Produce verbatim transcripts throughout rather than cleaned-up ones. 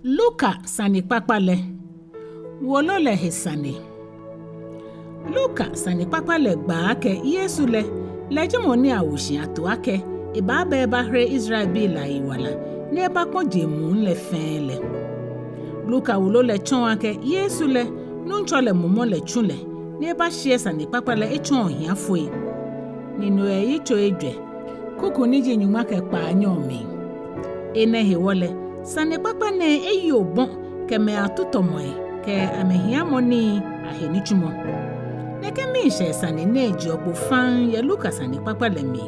Luka sanekpakpa lɛ. Wolo lɛ he sane. Luka sanekpakpa lɛ gbaa akɛ Yesu lɛ, lɛ ji mɔ ni awo shi ato akɛ ebaaba ebahere Israelbii lɛ ayiwala, ni ebakpɔ jeŋ muu lɛ fɛɛ lɛ. Luka wolo lɛ tsɔɔ akɛ Yesu lɛ, Nuŋtsɔ lɛ mumɔ lɛ tsu lɛ, ni ebashiɛ sanekpakpa lɛ etsɔɔ ohiafoi. Ni no yɛ yitso ejwɛ, kuku ni ji nyɔŋma kɛ kpaanyɔ mli. Enɛ hewɔ lɛ, sanekpakpa nɛɛ eyi obɔ kɛ mɛi atutɔmɔi kɛ amɛhiamɔ nii ahe nitsumɔ. Nɛkɛ miishɛɛ sane nɛɛ jeɔ kpo faŋŋ yɛ Luka sanekpakpa lɛ mli.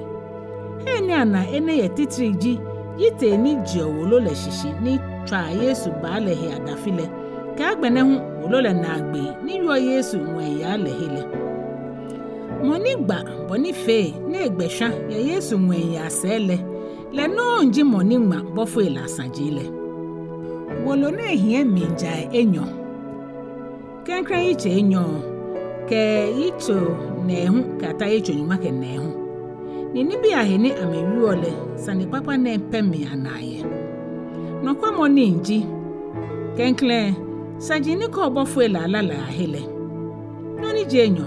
He ni ana enɛ yɛ titri ji yitee ni jeɔ wolo lɛ shishi ni tswaa Yesu baa lɛ he adafi lɛ, kɛ agbɛnɛ hu wolo lɛ naagbee ni wieɔ Yesu ŋwɛiyaa lɛ he lɛ. Mɔ ni gba bɔ ni fee ni egbɛ shwa yɛ Yesu ŋwɛiyaa sɛɛ lɛ, lɛ nɔŋŋ ji mɔ ni ŋma bɔfoi lɛ asaji lɛ. Wolo nɛɛ hiɛ mlijai enyɔ. Klɛŋklɛŋ yitso enyɔ kɛ yitso nɛɛhu kɛyata yitso nyɔŋma kɛ nɛɛhu. Ni nibii ahe ni amɛwieɔ lɛ, sanekpakpa nɛɛ pɛ mli ana yɛ. Nɔkwɛmɔnii ji, klɛŋklɛŋ, saji ni kɔɔ bɔfoi lɛ alala ahe lɛ. Nɔ ni ji enyɔ,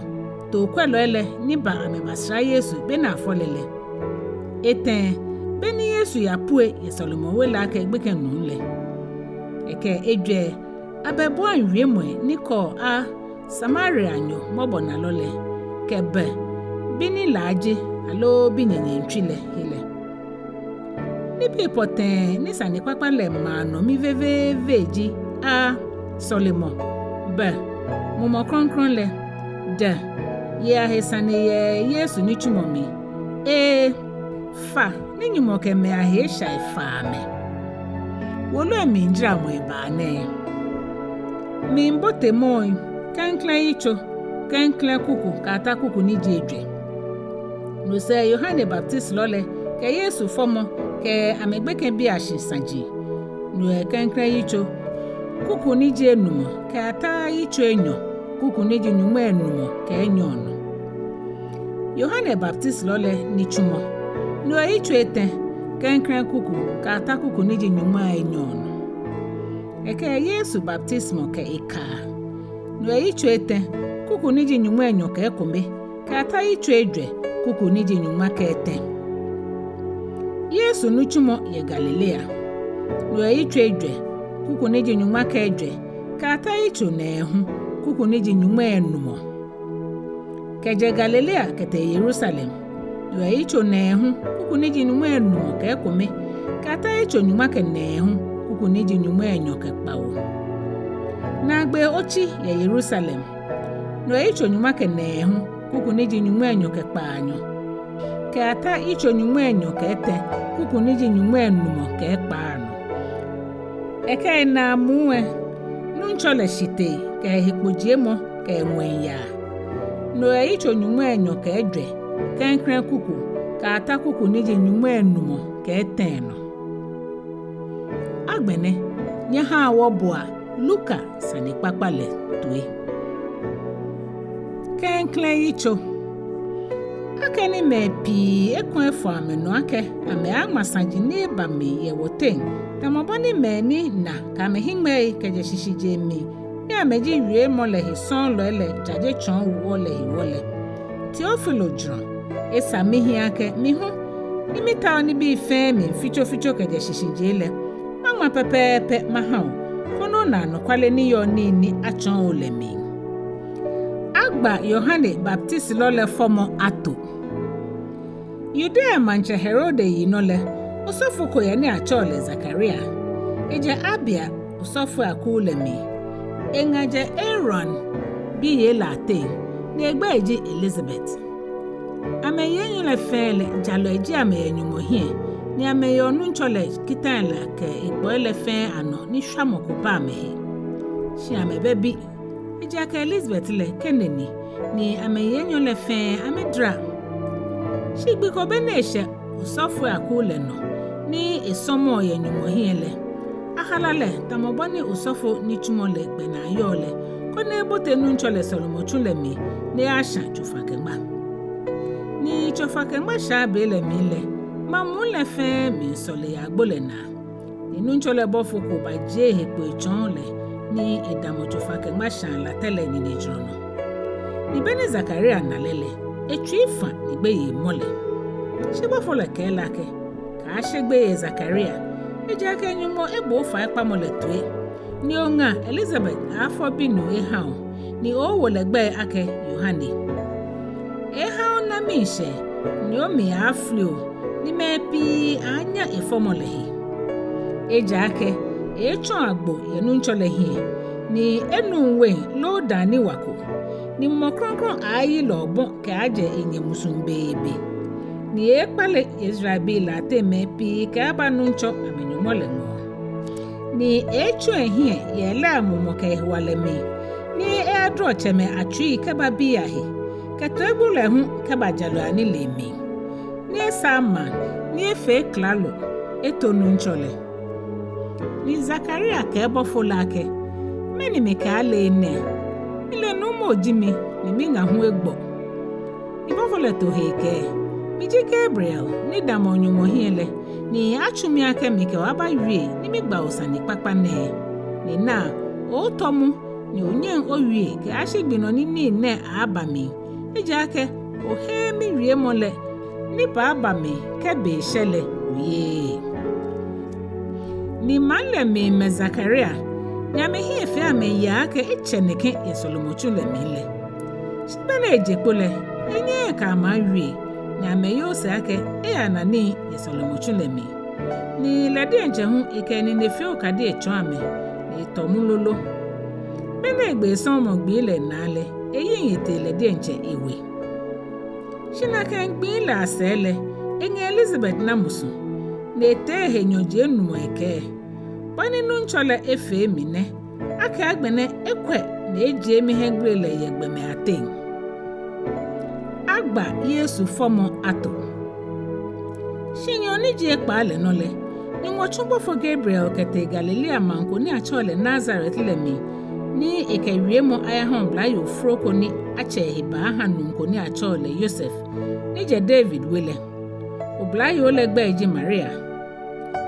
tookwɛlɔi lɛ ni ba amɛbasra Yesu be ni afɔ lɛ lɛ. Etɛ, be ni Yesu yapue yɛ sɔlemɔwe lɛ akɛ gbekɛ nuu lɛ. Ekɛ ejwɛ, abɛbuai wiemɔi ni kɔɔ a Samarianyo mɔbɔnalɔ lɛ, kɛ bɛ, bi ni laaje aloo bi nyɛnyɛŋtswi lɛ he lɛ. Nibii pɔtɛɛ ni sanekpakpa lɛ maa nɔ mi veveeve ji a sɔlemɔ, bɛ, Mumɔ Krɔŋkrɔŋ lɛ, dɛ, yei ahe sane yɛ Yesu nitsumɔ mli, ee, fa ni Nyɔŋmɔ kɛ mɛi ahe eshai faa amɛ. Wolo lɛ mli jaramɔ ebaa nɛɛ. Mlibotemɔ, klɛŋklɛŋ yitso, klɛŋklɛŋ kuku kɛyata kuku ni ji ejwɛ. No sɛɛ Yohane Baptistlɔ lɛ kɛ Yesu fɔmɔ kɛ amɛgbekɛbiiashi saji. No yɛ klɛŋklɛŋ yitso, kuku ni ji enumɔ kɛyata yitso enyɔ, kuku ni ji nyɔŋmai enumɔ kɛ enyɔ nɔ. Yohane Baptistlɔ lɛ nitsumɔ. No yɛ yitso etɛ, klɛŋklɛŋ kuku kɛyata kuku ni ji nyɔŋmai enyɔ nɔ. Ekɛ Yesu baptisimɔ kɛ ekaa. No yɛ yitso etɛ, kuku ni ji nyɔŋmai enyɔ kɛ ekome kɛyata yitso ejwɛ, kuku ni ji nyɔŋma kɛ etɛ. Yesu nitsumɔ yɛ Galilea. No yɛ yitso ejwɛ, kuku ni ji nyɔŋma kɛ ejwɛ kɛyata yitso nɛɛhu, kuku ni ji nyɔŋmai enumɔ. Kɛjɛ Galilea kɛtee Yerusalem. No yɛ yitso nɛɛhu, kuku ni ji nyɔŋmai enumɔ kɛ ekome kɛyata yitso nyɔŋma kɛ nɛɛhu, kuku ni ji nyɔŋmai enyɔ kɛ kpawo. Naagbee otsi yɛ Yerusalem. No yɛ yitso nyɔŋma kɛ nɛɛhu, kuku ni ji nyɔŋmai enyɔ kɛ kpaanyɔ kɛyata yitso nyɔŋmai enyɔ kɛ etɛ, kuku ni ji nyɔŋmai enumɔ kɛ ekpaa nɔ. Ekɛ enaa muu lɛ, Nuŋtsɔ lɛ shitee kɛ ehekpojiemɔ kɛ eŋwɛiyaa. No yɛ yitso nyɔŋmai enyɔ kɛ ejwɛ, klɛŋklɛŋ kuku kɛyata kuku ni ji nyɔŋmai enumɔ kɛ etɛ nɔ. Agbɛnɛ, nyɛhaa wɔboa Luka sanekpakpa lɛ toi. Klɛŋklɛŋ yitso. Akɛni mɛi pii ekwɛ efɔ amɛnɔ akɛ amɛaaŋma saji ni eba mli yɛ wɔteŋ, tamɔ bɔ ni mɛi ni na kɛ amɛhiŋmɛii kɛjɛ shishijee mli ni amɛji wiemɔ lɛ he sɔɔlɔi lɛ jaje tsɔɔ wɔ lɛ hewɔ lɛ, Teofilo jurɔ, esa mihiɛ akɛ mi hu, ni mitaoɔ nibii fɛɛ mli fitsofitso kɛjɛ shishijee lɛ, maŋma pɛpɛɛpɛ maha o, koni ona anɔkwale ni yɔɔ nii ni atsɔɔ o lɛ mli. Agba Yohane Baptistlɔ lɛ fɔmɔ ato. Yudea maŋtsɛ Herode yinɔ lɛ, osɔfo ko yɛ ni atsɛɔ lɛ Zakaria. Ejɛ Abia osɔfoi akuu lɛ mli. Eŋa jɛ Aaron biyei lɛ ateŋ, ni egbɛi ji Elizabeth. Amɛyi enyɔ lɛ fɛɛ lɛ, jalɔi ji amɛ yɛ Nyɔŋmɔ hiɛ, ni amɛyeɔ Nuŋtsɔ lɛ kitai lɛ kɛ ekpɔi lɛ fɛɛ anɔ ni shwamɔ ko ba amɛhe. Shi amɛbɛ bi, ejaakɛ Elizabeth lɛ kene ni, ni amɛyi enyɔ lɛ fɛɛ amɛdara. Shi gbi ko be ni eshɛ osɔfoi akuu lɛ nɔ ni esɔmɔɔ yɛ Nyɔŋmɔ hiɛ lɛ, ahala lɛ tamɔ bɔ ni osɔfo nitsumɔ lɛ gbɛnaa yɔɔ lɛ, koni ebote Nuŋtsɔ lɛ sɔlemɔtsu lɛ mli ni eyashã tsofa-kɛ-ŋma. Ni tsofa-kɛ-ŋma shaa be lɛ mli lɛ, maŋ muu lɛ fɛɛ miisɔle yɛ agbo lɛ naa. Ni Nuŋtsɔ lɛ bɔfo ko bajie ehe kpo etsɔɔ lɛ, ni edamɔ tsofa-kɛ-ŋma-shaa latɛ lɛ ninejurɔ nɔ. Ni be ni Zakaria na lɛ lɛ, etsui fã ni gbeyei mɔ lɛ. Shi bɔfo lɛ kɛɛ lɛ akɛ, Kaashe gbeyei, Zakaria, ejaakɛ Nyɔŋmɔ ebo ofaikpamɔ lɛ toi, ni oŋa Elizabet aaafɔ binuu ehã o, ni ooowo lɛ gbɛi akɛ Yohane. Eeeha ona miishɛɛ, ni omli aaafli o, ni mɛi pii aaanya efɔmɔ lɛ he. Ejaakɛ eeetsɔ agbo yɛ Nuŋtsɔ lɛ hiɛ, ni enuŋ wein loo dãa ni wa ko, ni Mumɔ Krɔŋkrɔŋ aaayi lɛ obɔ kɛaajɛ enyɛ musuŋ beebe. Ni eeekpale Israelbii lɛ ateŋ mɛi pii kɛaaba Nuŋtsɔ amɛ-Nyɔŋmɔ lɛ ŋɔɔ. Ni eeetsu ehiɛ yɛ elɛamumɔ kɛ ehewalɛ mli, ni eyadrɔ tsɛmɛi atsui kɛba bii ahe, kɛ toigbele hu kɛba jalɔi anilee mli, ni esaa maŋ, ni efee klalo eto Nuŋtsɔ lɛ. Ni Zakaria kɛɛ bɔfo lɛ akɛ, Mɛni mikɛaale nɛɛ? Mile nuumo ji mi, ni miŋa hu egbɔ. Ni bɔfo lɛ to he ekɛɛ, Miji Gabriel ni damɔ Nyɔŋmɔ hiɛ lɛ, ni atsu mi akɛ mikɛ bo abawie ni migba bo sane kpakpa nɛɛ. Ni naa, oootɔ mu, ni onyɛŋ owie kɛyashi gbi nɔ ni nii nɛɛ aaaba mli, ejaakɛ oheee miwiemɔ lɛ ni baaba mli kɛ be shɛ lɛ oyeee. Ni maŋ lɛ miimɛ Zakaria, ni amɛhiɛ fee amɛyaa akɛ etsɛ nɛkɛ yɛ sɔlemɔtsu lɛ mli lɛ. Shi be ni eje kpo lɛ, enyɛɛɛ ekɛ amɛ awie, ni amɛyoo sɛɛ akɛ eyana nii yɛ sɔlemɔtsu lɛ mli. Ni lɛ diɛŋtsɛ hu ekɛ enine fee okadi etsɔɔ amɛ, ni etɔ mu lolo. Be ni egbe esɔɔmɔ gbii lɛ naa lɛ, eyiŋ etee lɛ diɛŋtsɛ ewe. Shi nakai gbii lɛ asɛɛ lɛ, eŋa Elizabet na musu, ni etee ehe nyɔji enumɔ ekɛɛ, Bɔ ni Nuŋtsɔ lɛ efee mi nɛ, akɛ agbɛnɛ ekwɛ ni ejie mihiɛgbele lɛ yɛ gbɔmɛi ateŋ. Agba Yesu fɔmɔ ato. Shi nyɔɔŋ ni ji ekpaa lɛ nɔ lɛ, Nyɔŋmɔ tsu bɔfo Gabriel kɛtee Galilea maŋ ko ni atsɛɔ lɛ Nazaret lɛ mli, ni ekɛ wiemɔ ayahã oblayoo fro ko ni atsɛ ehe baaha nuu ko ni atsɛɔ lɛ Yosef, ni jɛ David we lɛ. Oblayoo lɛ gbɛi ji Maria.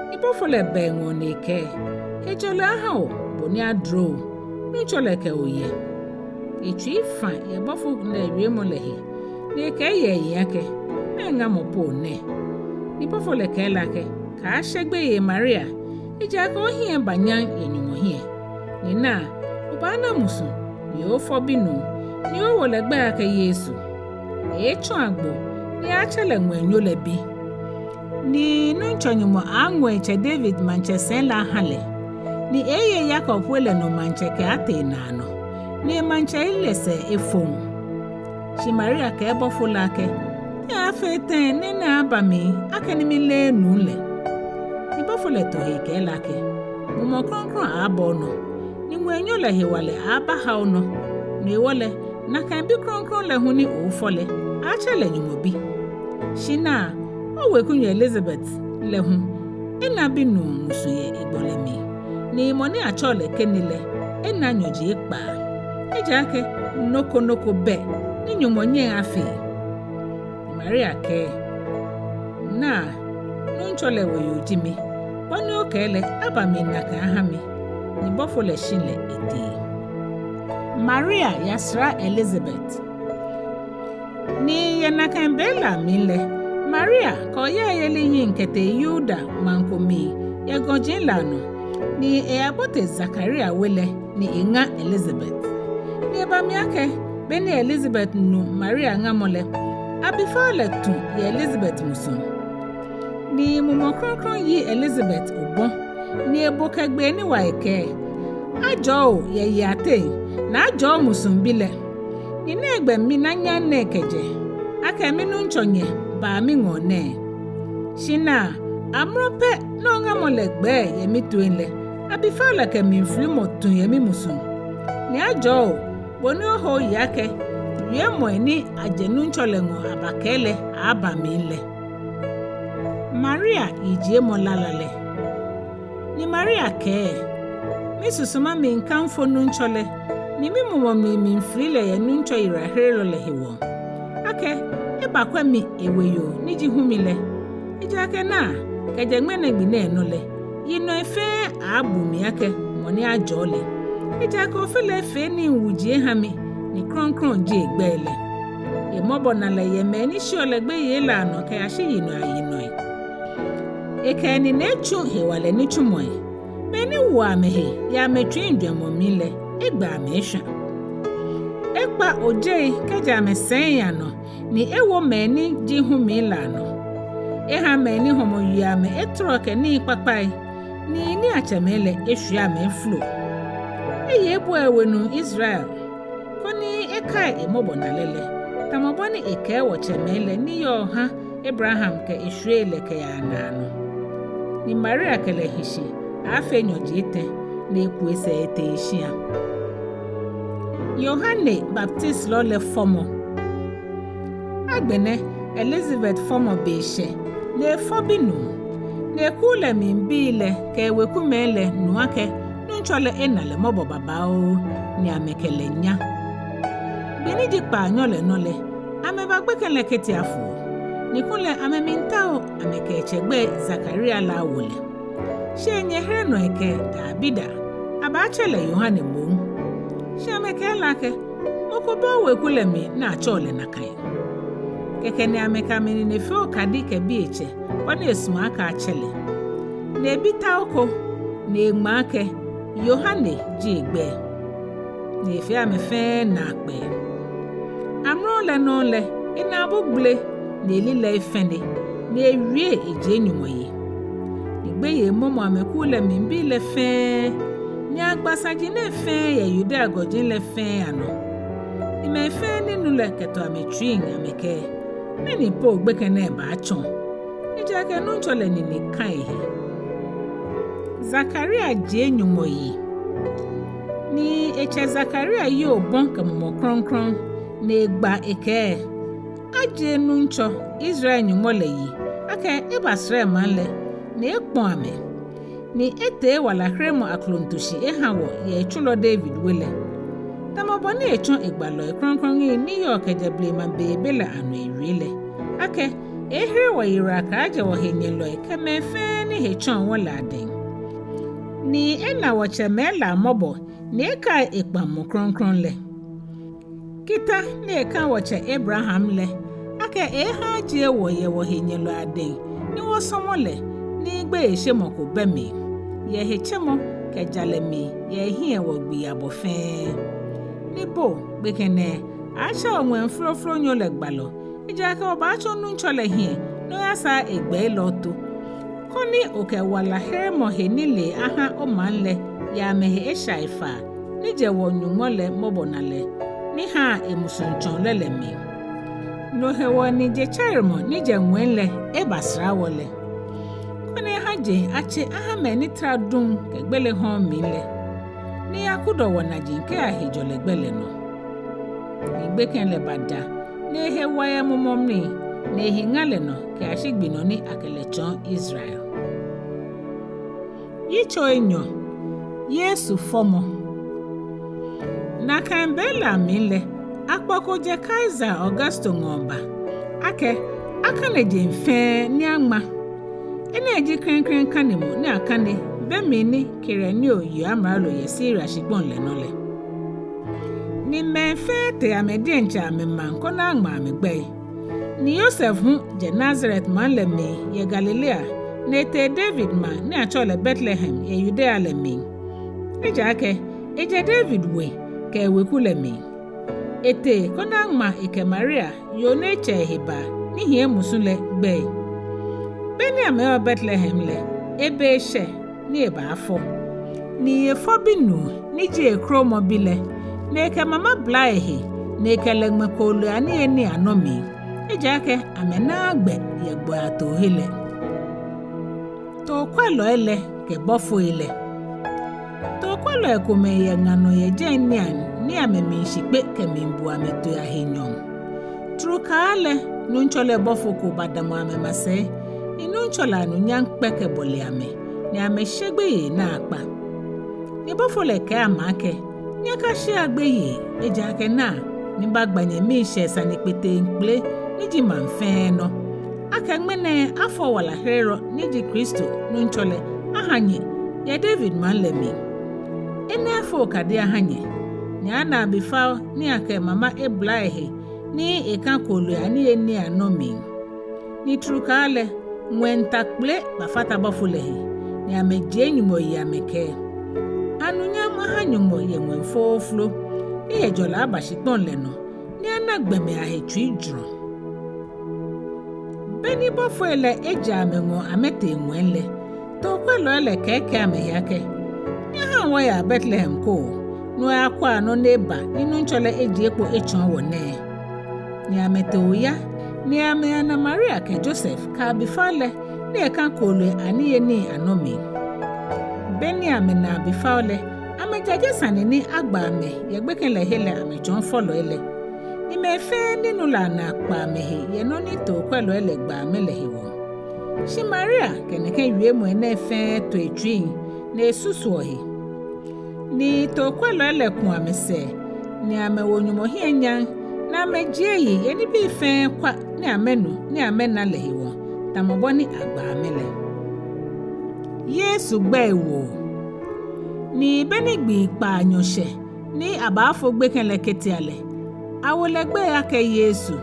Ni bɔfo lɛ ba eŋɔɔ ni ekɛɛ, Hejɔlɛ ahã o, bɔ ni aduro o, Nuŋtsɔ lɛ kɛ bo yɛ. Etsui fã yɛ bɔfo lɛ wiemɔ lɛ he, ni ekɛɛ yɛ eyiŋ akɛ, Mɛɛ ŋamɔ po nɛ? Ni bɔfo lɛ kɛɛ lɛ akɛ, Kaashe gbeyei Maria, ejaakɛ ohiɛ eba nyam yɛ Nyɔŋmɔ hiɛ. Ni naa, obaana musu, ni oofɔ binuu, ni ooowo lɛ gbɛi akɛ Yesu. Eeetsɔ agbo, ni atsɛ lɛ Ŋwɛinyo lɛ bi. Ni Nuŋtsɔ Nyɔŋmɔ aaaŋɔ etsɛ David maŋtsɛsɛi lɛ ahã lɛ, ni eeeye Yakob we lɛ nɔ maŋtsɛ kɛaatee naanɔ, ni emaŋtsɛyeli lɛ sɛɛ efoŋ. Shi Maria kɛɛ bɔfo lɛ akɛ, Te aaafee tɛŋŋ ni enɛ aba mli, akɛni mileee nuu lɛ? Ni bɔfo lɛ to he kɛɛ lɛ akɛ, Mumɔ Krɔŋkrɔŋ aaaba onɔ, ni Ŋwɛinyo lɛ hewalɛ aaabaha onɔ, no hewɔ lɛ, nakai Bi Krɔŋkrɔŋ lɛ hu ni ooofɔ lɛ, aaatsɛ lɛ Nyɔŋmɔ Bi. Shi naa, owekunyo Elizabet lɛ hu, ena binuu musu yɛ egbɔlɛ mli, ni mɔ ni atsɛɔ lɛ Keni lɛ, ena nyɔji ekpaa. Ejaakɛ nɔ ko nɔ ko bɛ ni Nyɔŋmɔ nyɛŋ afee. Ni Maria kɛɛ, Naa, Nuŋtsɔ lɛ weyoo ji mi, bɔ ni okɛɛ lɛ aba mli nakai ahã mi. Ni bɔfo lɛ shi lɛ etee. Maria yasara Elizabet. Ni yɛ nakai be lɛ amli lɛ, Maria kɛ oyayeli yiŋ kɛtee Yuda maŋ ko mli yɛ gɔji lɛ anɔ, ni eyabote Zakaria we lɛ, ni eŋa Elizabet. Ni eba mli akɛ, be ni Elizabet nu Maria ŋamɔ lɛ, abifao lɛ tu yɛ Elizabet musuŋ. Ni Mumɔ Krɔŋkrɔŋ yi Elizabet obɔ, ni ebo kɛ gbee ni wa ekɛɛ, Ajɔɔ o yɛ yei ateŋ, ni ajɔɔ omusuŋbi lɛ. Ni nɛgbɛ mina nyam nɛɛ kɛjɛ, akɛ minuŋtsɔ nyɛ baa miŋɔɔ nɛɛ? Shi naa, amrɔ pɛ ni oŋamɔ lɛ gbɛɛ yɛ mitoiŋ lɛ, abifao lɛ kɛ mlifilimɔ tu yɛ mimusuŋ. Ni ajɔɔ o, bɔ ni ohe oye akɛ wiemɔi ni ajɛ Nuŋtsɔ lɛ ŋɔɔ abakɛɛ lɛ aaaba mli lɛ. Maria yijiemɔ lala lɛ. Ni Maria kɛɛ, Misusuma miikamfo Nuŋtsɔ lɛ, ni mimumɔ mli miifili lɛ yɛ Nuŋtsɔ yiwalaherelɔ lɛ hewɔ, akɛ ebakwɛ mi eweyoo ni ji humi lɛ. Ejaakɛ naa, kɛjɛ ŋmɛnɛ gbi nɛɛ nɔ lɛ, yinɔi fɛɛ aaabu mi akɛ mɔ ni ajɔɔ lɛ. Ejaakɛ Ofe lɛ efee nii wuji eha mi, ni krɔŋkrɔŋ ji egbɛi lɛ. Emɔbɔnalɛ yɛ mɛi ni sheɔ lɛ gbeyei lɛ anɔ kɛyashi yinɔi ayinɔi. Ekɛ enine etsu hewalɛ nitsumɔi. Mɛi ni woɔ amɛhe yɛ amɛtsuiŋ jwɛŋmɔ mli lɛ, egbɛ amɛ eshwã. Ekpa ojei kɛjɛ amɛsɛii anɔ, ni ewo mɛi ni ji humi lɛ anɔ. Eha mɛi ni hɔmɔ yeɔ amɛ etɔrɔɔ kɛ nii kpakpai, ni niiatsɛmɛi lɛ eshwie amɛ efolo. Eye ebua ewe nuu Israel, koni ekai emɔbɔnalɛ lɛ, tamɔ bɔ ni ekɛɛ wɔtsɛmɛi lɛ ni yɔɔ ha Abraham kɛ eshwiei lɛ kɛyaa naanɔ. Ni Maria kɛ lɛ hi shi aaafee nyɔji etɛ, ni eku esɛɛ etee eshia. Yohane Baptisilɔ lɛ fɔmɔ. Agbɛnɛ Elizabeth fɔmɔ be shɛ, ni efɔ binuu. Ni ekuu lɛ mli bii lɛ kɛ ewekumɛi lɛ nu akɛ Nuŋtsɔ lɛ ena lɛ mɔbɔ babaoo, ni amɛkɛ lɛ nya. Be ni ji kpaanyɔ lɛ nɔ lɛ, amɛba gbekɛ lɛ ketiafoo. Ni kulɛ amɛmiitao amɛkɛ etsɛ gbɛi Zakaria lɛ awo lɛ. Shi enyɛ here nɔ ekɛɛ, Dabida, abaatsɛ lɛ Yohane moŋ. Shi amɛkɛɛ lɛ akɛ, Mɔ ko bɛ oweku lɛ mli ni atsɛɔ lɛ nakai. Kɛkɛ ni amɛkɛ amɛnine fee okadi kɛbi etsɛ bɔ ni esumɔɔ akɛ atsɛ lɛ. Ni ebi tao ko, ni eŋma akɛ Yohane ji egbɛi. Ni efee amɛ fɛɛ naakpɛɛ. Amrɔ lɛ nɔŋŋ lɛ, enaabu gbele, ni elilɛi fɛne, ni ewie ejie Nyɔŋmɔ yi. Ni gbeyei mɔmɔ amɛkuu lɛ mli bii lɛ fɛɛ, ni agba saji nɛɛ fɛɛ yɛ Yudea gɔji lɛ fɛɛ anɔ. Ni mɛi fɛɛ ni nu lɛ kɛto amɛtsuiŋ amɛkɛɛ, Mɛni po gbekɛ nɛɛ baatsɔ? Ejaakɛ Nuŋtsɔ lɛ nine ka ehe. Zakaria jie Nyɔŋmɔ yi. Ni etsɛ Zakaria yi obɔ kɛ Mumɔ Krɔŋkrɔŋ, ni egba ekɛɛ, Ajie Nuŋtsɔ, Israel Nyɔŋmɔ lɛ yi, akɛ ebasra emaŋ lɛ, ni ekpɔ amɛ, ni etee ewalaheremɔ akloŋto shi eha wɔ yɛ etsulɔ David we lɛ. Tamɔ bɔ ni etsɔ egbalɔi krɔŋkrɔŋi ni yɔɔ kɛjɛ blema beebe lɛ anɔ ewie lɛ, akɛ eeehere wɔyiwala kɛaajɛ wɔhenyɛlɔi kɛ mɛi fɛɛ ni he tsɔɔ wɔ lɛ adɛŋ. Ni ena wɔtsɛmɛi lɛ amɔbɔ, ni ekai ekpaŋmɔ krɔŋkrɔŋ lɛ. Kita ni eka wɔtsɛ Abraham lɛ, akɛ eeeha ajie wɔ yɛ wɔhenyɛlɔi adɛŋ, ni wɔsɔmɔ lɛ, ni gbeyeishemɔ ko bɛ mli, yɛ hetsɛmɔ kɛ jalɛ mli, yɛ ehiɛ wɔgbii abɔ fɛɛ. Ni bo, gbekɛ nɛɛ, aaatsɛ o Ŋwɛi Flooflonyo lɛ gbalɔ, ejaakɛ obaatsɔ Nuŋtsɔ lɛ hiɛ, ni oyasaa egbɛi lɛ oto. Koni okɛ walaheremɔ he nilee aha omaŋ lɛ yɛ amɛhe eshaifaa, ni jɛ wɔ-Nyɔŋmɔ lɛ mɔbɔnalɛ ni haa emusuŋtsɔlɛ lɛ mli. No hewɔ ni jetsɛremɔ ni jɛ ŋwɛi lɛ ebasra wɔ lɛ, koni aha jeŋ atse aha mɛi ni tara duŋ kɛ gbele hɔɔŋ mli lɛ, ni akudɔ wɔnaji kɛya hejɔlɛ gbɛ lɛ nɔ. Ni gbekɛ lɛ bada, ni ehe wa yɛ mumɔ mli, ni ehi ŋa lɛ nɔ kɛyashi gbi nɔ ni akɛ lɛ tsɔɔ Israel. Yitso enyɔ. Yesu fɔmɔ. Nakai be lɛ amli lɛ, akpɔ ko jɛ Kaisare Augusto ŋɔɔ ba, akɛ akane jeŋ fɛɛ ni aŋma. Enɛ ji klɛŋklɛŋ kanemɔ ni akane be mli ni Kirenio yeɔ amralo yɛ Siria shikpɔŋ lɛ nɔ lɛ. Ni mɛi fɛɛ tee amɛ diɛŋtsɛ amɛmaŋ koni aŋma amɛgbɛi. Ni Yosef hu jɛ Nazaret maŋ lɛ mli yɛ Galilea, ni etee David maŋ ni atsɛɔ lɛ Betlehem yɛ Yudea lɛ mli. Ejaakɛ ejɛ David we kɛ eweku lɛ mli. Etee koni aŋma ekɛ Maria, yoo ni etsɛ ehe baa, ni hiɛ musu lɛ gbɛi. Be ni amɛyɔɔ Betlehem lɛ, ebe eshɛ ni ebaafɔ. Ni efɔ binuu ni ji ekromɔbi lɛ, ni ekɛ mama bla ehe, ni ekɛ lɛ ŋmɛ kooloi aniyenii anɔ mli, ejaakɛ amɛnaaa gbɛ yɛ gbɔi atoohe lɛ. Tookwɛlɔi lɛ kɛ bɔfoi lɛ. Tookwɛlɔi komɛi yɛ ŋa nɔ yɛ jɛi niiaŋ ni amɛmiishi kpe kɛmiibu amɛtooi ahe nyɔɔŋ. Trukaa lɛ, Nuŋtsɔ lɛ bɔfo ko badamɔ amɛmasɛi, ni Nuŋtsɔ lɛ anunyam kpɛ kɛbɔle amɛ, ni amɛshe gbeyei naakpa. Ni bɔfo lɛ kɛɛ amɛ akɛ, Nyɛkashea gbeyei, ejaakɛ naa, mibaagba nyɛ miishɛɛ sane kpeteŋkpele ni ji maŋ fɛɛ nɔ, akɛ ŋmɛnɛ afɔ walaherelɔ ni ji Kristo Nuŋtsɔ lɛ, aha nyɛ yɛ David maŋ lɛ mli. Enɛ afee okadi aha nyɛ, ni ana abifao ni akɛ mama ebla ehe ni ekã kooloi aniyenii anɔ mli. Ni trukaa lɛ, ŋwɛi ta kpele bafata bɔfo lɛ he, ni amɛjie Nyɔŋmɔ yi amɛkɛɛ: Anunyam aha Nyɔŋmɔ yɛ ŋwɛi flooflo, ni hejɔlɛ aba shikpɔŋ lɛ nɔ, ni ana gbɔmɛi ahe tsuijurɔ. Beni bɔfoi lɛ ejɛ amɛŋɔɔ amɛtee ŋwɛi lɛ, tookwɛlɔi lɛ kɛɛkɛɛ amɛhe akɛ: Nyɛhaa wɔyaa Betlehem koo, ni wɔyakwɛa nɔ ni eba ni Nuŋtsɔ lɛ ejie kpo etsɔɔ wɔ nɛɛ. Ni amɛtee oya, ni amɛyana Maria kɛ Josef kɛ abifao lɛ ni ekã kooloi aniyenii anɔ mli. Beni amɛna abifao lɛ, amɛjaje sane ni agba amɛ yɛ gbekɛ lɛ he lɛ amɛtsɔɔ fɔlɔi lɛ, ni mɛi fɛɛ ni nu lɛ anaa kpa amɛhe yɛ nɔ ni tookwɛlɔi lɛ gba amɛ lɛ hewɔ. Shi Maria kɛ nɛkɛ wiemɔi nɛɛ fɛɛ to etsuiŋ, ni esusuɔ he. Ni tookwɛlɔi lɛ ku amɛsɛɛ, ni amɛwo Nyɔŋmɔ hiɛ nyam, ni amɛjie eyi yɛ nibii fɛɛ kwa ni amɛnu ni amɛna lɛ hewɔ, tamɔ bɔ ni agba amɛ lɛ. Yesu gbɛiwoo. Ni beni gbii kpaanyɔ shɛ ni abaafo gbekɛ lɛ ketia lɛ, awo lɛ gbɛi akɛ Yesu,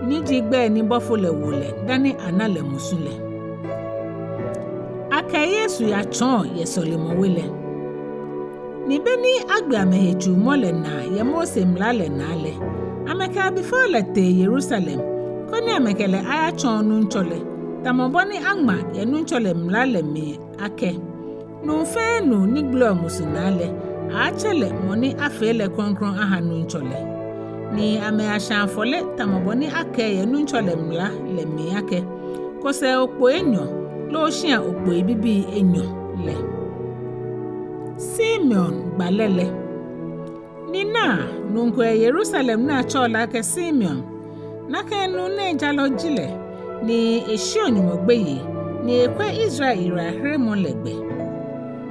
ni ji gbɛi ni bɔfo lɛ wo lɛ dani ana lɛ musu lɛ. Akɛ Yesu yatsɔɔ yɛ Sɔlemɔ we lɛ. Ni beni agbe amɛhetsuumɔ lɛ naa yɛ Mose mla lɛ naa lɛ, amɛkɛ abifao lɛ tee Yerusalem, koni amɛkɛ lɛ ayatsɔɔ Nuŋtsɔ lɛ, tamɔ bɔ ni aŋma yɛ Nuŋtsɔ lɛ mla lɛ mli akɛ: Nuu fɛɛ nuu ni gbeleɔ musu naa lɛ, aaatsɛ lɛ mɔ ni afee lɛ krɔŋkrɔŋ aha Nuŋtsɔ lɛ. Ni amɛyashã afɔle tamɔ bɔ ni akɛɛ yɛ Nuŋtsɔ lɛ mla lɛ mli akɛ: Kosɛɛ okpoi enyɔ, loo shĩa okpoi bibii enyɔ lɛ. Simeon gbalɛ lɛ. Ni naa, nuu ko yɛ Yerusalem ni atsɛɔ lɛ akɛ Simeon. Nakai nuu nɛɛ jalɔ ji lɛ, ni esheɔ Nyɔŋmɔ gbeyei, ni ekwɛ Israel yiwalaheremɔ lɛ gbɛ.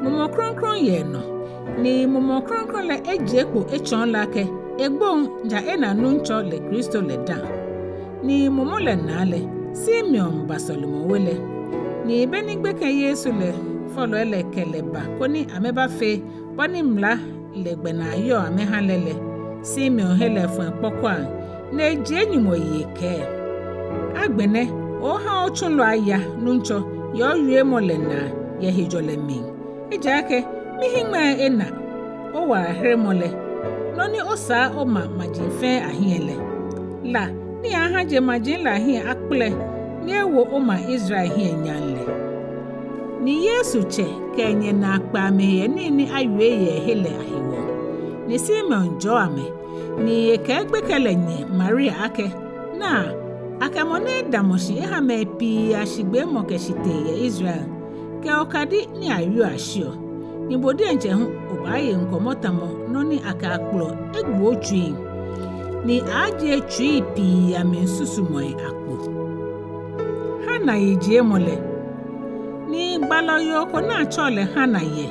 Mumɔ krɔŋkrɔŋ yɛ enɔ, ni Mumɔ Krɔŋkrɔŋ lɛ ejie kpo etsɔɔ lɛ akɛ egboŋ ja ena Nuŋtsɔ lɛ Kristo lɛ dã. Ni mumɔ lɛ naa lɛ, Simeon ba Sɔlemɔ we lɛ. Ni beni gbekɛ Yesu lɛ fɔlɔi lɛ kɛ lɛ ba koni amɛbafee bɔ ni mla lɛ gbɛnaa yɔɔ amɛha lɛ lɛ, Simeon he lɛ fɔ̃ ekpɔkɔiaŋ, ni ejie Nyɔŋmɔ yi ekɛɛ: Agbɛnɛ, oha otsulɔ aya, Nuŋtsɔ, yɛ owiemɔ lɛ naa yɛ hejɔlɛ mli. Ejaakɛ mihiŋmɛi ena owalaheremɔ lɛ, nɔ ni osaa oma maji fɛɛ ahiɛ lɛ. La ni aha jeŋmaji lɛ ahiɛ akpɛlɛ, ni ewo oma Israel hiɛ nyam lɛ. Ni Yesu tsɛ kɛ enyɛ naa kpɛ amɛhe yɛ nii ni awie yɛ ehe lɛ ahewɔ. Ni Simeon jɔɔ amɛ, ni ekɛɛ gbekɛ lɛ nyɛ Maria akɛ: Naa, akɛ mɔ nɛɛ damɔ shi eha mɛi pii ashigbeemɔ kɛ shitee yɛ Israel, kɛ okadi ni awieɔ ashiɔ. Ni bo diɛŋtsɛ hu obaaye ŋkɔmɔ tamɔ nɔ ni akɛ akplɔ egbo otsuiŋ, ni aaajie tsui pii amli susumɔi akpo. Hana yijiemɔ lɛ. Ni gbalɔ yoo ko ni atsɛɔ lɛ Hana yɛ,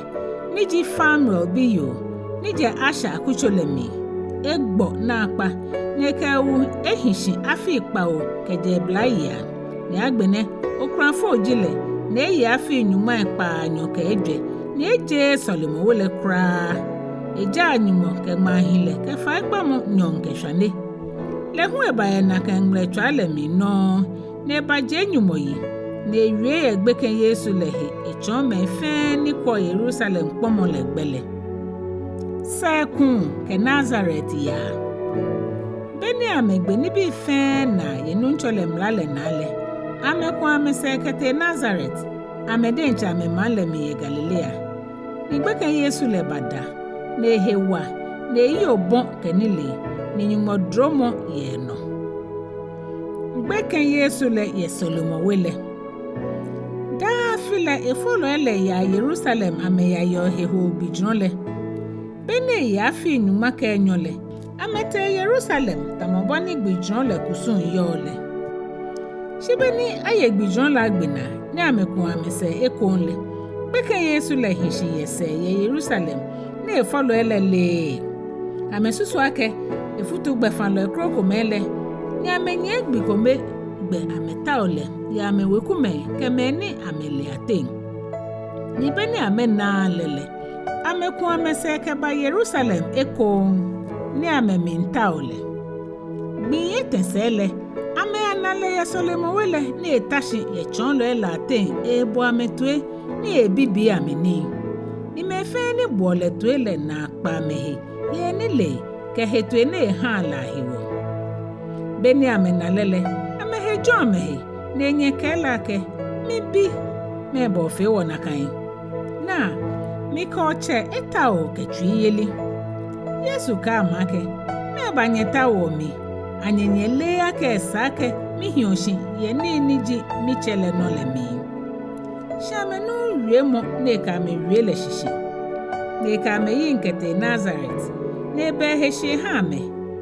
ni ji Fanuel biyoo, ni jɛ Asher akutso lɛ mli. Egbɔ naakpa, ni ekɛ ewu ehi shi afii kpawo kɛjɛ eblayeiaŋ. Ni agbɛnɛ, okulafo ji lɛ, ni eye afii nyɔŋmai kpaanyɔ kɛ ejwɛ, ni ejeee Sɔlemɔ we lɛ kwraa. Ejaa Nyɔŋmɔ kɛ ŋmaahiɛ lɛ kɛ faikpamɔ nyɔɔŋ kɛ shwane. Lɛ hu eba yɛ nakai ŋmɛlɛtswaa lɛ mli nɔŋŋ, ni ebajie Nyɔŋmɔ yi, ni ewie yɛ gbekɛ Yesu lɛ he etsɔɔ mɛi fɛɛ ni kwɛɔ Yerusalem kpɔmɔ lɛ gbɛ lɛ. Sɛɛkuu kɛ Nazaret yaa. Beni amɛgbe nibii fɛɛ naa yɛ Nuŋtsɔ lɛ mla lɛ naa lɛ, amɛku amɛsɛɛ kɛtee Nazaret, amɛ diɛŋtsɛ amɛmaŋ lɛ mli yɛ Galilea. Ni gbekɛ Yesu lɛ bada, ni ehe wa, ni eyi obɔ kɛ nilee, ni Nyɔŋmɔ dromɔ yɛ enɔ. Gbekɛ Yesu lɛ yɛ Sɔlemɔ we lɛ. Daa afi lɛ efɔlɔi lɛ yaa Yerusalem amɛyayeɔ hehoo gbijurɔ lɛ. Beni eye afii nyɔŋma kɛ enyɔ lɛ, amɛtee Yerusalem tamɔ bɔ ni gbijurɔ lɛ kusum yɔɔ lɛ. Shi beni aye gbijurɔ lɛ agbe naa, ni amɛku amɛsɛɛ ekoŋŋ lɛ, gbekɛ Yesu lɛ hi shi yɛ sɛɛ yɛ Yerusalem, ni efɔlɔi lɛ leee. Amɛsusu akɛ efutu gbɛfalɔi krokomɛi lɛ, ni amɛnyiɛ gbi kome gbɛ amɛtao lɛ yɛ amɛwekumɛi kɛ mɛi ni amɛle ateŋ. Ni be ni amɛnaaa lɛ lɛ, amɛku amɛsɛɛ kɛba Yerusalem ekoŋŋ, ni amɛmiitao lɛ. Gbii etɛ sɛɛ lɛ, amɛyana lɛ yɛ sɔlemɔwe lɛ ni eta shi yɛ tsɔɔlɔi lɛ ateŋ eebo amɛ toi ni eebibii amɛ nii. Ni mɛi fɛɛ ni boɔ lɛ toi lɛ naa kpa amɛhe yɛ enilee kɛ hetoo ni ehaa lɛ ahewɔ. Be ni amɛna lɛ lɛ, amɛhe jɔ amɛhe, ni enyɛ ekɛɛ lɛ akɛ, Mibi, mɛɛba ofee wɔ nakai? Naa, mikɛ otsɛ etaoɔ kɛ tsuiyeli. Yesu kɛɛ amɛ akɛ, Mɛɛba nyɛtaoɔ mi? Ani nyɛleee akɛ esa akɛ mihiɔ shi yɛ nii ni ji mitsɛ lɛ nɔ lɛ mli? Shi amɛnuuu wiemɔ ni ekɛ amɛ wie lɛ shishi. Ni ekɛ amɛ yiŋ kɛtee Nazaret, ni eba ehe shi eha amɛ,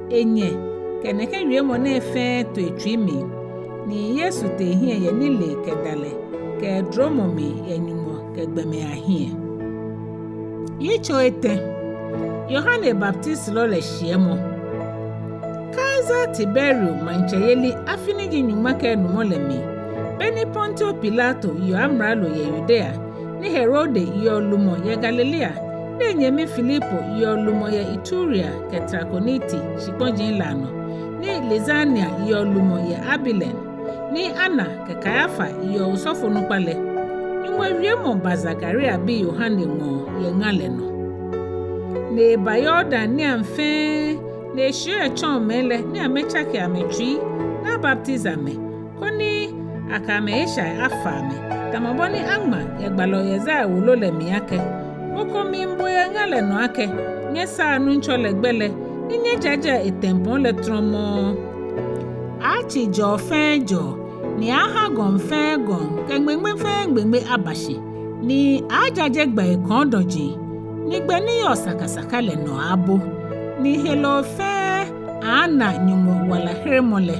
enyɛ kɛ nɛkɛ wiemɔ nɛɛ fɛɛ to etsui mli. Ni Yesu tee ehiɛ yɛ nilee kɛ dalɛ kɛ dromɔ mli yɛ Nyɔŋmɔ kɛ gbɔmɛi ahiɛ. Yitso etɛ. Yohane Baptisilɔ lɛ shiɛmɔ. Kaisare Tiberio maŋtsɛyeli afi ni ji nyɔŋma kɛ enumɔ lɛ mli, be ni Pontio Pilato yeɔ amralo yɛ Yudea, ni Herode yeɔ lumɔ yɛ Galilea, ni enyɛmi Filipo yeɔ lumɔ yɛ Iturea kɛ Trakoniti shikpɔji lɛ anɔ, ni Lisania yeɔ lumɔ yɛ Abilene, ni Ana kɛ Kaiafa yeɔ osɔfonukpa lɛ, Nyɔŋmɔ wiemɔ ba Zakaria bi Yohane ŋɔɔ yɛ ŋa lɛ nɔ. Ni eba Yordan niiaŋ fɛɛ, ni eshiɛɔ etsɔɔ mɛi lɛ ni amɛtsake amɛtsui ni abaptisi amɛ, koni akɛ amɛhe eshai afa amɛ, tamɔ bɔ ni aŋma yɛ gbalɔ Yesaia wolo lɛ mli akɛ, Mɔ ko miibo yɛ ŋa lɛ nɔ akɛ, Nyɛsaa Nuŋtsɔ lɛ gbɛ lɛ, ni nyɛjajea etempɔŋ lɛ trɔmɔɔ. Aaatsĩ jɔɔ fɛɛ jɔɔ, ni aaaha gɔŋ fɛɛ gɔŋ kɛ ŋmeŋme fɛɛ ŋmeŋme aba shi, ni aaajaje gbɛi kɔɔdɔji, ni gbɛ ni yɔɔ sakasaka lɛ nɔ aaabo, ni heloo fɛɛ aaana Nyɔŋmɔ walaheremɔ lɛ.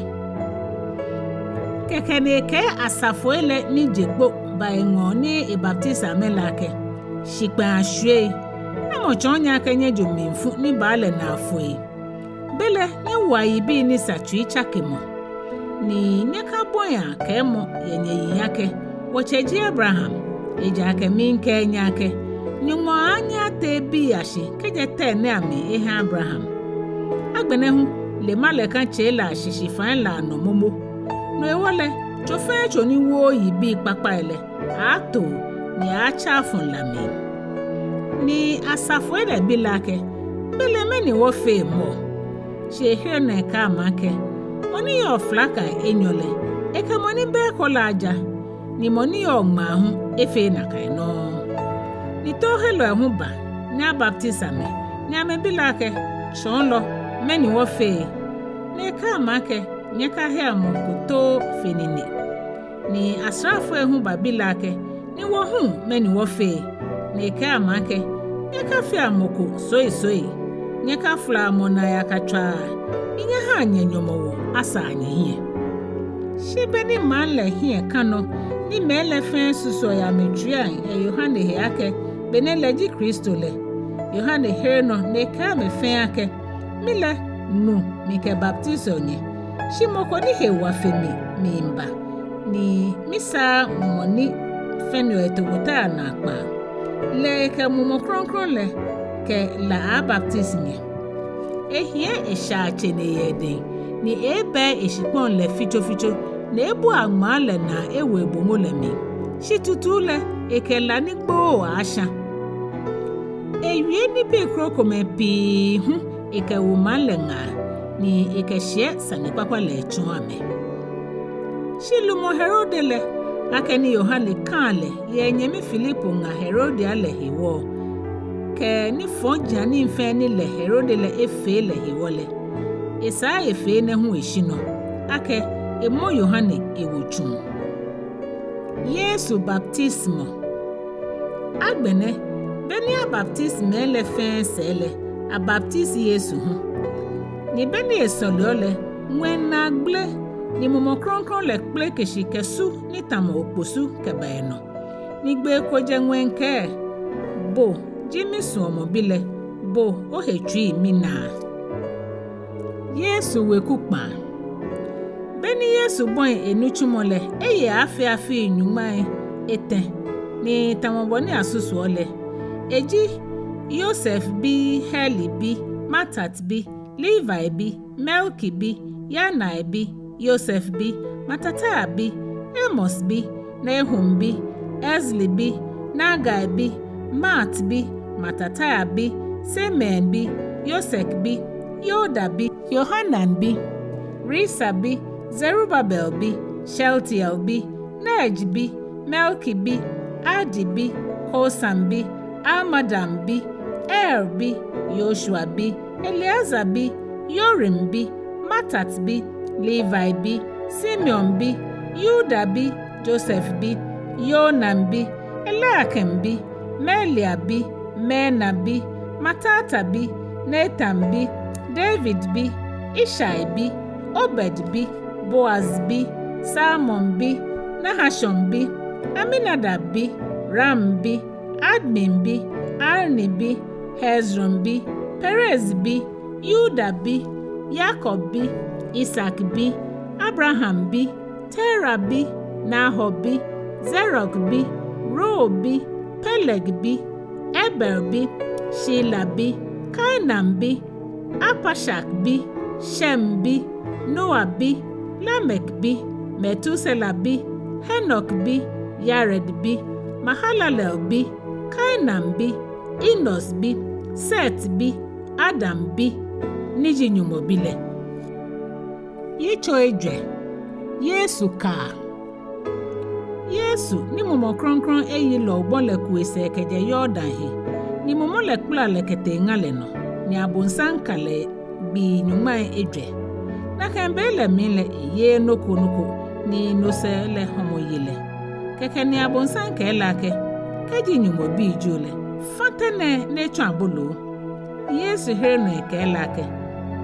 Kɛkɛ ni ekɛɛ asafoi lɛ ni je kpo ba eŋɔɔ ni ebaptisi amɛ lɛ akɛ, Shikpãi ashwiei, namɔ tsɔɔ nyɛ akɛ nyɛjo mlifu ni baa lɛ naa foi? Belɛ nyɛwoa yibii ni sa tsuitsakemɔ. Ni nyɛkabɔia kɛɛmɔ yɛ nyɛyiŋ akɛ, Wɔtsɛ ji Abraham. Ejaakɛ miikɛɛ nyɛ akɛ, Nyɔŋmɔ aaanyɛ atee bii ashi kɛjɛ tɛi nɛɛ amli eha Abraham. Agbɛnɛ hu, lema lɛ kã tsei lɛ ashishi fai lɛ anɔ momo. No hewɔ lɛ, tso fɛɛ tso ni wooo yibii kpakpai lɛ, aaato ni aaatsa afɔ̃ la mli. Ni asafoi lɛ bi lɛ akɛ, Belɛ mɛni wɔfee mɔ? Shi ehere nɔ ekɛɛ amɛ akɛ, Mɔ ni yɔɔ flakai enyɔ lɛ, ekɛ mɔ ni bɛ eko lɛ aja, ni mɔ ni yɔɔ ŋmaa hu efee nakai nɔŋŋ. Ni toohelɔi hu ba ni abaptisi amɛ, ni amɛbi lɛ akɛ, Tsɔɔlɔ, mɛni wɔfee? Ni ekɛɛ amɛ akɛ, Nyɛkahea mɔ ko too fe nine. Ni asraafoi hu babi lɛ akɛ, Ni wɔ hu mɛni wɔfee? Ni ekɛɛ amɛ akɛ, Nyɛkafea mɔ ko soisoi, nyɛkafolaa mɔ naa yakatswaa, ni nyɛhaa nyɛnyɔmɔwoo asaa nyɛhiɛ. Shi be ni maŋ lɛ hiɛ kã nɔ ni mɛi lɛ fɛɛ susuɔ yɛ amɛtsuiiaŋ yɛ Yohane he akɛ, Belɛ lɛ ji Kristo lɛ, Yohane here nɔ ni ekɛɛ amɛ fɛɛ akɛ, Mi lɛ, nu mikɛbaptisiɔ nyɛ, shi mɔ ko ni he wa fe mi miiba, ni misaaa mɔ ni fɛneɔ etokotai anaa kpãa. Lɛ ekɛ Mumɔ Krɔŋkrɔŋ lɛ kɛ la aaabaptisi nyɛ. Ehiɛ eshaatsɛ ni eyɛ edɛŋ, ni eeebɛɛ eshikpɔŋ lɛ fitsofitso, ni eeebua ŋmaa lɛ naa ewo ebɔŋɔ lɛ mli. Shi tutu lɛ, ekɛ la ni gbooo aaashã. Ewie nibii krokomɛi pii hu ekɛwo maŋ lɛ ŋaa, ni ekɛshiɛ sanekpakpa lɛ etsɔɔ amɛ. Shi lumɔ Herode lɛ, akɛni Yohane kãa lɛ yɛ enyɛmi Filipo ŋa Herodia lɛ hewɔ, kɛ nifɔjianii fɛɛ ni lɛ Herode lɛ efee lɛ hewɔ lɛ, esaa efee enɛ hu eshi nɔ, akɛ emɔ Yohane ewo tsuŋ. Yesu baptisimɔ. Agbɛnɛ, be ni abaptisi mɛi lɛ fɛɛ sɛɛ lɛ, abaptisi Yesu hu. Ni be ni esɔleɔ lɛ, ŋwɛi naa gbele, ni Mumɔ Krɔŋkrɔŋ lɛ kpeleke shi kɛ su ni tamɔ okpo su kɛba enɔ. Ni gbee ko jɛ ŋwɛi kɛɛ, Bo ji misuɔmɔ bi lɛ, bo ohe tsui minaa. Yesu weku kpãa. Be ni Yesu bɔi enitsumɔ lɛ, eye aafee afii nyɔŋmai etɛ, Ni tamɔ bɔ ni asusuɔ lɛ, eji Yosef bi, Heli bi, Matat bi, Levi bi, Melki bi, Yanai bi, Yosef bi, Matatai bi, Amos bi, Nahum bi, Esli bi, Naggai bi, Maat bi, Matatai bi, Semein bi, Yosak bi, Yoda bi, Yohanan bi, Risa bi, Zerubabel bi, Shealtiel bi, Neaia bi, Melki bi, Adi bi, Kosam bi, Elmadam bi, Er bi, Yoshua bi, Eliezer bi, Yorim bi, Matat bi, Levi bi, Simeon bi, Yuda bi, Yosef bi, Yonan bi, Eliakim bi, Melea bi, Mena bi, Matata bi, Natan bi, David bi, Ishai bi, Obed bi, Boaz bi, Salmon bi, Nahashon bi, Aminadab bi, Ram bi, Admin bi, Arni bi, Hezron bi, Perez bi, Yuda bi, Yakob bi, Isak bi, Abraham bi, Tera bi, Nahor bi, Serug bi, Reu bi, Peleg bi, Eber bi, Shelah bi, Kainan bi, Arpakshad bi, Shem bi, Noa bi, Lamek bi, Metusela bi, Henok bi, Yared bi, Mahalalel bi, Kainan bi, Enos bi, Set bi, Adam bi, ni ji Nyɔŋmɔ bi lɛ. Yitso ejwɛ. Yesu kaa. Yesu, ni Mumɔ Krɔŋkrɔŋ eyi lɛ obɔ lɛ ku esɛɛ kɛjɛ Yordan he, ni mumɔ lɛ kpala lɛ kɛtee ŋa lɛ nɔ, ni Abonsam ka lɛ gbii nyɔŋmai ejwɛ. Nakai be lɛ mli lɛ eyeee nɔ ko nɔ ko, ni no sɛɛ lɛ hɔmɔ ye lɛ. Kɛkɛ ni Abonsam kɛɛ lɛ akɛ, kɛji Nyɔŋmɔ bi ji bo lɛ, fã tɛ nɛɛ ni etsɔ aboloo. Yesu here nɔ ekɛɛ lɛ akɛ,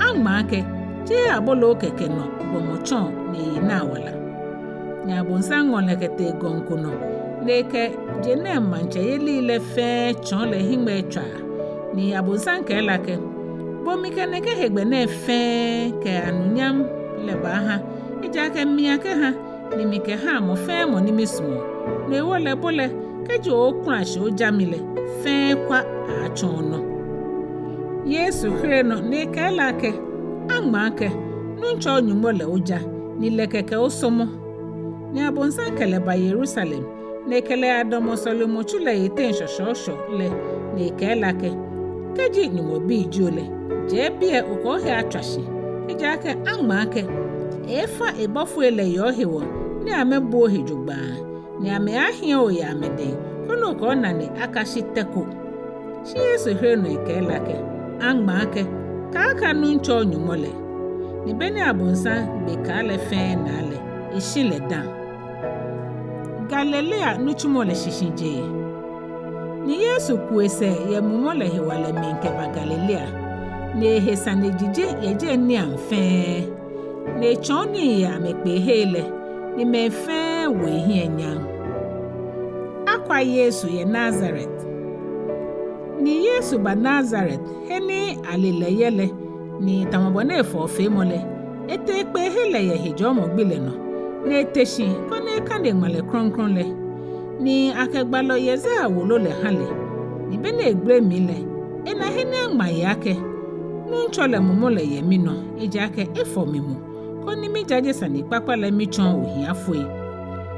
aŋma akɛ, jeee aboloo kɛkɛ nɔ gbɔmɔ tsɔɔ ni eyi naa wala. Ni Abonsam ŋɔ lɛ kɛtee gɔŋ ko nɔ, ni ekɛ je nɛɛ maŋtsɛyelii lɛ fɛɛ tsɔɔ lɛ hiŋmɛitswaa. Ni Abonsam kɛɛ lɛ akɛ, bo mikɛ nɛkɛ hegbɛ nɛɛ fɛɛ kɛ anunyam lɛ baaha, ejaakɛ mi akɛha, ni mikɛhaa mɔ fɛɛ mɔ ni misumɔɔ. No hewɔ lɛ bo lɛ, kɛji ookula shi oja mi lɛ, fɛɛ kwa aaatsɔ onɔ. Yesu here nɔ ni ekɛɛ lɛ akɛ, aŋma akɛ, Nuŋtsɔ o-Nyɔŋmɔ lɛ oja, ni lɛ kɛkɛ osɔmɔ. Ni Abonsam kɛ lɛ ba Yerusalem, ni ekɛ lɛ yadamɔ sɔlemɔtsu lɛ yiteŋ shɔshɔɔshɔ lɛ, ni ekɛɛ lɛ akɛ, kɛji Nyɔŋmɔ bi ji bo lɛ, jɛ biɛ okɛ ohe atswa shi. Ejaakɛ aŋma akɛ, eeefã ebɔfoi lɛ yɛ ohewɔ, ni amɛbu ohe jogbaŋŋ, ni amɛaahiɛ o yɛ amɛdɛŋ, koni okɛ onane akashi tɛ ko. Shi Yesu here nɔ ekɛɛ lɛ akɛ, aŋma akɛ, kaaka Nuŋtsɔ o-Nyɔŋmɔ lɛ. Ni be ni Abonsam gbe kaa lɛ fɛɛ naa lɛ, eshi lɛ dã. Galilea nitsumɔ lɛ shishijee. Ni Yesu ku esɛɛ yɛ mumɔ lɛ hewalɛ mli kɛba Galilea, ni ehe sane jije yɛ jɛi niiaŋ fɛɛ, ni etsɔɔ nii yɛ amɛkpeehei lɛ, ni mɛi fɛɛ wo ehiɛ nyam. Akwa Yesu yɛ Nazaret. Ni Yesu ba Nazaret, he ni ale lɛ yɛ lɛ, ni tamɔ bɔ ni efɔɔ feemɔ lɛ, etee kpeehe lɛ yɛ hejɔɔmɔ gbi lɛ nɔ, ni ete shi koni ekane Ŋmalɛ Krɔŋkrɔŋ lɛ. Ni akɛ gbalɔ Yesaia wolo lɛ ha lɛ, ni be ni egbele mli lɛ, ena he ni aŋma yɛ akɛ, Nuŋtsɔ lɛ mumɔ lɛ yɛ minɔ, ejaakɛ efɔ mi mu, koni mijaje sanekpakpa lɛ mitsɔɔ ohiafoi.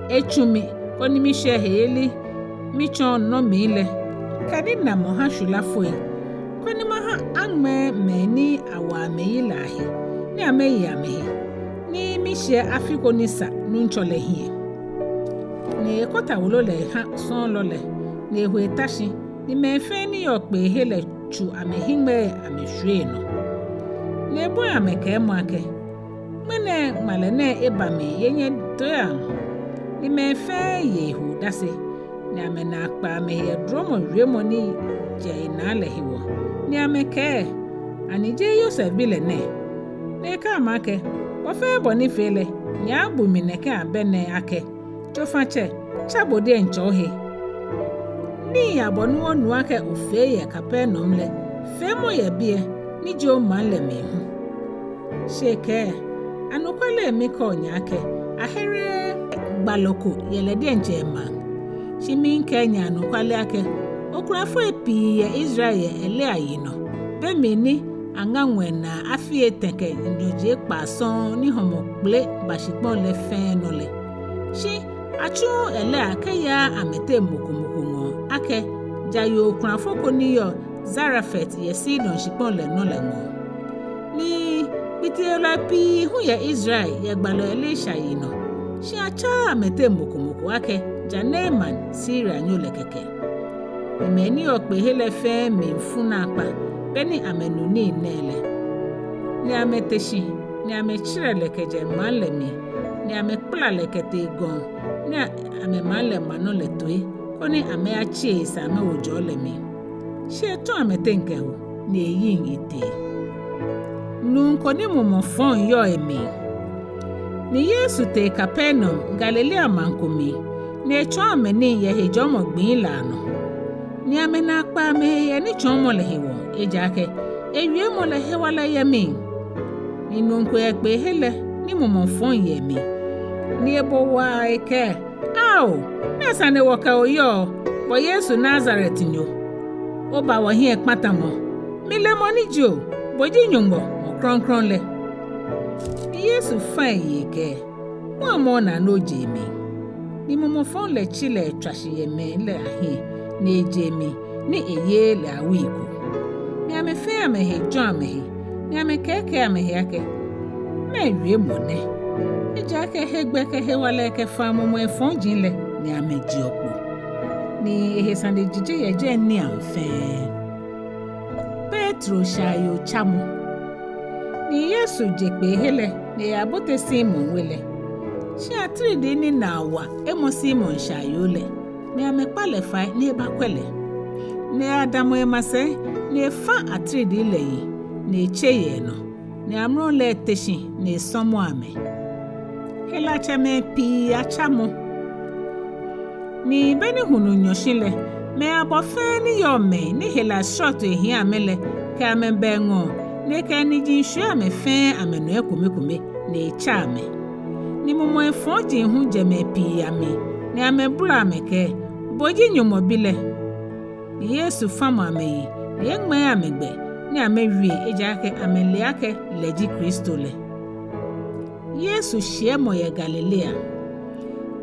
Etsu mi, koni mishwɛ heyeli mitsɔɔ nɔmii lɛ, kɛ ninamɔ ha shwilafoi, koni maha aŋmɛɛ mɛi ni awa amɛyi lɛ ahe, ni amɛye amɛhe, ni mishɛ afi ko ni sa Nuŋtsɔ lɛ hiɛ. Ni ekɔta wolo lɛ eha sɔɔlɔ lɛ, ni eho eta shi, ni mɛi fɛɛ ni yɔɔ kpeehe lɛ tsu amɛhiŋmɛii amɛshwie enɔ. Ni ebɔi amɛ kɛɛmɔ akɛ, ŋmɛnɛ ŋmalɛ nɛɛ eba mli yɛ nyɛtoiiaŋ. Ni mɛi fɛɛ ye ehe odase, ni amɛnaa kpa amɛhe yɛ dromɔ wiemɔ ni jɛ enaa lɛ hewɔ, ni amɛkɛɛ, ani jeee Yosef bi lɛ nɛ? Ni ekɛɛ amɛ akɛ, bɔ fɛɛ bɔ ni fee lɛ, nyɛaabu mi nɛkɛ abɛ nɛɛ akɛ, tsofatsɛ, tsa bo diɛŋtsɛ ohe. Nii abɔ ni wɔnu akɛ ofee yɛ Kapernaum lɛ, feemɔ yɛ biɛ ni ji omaŋ lɛ mli hu. Shi ekɛɛ, anɔkwale mikɛɔ nyɛ akɛ, ahereee gbalɔ ko yɛ lɛ diɛŋtsɛ emaŋ. Shi miikɛɛ nyɛ anɔkwale akɛ, okulafoi pii yɛ Israel yɛ Elia yi nɔ, be mli ni aŋa ŋwɛi naa afii etɛ kɛ nyɔji ekpaa sɔŋŋ ni hɔmɔ kpele ba shikpɔŋ lɛ fɛɛ nɔ lɛ. Shi atsuuu Elia kɛyaaa amɛteŋ mɔ ko mɔ ko ŋɔɔ akɛ ja yoo okulafo ko ni yɔɔ Zarefat yɛ Sidon shikpɔŋ lɛ nɔ lɛ ŋɔɔ. Ni kpitielɔi pii hu yɛ Israel yɛ gbalɔ Elisha yi nɔ, shi atsaaa amɛteŋ mɔ ko mɔ ko akɛ ja Naaman Sirianyo lɛ kɛkɛ. Ni mɛi ni yɔɔ kpeehe lɛ fɛɛ mli fu naakpa be ni amɛnu nii nɛɛ lɛ. Ni amɛte shi, ni amɛtsirɛ lɛ kɛjɛ maŋ lɛ mli, ni amɛkpala lɛ kɛtee gɔŋ ni amɛmaŋ lɛ manɔ lɛ toi, koni amɛyatsie esɛɛ amɛwo jɔɔ lɛ mli. Shi etu amɛteŋ kɛho, ni eyiŋ etee. Nuu ko ni mumɔ fɔŋ yɔɔ emli. Ni Yesu tee Kapernaum, Galilea maŋ ko mli, ni etsɔɔ amɛ nii yɛ hejɔɔmɔ gbii lɛ anɔ. Ni amɛnaa kpaa amɛhe yɛ enitsɔɔmɔ lɛ hewɔ, ejaakɛ ewiemɔ lɛ hewalɛ yɛ mli. Ni nuu ko yɛ kpeehe lɛ ni mumɔ fɔŋ yɛ emli, ni ebo waa ekɛɛ, Ao, mɛɛ sane wɔkɛ bo yɔɔ, bo Yesu Nazaretnyo? Oba wɔhiɛkpatamɔ. Mile mɔ ni ji bo, bo ji Nyɔŋmɔ Mɔ Krɔŋkrɔŋ lɛ. Ni Yesu fã eyi ekɛɛ, Kwɛmɔ naa ni ojie mi. Ni mumɔ fɔŋ lɛ tsi lɛ etswa shi yɛ mɛi lɛ ahiɛ, ni ejie mi, ni eyeee lɛ awui ko. Ni amɛ fɛɛ amɛhe jɔ̃ amɛhe, ni amɛkɛɛkɛɛ amɛhe akɛ, Mɛɛ wiemɔ nɛ? Ejaakɛ hegbɛ kɛ hewalɛ kɛfaa mumɔi fɔji lɛ, ni amɛjeɔ kpo. Ni ehe sane jije yɛ jɛi niiaŋ fɛɛ. Petro shaayoo tsamɔ. Ni Yesu je kpeehe lɛ, ni eyabote Simon we lɛ. Shi atiridii ni naa wa emɔ Simon shaayoo lɛ, ni amɛkpa lɛ fai ni ebakwɛ lɛ. Ni eyadamɔ emasɛi, ni efã atiridii lɛ yi, ni etse yɛ enɔ, ni amrɔ lɛ ete shi ni esɔmɔ amɛ. Helatsɛmɛi pii atsamɔ. Ni be ni hulu nyɔ shi lɛ, mɛi abɔ fɛɛ ni yɔɔ mɛi ni hela srɔto ehiɛ amɛ lɛ kɛ amɛ ba eŋɔɔ, ni ekɛ eniji shwie amɛ fɛɛ amɛnɔ ekomekome, ni etsa amɛ. Ni mumɔi fɔji hu jɛ mɛi pii amli, ni amɛbolɔ amɛkɛɛ, Bo ji Nyɔŋmɔ Bi lɛ. Ni Yesu famɔ amɛyi, ni eŋmɛɛɛ amɛ gbɛ ni amɛwie, ejaakɛ amɛle akɛ lɛ ji Kristo lɛ. Yesu shiɛmɔ yɛ Galilea.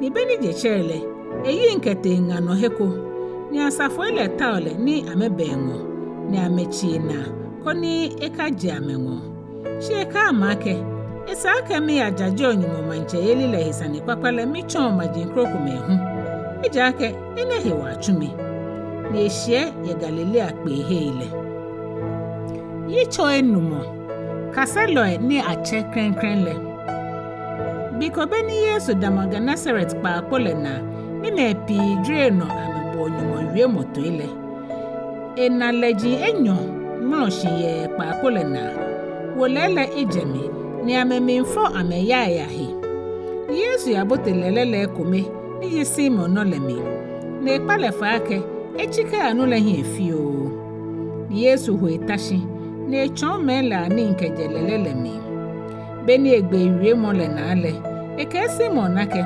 Ni be ni je tsɛre lɛ, eyiŋ kɛtee ŋa nɔ he ko, ni asafoi lɛ tao lɛ ni amɛba eŋɔɔ, ni amɛtsi enaa, koni ekajɛ amɛŋɔɔ. Shi ekɛɛ amɛ akɛ, Esa akɛ miyajajeɔ Nyɔŋmɔ maŋtsɛyeli lɛ he sanekpakpa lɛ mitsɔɔ maji krokomɛi hu, ejaakɛ enɛ hewɔ atsu mi. Ni eshiɛ yɛ Galilea kpeehei lɛ. Yitso enumɔ. Kaselɔi ni atsɛ klɛŋklɛŋ lɛ. Be ko be ni Yesu damɔ Genesaret kpaakpo lɛ naa, ni mɛi pii jwere enɔ amɛboɔ Nyɔŋmɔ wiemɔ toi lɛ, ena lɛji enyɔ mlɔ shi yɛ kpaakpo lɛ naa. Wolɛi lɛ ejɛ mli, ni amɛmiifɔ amɛyai ahe. Ni Yesu yabote lɛlɛ lɛ ekome ni ji Simon nɔ lɛ mli, ni ekpa lɛ fai akɛ etsi kɛya nu lɛ hiɛ fioo. Ni Yesu ho eta shi, ni etsɔɔ mɛi lɛ anii kɛjɛ lɛlɛ lɛ mli. Be ni egbe ewiemɔ lɛ naa lɛ, ekɛɛ Simon akɛ,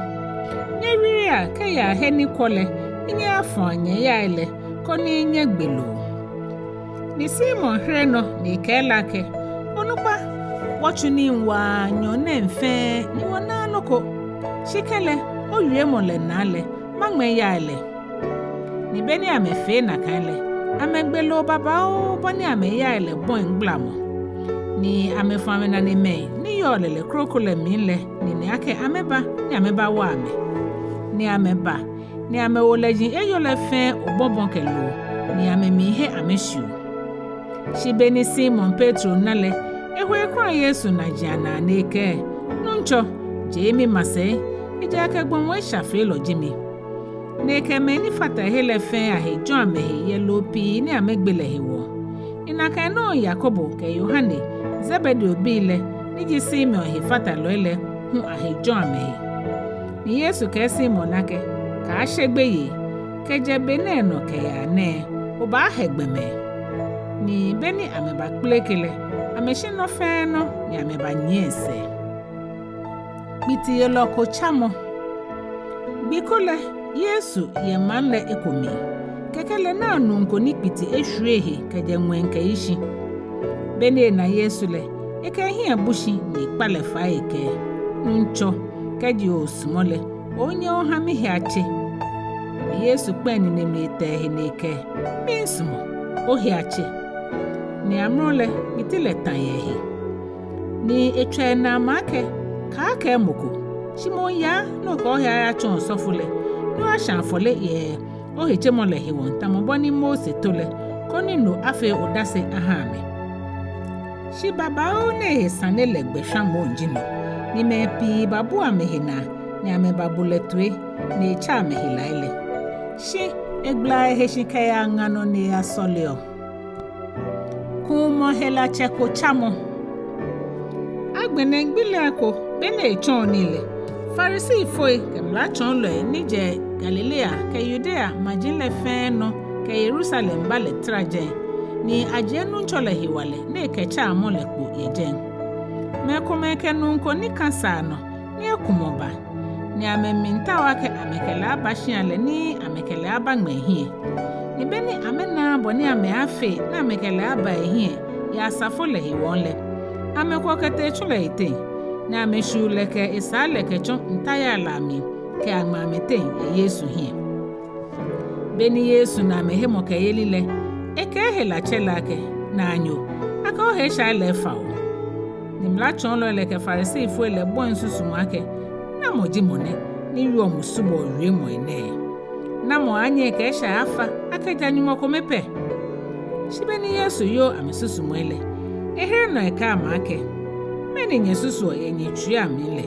Nyɛwirea kɛya he ni kwɔ lɛ, ni nyɛyafɔa nyɛyai lɛ, koni nyɛgbe loo. Ni Simon here nɔ ni ekɛɛ lɛ akɛ, Onukpa, wɔtsu nii waa nyɔɔŋ nɛɛ fɛɛ ni wɔnaaa nɔ ko. Shi kɛlɛ, owiemɔ lɛ naa lɛ, maŋmɛ yai lɛ. Ni be ni amɛfee nakai lɛ, amɛgbe loo babaoo bɔ ni amɛyai lɛ bɔi gblamɔ. Ni amɛfɔ amɛnanemɛi ni yɔɔ lɛlɛ kroko lɛ mli lɛ nine akɛ amɛba ni amɛbawa amɛ. Ni amɛba, ni amɛwo lɛji enyɔ lɛ fɛɛ obɔbɔ kɛ loo, ni amɛmiihe amɛshiu. Shi be ni Simon Petro na lɛ, eho ekura Yesu najiaŋ naa ni ekɛɛ, Nuŋtsɔ, jee mimasɛi, ejaakɛ gbɔmɔ eshafeelɔ ji mi. Ni ekɛ mɛi ni fata ehe lɛ fɛɛ ahe jɔ̃ amɛhe yɛ loo pii ni amɛgbe lɛ hewɔ. Ni nakai nɔŋŋ Yakobo kɛ Yohane, Zebedeo bii lɛ, ni ji Simon hefatalɔi lɛ, hu ahe jɔ̃ amɛhe. Ni Yesu kɛɛ Simon akɛ, Kaashe gbeyei, kɛjɛ be nɛɛ nɔ kɛyaa nɛɛ, obaahe gbɔmɛi. Ni be ni amɛbakpeleke lɛ, amɛshi nɔ fɛɛ nɔ ni amɛbanyiɛ esɛɛ. Kpitiyelɔ ko tsamɔ. Gbi ko lɛ, Yesu yɛ maŋ lɛ eko mli. Kɛkɛ lɛ naa nuu ko ni kpiti eshwie ehe kɛjɛ ŋwɛi kɛyi shi. Be ni ena Yesu lɛ, ekɛ ehiɛ bu shi ni ekpa lɛ fai ekɛɛ: Nuŋtsɔ, kɛji oosumɔ lɛ, onyɛ oha mihe atse. Yesu kpɛ enine mli etɛ ehe ni ekɛɛ: Miisumɔ, ohe atse. Ni amrɔ lɛ, kpiti lɛ tã yɛ ehe. Ni etswa enaa ama akɛ: Kaakɛɛ mɔ ko, shi moŋ yaa ni okɛ ohe ayatsɔɔ osɔfo lɛ, ni oyashã afɔle yɛ ohetsemɔ lɛ hewɔ, tamɔ bɔ ni Mose to lɛ, koni no afee odase aha amɛ. Shi babaoo nɛɛ he sane lɛ gbɛ shwamɔ ji no, ni mɛi pii babu amɛhe naa, ni amɛbabu lɛ toi, ni etsɛ amɛhe lai lɛ. Shi egbala ehe shi kɛyaa ŋa nɔ ni eyasɔleɔ. Kuumɔ helatsɛ ko tsamɔ. Agbɛnɛ gbi lɛ eko, be ni etsɔɔ nii lɛ, Farisifoi kɛ mlatsɔɔlɔi ni jɛ Galilea kɛ Yudea maji lɛ fɛɛ nɔ kɛ Yerusalem ba lɛ tara jɛi, ni ajie Nuŋtsɔ lɛ hewalɛ ni ekɛtsɛ amɛ lɛ kpo yɛ jɛi. Mɛi komɛi kɛ nuu ko ni kã saa nɔ ni ekumɔ ba, ni amɛmiitao akɛ amɛkɛ lɛ aba shia lɛ ni amɛkɛ lɛ abaŋmɛ ehiɛ. Ni be ni amɛnaaa bɔ ni amɛaafee ni amɛkɛ lɛ aba ehiɛ yɛ asafo lɛ hewɔ lɛ, amɛkwɔ kɛtee tsu lɛ yiteŋ, ni amɛshuu lɛ kɛ esaa lɛ kɛtsɔ ntayai lɛ amli kɛyaŋmɛ amɛteŋ yɛ Yesu hiɛ. Be ni Yesu na amɛhemɔkɛyeli lɛ, ekɛɛ helatsɛ lɛ akɛ: Naanyo, akɛ ohe eshai lɛ efa o. Ni mlatsɔɔlɔi lɛ kɛ Farisifoi lɛ bɔi susumɔ akɛ: Namɔ ji mɔ nɛ ni wieɔ musubɔɔ wiemɔi nɛɛ? Namɔ aaanyɛ ekɛ eshai afa akɛ ja Nyɔŋmɔ kome pɛ? Shi be ni Yesu yoo amɛsusumɔi lɛ, ehere nɔ ekɛɛ amɛ akɛ: Mɛni nyɛsusuɔ yɛ nyɛtsuii amli lɛ?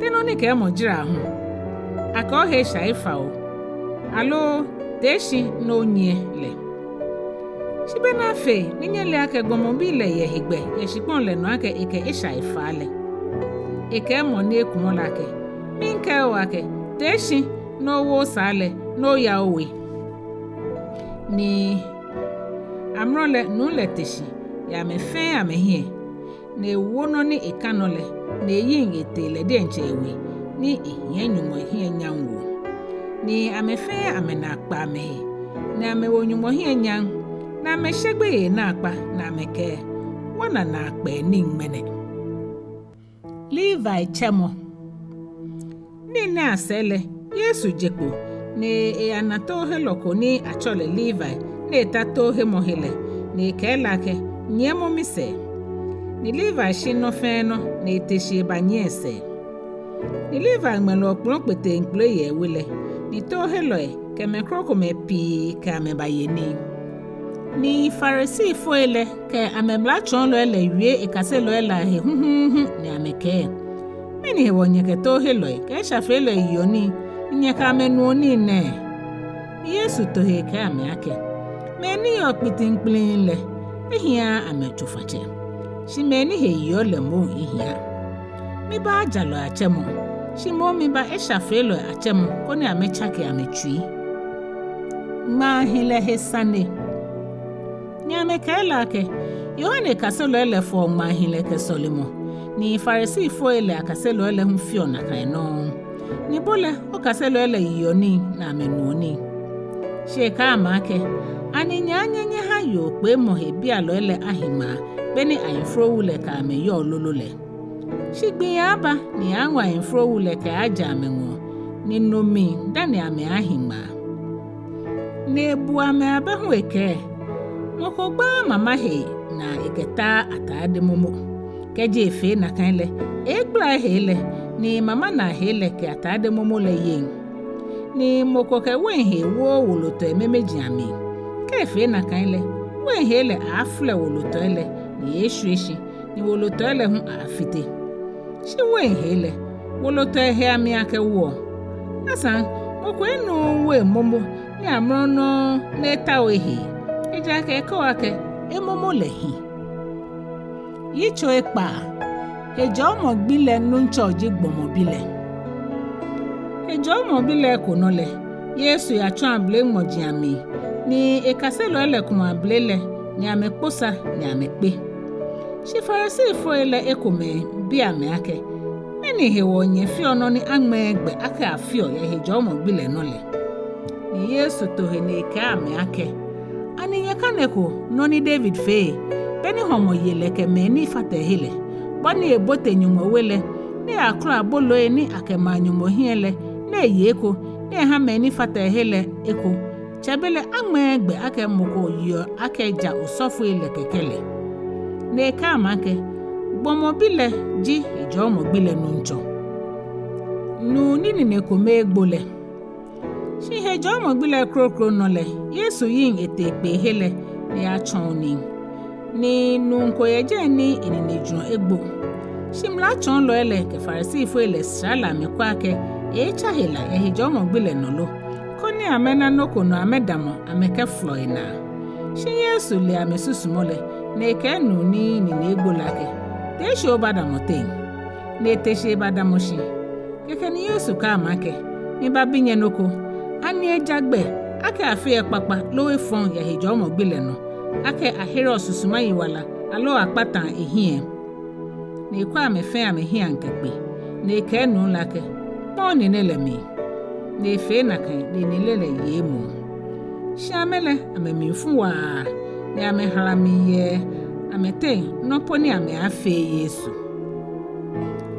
Te nɔ ni kɛɛmɔ jara hu, akɛ ohe eshai efa o, aloo tee shi ni onyiɛ lɛ? Shi be ni afee ni nyɛle akɛ gbɔmɔ bi lɛ yɛ hegbɛ yɛ shikpɔŋ lɛ nɔ akɛ ekɛ eshai faa lɛ, ekɛɛ mɔ ni ekumɔ lɛ akɛ: Miikɛɛ o akɛ, tee shi ni owo osaa lɛ ni oya owe. Ni amrɔ lɛ nuu lɛ te shi yɛ amɛ fɛɛ amɛhiɛ, ni ewo nɔ ni ekã nɔ lɛ, ni eyiŋ etee lɛ diɛŋtsɛ ewe, ni ehiɛ Nyɔŋmɔ hiɛ nyam woo. Ni amɛ fɛɛ amɛnaa kpa amɛhe, ni amɛwo Nyɔŋmɔ hiɛ nyam, ni amɛshe gbeyei naakpa, ni amɛkɛɛ: Wɔna naakpɛɛ nii ŋmɛnɛ. Levi tsɛmɔ. Nii nɛɛ asɛɛ lɛ, Yesu je kpo, ni eyana toohelɔ ko ni atsɛɔ lɛ Levi, ni eta toohemɔ he lɛ, ni ekɛɛ lɛ akɛ: Nyiɛmɔ misɛɛ. Ni Levi shi nɔ fɛɛ nɔ, ni ete shi ebanyiɛ esɛɛ. Ni Levi ŋmɛ lɛ okplɔ kpeteŋkpele yɛ ewe lɛ, ni toohelɔi kɛ mɛi krokomɛi pii kɛ amɛ baye nii. Ni Farisifoi lɛ kɛ amɛmlatsɔɔlɔi lɛ wie ekaselɔi lɛ ahe huhuuhu ni amɛkɛɛ: Mɛni hewɔ nyɛkɛ toohelɔi kɛ eshafeelɔi yeɔ nii, ni nyɛkɛ amɛ nuɔ nii nɛɛ? Ni Yesu to he ekɛɛ amɛ akɛ: Mɛi ni yeɔ kpitimkpliŋŋ lɛ, ehiaaa amɛ tsofatsɛ, shi mɛi ni he yeɔ lɛ moŋ ehia. Mibaaa jalɔi atsɛmɔ, shi moŋ miba eshafeelɔi atsɛmɔ, koni amɛtsake amɛtsui. Ŋmaahilɛ he sane. Ni amɛkɛɛ lɛ akɛ: Yohane kaselɔi lɛ fɔɔ ŋmaahilɛ kɛ sɔlemɔ, ni Farisifoi lɛ akaselɔi lɛ hu feɔ nakai nɔŋŋ. Ni bo lɛ, okaselɔi lɛ yeɔ nii ni amɛnuɔ nii. Shi ekɛɛ amɛ akɛ: Ani nyɛaanyɛ nyɛha yookpeemɔ he bialɔi lɛ ahi ŋmaa, be ni ayiflowu lɛ kɛ amɛ yɔɔ lolo lɛ? Shi gbii aaaba ni aaaŋɔ ayiflowu lɛ kɛaajɛ amɛŋɔɔ, ni no mli dani amɛaahi ŋmaa. Ni ebu amɛ abɛ hu ekɛɛ: Mɔ ko gbaaa mama hee naa ekɛtaaa atade momo. Kɛji efee nakai lɛ, eeegbala ehee lɛ, ni mama naa hee lɛ kɛ atade momo lɛ yeŋ. Ni mɔ ko kɛ wein hee wooo wolotɔi memeji amli. Kɛ efee nakai lɛ, wein hee lɛ aaaflɛ wolotɔi lɛ, ni eeeshwie shi, ni wolotɔi lɛ hu aaafite. Shi wein hee lɛ, wolotɔi hee amli akɛwoɔ. Asaŋ, mɔ ko enuuu wein momo ni amrɔ nɔŋŋ ni etao ehee, ejaakɛ ekɛɔ akɛ emomo lɛ hi. Yitso ekpaa. Hejɔɔmɔ gbi lɛ Nuŋtsɔ ji gbɔmɔ bi lɛ. Hejɔɔmɔ bi lɛ eko nɔ lɛ, Yesu yatsɔ abele ŋmɔji amli, ni ekaselɔi lɛ kumɔ abele lɛ, ni amɛkpɔ sa ni amɛkpe. Shi Farisifoi lɛ ekomɛi bi amɛ akɛ: Mɛni hewɔ nyɛfeɔ nɔ ni aŋmɛɛɛ gbɛ akɛ afeɔ yɛ hejɔɔmɔ gbi lɛ nɔ lɛ? Ni Yesu to he ni ekɛɛ amɛ akɛ, Ani nyɛkaneko nɔ ni David fee, be ni hɔmɔ ye lɛ kɛ mɛi ni fata ehe lɛ, bɔ ni ebote Nyɔŋmɔ we lɛ, ni eyakɔlɔ aboloi ni akɛmaa Nyɔŋmɔ hiɛ lɛ, ni eye eko, ni eha mɛi ni fata ehe lɛ eko, tsɛbelɛ aŋmɛɛɛ gbɛ akɛ mɔ ko yeɔ akɛ ja osɔfoi lɛ kɛkɛ lɛ? Ni ekɛɛ amɛ akɛ, Gbɔmɔ Bi lɛ ji hejɔɔmɔ gbi lɛ Nuŋtsɔ. Nuu ni nine kome egbo lɛ. Shi hejɔɔmɔ gbi lɛ kroko nɔ lɛ, Yesu yiŋ etee kpeehe lɛ ni eyatsɔɔ nii. Ni nuu ko yɛ jɛi ni enine jurɔ egbo. Shi mlatsɔɔlɔi lɛ kɛ Farisifoi lɛ sra lɛ amɛkwɛ akɛ eeetsa hela yɛ hejɔɔmɔ gbi lɛ nɔ lo, koni amɛna nɔ ko nɔ amɛdamɔ amɛkɛfolɔ enaa. Shi Yesu le amɛsusumɔ lɛ, ni ekɛɛ nuu ni nine egbo lɛ akɛ, Tee shi obadamɔ teŋ. Ni ete shi ebadamɔ shi. Kɛkɛ ni Yesu kɛɛ amɛ akɛ, Mibabi nyɛ nɔ ko. Ani eja gbɛ akɛ afeɔ ekpakpa loo efɔŋ yɛ hejɔɔmɔ gbi lɛ nɔ, akɛ ahereɔ susuma yiwala aloo akpata ehiɛ? Ni ekwɛ amɛ fɛɛ amɛhiɛ kɛkpe, ni ekɛɛ nuu lɛ akɛ, Kpɔ̃ onine lɛ mli. Ni efee nakai ni enine lɛ ye emuu. Shi amɛ lɛ, amɛmli fu waa, ni amɛhala mli yɛ amɛteŋ nɔ po ni amɛaafee Yesu.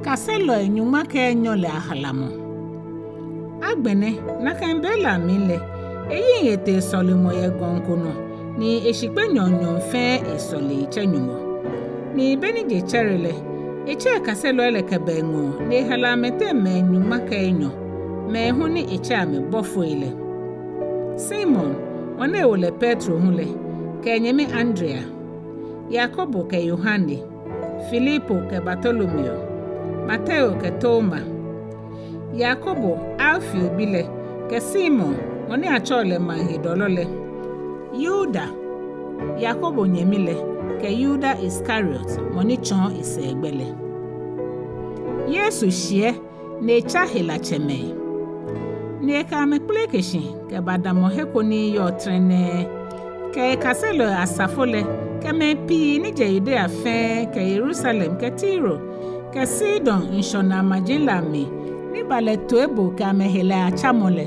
Kaselɔi nyɔŋma kɛ enyɔ lɛ ahalamɔ. Agbɛnɛ, nakai be lɛ amli lɛ, eyiŋ etee sɔlemɔ yɛ gɔŋ ko nɔ, ni eshikpɛ nyɔɔŋ nyɔɔŋ fɛɛ esɔle etsɛ Nyɔŋmɔ. Ni be ni je tsɛre lɛ, etsɛ ekaselɔi lɛ kɛba eŋɔɔ, ni ehala amɛteŋ mɛi nyɔŋma kɛ enyɔ, mɛi hu ni etsɛ amɛ bɔfoi lɛ. Simon, mɔ ni ewo lɛ Petro hu lɛ, kɛ enyɛmi Andrea, Yakobo kɛ Yohane, Filipo kɛ Bartolomeo, Mateo kɛ Toma, Yakobo, Alfeo bi lɛ, kɛ Simon, mɔ ni atsɛɔ lɛ Maŋhedɔlɔ lɛ, Yuda, Yakobo nyɛmi lɛ, kɛ Yuda Iskariot, mɔ ni tsɔɔ esɛɛgbɛ lɛ. Yesu shiɛ ni etsa helatsɛmɛi. Ni ekɛ amɛ kpeleke shi kɛbadamɔ he ko ni yɔɔ trɛnɛɛ, kɛ ekaselɔi asafo lɛ, kɛ mɛi pii ni jɛ Yudea fɛɛ, kɛ Yerusalem, kɛ Tiro, kɛ Sidon ŋshɔnaa maji lɛ amli, ni ba lɛ toiboo kɛ amɛhelai atsamɔ lɛ,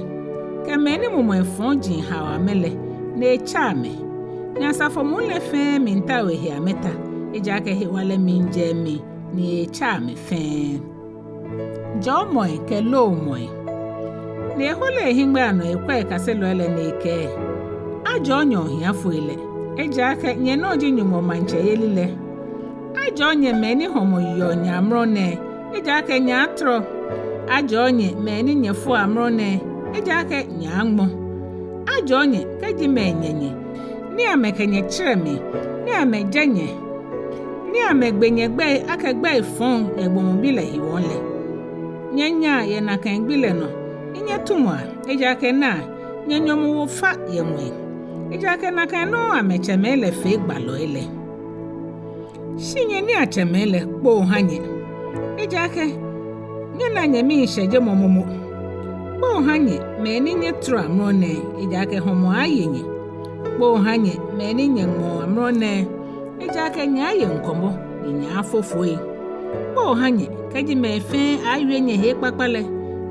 kɛ mɛi ni mumɔi fɔji haoɔ amɛ lɛ, ni etsa amɛ. Ni asafo muu lɛ fɛɛ miitao ehe amɛta, ejaakɛ hewalɛ miijɛ emli, ni etsa amɛ fɛɛ. Jɔɔmɔi kɛ loomɔi. Ni ehole ehiŋmɛi anɔ ekwɛ ekaselɔi lɛ ni ekɛɛ, Ajɔɔ nyɛ ohiafoi lɛ, ejaakɛ nyɛnɔ ji Nyɔŋmɔ maŋtsɛyeli lɛ. Ajɔɔ nyɛ mɛi ni hɔmɔ yeɔ nyɛ amrɔ nɛɛ, ejaakɛ nyɛaatɔrɔ. Ajɔɔ nyɛ mɛi ni nyɛfoɔ amrɔ nɛɛ, ejaakɛ nyɛaaŋmɔ. Ajɔɔ nyɛ kɛji mɛi nyɛ nyɛ, ni amɛkɛ nyɛ tsɛrɛ mli, ni amɛjɛ nyɛ, ni amɛgbe nyɛ gbɛi akɛ gbɛi fɔŋ yɛ gbɔmɔ bi lɛ hewɔ lɛ. Nyɛnyaa yɛ nakai gbi lɛ nɔ, ni nyɛtumɔa, ejaakɛ naa, nyɛnyɔmɔwoo fa yɛ ŋwɛi. Ejaakɛ nakai nɔŋŋ amɛtsɛmɛi lɛ fee gbalɔi lɛ. Shi nyɛ niiatsɛmɛi lɛ, kpoo ha nyɛ, ejaakɛ nyɛna nyɛmiishɛjemɔ momo. Kpoo ha nyɛ mɛi ni nyɛtɔrɔ amrɔ nɛɛ, ejaakɛ hɔmɔ aye nyɛ. Kpoo ha nyɛ mɛi ni nyɛŋmɔɔ amrɔ nɛɛ, ejaakɛ nyɛaaye ŋkɔmɔ ni nyɛaafo foi. Kpoo ha nyɛ kɛji mɛi fɛɛ awie nyɛhe ekpakpa lɛ,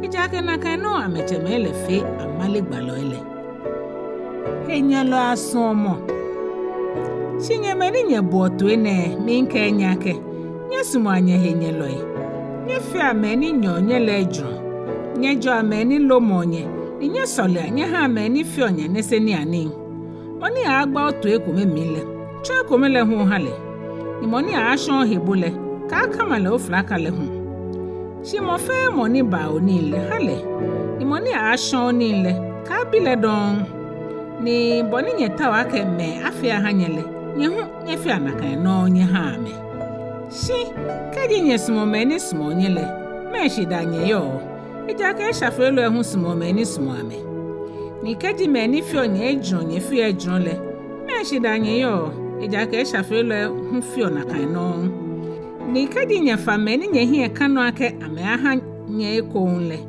ejaakɛ nakai nɔŋŋ amɛtsɛmɛi lɛ fee amale gbalɔi lɛ. Henyɛlɔi asuɔmɔ. Shi nyɛ mɛi ni nyɛboɔ toi nɛɛ, miikɛɛ nyɛ akɛ, nyɛsumɔa nyɛhenyɛlɔi. Nyɛfea mɛi ni nyɛɔ nyɛ lɛ ejurɔ. Nyɛjɔa mɛi ni lomɔɔ nyɛ, ni nyɛsɔlea nyɛhaa mɛi ni feɔ nyɛ niseniianii. Mɔ ni aaagba otoi ekome mli lɛ, tsɔ ekome lɛ hu oha lɛ. Ni mɔ ni aaashɔ ohe bo lɛ, kaakama lɛ oflaka lɛ hu. Shi mɔ fɛɛ mɔ ni baa onii lɛ, ha lɛ. Ni mɔ ni aaashɔ onii lɛ, kaabi lɛ dɔŋŋ. Ni bɔ ni nyɛtaoɔ akɛ mɛi afee aha nyɛ lɛ, nyɛ hu nyɛfea nakai nɔŋŋ nyɛhaa amɛ. Shi kɛji nyɛsumɔɔ mɛi ni sumɔɔ nyɛ lɛ, mɛɛ shidaa nyɛyɔɔ? Ejaakɛ eshafeelɔi hu sumɔɔ mɛi ni sumɔɔ amɛ. Ni kɛji mɛi ni feɔ nyɛ ejurɔ nyɛfeɔ ejurɔ lɛ, mɛɛ shidaa nyɛyɔɔ? Ejaakɛ eshafeelɔi hu feɔ nakai nɔŋŋ. Ni kɛji nyɛfa mɛi ni nyɛhiɛ ka nɔ akɛ amɛaha nyɛ ekoŋŋ lɛ,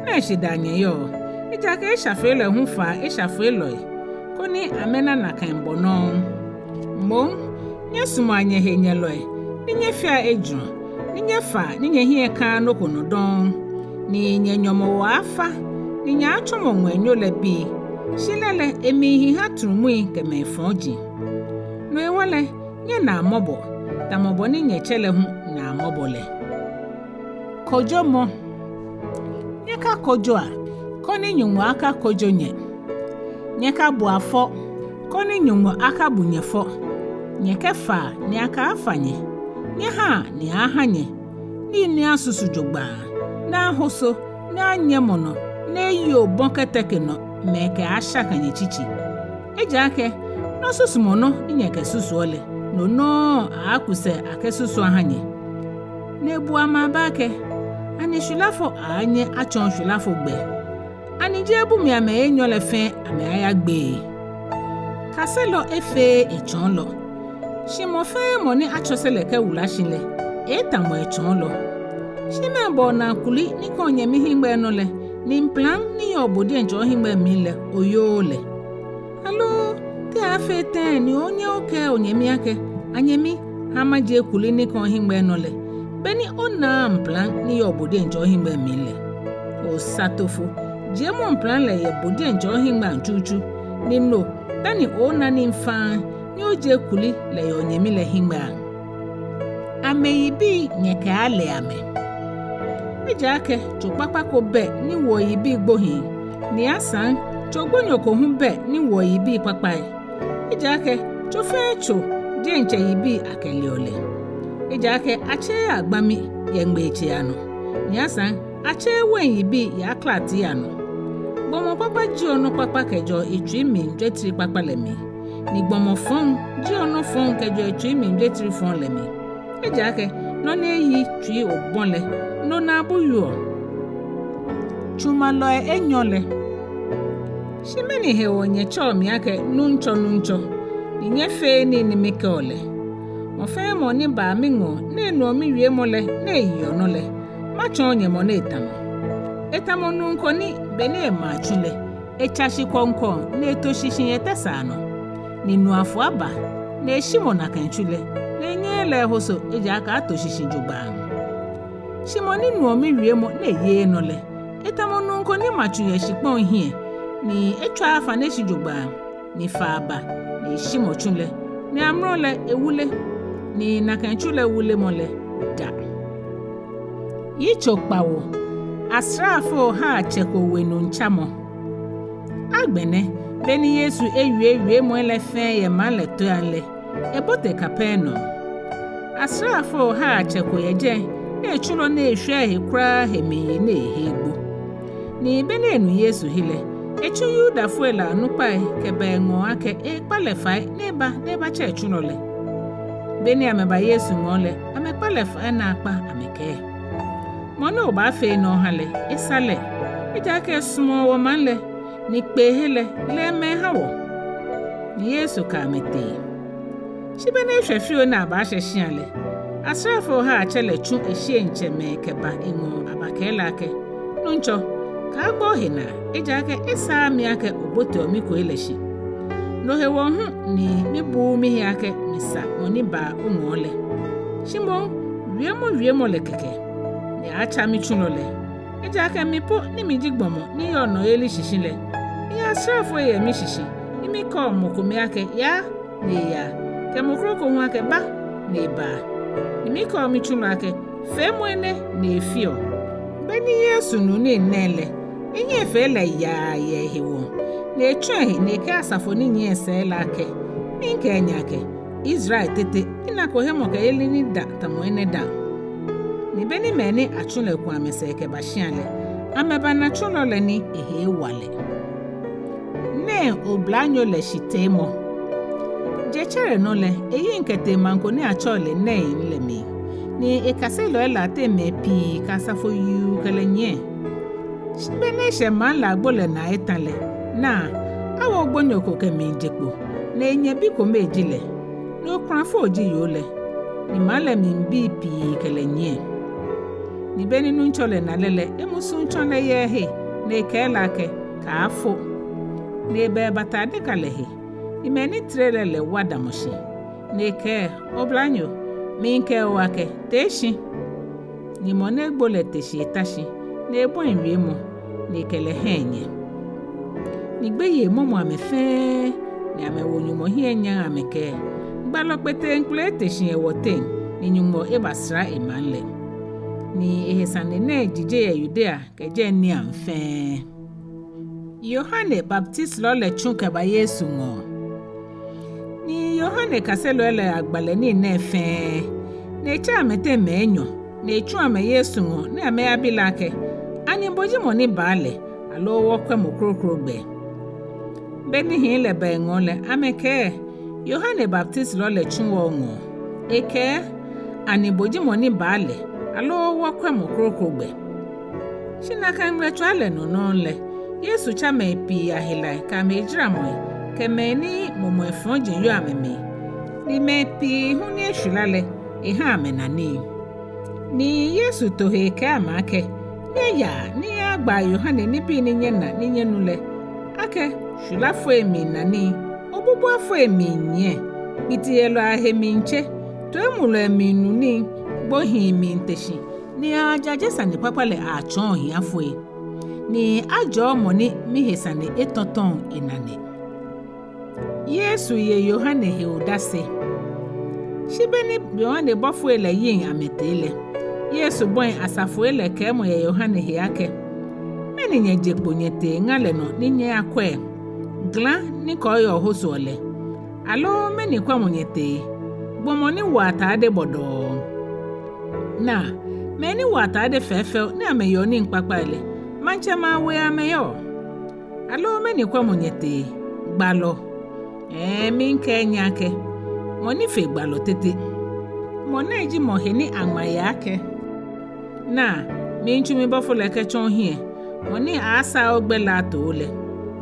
mɛɛ shidaa nyɛyɔɔ? Ejaakɛ eshafeelɔi hu faa eshafeelɔi, koni amɛna nakai bɔ nɔŋŋ. Moŋ, nyɛsumɔa nyɛhenyɛlɔi, ni nyɛfea ejurɔ, ni nyɛfaa ni nyɛhiɛ kãaa nɔ ko nɔ dɔŋŋ, ni nyɛnyɔmɔwoo aaafa, ni nyɛaatsɔmɔ Ŋwɛinyo lɛ bii, shi lɛ lɛ emli hi hã trumui kɛ mɛi fɔ̃ji. No hewɔ lɛ, nyɛnaa mɔbɔ, tamɔ bɔ ni nyɛ Tsɛ lɛ hu naa mɔbɔ lɛ. Kojomɔ. Nyɛkakojoa, koni Nyɔŋmɔ akakojo nyɛ. Nyɛkaboa fɔ, koni Nyɔŋmɔ akabu nyɛ fɔ. Nyɛkɛfaa, ni akɛaafa nyɛ. Nyɛhãa, ni aaahã nyɛ. Nii ni asusu jogbaŋŋ, ni ahoso, ni anyɛmɔ nɔ, ni eyi obɔ kɛteke nɔ, mɛi kɛaashaka nyɛtsitsi. Ejaakɛ nɔ susumɔ nɔ ni nyɛkɛsusuɔ lɛ, no nɔŋŋ aaaku sɛɛ akɛsusu ahã nyɛ. Ni ebuaa amɛ abɛ akɛ, ani shwilafo aaanyɛ atsɔ̃ɔ shwilafo gbɛ? Ani jeee bumi amɛyi enyɔ lɛ fɛɛ amɛaayagbee? Kaselɔ efeee etsɔɔlɔ, shi mɔ fɛɛ mɔ ni atsɔse lɛ kɛwula shi lɛ, eetamɔ etsɔɔlɔ. Shi mɛɛba onaa kuli ni kã onyɛmi hiŋmɛi nɔ lɛ, ni mplaŋ ni yɔɔ bo diɛŋtsɛ ohiŋmɛi mli lɛ oyooo lɛ? Aloo te aaafee tɛŋŋ ni oonyɛ okɛɛ onyɛmi akɛ, anyɛmi, hã majie kuli ni kã ohiŋmɛi nɔ lɛ, be ni onaaa mplaŋ ni yɔɔ bo diɛŋtsɛ ohiŋmɛi mli lɛ? Osatofo, jiemɔ mplaŋ lɛ yɛ bo diɛŋtsɛ ohiŋmɛiaŋ tsutsu, ni no dani ooona nii faŋŋ ni ojie kuli lɛ yɛ onyɛmi lɛ hiŋmɛiaŋ. Amɛyibii nyɛkɛaale amɛ. Ejaakɛ tso kpakpa ko bɛ ni woɔ yibii gbohii, ni asaŋ tso gbonyo ko hu bɛ ni woɔ yibii kpakpai. Ejaakɛ tso fɛɛ tso diɛŋtsɛ yibii akɛleɔ lɛ. Ejaakɛ atseee agbami yɛ ŋmeetsei anɔ, ni asaŋ atseee wein yibii yɛ aklati anɔ. Gbɔmɔ kpakpa jieɔ nɔ kpakpa kɛjɛɔ etsui mli jwetri kpakpa lɛ mli, ni gbɔmɔ fɔŋ jieɔ nɔ fɔŋ kɛjɛɔ etsui mli jwetri fɔŋ lɛ mli. Ejaakɛ nɔ ni eyi tsui obɔ lɛ, no naabu wieɔ. Tsumalɔi enyɔ lɛ. Shi mɛni hewɔ nyɛtsɛɔ mi akɛ Nuŋtsɔ, Nuŋtsɔ, ni nyɛfeee nii ni mikɛɔ lɛ? Mɔ fɛɛ mɔ ni baa miŋɔɔ ni enuɔ miwiemɔ lɛ ni eyeɔ nɔ lɛ, matsɔɔ nyɛ mɔ ni etamɔ. Etamɔ nuu ko ni, be ni ema tsu lɛ, etsa shi kɔŋkɔŋ ni eto shishi yɛ tɛsaa nɔ. Ni nu afua ba, ni eshimɔ nakai tsu lɛ, ni enyɛɛɛ lɛ ehoso, ejaakɛ ato shishi jogbaŋŋ. Shi mɔ ni nuɔ miwiemɔ ni eyeee nɔ lɛ, etamɔ nuu ko ni ma tsu yɛ shikpɔŋ hiɛ, ni etswa afã ni eshi jogbaŋŋ, ni faa ba, ni eshimɔ tsu lɛ, ni amrɔ lɛ ewule, ni nakai tsu lɛ wulemɔ lɛ da. Yitso kpawo. Asraafo haa tsɛ ko we nuu tsamɔ. Agbɛnɛ, be ni Yesu ewie wiemɔi lɛ fɛɛ yɛ maŋ lɛ toiiaŋ lɛ, ebote Kapernaum. Asraafo haa tsɛ ko yɛ jɛi, ni etsulɔ ni eshwɛɛɛ he kwraa he miiye ni ehe egbo. Ni be ni enu Yesu he lɛ, etsu Yudafoi lɛ anukpai kɛba eŋɔɔ akɛ ekpa lɛ fai ni eba ni ebatsɛ etsulɔ lɛ. Be ni amɛba Yesu ŋɔɔ lɛ, amɛkpa lɛ fai naakpa amɛkɛɛ: Mɔ ni obaafee enɛ oha lɛ, esa lɛ, ejaakɛ esumɔɔ wɔmaŋ lɛ, ni kpeehe lɛ, lɛ emɛ eha wɔ. Ni Yesu ka amɛ tee. Shi be ni eshwɛ fioo ni abaashɛ shia lɛ, asraafo haa tsɛ lɛ tsu eshieŋtsɛmɛi kɛba eŋɔɔ abakɛɛ lɛ akɛ: Nuŋtsɔ, kaagba ohe naa, ejaakɛ esaaa mi akɛ oboteɔ mikoi lɛ shi. No hewɔ hu ni mibuuu mihe akɛ misa mɔ ni baa oŋɔɔ lɛ. Shi moŋ wiemɔ wiemɔ lɛ kɛkɛ, ni aaatsa mitsulɔ lɛ. Ejaakɛ mi po ni miji gbɔmɔ ni yɔɔ nɔyeli shishi lɛ, miyɛ asraafoi yɛ mishishi, ni mikɛɔ mɔ kome akɛ: Yaa, ni eyaa, kɛ mɔ kroko hu akɛ: Ba, ni ebaa. Ni mikɛɔ mitsulɔ akɛ: Feemɔ enɛ, ni efeɔ. Be ni Yesu nu nii nɛɛ lɛ, ehiɛ fee lɛ yaa yɛ ehewɔ, ni etsɔ ehe ni ekɛɛ asafo ni nyiɛ esɛɛ lɛ akɛ: Miikɛɛ nyɛ akɛ, Israel tete minako hemɔkɛyeli ni da tamɔ enɛ dã. Ni be ni mɛi ni atsu lɛ ku amɛsɛɛ kɛba shia lɛ, amɛbana tsulɔ lɛ ni ehe ewa lɛ. Nain oblanyo lɛ shiteemɔ. Jetsɛremɔ nɔ lɛ, eyiŋ kɛtee maŋ ko ni atsɛɔ lɛ Nain lɛ mli, ni ekaselɔi lɛ ateŋ mɛi pii kɛ asafo yuu kɛ lɛ nyiɛ. Shi be ni eshɛ maŋ lɛ agbo lɛ naa etã lɛ, naa, awo gbonyo ko kɛmiije kpo, ni enyɛ bi kome ji lɛ, ni okulafo ji yoo lɛ, ni maŋ lɛ mli bii pii kɛ lɛ nyiɛ. Ni be ni Nuŋtsɔ lɛ na lɛ lɛ, emusuŋ tsɔ lɛ yɛ ehe, ni ekɛɛ lɛ akɛ: Kaafo. Ni eba ebatao adeka lɛ he, ni mɛi ni tere lɛ lɛ wa damɔ shi, ni ekɛɛ: Oblanyo, miikɛɛ bo akɛ, tee shi. Ni mɔ ni egbo lɛ te shi eta shi, ni ebɔi wiemɔ, ni ekɛ lɛ ha enyɛ. Ni gbeyei mɔmɔ amɛ fɛɛ, ni amɛwo Nyɔŋmɔ hiɛ nyam amɛkɛɛ: Gbalɔ kpeteŋkpele ete shi yɛ wɔteŋ, ni Nyɔŋmɔ ebasara emaŋ lɛ. Ni ehe sane nɛɛ jije yɛ Yudea kɛ jɛi niiaŋ fɛɛ. Yohane Baptisilɔ lɛ tsu kɛba Yesu ŋɔɔ. Ni Yohane kaselɔi lɛ yagba lɛ nii nɛɛ fɛɛ, ni etsɛ amɛteŋ mɛi enyɔ, ni etsu amɛ Yesu ŋɔɔ, ni amɛyabi lɛ akɛ: Ani bo ji mɔ ni baa lɛ, aloo wɔkwɛ mɔ kroko gbɛ? Be ni hii lɛ ba eŋɔɔ lɛ, amɛkɛɛ: Yohane Baptisilɔ lɛ tsu wɔŋɔɔ. Ekɛɛ: Ani bo ji mɔ ni baa lɛ, aloo wɔkwɛ mɔ kroko gbɛ? Shi nakai ŋmɛlɛtswaa lɛ nɔ nɔŋŋ lɛ, Yesu tsa mɛi pii ahelaŋ kɛ amɛjaramɔi, kɛ mɛi ni mumɔi fɔji yɔɔ amɛmli, ni mɛi pii hu ni eshwila lɛ, eha amɛna nii. Ni Yesu to he ekɛɛ amɛ akɛ: Nyɛyaa ni nyɛyagba Yohane nibii ni nyɛna ni nyɛnu lɛ, akɛ: Shwilafoi miina nii, obubuafoi miinyiɛ, kpitiɛlɔi ahe miitse, toimulɔi miinu nii, gbohii miite shi, ni ajaje sanekpakpa lɛ atsɔɔ ohiafoi, ni ajɔɔ mɔ ni mihe sane etɔtɔŋ enane. Yesu ye Yohane he odase. Shi be ni Yohane bɔfoi lɛ yiŋ amɛtee lɛ, Yesu bɔi asafoi lɛ kɛɛmɔ yɛ Yohane he akɛ: Mɛni nyɛje kpo nyɛtee ŋa lɛ nɔ ni nyɛyakwɛɔ? Gla ni kɔɔyɔɔ hosoɔ lɛ, aloo mɛni kwɛmɔ nyɛtee? Gbɔmɔ ni woɔ atade bɔdɔɔ? Naa, mɛi ni woɔ atade fɛfɛo ni amɛyeɔ nii kpakpai lɛ, maŋtsɛmɛi awei amɛyɔɔ. Aloo mɛni kwɛmɔ nyɛtee? Gbalɔ? Ɛɛ, miikɛɛ nyɛ akɛ, mɔ ni fe gbalɔ tete. Mɔ nɛɛ ji mɔ he ni aŋma yɛ akɛ: Naa, miitsu mibɔfo lɛ kɛtsɔ ohiɛ, mɔ ni aaasaa ogbɛ lɛ ato lɛ.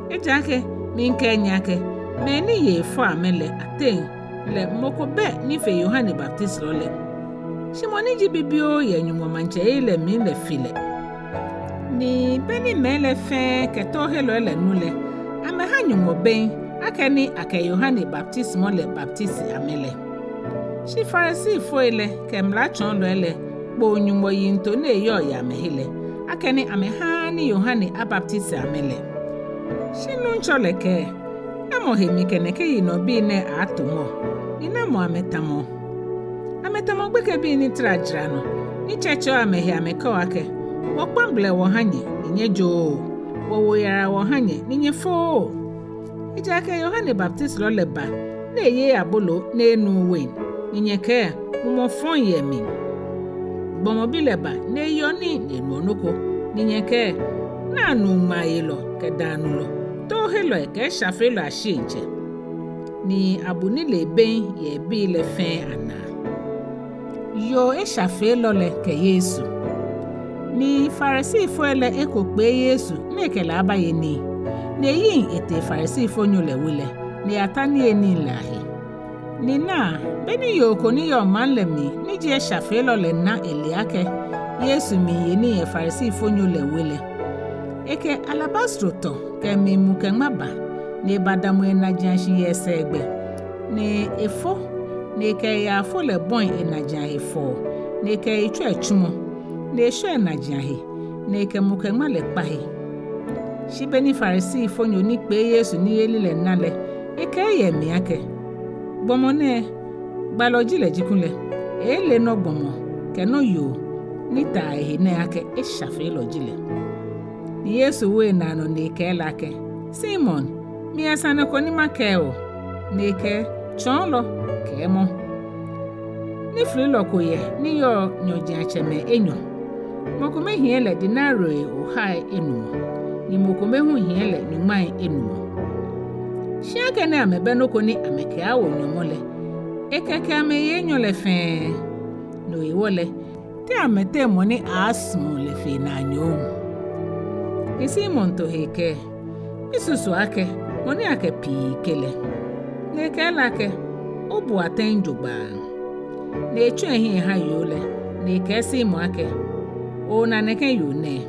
Ejaakɛ miikɛɛ nyɛ akɛ, mɛi ni yei fɔ amɛ lɛ ateŋ lɛ mɔ ko bɛ ni fe Yohane Baptisilɔ lɛ. Shi mɔ ni ji bibioo yɛ Nyɔŋmɔ maŋtsɛyeli lɛ mli lɛ fe lɛ. Ni be ni mɛi lɛ fɛɛ kɛ toohelɔi lɛ nu lɛ, amɛha Nyɔŋmɔ bem akɛni akɛ Yohane baptisimɔ lɛ baptisi amɛ lɛ. Shi Farisifoi lɛ kɛ mlatsɔɔlɔi lɛ kpoo Nyɔŋmɔ yiŋtoo ni eyɔɔ yɛ amɛhe lɛ, akɛni amɛhaaa ni Yohane abaptisi amɛ lɛ. Shi Nuŋtsɔ lɛ kɛɛ: Namɔ he mikɛ nɛkɛ yinɔbii nɛɛ aaato mɔ, ni namɔ amɛtamɔ? Amɛtamɔ gbekɛbii ni tara jara nɔ, ni tsɛtsɛɔ amɛhe amɛkɛɔ akɛ: Wɔkpã blɛ wɔha nyɛ, ni nyɛjooo; wɔwo yara wɔha nyɛ, ni nyɛfooo. Ejaakɛ Yohane Baptisilɔ lɛ ba, ni eyeee aboloo, ni enuuu wein, ni nyɛkɛɛ: Mumɔ fɔŋ yɛ emli. Gbɔmɔ bi lɛ ba, ni eyeɔ nii, ni enuɔ nɔ ko, ni nyɛkɛɛ: Naa nuŋmaayelɔ kɛ daanulɔ, toohelɔi kɛ eshafeelɔi ashiɛŋtsɛ. Ni abu nilee bem yɛ ebii lɛ fɛɛ anaa. Yoo eshafeelɔ lɛ kɛ Yesu. Ni Farisifoi lɛ eko kpee Yesu ni ekɛ lɛ abaye nii. Ni eyiŋ etee Farisifonyo lɛ we lɛ, ni eyata niyenii lɛ ahe. Ni naa, be ni yoo ko ni yɔɔ maŋ lɛ mli ni ji eshafeelɔ lɛ na ele akɛ Yesu miiye nii yɛ Farisifonyo lɛ we lɛ, ekɛ alabastro tɔ kɛ emli mukɛŋma ba, ni ebadamɔ enajiashi yɛ esɛɛgbɛ, ni efo, ni ekɛ eyaafo lɛ bɔi enajiaŋ he fɔɔ, ni ekɛ eyitsɔi tsumɔ, ni eshɔ enajiaŋ he, ni ekɛ mukɛŋma lɛ kpa he. Shi be ni Farisifonyo ni kpee Yesu niyeli lɛ na lɛ, ekɛɛ yɛ emli akɛ: Gbɔmɔ nɛɛ, gbalɔ ji lɛ, jikulɛ eeele nɔ gbɔmɔ kɛ nɔ yoo ni taa ehe nɛɛ akɛ eshafeelɔ ji lɛ. Ni Yesu wo enaa nɔ ni ekɛɛ lɛ akɛ: Simon, miyɛ sane ko ni makɛɛ o. Ni ekɛɛ: Tsɔɔlɔ, kɛɛmɔ. Nifililɔ ko yɛ ni yɔɔ nyɔjiatsɛmɛi enyɔ. Mɔ kome hiɛ lɛ denarioi ohai enumɔ, ni mɔ kome hu hiɛ lɛ nyɔŋmai enumɔ. Shi akɛni amɛbɛ nɔ ko ni amɛkɛaawo nyɔmɔ lɛ, ekɛkɛ amɛyi enyɔ lɛ fɛɛ. No hewɔ lɛ, te amɛteŋ mɔ ni aaasumɔ lɛ fe naanyo? Ni Simon to he ekɛɛ: Misusuɔ akɛ mɔ ni akɛ pii ke lɛ. Ni ekɛɛ lɛ akɛ: Obu atɛŋ jogbaŋŋ. Ni etsu ehiɛ eha yoo lɛ, ni ekɛɛ Simon akɛ: Oona nɛkɛ yoo nɛɛ?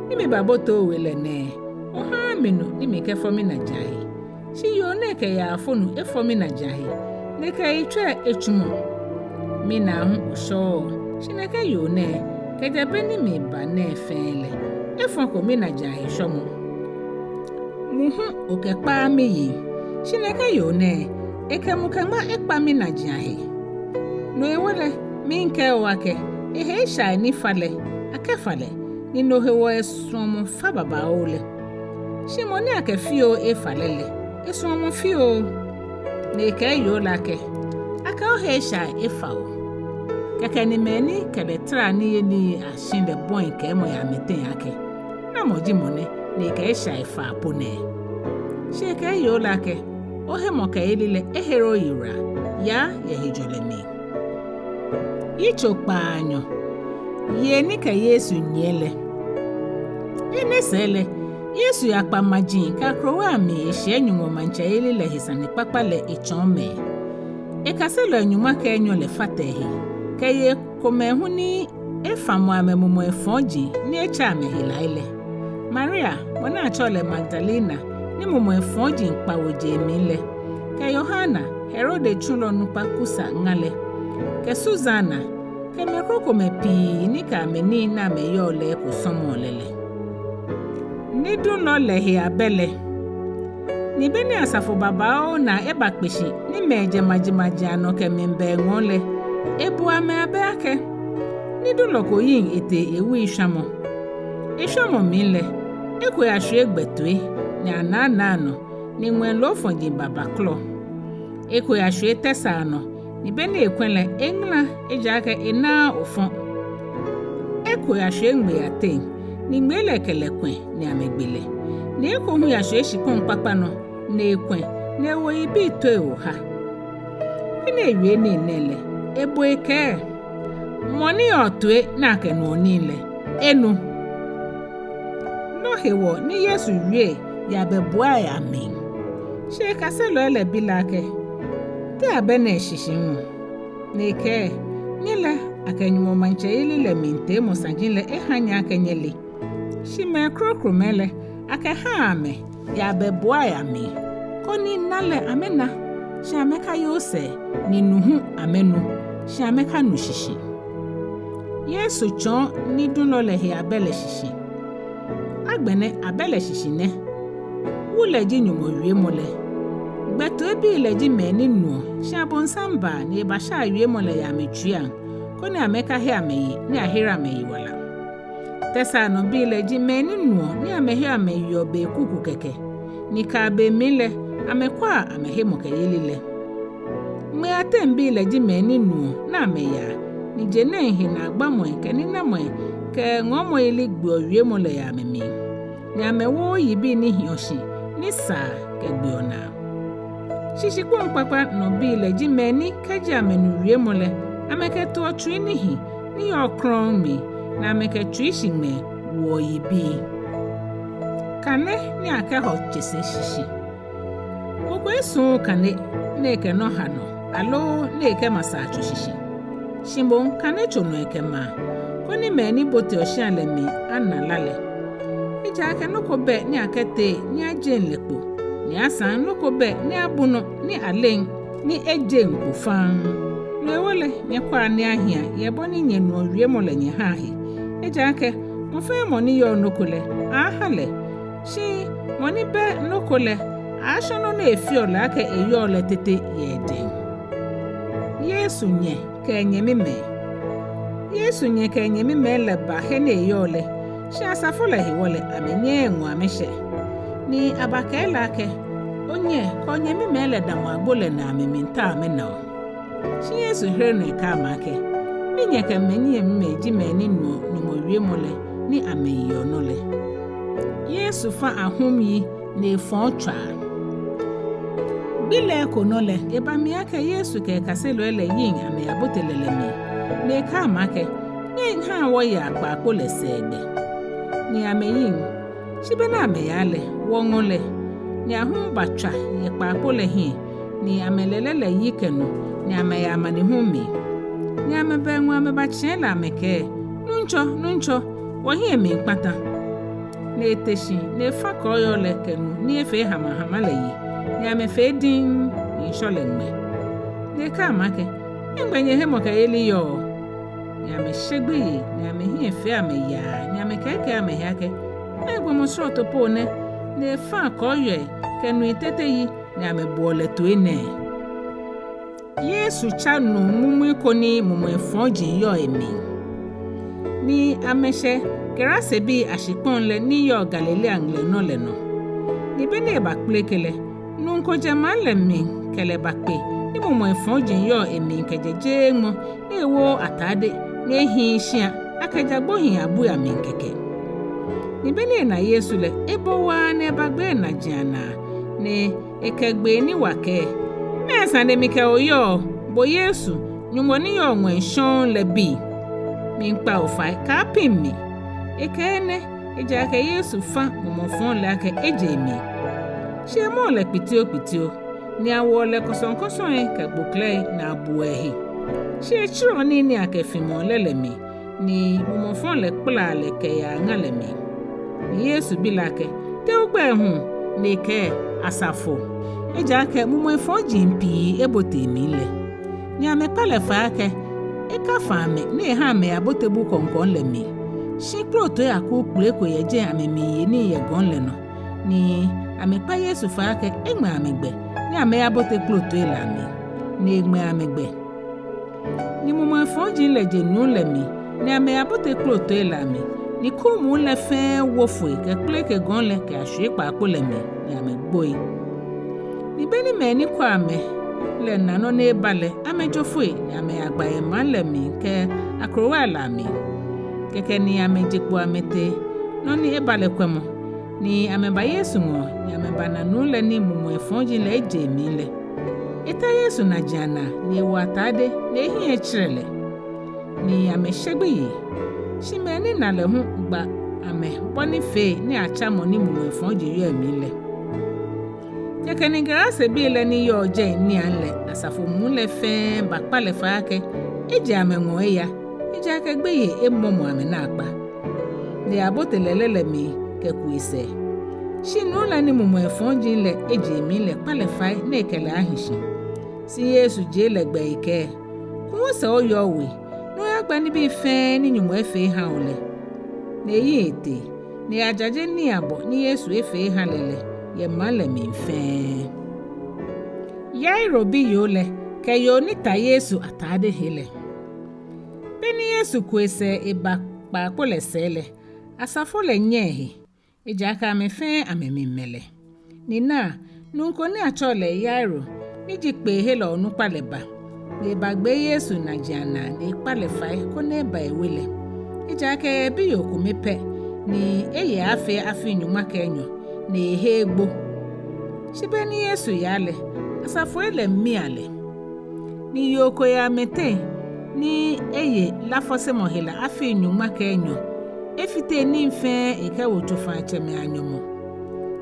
Ni mibabote owe lɛ nɛɛ, ohaaa mi nu ni mikɛfɔ minajiaŋ he. Shi yoo nɛɛ kɛ eyaafo nu efɔ minajiaŋ he, ni ekɛ eyitsɔi etsumɔ. Minaa hu oshɔɔɔ, shi nɛkɛ yoo nɛɛ, Kɛjɛ be ni miba nɛɛ fɛɛ lɛ, efɔko minaji ahe shɔmɔ. Mu hu okɛkpaaa miyiŋ, shi nɛkɛ yoo nɛɛ, ekɛ mu kɛ ŋma ekpa minaji ahe. No hewɔ lɛ, miikɛɛ o akɛ, ehe eshai ni fa lɛ, akɛfa lɛ, ni no hewɔ esuɔmɔ fa babaoo lɛ. Shi mɔ ni akɛ fioo efa lɛ lɛ, esuɔmɔ fioo. Ni ekɛɛ yoo lɛ akɛ, akɛ ohe eshai efa o. Kɛkɛ ni mɛi ni kɛ lɛ tara niyenii ashi lɛ bɔi kɛɛmɔ yɛ amɛteŋ akɛ, namɔ ji mɔ nɛ, ni ekɛ eshai faa po nɛɛ? Shi ekɛɛ yoo lɛ akɛ, ohemɔkɛyeli lɛ ehere oyiwala, yaa yɛ hejɔlɛ mli. Yitso kpaanyɔ. Yei ni kɛ Yesu nyiɛ lɛ. Enɛ sɛɛ lɛ, Yesu yakpa maji kɛ akrowai amli eshiɛ Nyɔŋmɔ maŋtsɛyeli lɛ he sanekpakpa lɛ etsɔɔ mɛi. Ekaselɔi nyɔŋma kɛ enyɔ lɛ fata ehe, kɛ yei komɛi hu ni efamɔ amɛmumɔi fɔji ni etsɛ amɛhelai lɛ. Maria, mɔ ni atsɛɔ lɛ Magdalena, ni mumɔi fɔji kpawo je emli lɛ, kɛ Yohana, Herode tsulɔ nukpa Kusa ŋa lɛ, kɛ Susana, kɛ mɛi krokomɛi pii ni kɛ amɛnii ni amɛyɔɔ lɛ eko sɔmɔɔ lɛ lɛ. Nidulɔ lɛ he abɛ lɛ. Ni be ni asafo babaoo naa eba kpe shi ni mɛi jɛ majimaji anɔ kɛmiiba eŋɔɔ lɛ, ebu amɛ abɛ akɛ, nidulɔ ko yiŋ etee ewui shwamɔ. Eshwamɔ mli lɛ, eko yashwie gbɛtoi, ni anaanaa nɔ, ni ŋwɛi loofɔji babaklɔ. Eko yashwie tɛsaa nɔ, ni be ni ekwɛ̃ lɛ, eŋala, ejaakɛ enaaa ofɔ̃. Eko yashwie ŋmei ateŋ, ni ŋmei lɛ kɛ lɛ kwɛ̃ ni amɛgbe lɛ. Ni eko hu yashwie shikpɔŋ kpakpa nɔ, ni ekwɛ̃, ni ewo yibii toi oha. Be ni ewie nii nɛɛ lɛ, ebo ekɛɛ, mɔ ni yɔɔ toi ni akɛnuɔ nii lɛ, enu. No hewɔ ni Yesu wie yɛ abɛbuai amli. Shi ekaselɔi lɛ bi lɛ akɛ, te abɛ nɛɛ shishi hu? Ni ekɛɛ, nyɛ lɛ, akɛ Nyɔŋmɔ maŋtsɛyeli lɛ mli teemɔ saji lɛ eha nyɛ akɛ nyɛle. Shi mɛi krokomɛi lɛ, akɛha amɛ yɛ abɛbuai amli, koni na lɛ amɛna, shi amɛkayoo sɛɛ, ni nu hu amɛnu, shi amɛkanu shishi. Yesu tsɔɔ nidulɔ lɛ he abɛ lɛ shishi. Agbɛnɛ abɛ lɛ shishi nɛ. Wu lɛ ji Nyɔŋmɔ wiemɔ lɛ. Gbɛtoibii lɛ ji mɛi ni nuɔ, shi abonsam baa ni ebashaa wiemɔ lɛ yɛ amɛtsuiaŋ, koni amɛkahe amɛyi ni ahere amɛyiwala. Tɛsaa nɔ bii lɛ ji mɛi ni nuɔ ni amɛheɔ amɛyeɔ be kuku kɛkɛ, ni kɛ be mli lɛ, amɛkwaa amɛhemɔkɛyeli lɛ. Ŋmei ateŋ bii lɛ ji mɛi ni nuɔ ni amɛyaa, ni je nɛŋ he naagbamɔi kɛ ninamɔi kɛ ŋɔɔmɔyeli gbeɔ wiemɔ lɛ yɛ amɛmli, ni amɛwooo yibii ni hiɔ shi ni saa kɛgbeɔ naa. Shi shikpɔŋ kpakpa nɔ bii lɛ ji mɛi ni kɛji amɛnu wiemɔ lɛ, amɛkɛtoɔ tsui ni hi ni yɔɔ krɔŋŋ mli, ni amɛkɛ tsuishiŋmɛɛ woɔ yibii. Kane ni akɛhɔ tsese shishi. Mɔ ko esuuu kane ni ekɛ nɔ ha nɔ, aloo ni ekɛma saatso shishi. Shi moŋ kane tso nɔ ekɛmaa, koni mɛi ni boteɔ shia lɛ mli ana la lɛ. Ejaakɛ nɔ ko bɛ ni akɛteŋ ni ajeŋ lɛ kpo, ni asaŋ nɔ ko bɛ ni abu nɔ ni aleŋ ni ejeŋ kpo faŋŋ. No hewɔ lɛ, nyɛkwɛa ni ahia yɛ bɔ ni nyɛnuɔ wiemɔ lɛ nyɛhaa he. Ejaakɛ mɔ fɛɛ mɔ ni yɔɔ nɔ ko lɛ, aaaha lɛ. Shi mɔ ni bɛ nɔ ko lɛ, aaashɔ nɔ ni efeɔ lɛ akɛ eyɔɔ lɛ tete yɛ edɛŋ. Yesu nyɛ kɛ enyɛmimɛi. Yesu nyɛ kɛ enyɛmimɛi lɛ ba he ni eyɔɔ lɛ, shi asafo lɛ hewɔ lɛ, amɛnyɛɛɛ eŋɔ amɛshɛ. Ni abakɛɛ lɛ akɛ, onyɛ kɛ onyɛmimɛi lɛ damɔ agbo lɛ naa amɛmiitao amɛna o. Shi Yesu here nɔ ekɛɛ amɛ akɛ, minyɛ kɛ minyɛmimɛi ji mɛi ni nuɔ Nyɔŋmɔ wiemɔ lɛ ni amɛyeɔ nɔ lɛ. Yesu fã ahum yi ni efɔɔ tswaa. Gbi lɛ eko nɔ lɛ, eba mli akɛ Yesu kɛ ekaselɔi lɛ yiŋ amɛyabote lɛlɛ mli, ni ekɛɛ amɛ akɛ, nyɛhaa wɔya kpaakpo lɛ sɛɛgbɛ. Ni amɛyiŋ. Shi be ni amɛyaa lɛ, wɔ ŋɔ lɛ, ni ahum batswa yɛ kpaakpo lɛ hiɛ, ni amɛlɛlɛ lɛ yi kɛ nu, ni amɛyɛ amanehulu mli. Ni amɛba eŋɔɔ amɛbatsiɛ lɛ amɛkɛɛ, Nuŋtsɔ, Nuŋtsɔ, wɔhiɛ miikpata. Ni ete shi ni efã kɔɔyɔɔ lɛ kɛ nu ni efee hamahama lɛ yi, ni amɛfee diŋŋ, ni ŋshɔ lɛ ŋmɛ. Ni ekɛɛ amɛ akɛ, nɛgbɛ nyɛhemɔkɛyeli yɔɔ? ni amɛshe gbeyei, ni amɛhiɛ fee amɛ yaa, ni amɛkɛɛkɛɛ amɛhe akɛ: Mɛɛ gbɔmɔ srɔto po nɛ, ni efaa kɔɔyɔi kɛ nui tete yi, ni amɛboɔ lɛ toi nɛɛ? Yesu tsa nuu mumui ko ni mumɔi fɔji yɔɔ emli. Ni amɛshɛ Gerasebii ashikpɔŋ lɛ ni yɔɔ Galilea ŋlɛnɔ lɛ nɔ. Ni be ni ebakpeleke lɛ, nuu ko jɛ maŋ lɛ mli kɛ lɛ bakpe, ni mumɔi fɔji yɔɔ emli kɛjɛ jeeŋmɔ, ni ewooo atade, ni ehiii shia, akɛ ja gbohii abui amli kɛkɛ. Ni be ni ena Yesu lɛ, ebɔ waa ni ebagbe enajiaŋ naa, ni ekɛ gbee ni wa kɛɛ: Mɛɛ sane mikɛ bo yɔɔ, bo Yesu, Nyɔŋmɔ ni yɔɔ ŋwɛi shɔŋŋ lɛ bi? Miikpa bo fai, kaapiŋ mi. Ekɛɛ enɛ, ejaakɛ Yesu fa mumɔ fɔŋ lɛ akɛ eje emli. Shi emɔɔ lɛ kpitiokpitio, ni awoɔ lɛ kɔsɔŋkɔsɔi kɛ gboklɛi ni abuɔ ehe. Shi etsirɔɔ nii ni akɛfimɔɔ lɛ lɛ mli, ni mumɔ fɔŋ lɛ kpalaa lɛ kɛyaa ŋa lɛ mli. Ni Yesu bi lɛ akɛ: Te ogbɛi hu? Ni ekɛɛ: Asafo. Ejaakɛ mumɔi fɔji pii ebote emli lɛ. Ni amɛkpa lɛ fai akɛ ekafa amɛ ni eha amɛyabote bu kɔŋkɔŋ lɛ mli. Shi kplotoi akuu kple ko yɛ jɛi amɛmiiye nii yɛ gɔŋ lɛ nɔ. Ni amɛkpa Yesu fai akɛ eŋmɛ amɛ gbɛ ni amɛyabote kplotoi lɛ amli. Ni eŋmɛ amɛ gbɛ. Ni mumɔi fɔji lɛ je nuu lɛ mli, ni amɛyabote kplotoi lɛ amli, ni kuumuu lɛ fɛɛ wo foi kɛkpeleke gɔŋ lɛ kɛyashwie kpaakpo lɛ mli, ni amɛgboi. Ni be ni mɛi ni kwɛ amɛ lɛ na nɔ ni eba lɛ, amɛjo foi, ni amɛyagba yɛ maŋ lɛ mli kɛ akrowai lɛ amli. Kɛkɛ ni amɛje kpo amɛtee nɔ ni eba lɛ kwɛmɔ, ni amɛba Yesu ŋɔɔ, ni amɛbana nuu lɛ ni mumɔi fɔji lɛ eje emli lɛ. Eta Yesu najiaŋ naa, ni ewo atade, ni ehiɛ etserɛ lɛ. Ni amɛshe gbeyei. Shi mɛi ni na lɛ hu gba amɛ bɔ ni fee ni atsa mɔ ni mumɔi fɔji yɔɔ emli lɛ. Kɛkɛ ni Gerasebii lɛ ni yɔɔ jɛi niiaŋ lɛ asafo muu lɛ fɛɛ bakpa lɛ fai akɛ eje amɛŋɔɔ eya, ejaakɛ gbeyei emɔmɔ amɛ naakpa. Ni abote lɛlɛ lɛ mli kɛku esɛɛ. Shi nuu lɛ ni mumɔi fɔji lɛ eje emli lɛ kpa lɛ fai ni ekɛ lɛ ahi shi. Shi Yesu jie lɛ gbɛ ekɛɛ: Ku osɛɛ oya owe, ni oyagba nibii fɛɛ ni Nyɔŋmɔ efee eha bo lɛ. Ni eyiŋ etee, ni eyajaje nii abɔ ni Yesu efee eha lɛ lɛ yɛ maŋ lɛ mli fɛɛ. Yairo biyoo lɛ kɛ yoo ni ta Yesu atade he lɛ. Be ni Yesu ku esɛɛ eba kpaakpo lɛ sɛɛ lɛ, asafo lɛ nyɛ ehe, ejaakɛ amɛ fɛɛ amɛmiimɛ lɛ. Ni naa, nuu ko ni atsɛɔ lɛ Yairo, ni ji kpeehe lɛ onukpa lɛ ba, ni ebagbe Yesu najiaŋ naa, ni ekpa lɛ fai koni eba ewe lɛ. Ejaakɛ eyɛ biyoo kome pɛ, ni eye aaafee afii nyɔŋma kɛ enyɔ, ni ehe egbo. Shi be ni Yesu yaa lɛ, asafoi lɛ mia lɛ. Ni yoo ko yɛ amɛteŋ, ni eye lafɔsemɔ hela afii nyɔŋma kɛ enyɔ, efite nii fɛɛ ekɛwo tsofaitsɛmɛi anyɔmɔ.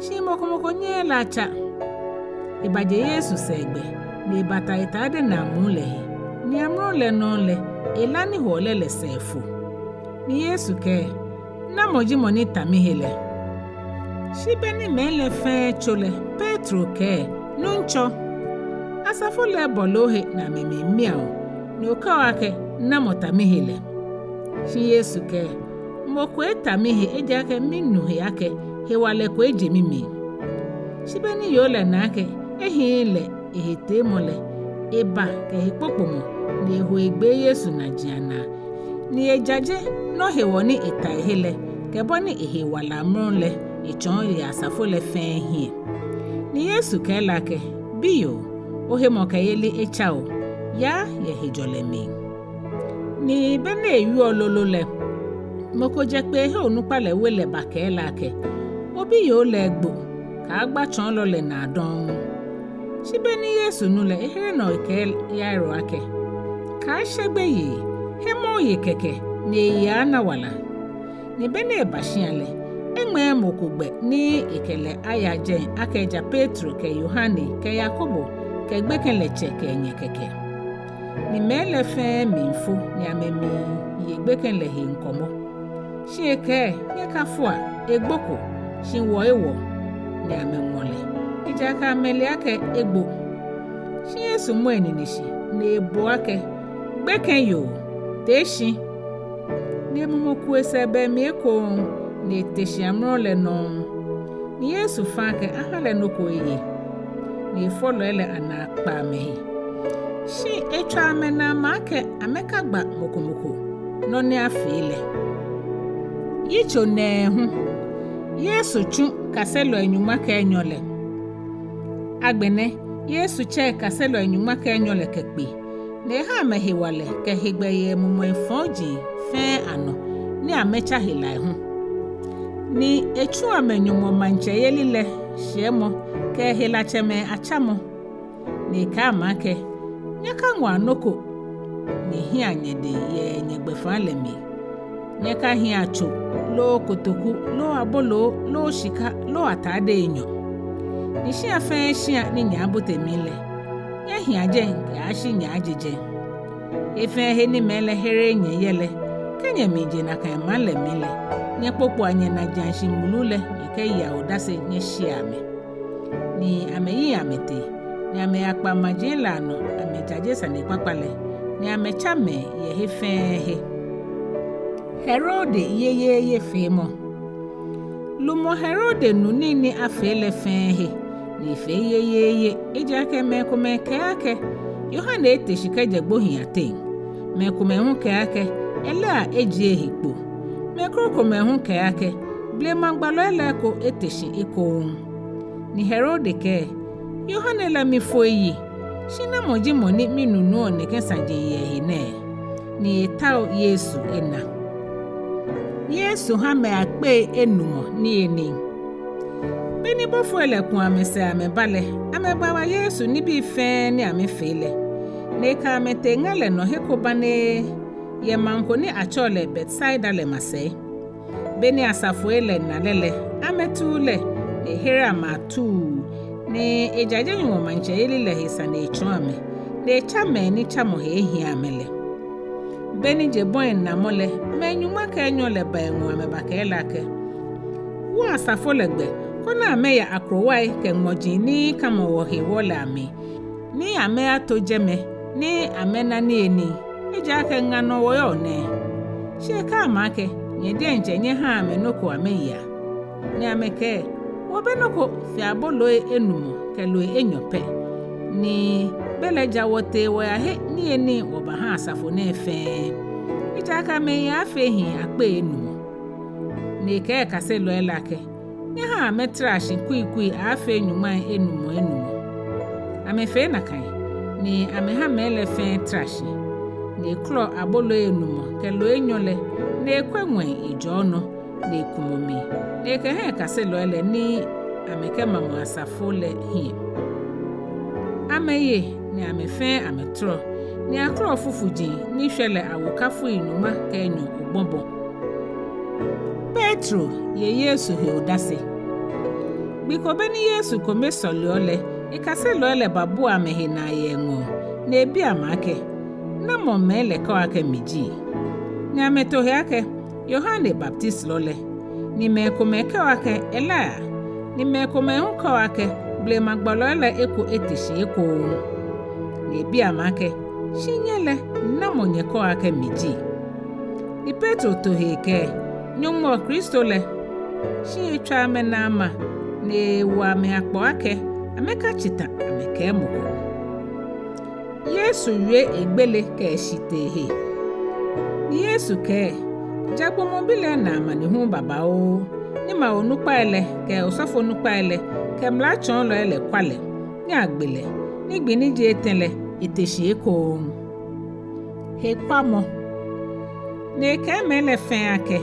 Shi mɔ ko mɔ ko nyɛɛɛ lɛ atsa. Ebaje Yesu sɛɛgbɛ, ni ebata etade naa muu lɛ he, ni amrɔ lɛ nɔŋŋ lɛ, ela ni hoɔ lɛ lɛ sɛɛ fo. Ni Yesu kɛɛ: Namɔ ji mɔ ni ta mihe lɛ? Shi be ni mɛi lɛ fɛɛ tso lɛ, Petro kɛɛ: Nuŋtsɔ, asafo lɛ bɔle ohe ni amɛmiimia bo, ni okɛɔ akɛ: Namɔ ta mihe lɛ? Shi Yesu kɛɛ: Mɔ ko eta mihe, ejaakɛ minu he akɛ hewalɛ ko eje mimli. Shi be ni yoo lɛ na akɛ ehiii lɛ ehe teemɔ lɛ, eba kɛ hekpokpomɔ, ni eho egbe Yesu najiaŋ naa, ni ejaje nɔ hewɔ ni eta ehe lɛ, kɛ bɔ ni ehe wala amrɔ lɛ etsɔɔ yɛ asafo lɛ fɛɛ hiɛ. Ni Yesu kɛɛ lɛ akɛ: Biyoo, ohemɔkɛyeli etsa bo, yaa yɛ hejɔlɛ mli. Ni be ni ewieɔ lolo lɛ, mɔ ko jɛ kpeehe onukpa lɛ we lɛ bakɛɛ lɛ akɛ: Obiyoo lɛ egbo, kaagba tsɔɔlɔ lɛ naa dɔŋŋ. Shi be ni Yesu nu lɛ, ehere nɔ ekɛɛ Yairo akɛ: Kaashe gbeyei, hemɔ oye kɛkɛ, ni eyi aaana wala. Ni be ni eba shia lɛ, eŋmɛɛɛ mɔ ko gbɛ ni ekɛ lɛ aya jɛi akɛ ja Petro kɛ Yohane kɛ Yakobo kɛ gbekɛ lɛ tsɛ kɛ enyɛ kɛkɛ. Ni mɛi lɛ fɛɛ mli fo ni amɛmiiye gbekɛ lɛ he ŋkɔmɔ. Shi ekɛɛ: Nyɛkafoa, egboko. Shi wɔ ewɔ. Ni amɛŋmɔ lɛ, ejaakɛ amɛle akɛ egbo. Shi Yesu mɔ enine shi, ni ebo akɛ: Gbekɛyoo, tee shi, Ni emumɔ ku esɛɛ bɛ emli ekoŋŋ, ni ete shi amrɔ lɛ nɔŋŋ. Ni Yesu fã akɛ aha lɛ nɔ ko eye. Ni efɔlɔi lɛ anaa kpa amɛhe. Shi etswa amɛnaa ama akɛ amɛkagba mɔ ko mɔ ko nɔ ni afee lɛ. Yitso nɛɛhu. Yesu tsu kaselɔi nyɔŋma kɛ enyɔ lɛ. Agbɛnɛ, Yesu tsɛ kaselɔi nyɔŋma kɛ enyɔ lɛ kɛkpe, ni eha amɛ hewalɛ kɛ hegbɛ yɛ mumɔi fɔji fɛɛ anɔ, ni amɛtsa helai hu. Ni etsu amɛ Nyɔŋmɔ maŋtsɛyeli lɛ shiɛmɔ kɛ helatsɛmɛi atsamɔ. Ni ekɛɛ amɛ akɛ, nyɛkaŋɔa nɔ ko ni hiɛa nyɛdɛŋ yɛ nyɛgbɛfaa lɛ mli. Nyɛkahiɛa tso, loo kotoku, loo aboloo, loo shika, loo atade enyɔ. Ni shĩa fɛɛ shĩa ni nyɛaabote mli lɛ, nyɛhia jɛi kɛyashi nyɛaaje jɛi. He fɛɛ he ni mɛi lɛ hereee nyɛ yɛ lɛ, kɛ nyɛmiije nakai maŋ lɛ mli lɛ, nyɛkpokpoa nyɛnajiashi mulu lɛ nyɛkɛyea odase nyɛshea amɛ. Ni amɛyiŋ amɛtee, ni amɛyakpa maji lɛ anɔ amɛjaje sanekpakpa lɛ, ni amɛtsa mɛi yɛ he fɛɛ he. Herode yeyeeyefeemɔ. Lumɔ Herode nu nii ni afee lɛ fɛɛ he, ni efee yeyeeye, ejaakɛ mɛi komɛi kɛɛ akɛ, Yohane ete shi kɛjɛ gbohii ateŋ. Mɛi komɛi hu kɛɛ akɛ, Elia ejie ehe kpo. Mɛi krokomɛi hu kɛɛ akɛ, blema gbalɔi lɛ eko ete shi ekoŋŋ. Ni Herode kɛɛ, Yohane lɛ mifo eyi, shi namɔ ji mɔ ni minunuɔ nɛkɛ saji yɛ ehe nɛɛ? Ni etao Yesu ena. Yesu ha mɛi akpei enumɔ niyenii. Beni bɔfoi lɛ ku amɛsɛɛ amɛba lɛ, amɛgba wa Yesu nibii fɛɛ ni amɛfee lɛ. Ni ekɛ amɛ tee ŋa lɛ nɔ he ko banee, yɛ maŋ ko ni atsɛɔ lɛ Betsaida lɛ masɛi. Beni asafoi lɛ na lɛ lɛ, amɛtuu lɛ, ni ehere amɛ atuu, ni ejaje Nyɔŋmɔ maŋtsɛyeli lɛ he sane etsɔɔ amɛ, ni etsa mɛi ni tsamɔ he ehiɛ amɛ lɛ. Beni je bɔi namɔ lɛ, mɛi nyɔŋma kɛ enyɔ lɛ ba eŋɔɔ amɛbakɛɛ lɛ akɛ, Wo asafo lɛ gbɛ, koni amɛya akrowai kɛ ŋmɔji ni kamɔ wɔ hewɔ lɛ amli, ni amɛyato jɛmɛ, ni amɛna niyenii, ejaakɛ ŋa nɔ wɔyɔɔ nɛɛ. Shi ekɛɛ amɛ akɛ, Nyɛ diɛŋtsɛ nyɛhaa amɛ nɔ ko amɛyea. Ni amɛkɛɛ, Wɔbɛ nɔ ko fe aboloi enumɔ kɛ loi enyɔ pɛ, ni belɛ ja wɔtee wɔyahe niyenii wɔbaha asafo nɛɛ fɛɛ. Ejaakɛ amɛyi aaafee hii akpei enumɔ. Ni ekɛɛ kaselɔi lɛ akɛ, Nyɛhaa amɛtara shi kuikui aaafee nyɔŋmai enumɔ enumɔ. Amɛfee nakai, ni amɛha mɛi lɛ fɛɛ tara shi. Ni ekɔlɔ aboloi enumɔ kɛ loi enyɔ lɛ, ni ekwɛ ŋwɛi ejɔɔ nɔ, ni ekumɔ mli, ni ekɛha kaselɔi lɛ ni amɛkɛmamɔ asafo lɛ hiɛ. Amɛye, ni amɛ fɛɛ amɛtɔrɔ, ni akɔlɔ fufuji ni shwɛ lɛ awokafoi nyɔŋma kɛ enyɔ obɔbɔ. Petro ye Yesu he odase. Gbi ko beni Yesu kome sɔleɔ lɛ, ekaselɔi lɛ babua amɛhe naa yɛ eŋɔɔ, ni ebi amɛ akɛ, Namɔ mɛi lɛ kɛɔ akɛ mi ji? Ni amɛto he akɛ, Yohane Baptisilɔ lɛ, ni mɛi komɛi kɛɔ akɛ Elia, ni mɛi komɛi hu kɛɔ akɛ blema gbalɔi lɛ eko ete shi ekoŋŋ. Ni ebi amɛ akɛ, Shi nyɛ lɛ, namɔ nyɛkɛɔ akɛ mi ji? Ni Petro to he ekɛɛ, Nyɔŋmɔ Kristo lɛ. Shi etswa amɛnaa ama, ni ewo amɛ akpɔ akɛ amɛkatsi ta amɛkɛɛ mɔ ko. Yesu wie egbele kɛ eshitee he. Ni Yesu kɛɛ, Ja gbɔmɔ bi lɛ ena amanehulu babaoo, ni maŋ onukpai lɛ kɛ osɔfonukpai lɛ kɛ mlatsɔɔlɔi lɛ kwa lɛ, ni agbe lɛ, ni gbi ni ji etɛ lɛ ete shi ekoŋŋ. Hekpamɔ. Ni ekɛɛ mɛi lɛ fɛɛ akɛ,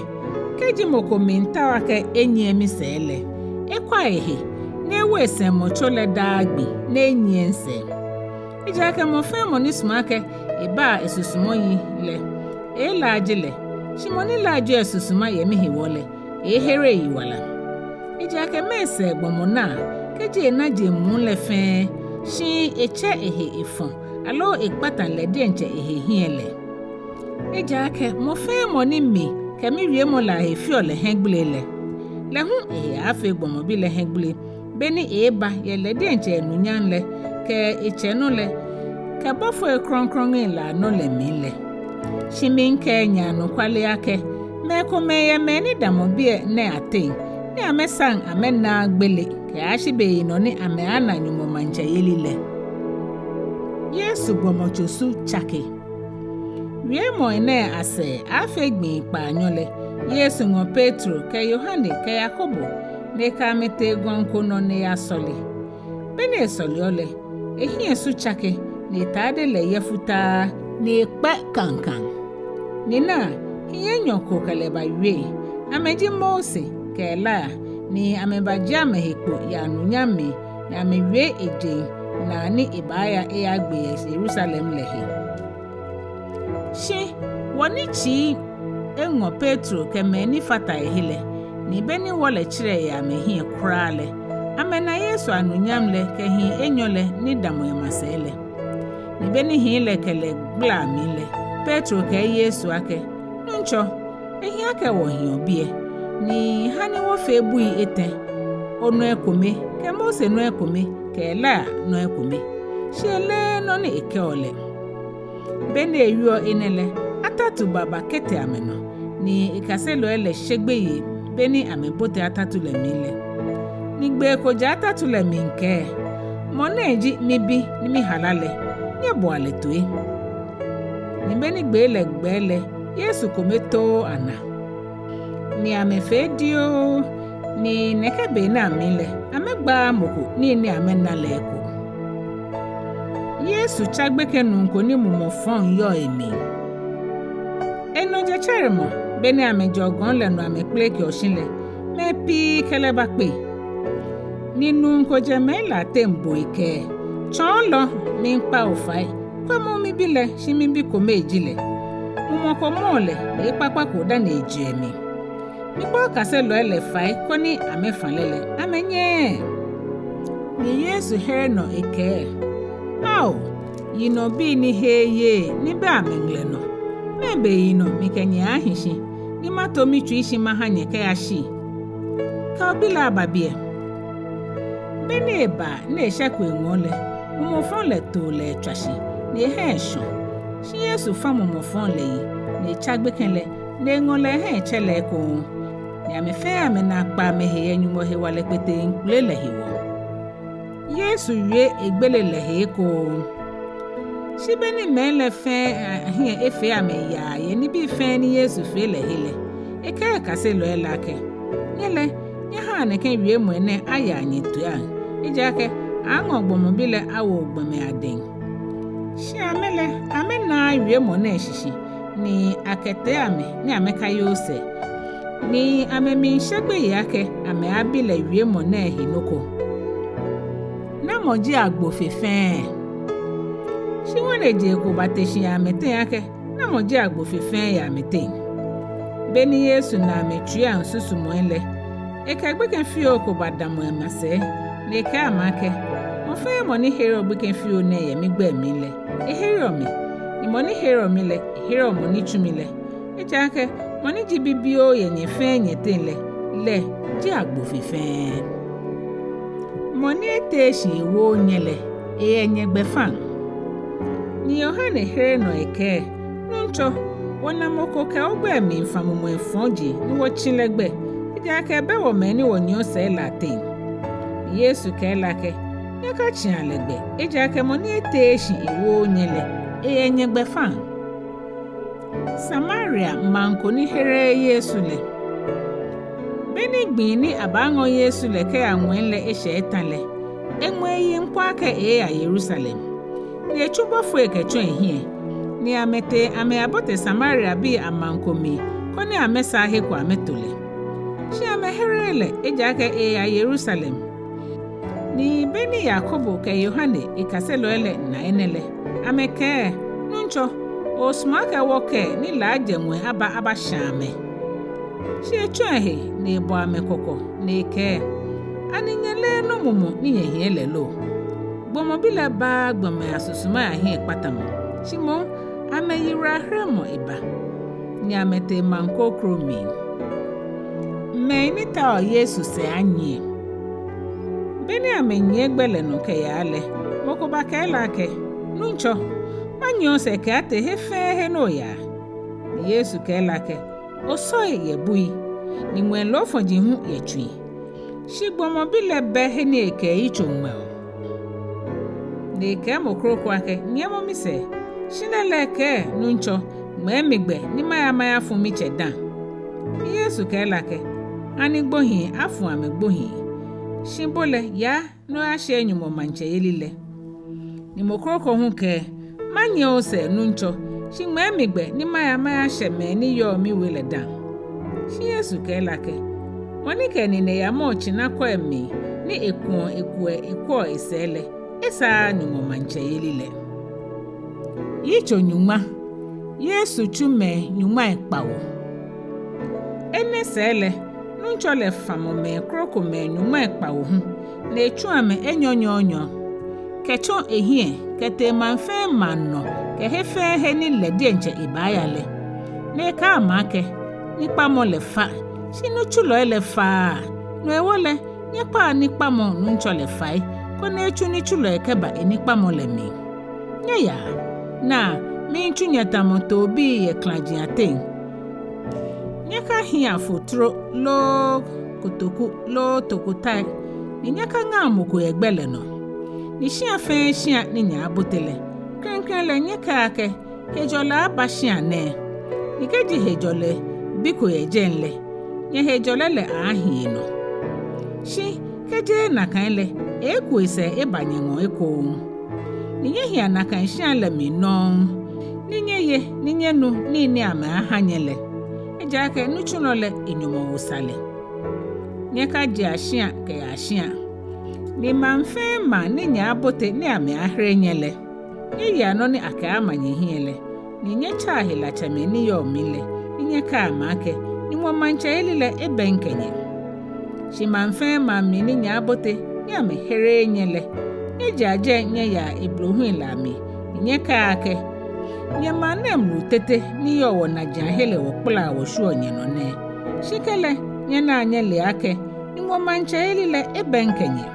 Kɛji mɔ ko miitao akɛ enyiɛ misɛɛ lɛ, ekwa ehe, ni ewo esɛŋmɔtso lɛ daa gbi, ni enyiɛ misɛɛ. Ejaakɛ mɔ fɛɛ mɔ ni sumɔɔ akɛ ebaa esusumɔ yi lɛ, eeelaaje lɛ, shi mɔ ni laajeɔ esusuma yɛ mihewɔ lɛ, eeehere eyiwala. Ejaakɛ mɛɛ sɛɛ gbɔmɔ naa, kɛji ena jeŋ muu lɛ fɛɛ, shi etsɛ ehe efɔ, aloo ekpata lɛ diɛŋtsɛ ehe hiɛ lɛ? Ejaakɛ mɔ fɛɛ mɔ ni mi kɛ miwiemɔ lɛ ahe feɔ lɛ hiɛgbele lɛ, lɛ hu ehe aaafee gbɔmɔ bi lɛ hiɛgbele, beni eeeba yɛ lɛ diɛŋtsɛ enunyam lɛ, kɛ etsɛ nɔ lɛ, kɛ bɔfoi krɔŋkrɔŋi lɛ anɔ lɛ mli lɛ. Shi miikɛɛ nyɛ anɔkwale akɛ, mɛi komɛi yɛ mɛi ni damɔ biɛ nɛɛ ateŋ, ni amɛsaŋ amɛnaaa gbele kɛyashi beyinɔ ni amɛaana Nyɔŋmɔ maŋtsɛyeli lɛ. Yesu gbɔmɔtso su tsake. Wiemɔi nɛɛ asɛɛ aaafee gbii kpaanyɔ lɛ, Yesu ŋɔ Petro kɛ Yohane kɛ Yakobo, ni ekɛ amɛ tee gɔŋ ko nɔ ni eyasɔle. Be ni esɔleɔ lɛ, ehiɛ su tsake, ni etade lɛ yɛ futaa, ni ekpɛ kaŋkaŋ. Ni naa, hii enyɔ ko kɛ lɛ bawie. Amɛji Mose kɛ Elia, ni amɛbajie amɛhe kpo yɛ anunyam mli, ni amɛwie ejeŋ naa ni ebaaya eyagbe yɛ Yerusalem lɛ he. Shi wɔ ni tsii eŋɔ Petro kɛ mɛi ni fata ehe lɛ, ni be ni wɔ lɛ tserɛ yɛ amɛhiɛ kwraa lɛ, amɛna Yesu anunyam lɛ kɛ hii enyɔ lɛ ni damɔ emasɛi lɛ. Ni be ni hii lɛ kɛ lɛ gbala mli lɛ, Petro kɛɛ Yesu akɛ, Nuŋtsɔ, ehi akɛ wɔhiɔ biɛ, ni ha ni wɔfee bui etɛ, onɔ ekome, kɛ Mose nɔ ekome, kɛ Elia nɔ ekome. Shi eleee nɔ ni ekɛɔ lɛ. Be ni ewieɔ enɛ lɛ, atatu ba bakɛtee amɛnɔ, ni ekaselɔi lɛ she gbeyei be ni amɛbote atatu lɛ mli lɛ. Ni gbee ko jɛ atatu lɛ mli kɛɛ, Mɔ nɛ ji mibi ni mihala lɛ, nyɛboa lɛ toi. Ni be ni gbee lɛ gbɛɛ lɛ, Yesu kome tooo ana. Ni amɛfee dioo, ni nɛkɛ be nɛɛ amli lɛ, amɛgbaaa mɔ ko nii ni amɛna lɛ eko. Yesu tsa gbekɛ nuu ko ni mumɔ fɔŋ yɔɔ emli. Enɔ jetsɛremɔ, be ni amɛjɛɔ gɔŋ lɛ nɔ amɛkpelekeɔ shi lɛ, mɛi pii kɛ lɛ bakpe. Ni nuu ko jɛ mɛi lɛ ateŋ bo ekɛɛ, Tsɔɔlɔ, miikpa bo fai, kwɛmɔ mibi lɛ, shi mibi kome ji lɛ. Mumɔ ko mɔɔ lɛ, ni ekpakpa ko dani ejeɔ emli. Mikpa okaselɔi lɛ fai koni amɛfa lɛ lɛ, amɛnyɛɛɛ. Ni Yesu here nɔ ekɛɛ, Ao, yinɔbii ni heee yeee ni bɛ amɛŋlɛ nɔ, mɛɛ be yinɔ mikɛ nyɛ aaahi shi, ni mato mitsui shi maha nyɛ kɛya shii? Kɛ obi lɛ aba biɛ. Be ni eba ni eshɛko eŋɔɔ lɛ, mumɔ fɔŋ lɛ too lɛ etswa shi, ni eha eshɔ. Shi Yesu fa mumɔ fɔŋ lɛ yi, ni etsa gbekɛ lɛ, ni eŋɔ lɛ eha etsɛ lɛ ekoŋŋ. Ni amɛ fɛɛ amɛnaa kpa amɛhe yɛ Nyɔŋmɔ hewalɛ kpeteŋkpele lɛ hewɔ. Yesu wie egbele lɛ he ekoŋŋ. Shi be ni mɛi lɛ fɛɛ ahiɛ efee amɛ yaa yɛ nibii fɛɛ ni Yesu fee lɛ he lɛ, ekɛɛ ekaselɔi lɛ akɛ, Nyɛ lɛ, nyɛhaa nɛkɛ wiemɔi nɛɛ aya nyɛtoiiaŋ, ejaakɛ aŋɔ gbɔmɔ bi lɛ awo gbɔmɛi adɛŋ. Shi amɛ lɛ, amɛnaaa wiemɔ nɛɛ shishi, ni akɛtee amɛ ni amɛkayoo sɛɛ. Ni amɛmiishe gbeyei akɛ amɛaabi lɛ wiemɔ nɛɛ he nɔ ko. Namɔ ji agbo fe fɛɛ? Shi ŋwanejee ko bate shi yɛ amɛteŋ akɛ, Namɔ ji agbo fe fɛɛ yɛ amɛteŋ? Be ni Yesu na amɛtsuiiaŋ susumɔi lɛ, ekɛ gbekɛ fioo ko badamɔ emasɛi, ni ekɛɛ amɛ akɛ, Mɔ fɛɛ mɔ ni hereɔ gbekɛ fioo nɛɛ yɛ migbɛi mli lɛ, ehereɔ mi, ni mɔ ni hereɔ mi lɛ, ehereɔ mɔ ni tsu mi lɛ. Ejaakɛ mɔ ni ji bibioo yɛ nyɛ fɛɛ nyɛteŋ lɛ, lɛ ji agbo fe fɛɛ. Mɔ ni eteee shi ewooo nyɛ lɛ, eyɛ nyɛ gbɛfaŋ. Ni Yohane here nɔ ekɛɛ, Nuŋtsɔ, wɔna mɔ ko kɛ ogbɛi miifa mumɔi fɔji ni wɔtsi lɛ gbɛ, ejaakɛ ebɛ wɔ mɛi ni wɔnyiɛɔ sɛɛ lɛ ateŋ. Ni Yesu kɛɛ lɛ akɛ, Nyɛkatsia lɛ gbɛ, ejaakɛ mɔ ni eteee shi ewooo nyɛ lɛ, eyɛ nyɛ gbɛfaŋ. Samaria maŋ ko ni hereee Yesu lɛ. Be ni gbi ni abaaŋɔ Yesu lɛ kɛya ŋwɛi lɛ eshɛ eta lɛ, eŋmɛ eyiŋ po akɛ eeeya Yerusalem. Ni etsu bɔfoi kɛtsɔ ehiɛ, ni amɛtee amɛyabote Samariabii amaŋ ko mli, koni amɛsaa he ko amɛto lɛ. Shi amɛhereee lɛ, ejaakɛ eeya Yerusalem. Ni be ni Yakobo kɛ Yohane ekaselɔi lɛ na enɛ lɛ, amɛkɛɛ, Nuŋtsɔ, oosumɔ akɛ wɔkɛɛ ni la ajɛ ŋwɛi aba abashã amɛ? Shi etsɔ ehe ni ebɔ amɛ kɔkɔ ni ekɛɛ, Ani nyɛleee nɔ mumɔ ni nyɛhiɛ lɛ lo? Gbɔmɔ bi lɛ baaa gbɔmɛi asusumai ahiɛkpatamɔ, shi moŋ amɛyiwalaheremɔ eba. Ni amɛtee maŋ kroko mli. Mɛi ni taoɔ Yesu sɛɛ anyiɛ. Be ni amɛnyiɛ gbɛ lɛ nɔ kɛyaa lɛ, mɔ ko bakɛɛ lɛ akɛ, Nuŋtsɔ, manyiɛ osɛɛ kɛaatee he fɛɛ he ni oyaa. Yesu kɛɛ lɛ akɛ, Osɔi yɛ bui, ni ŋwɛi loofɔji hu yɛ tsui, shi gbɔmɔ Bi lɛ bɛ he ni ekɛ eyitso ŋmɛɔ. Ni ekɛɛ mɔ kroko akɛ, Nyiɛmɔ misɛɛ. Shi lɛ ekɛɛ, Nuŋtsɔ, ŋmɛɛ mi gbɛ ni maya mayafu mitsɛ dã. Ni Yesu kɛɛ lɛ akɛ, Ani gbohii afu amɛgbohii, shi bo lɛ yaa ni oyashiɛ Nyɔŋmɔ maŋtsɛyeli lɛ. Ni mɔ kroko hu kɛɛ, Manyiɛ osɛɛ, Nuŋtsɔ, shi ŋmɛɛ mi gbɛ ni maya mayashɛ mɛi ni yɔɔ miwe lɛ dã. Shi Yesu kɛɛ lɛ akɛ, Mɔ ni kɛ enine yamɔɔ tsinakɔi mli ni ekuɔ ekuɛ ekwɛɔ esɛɛ lɛ, esaaa Nyɔŋmɔ maŋtsɛyeli lɛ. Yitso nyɔŋma. Yesu tsu mɛi nyɔŋmai kpawo. Enɛ sɛɛ lɛ, Nuŋtsɔ lɛ famɔ mɛi krokomɛi nyɔŋmai kpawo hu, ni etsu amɛ enyɔ nyɔɔnyɔ, kɛtsɔ ehiɛ kɛtee maŋ fɛɛ maŋ nɔ kɛ he fɛɛ he ni lɛ diɛŋtsɛ ebaaya lɛ. Ni ekɛɛ amɛ akɛ, Nikpamɔ lɛ fa, shi nitsulɔi lɛ faaa. No hewɔ lɛ, nyɛkpaa nikpamɔ Nuŋtsɔ lɛ fai, koni etsu nitsulɔi kɛba enikpamɔ lɛ mli. Nyɛyaa, naa, miitsu nyɛ tamɔ toobii yɛ klaji ateŋ. Nyɛkahiɛa fotro loo kotoku loo tokotai, ni nyɛkaŋaa mɔ ko yɛ gbɛ lɛ nɔ. Ni shia fɛɛ shia ni nyɛaabote lɛ, klɛŋklɛŋ lɛ nyɛkɛa akɛ, Hejɔlɛ aba shia nɛɛ. Ni kɛji hejɔlɛ bi ko yɛ jɛi lɛ, nyɛhejɔlɛ lɛ aaahi enɔ. Shi kɛjeee nakai lɛ, eeeku esɛɛ eba nyɛŋɔɔ ekoŋŋ. Ni nyɛhia nakai shia lɛ mli nɔŋŋ, ni nyɛye ni nyɛnu nii ni amɛaaha nyɛ lɛ. Ejaakɛ nitsulɔ lɛ enyɔmɔwoo sa lɛ. Nyɛkajea shia kɛyaa shia. Ni maŋ fɛɛ maŋ ni nyɛaabote ni amɛaahere nyɛ lɛ, nyɛyea nɔ ni akɛaama nyɛhiɛ lɛ, ni nyɛtsaa helatsɛmɛi ni yɔɔ mli lɛ, ni nyɛkɛa amɛ akɛ, Nyɔŋmɔ maŋtsɛyeli lɛ ebɛŋkɛ nyɛ. Shi maŋ fɛɛ maŋ mli ni nyɛaabote ni amɛhereee nyɛ lɛ, nyɛjea jɛi nyɛyaa eblohui lɛ amli, ni nyɛkɛa akɛ, Nyɛ maŋ nɛɛ mlu tete ni yɔɔ wɔnajiaŋ he lɛ wɔkpalaa wɔshwieɔ nyɛnɔ nɛɛ. Shi kɛlɛ, nyɛnaa nyɛlea akɛ, Nyɔŋmɔ maŋtsɛyeli lɛ ebɛŋkɛ nyɛ.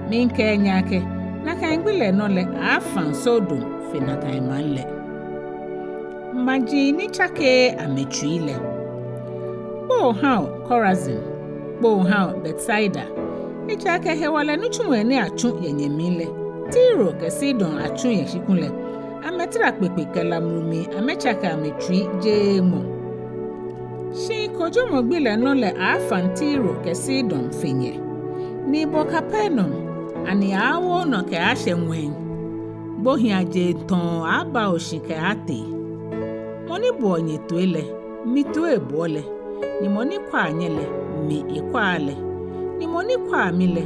Miikɛɛ nyɛ akɛ, nakai gbi lɛ nɔ lɛ aaafaŋ Sodom fe nakai maŋ lɛ. Maji ni tsakeee amɛtsui lɛ. Kpoo ha o, Korazin! Kpoo ha o, Betsaida! Ejaakɛ hewalɛ nitsumɔi ni atsu yɛ nyɛmli lɛ, Tiro kɛ Sidon atsu yɛ shi kulɛ, amɛtara kpekpe kɛ lamlu mli amɛtsake amɛtsui jeeŋmɔ. Shi kojomɔ gbi lɛ nɔ lɛ aaafaŋ Tiro kɛ Sidon fe nyɛ. Ni bo Kapernaum, ani aaawo onɔ kɛaashɛ ŋwɛi? Gbohiiaje tɔɔ aaaba oshi kɛaatee. Mɔ ni boɔ nyɛ toi lɛ, mi toi eboɔ lɛ, ni mɔ ni kwaa nyɛ lɛ, mi ekwaa lɛ, ni mɔ ni kwaa mi lɛ,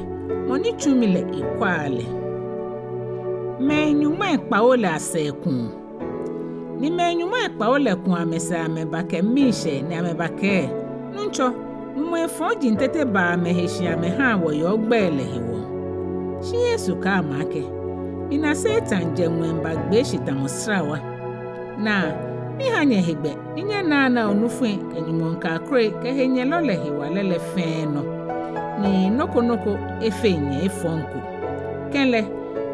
mɔ ni tsu mi lɛ ekwaa lɛ. Mɛi nyɔŋmai kpawo lɛ asɛɛ kuɔ. Ni mɛi nyɔŋmai kpawo lɛ ku amɛsɛɛ amɛba kɛ miishɛɛ ni amɛbakɛɛ, Nuŋtsɔ, mumɔi fɔji tete baa amɛhe shi amɛhaa wɔ yɛ ogbɛi lɛ hewɔ. Shi Yesu kɛɛ amɛ akɛ, Mina Satan jɛ ŋwɛi bagbee shi tamɔ srawa. Naa, miha nyɛ hegbɛ ni nyɛnaanaa onufui kɛ nyɔŋmɔŋkaakoi kɛ henyɛlɔ lɛ hewalɛ lɛ fɛɛ nɔ, ni nɔ ko nɔ ko efeŋ nyɛ efɔŋ ko. Kɛlɛ,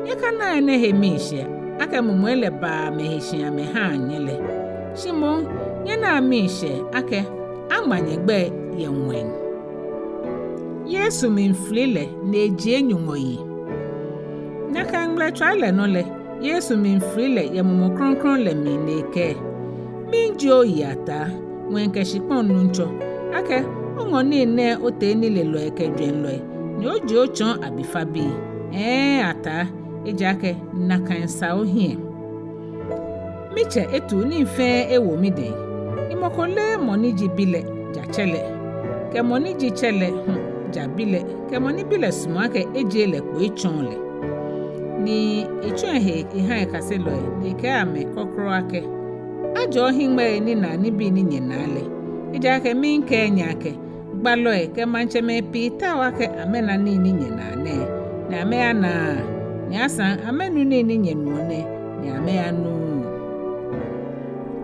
nyɛkanaa enɛ he miishɛɛ akɛ mumɔi lɛ baa amɛhe shi amɛhaa nyɛ lɛ. Shi moŋ, nyɛnaa miishɛɛ akɛ aŋma nyɛgbɛi yɛ ŋwɛi. Yesu mli fili lɛ ni ejie Nyɔŋmɔ yi. Nakai ŋmɛlɛtswai lɛ nɔ lɛ, Yesu mli fili lɛ yɛ Mumɔ Krɔŋkrɔŋ lɛ mli ni ekɛɛ, Miijie oyi, Ataa, ŋwɛi kɛ shikpɔŋ Nuŋtsɔ, akɛ oŋɔ nii nɛɛ otee nilelɔi kɛ jwɛŋlɔi, ni ojie otsɔɔ abifabii. Hɛɛ, Ataa, ejaakɛ nakai sa ohiɛ. Mitsɛ etuu nii fɛɛ ewo midɛŋ, ni mɔ ko leee mɔ ni ji Bi lɛ ja Tsɛ lɛ, kɛ mɔ ni ji Tsɛ lɛ hu ja Bi lɛ, kɛ mɔ ni Bi lɛ sumɔɔ akɛ ejie lɛ kpo etsɔɔ lɛ. Ni etsɔ ehe eha ekaselɔi, ni ekɛɛ amɛ kɔkɔɔkɔ akɛ, Ajɔɔ hiŋmɛii ni naa nibii ni nyɛnaa lɛ. Ejaakɛ miikɛɛ nyɛ akɛ, gbalɔi kɛ maŋtsɛmɛi pii tao akɛ amɛna nii ni nyɛnaa nɛɛ, ni amɛyanaaa, ni asaŋ amɛnu nii ni nyɛnuɔ nɛɛ, ni amɛyanuuu.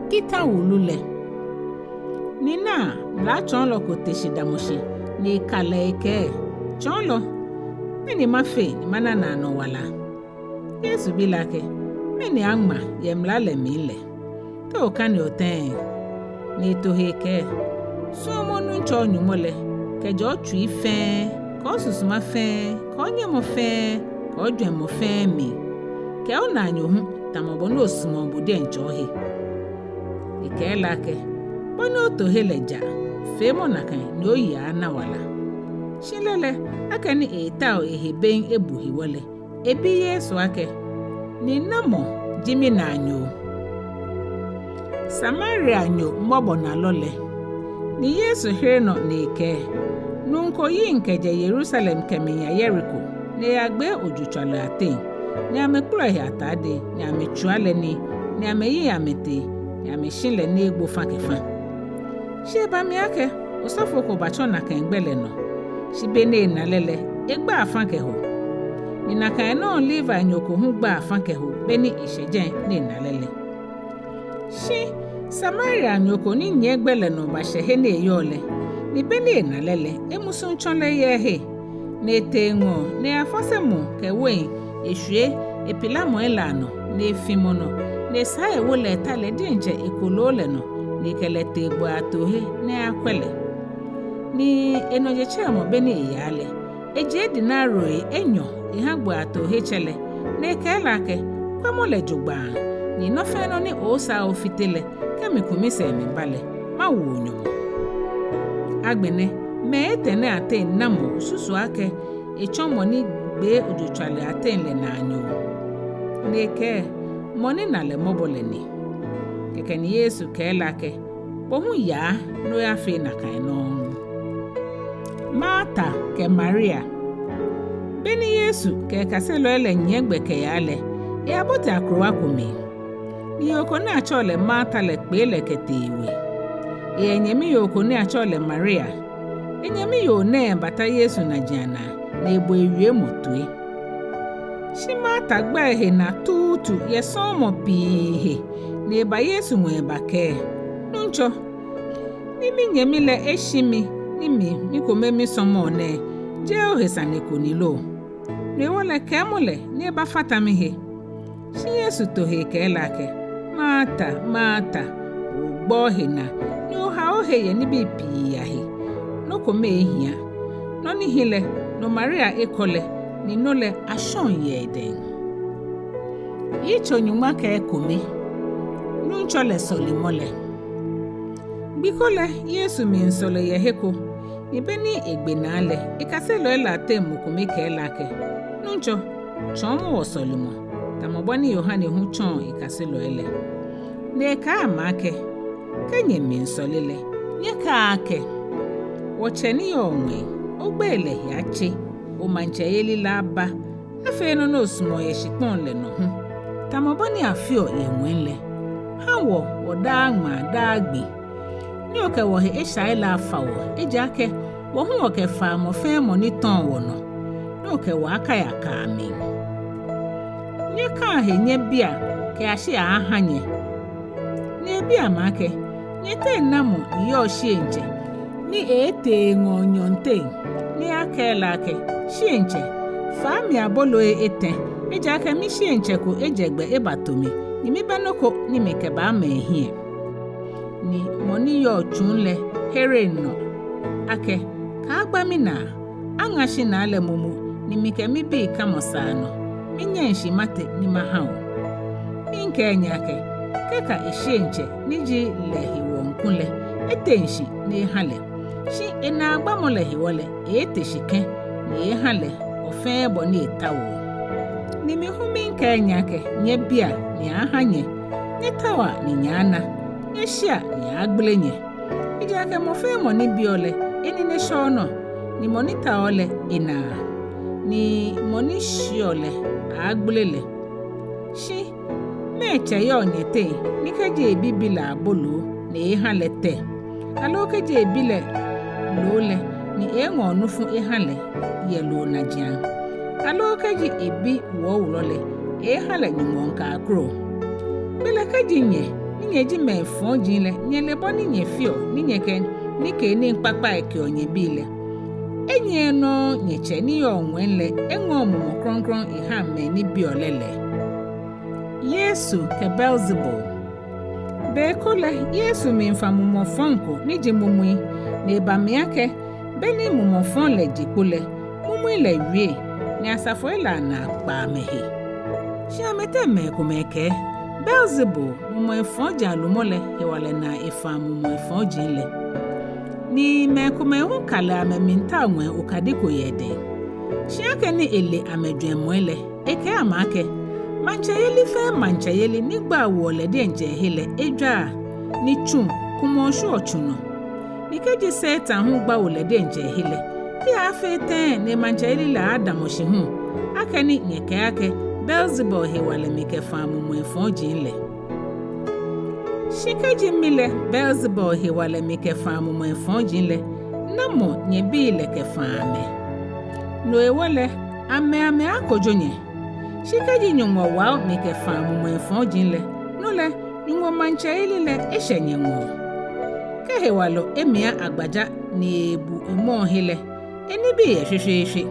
Kita wulu lɛ. Ni naa, mlatsɔɔlɔ ko te shi damɔ shi, ni eka lɛ ekɛɛ, Tsɔɔlɔ, mɛni mafee ni mana naanɔ wala? Yesu bi lɛ akɛ, Mɛni aŋma yɛ mla lɛ mli lɛ? Te okaneɔ tɛŋŋ? Ni eto he ekɛɛ, Sumɔ Nuŋtsɔ o-Nyɔŋmɔ lɛ kɛjɛ otsui fɛɛ, kɛ osusuma fɛɛ, kɛ onyɛmɔ fɛɛ, kɛ ojwɛŋmɔ fɛɛ mli, kɛ onaanyo hu, tamɔ bɔ ni osumɔɔ bo diɛŋtsɛ ohe. Ekɛɛ lɛ akɛ, Bɔ ni oto he lɛ ja, feemɔ nakai ni oyi aaana wala. Shi lɛ lɛ, akɛni eetao ehe bem ebu hewɔ lɛ, ebi Yesu akɛ, Ni namɔ ji minaanyo? Samarianyo mɔbɔnalɔ lɛ. Ni Yesu here nɔ ni ekɛɛ, Nuu ko yiŋ kɛjɛ Yerusalem kɛmiiya Yeriko, ni eyagbee ojotswalɔi ateŋ, ni amɛkpɔlɔ ehe atade, ni amɛtswia lɛ nii, ni amɛyiŋ amɛtee, ni amɛshi lɛ ni egbo fã kɛ fã. Shi eba mli akɛ osɔfo ko batsɔ nakai gbɛ lɛ nɔ, shi be ni ena lɛ lɛ, egba afã kɛho. Ni nakai nɔŋŋ Levinyo ko hu gba afã kɛho be ni eshɛ jɛi ni ena lɛ lɛ. Shi Samarianyo ko ni nyiɛ gbɛ lɛ nɔ bashɛ he ni eyɔɔ lɛ, ni be ni ena lɛ lɛ, emusuŋtsɔlɛ yɛ ehe, ni etee eŋɔɔ, ni eyafɔse mu kɛ wein eshwie epilamɔi lɛ anɔ, ni efi mɔ nɔ, ni esaa ewo lɛ eta lɛ diɛŋtsɛ ekoloo lɛ nɔ, ni ekɛ lɛ tee gbɔi atoohe ni ayakwɛ lɛ. Ni enɔ jetsɛremɔ be ni eyaa lɛ, ejie denarioi enyɔ eha gbɔi atoohetsɛ lɛ, ni ekɛɛ lɛ akɛ, Kwɛmɔ lɛ jogbaŋŋ, ni nɔ fɛɛ nɔ ni oosaa ofite lɛ, kɛ miku misɛɛ miba lɛ, mawo o nyɔmɔ. Agbɛnɛ, mɛi etɛ nɛɛ ateŋ namɔ osusuɔ akɛ etsɔ mɔ ni gbee ojotswalɔi ateŋ lɛ naanyo? Ni ekɛɛ, Mɔ ni na lɛ mɔbɔ lɛ ni. Kɛkɛ ni Yesu kɛɛ lɛ akɛ, Bo hu yaa ni oyafee nakai nɔŋŋ. Marta kɛ Maria. Be ni Yesu kɛ ekaselɔi lɛ nyiɛ gbɛ kɛyaa lɛ, eyabote akrowa ko mli. Ni yoo ko ni atsɛɔ lɛ Marta lɛ kpee lɛ kɛtee ewe. Eyɛ enyɛmi yoo ko ni atsɛɔ lɛ Maria. Enyɛmi yoo nɛɛ bata Yesu najiaŋ naa, ni ebo ewiemɔ toi. Shi Marta gba ehe naa tuutu yɛ sɔɔmɔ pii he, ni eba Yesu ŋɔɔ ebakɛɛ, Nuŋtsɔ, ni minyɛmi lɛ eshi mi, ni mi, mikome misɔmɔɔ nɛɛ, jeee ohe sane ko ni lo? No hewɔ lɛ kɛɛmɔ lɛ ni ebafata mihe. Shi Yesu to he ekɛɛ lɛ akɛ, Marta, Marta, ogbɔɔ he naa, ni ohaoɔ ohe yɛ nibii pii ahe. Nɔ kome ehia. Nɔ ni hi lɛ, no Maria ekɔ lɛ, ni no lɛ ashɔŋ yɛ edɛŋ. Yitso nyɔŋma kɛ ekome. Nuŋtsɔ lɛ sɔlemɔ lɛ. Gbi ko lɛ, Yesu miisɔle yɛ he ko, ni be ni egbe naa lɛ, ekaselɔi lɛ ateŋ mɔ kome kɛɛ lɛ akɛ, Nuŋtsɔ, tsɔɔmɔ wɔ sɔlemɔ, tamɔ bɔ ni Yohane hu tsɔɔ ekaselɔi lɛ. Ni ekɛɛ amɛ akɛ, Kɛ nyɛmiisɔle lɛ, nyɛkɛa akɛ, Wɔtsɛ ni yɔɔ ŋwɛi, ogbɛi lɛ he atse, omaŋtsɛyeli lɛ aba, afee nɔ ni osumɔɔ yɛ shikpɔŋ lɛ nɔ hu, tamɔ bɔ ni afeɔ yɛ ŋwɛi lɛ. Ha wɔ wɔdaa ŋmaa daa gbi. Ni okɛ wɔhe eshai lɛ afa wɔ, ejaakɛ wɔ hu wɔkɛfaa mɔ fɛɛ mɔ ni tɔɔ wɔnɔ, ni okɛ wɔ akaya kaa mli. Nyɛkaa he nyɛbia kɛyashi aaha nyɛ. Ni ebi amɛ akɛ, Nyɛteŋ namɔ ni yɔɔ shieŋtsɛ, ni eetee eŋɔɔ nyɔɔŋteŋ, ni akɛɛ lɛ akɛ, Shieŋtsɛ, faa mi aboloi etɛ, ejaakɛ mishieŋtsɛ ko ejɛ gbɛ ebato mi, ni mibɛ nɔ ko ni mikɛbaama ehiɛ? Ni mɔ ni yɔɔ tsuŋ lɛ here enɔ akɛ, Kaagba minaa, aŋa shinaa lɛ momo, ni mikɛ mibii kamɔ saa nɔ, minyɛŋ shi mate ni maha o. Miikɛɛ nyɛ akɛ, kɛ́ ka eshieŋtsɛ ni ji lɛ hewɔ ŋku lɛ, eteŋ shi ni eha lɛ. Shi enaagbamɔ lɛ hewɔ lɛ, eeete shi kɛ̃, ni eeeha lɛ bɔ fɛɛ bɔ ni etaoɔ. Ni mi hu miikɛɛ nyɛ akɛ, nyɛbia, ni aaaha nyɛ, nyɛtaoa, ni nyɛaana, nyɛshia, ni aaagbele nyɛ. Ejaakɛ mɔ fɛɛ mɔ ni biɔ lɛ, enine shɛɔ nɔ, ni mɔ ni taoɔ lɛ, enaa, ni mɔ ni shiɔ lɛ, aaagbele lɛ. Shi mɛɛ tsɛ yɔɔ nyɛteŋ, ni kɛji ebi bi lɛ aboloo, ni eeeha lɛ tɛ? Aloo kɛji ebi lɛ loo lɛ, ni eeeŋɔ nufu eha lɛ yɛ loo najiaŋ? Aloo kɛji ebi wuɔ wulɔ lɛ, eeeha lɛ nyɔmɔŋ kaakro? Belɛ kɛji nyɛ, ni nyɛji mɛi fɔji lɛ, nyɛle bɔ ni nyɛfeɔ ni nyɛkɛ nikeenii kpakpai keɔ nyɛbii lɛ, enyiɛ nɔŋŋ nyɛtsɛ ni yɔɔ ŋwɛi lɛ eŋɔɔ Mumɔ Krɔŋkrɔŋ ehaa mɛi ni biɔ lɛ lɛ. Yesu kɛ Beelzebul. Be ko lɛ Yesu miifa mumɔ fɔŋ ko ni ji mumui, ni eba mli akɛ, be ni mumɔ fɔŋ lɛ je kpo lɛ, mumui lɛ wie, ni asafoi lɛ anaa kpa amɛhe. Shi amɛteŋ mɛi komɛi kɛɛ, Beelzebul, mumɔi fɔji alumɔ lɛ hewalɛ naa efaa mumɔi fɔji lɛ. Ni mɛi komɛi hu ka lɛ amɛmiitao ŋwɛi okadi ko yɛ edɛŋ. Shi akɛni ele amɛjwɛŋmɔi lɛ, ekɛɛ amɛ akɛ, maŋtsɛyeli fɛɛ maŋtsɛyeli ni gbaa woɔ lɛ diɛŋtsɛ ehe lɛ ejwaa, ni tsu kumɔɔ shwieɔ tsu nɔ. Ni kɛji Satan hu gba wo lɛ diɛŋtsɛ ehe lɛ, te aaafee tɛŋŋ ni emaŋtsɛyeli lɛ aadamɔ shi hu, akɛni nyɛkɛɛ akɛ Beelzebul hewalɛ mikɛfaa mumɔi fɔji lɛ? Shi kɛji mi lɛ Beelzebul hewalɛ mikɛfaa mumɔi fɔji lɛ, namɔ nyɛbii lɛ kɛfaa amɛ? No hewɔ lɛ, amɛ amɛaakojo nyɛ. Shi kɛji Nyɔŋmɔ wao mikɛfaa mumɔi fɔji lɛ, no lɛ Nyɔŋmɔ maŋtsɛyeli lɛ eshɛ nyɛŋɔɔ. Kɛ hewalɔ emia agbaja ni ebu emɔɔ he lɛ, enibii yɛ shweshweeshwe.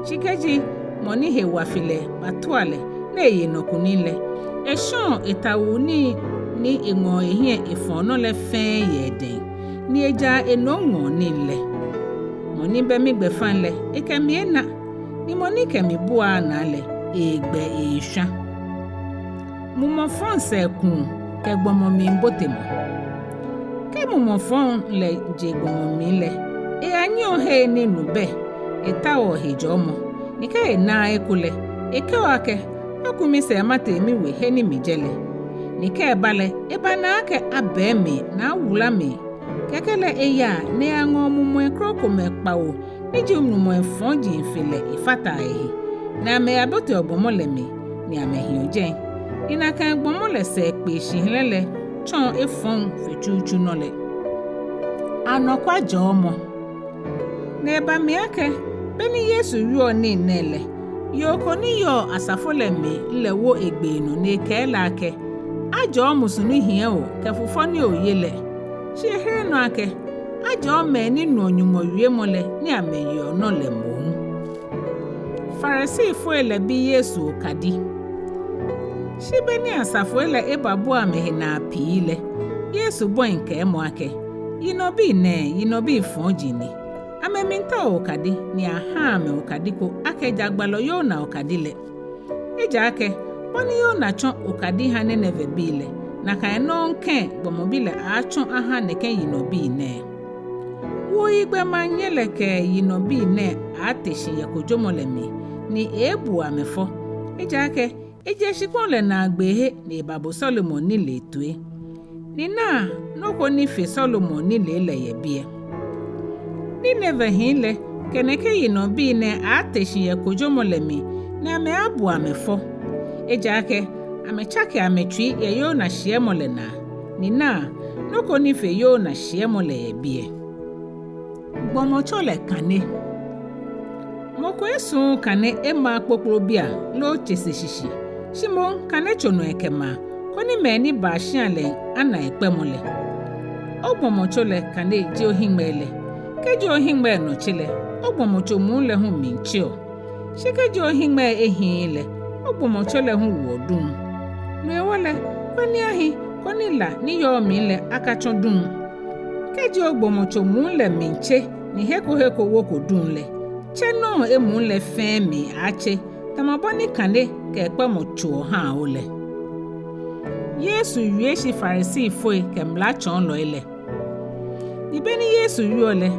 Shi kɛji mɔ ni he wa fe lɛ batua lɛ, ni eye nɔ kunim lɛ, eshɔɔ etawuu nii ni eŋɔɔ ehiɛ efɔɔ nɔ lɛ fɛɛ yɛ edɛŋ, ni ejaa enomŋɔɔ nii lɛ. Mɔ ni bɛ migbɛfaŋ lɛ, ekɛ mi ena, ni mɔ ni kɛ mi buaa naa lɛ, eegbɛ eeshwa. Mumɔ fɔŋ sɛɛkuu kɛ gbɔmɔ mli botemɔ. Kɛ mumɔ fɔŋ lɛ je gbɔmɔ mli lɛ, eyanyiɛɔ hei ni nu bɛ, etaoɔ hejɔɔmɔ, ni kɛ enaaa eko lɛ, ekɛɔ akɛ, maku misɛɛ matee miwe he ni mijɛ lɛ. Ni kɛ eba lɛ, ebanaa akɛ abɛɛ mli ni awula mli. Kɛkɛ lɛ eyaa ni eyaŋɔɔ mumɔi krokomɛi kpawo ni ji mumɔi fɔji fe lɛ efataa ehe, ni amɛyaboteɔ gbɔmɔ lɛ mli, ni amɛhiɔ jɛi. Ni nakai gbɔmɔ lɛ sɛɛkpee shihilɛ lɛ tsɔɔ efɔŋ fe tsutsu nɔ lɛ. Anɔkwa jɔɔmɔ. Ni eba mli akɛ, be ni Yesu wieɔ nii nɛɛ lɛ, yoo ko ni yɔɔ asafo lɛ mli lɛ wo egbee nɔ ni ekɛɛ lɛ akɛ, ajɔɔ musu ni hiɛ o kɛ fufɔ ni oye lɛ. Shi ehere nɔ akɛ, ajɔɔ mɛi ni nuɔ Nyɔŋmɔ wiemɔ lɛ ni amɛyeɔ nɔ lɛ moŋ. Farisifoi lɛ bi Yesu okadi. Shi be ni asafoi lɛ ebabua amɛhe naa pii lɛ, Yesu bɔi kɛɛmɔ akɛ, yinɔbii nɛɛ, yinɔbii fɔji ni. Amɛmiitao okadi, ni ahaa amɛ okadi ko akɛ ja gbalɔ Yona okadi lɛ. Ejaakɛ bɔ ni Yona tsɔ okadi ha Ninevebii lɛ, nakai nɔŋŋ kɛ̃ Gbɔmɔ Bi lɛ aaatsɔ aha nɛkɛ yinɔbii nɛɛ. Wuoyigbɛmaŋnyɛ lɛ kɛ yinɔbii nɛɛ aaate shi yɛ kojomɔ lɛ mli, ni eeebu amɛ fɔ. Ejaakɛ ejɛ shikpɔŋ lɛ naagbee he ni ebabo Sɔlemɔ nilee toi. Ni naa, nɔ ko ni fe Sɔlemɔ nilee lɛ yɛ biɛ. Ninevehii lɛ kɛ nɛkɛ yinɔbii nɛɛ aaate shi yɛ kojomɔ lɛ mli, ni amɛaabu amɛ fɔ. Ejaakɛ amɛtsake amɛtsui yɛ Yona shiɛmɔ lɛ naa. Ni naa, nɔ ko ni fe Yona shiɛmɔ lɛ yɛ biɛ. Gbɔmɔtso lɛ kane. Mɔ ko esuuu kane emaaa kpokplobiaŋ loo tsese shishi, shi moŋ kanetso nɔ ekɛmaa, koni mɛi ni baa shia lɛ ana ekpɛmɔ lɛ. Ogbɔmɔtso lɛ kane ji ohiŋmɛi lɛ. Kɛji ohiŋmɛi nɔ tse lɛ, ogbɔmɔtso muu lɛ hu mli tseɔ. Shi kɛji ohiŋmɛi ehiii lɛ, ogbɔmɔtso lɛ hu woɔ duŋ. No hewɔ lɛ, kwɛ ni ahi, koni la ni yɔɔ omli lɛ akatsɔ duŋ. Kɛji ogbɔmɔtso muu lɛ mli tse, ni he ko he ko woko duŋ lɛ, tse nɔŋŋ emuu lɛ fɛɛ mli aaatse, tamɔ bɔ ni kane kɛ ekpɛmɔ tsoɔ haa o lɛ. Yesu wie shi Farisifoi kɛ mlatsɔɔlɔi lɛ. Ni be ni Yesu wieɔ lɛ,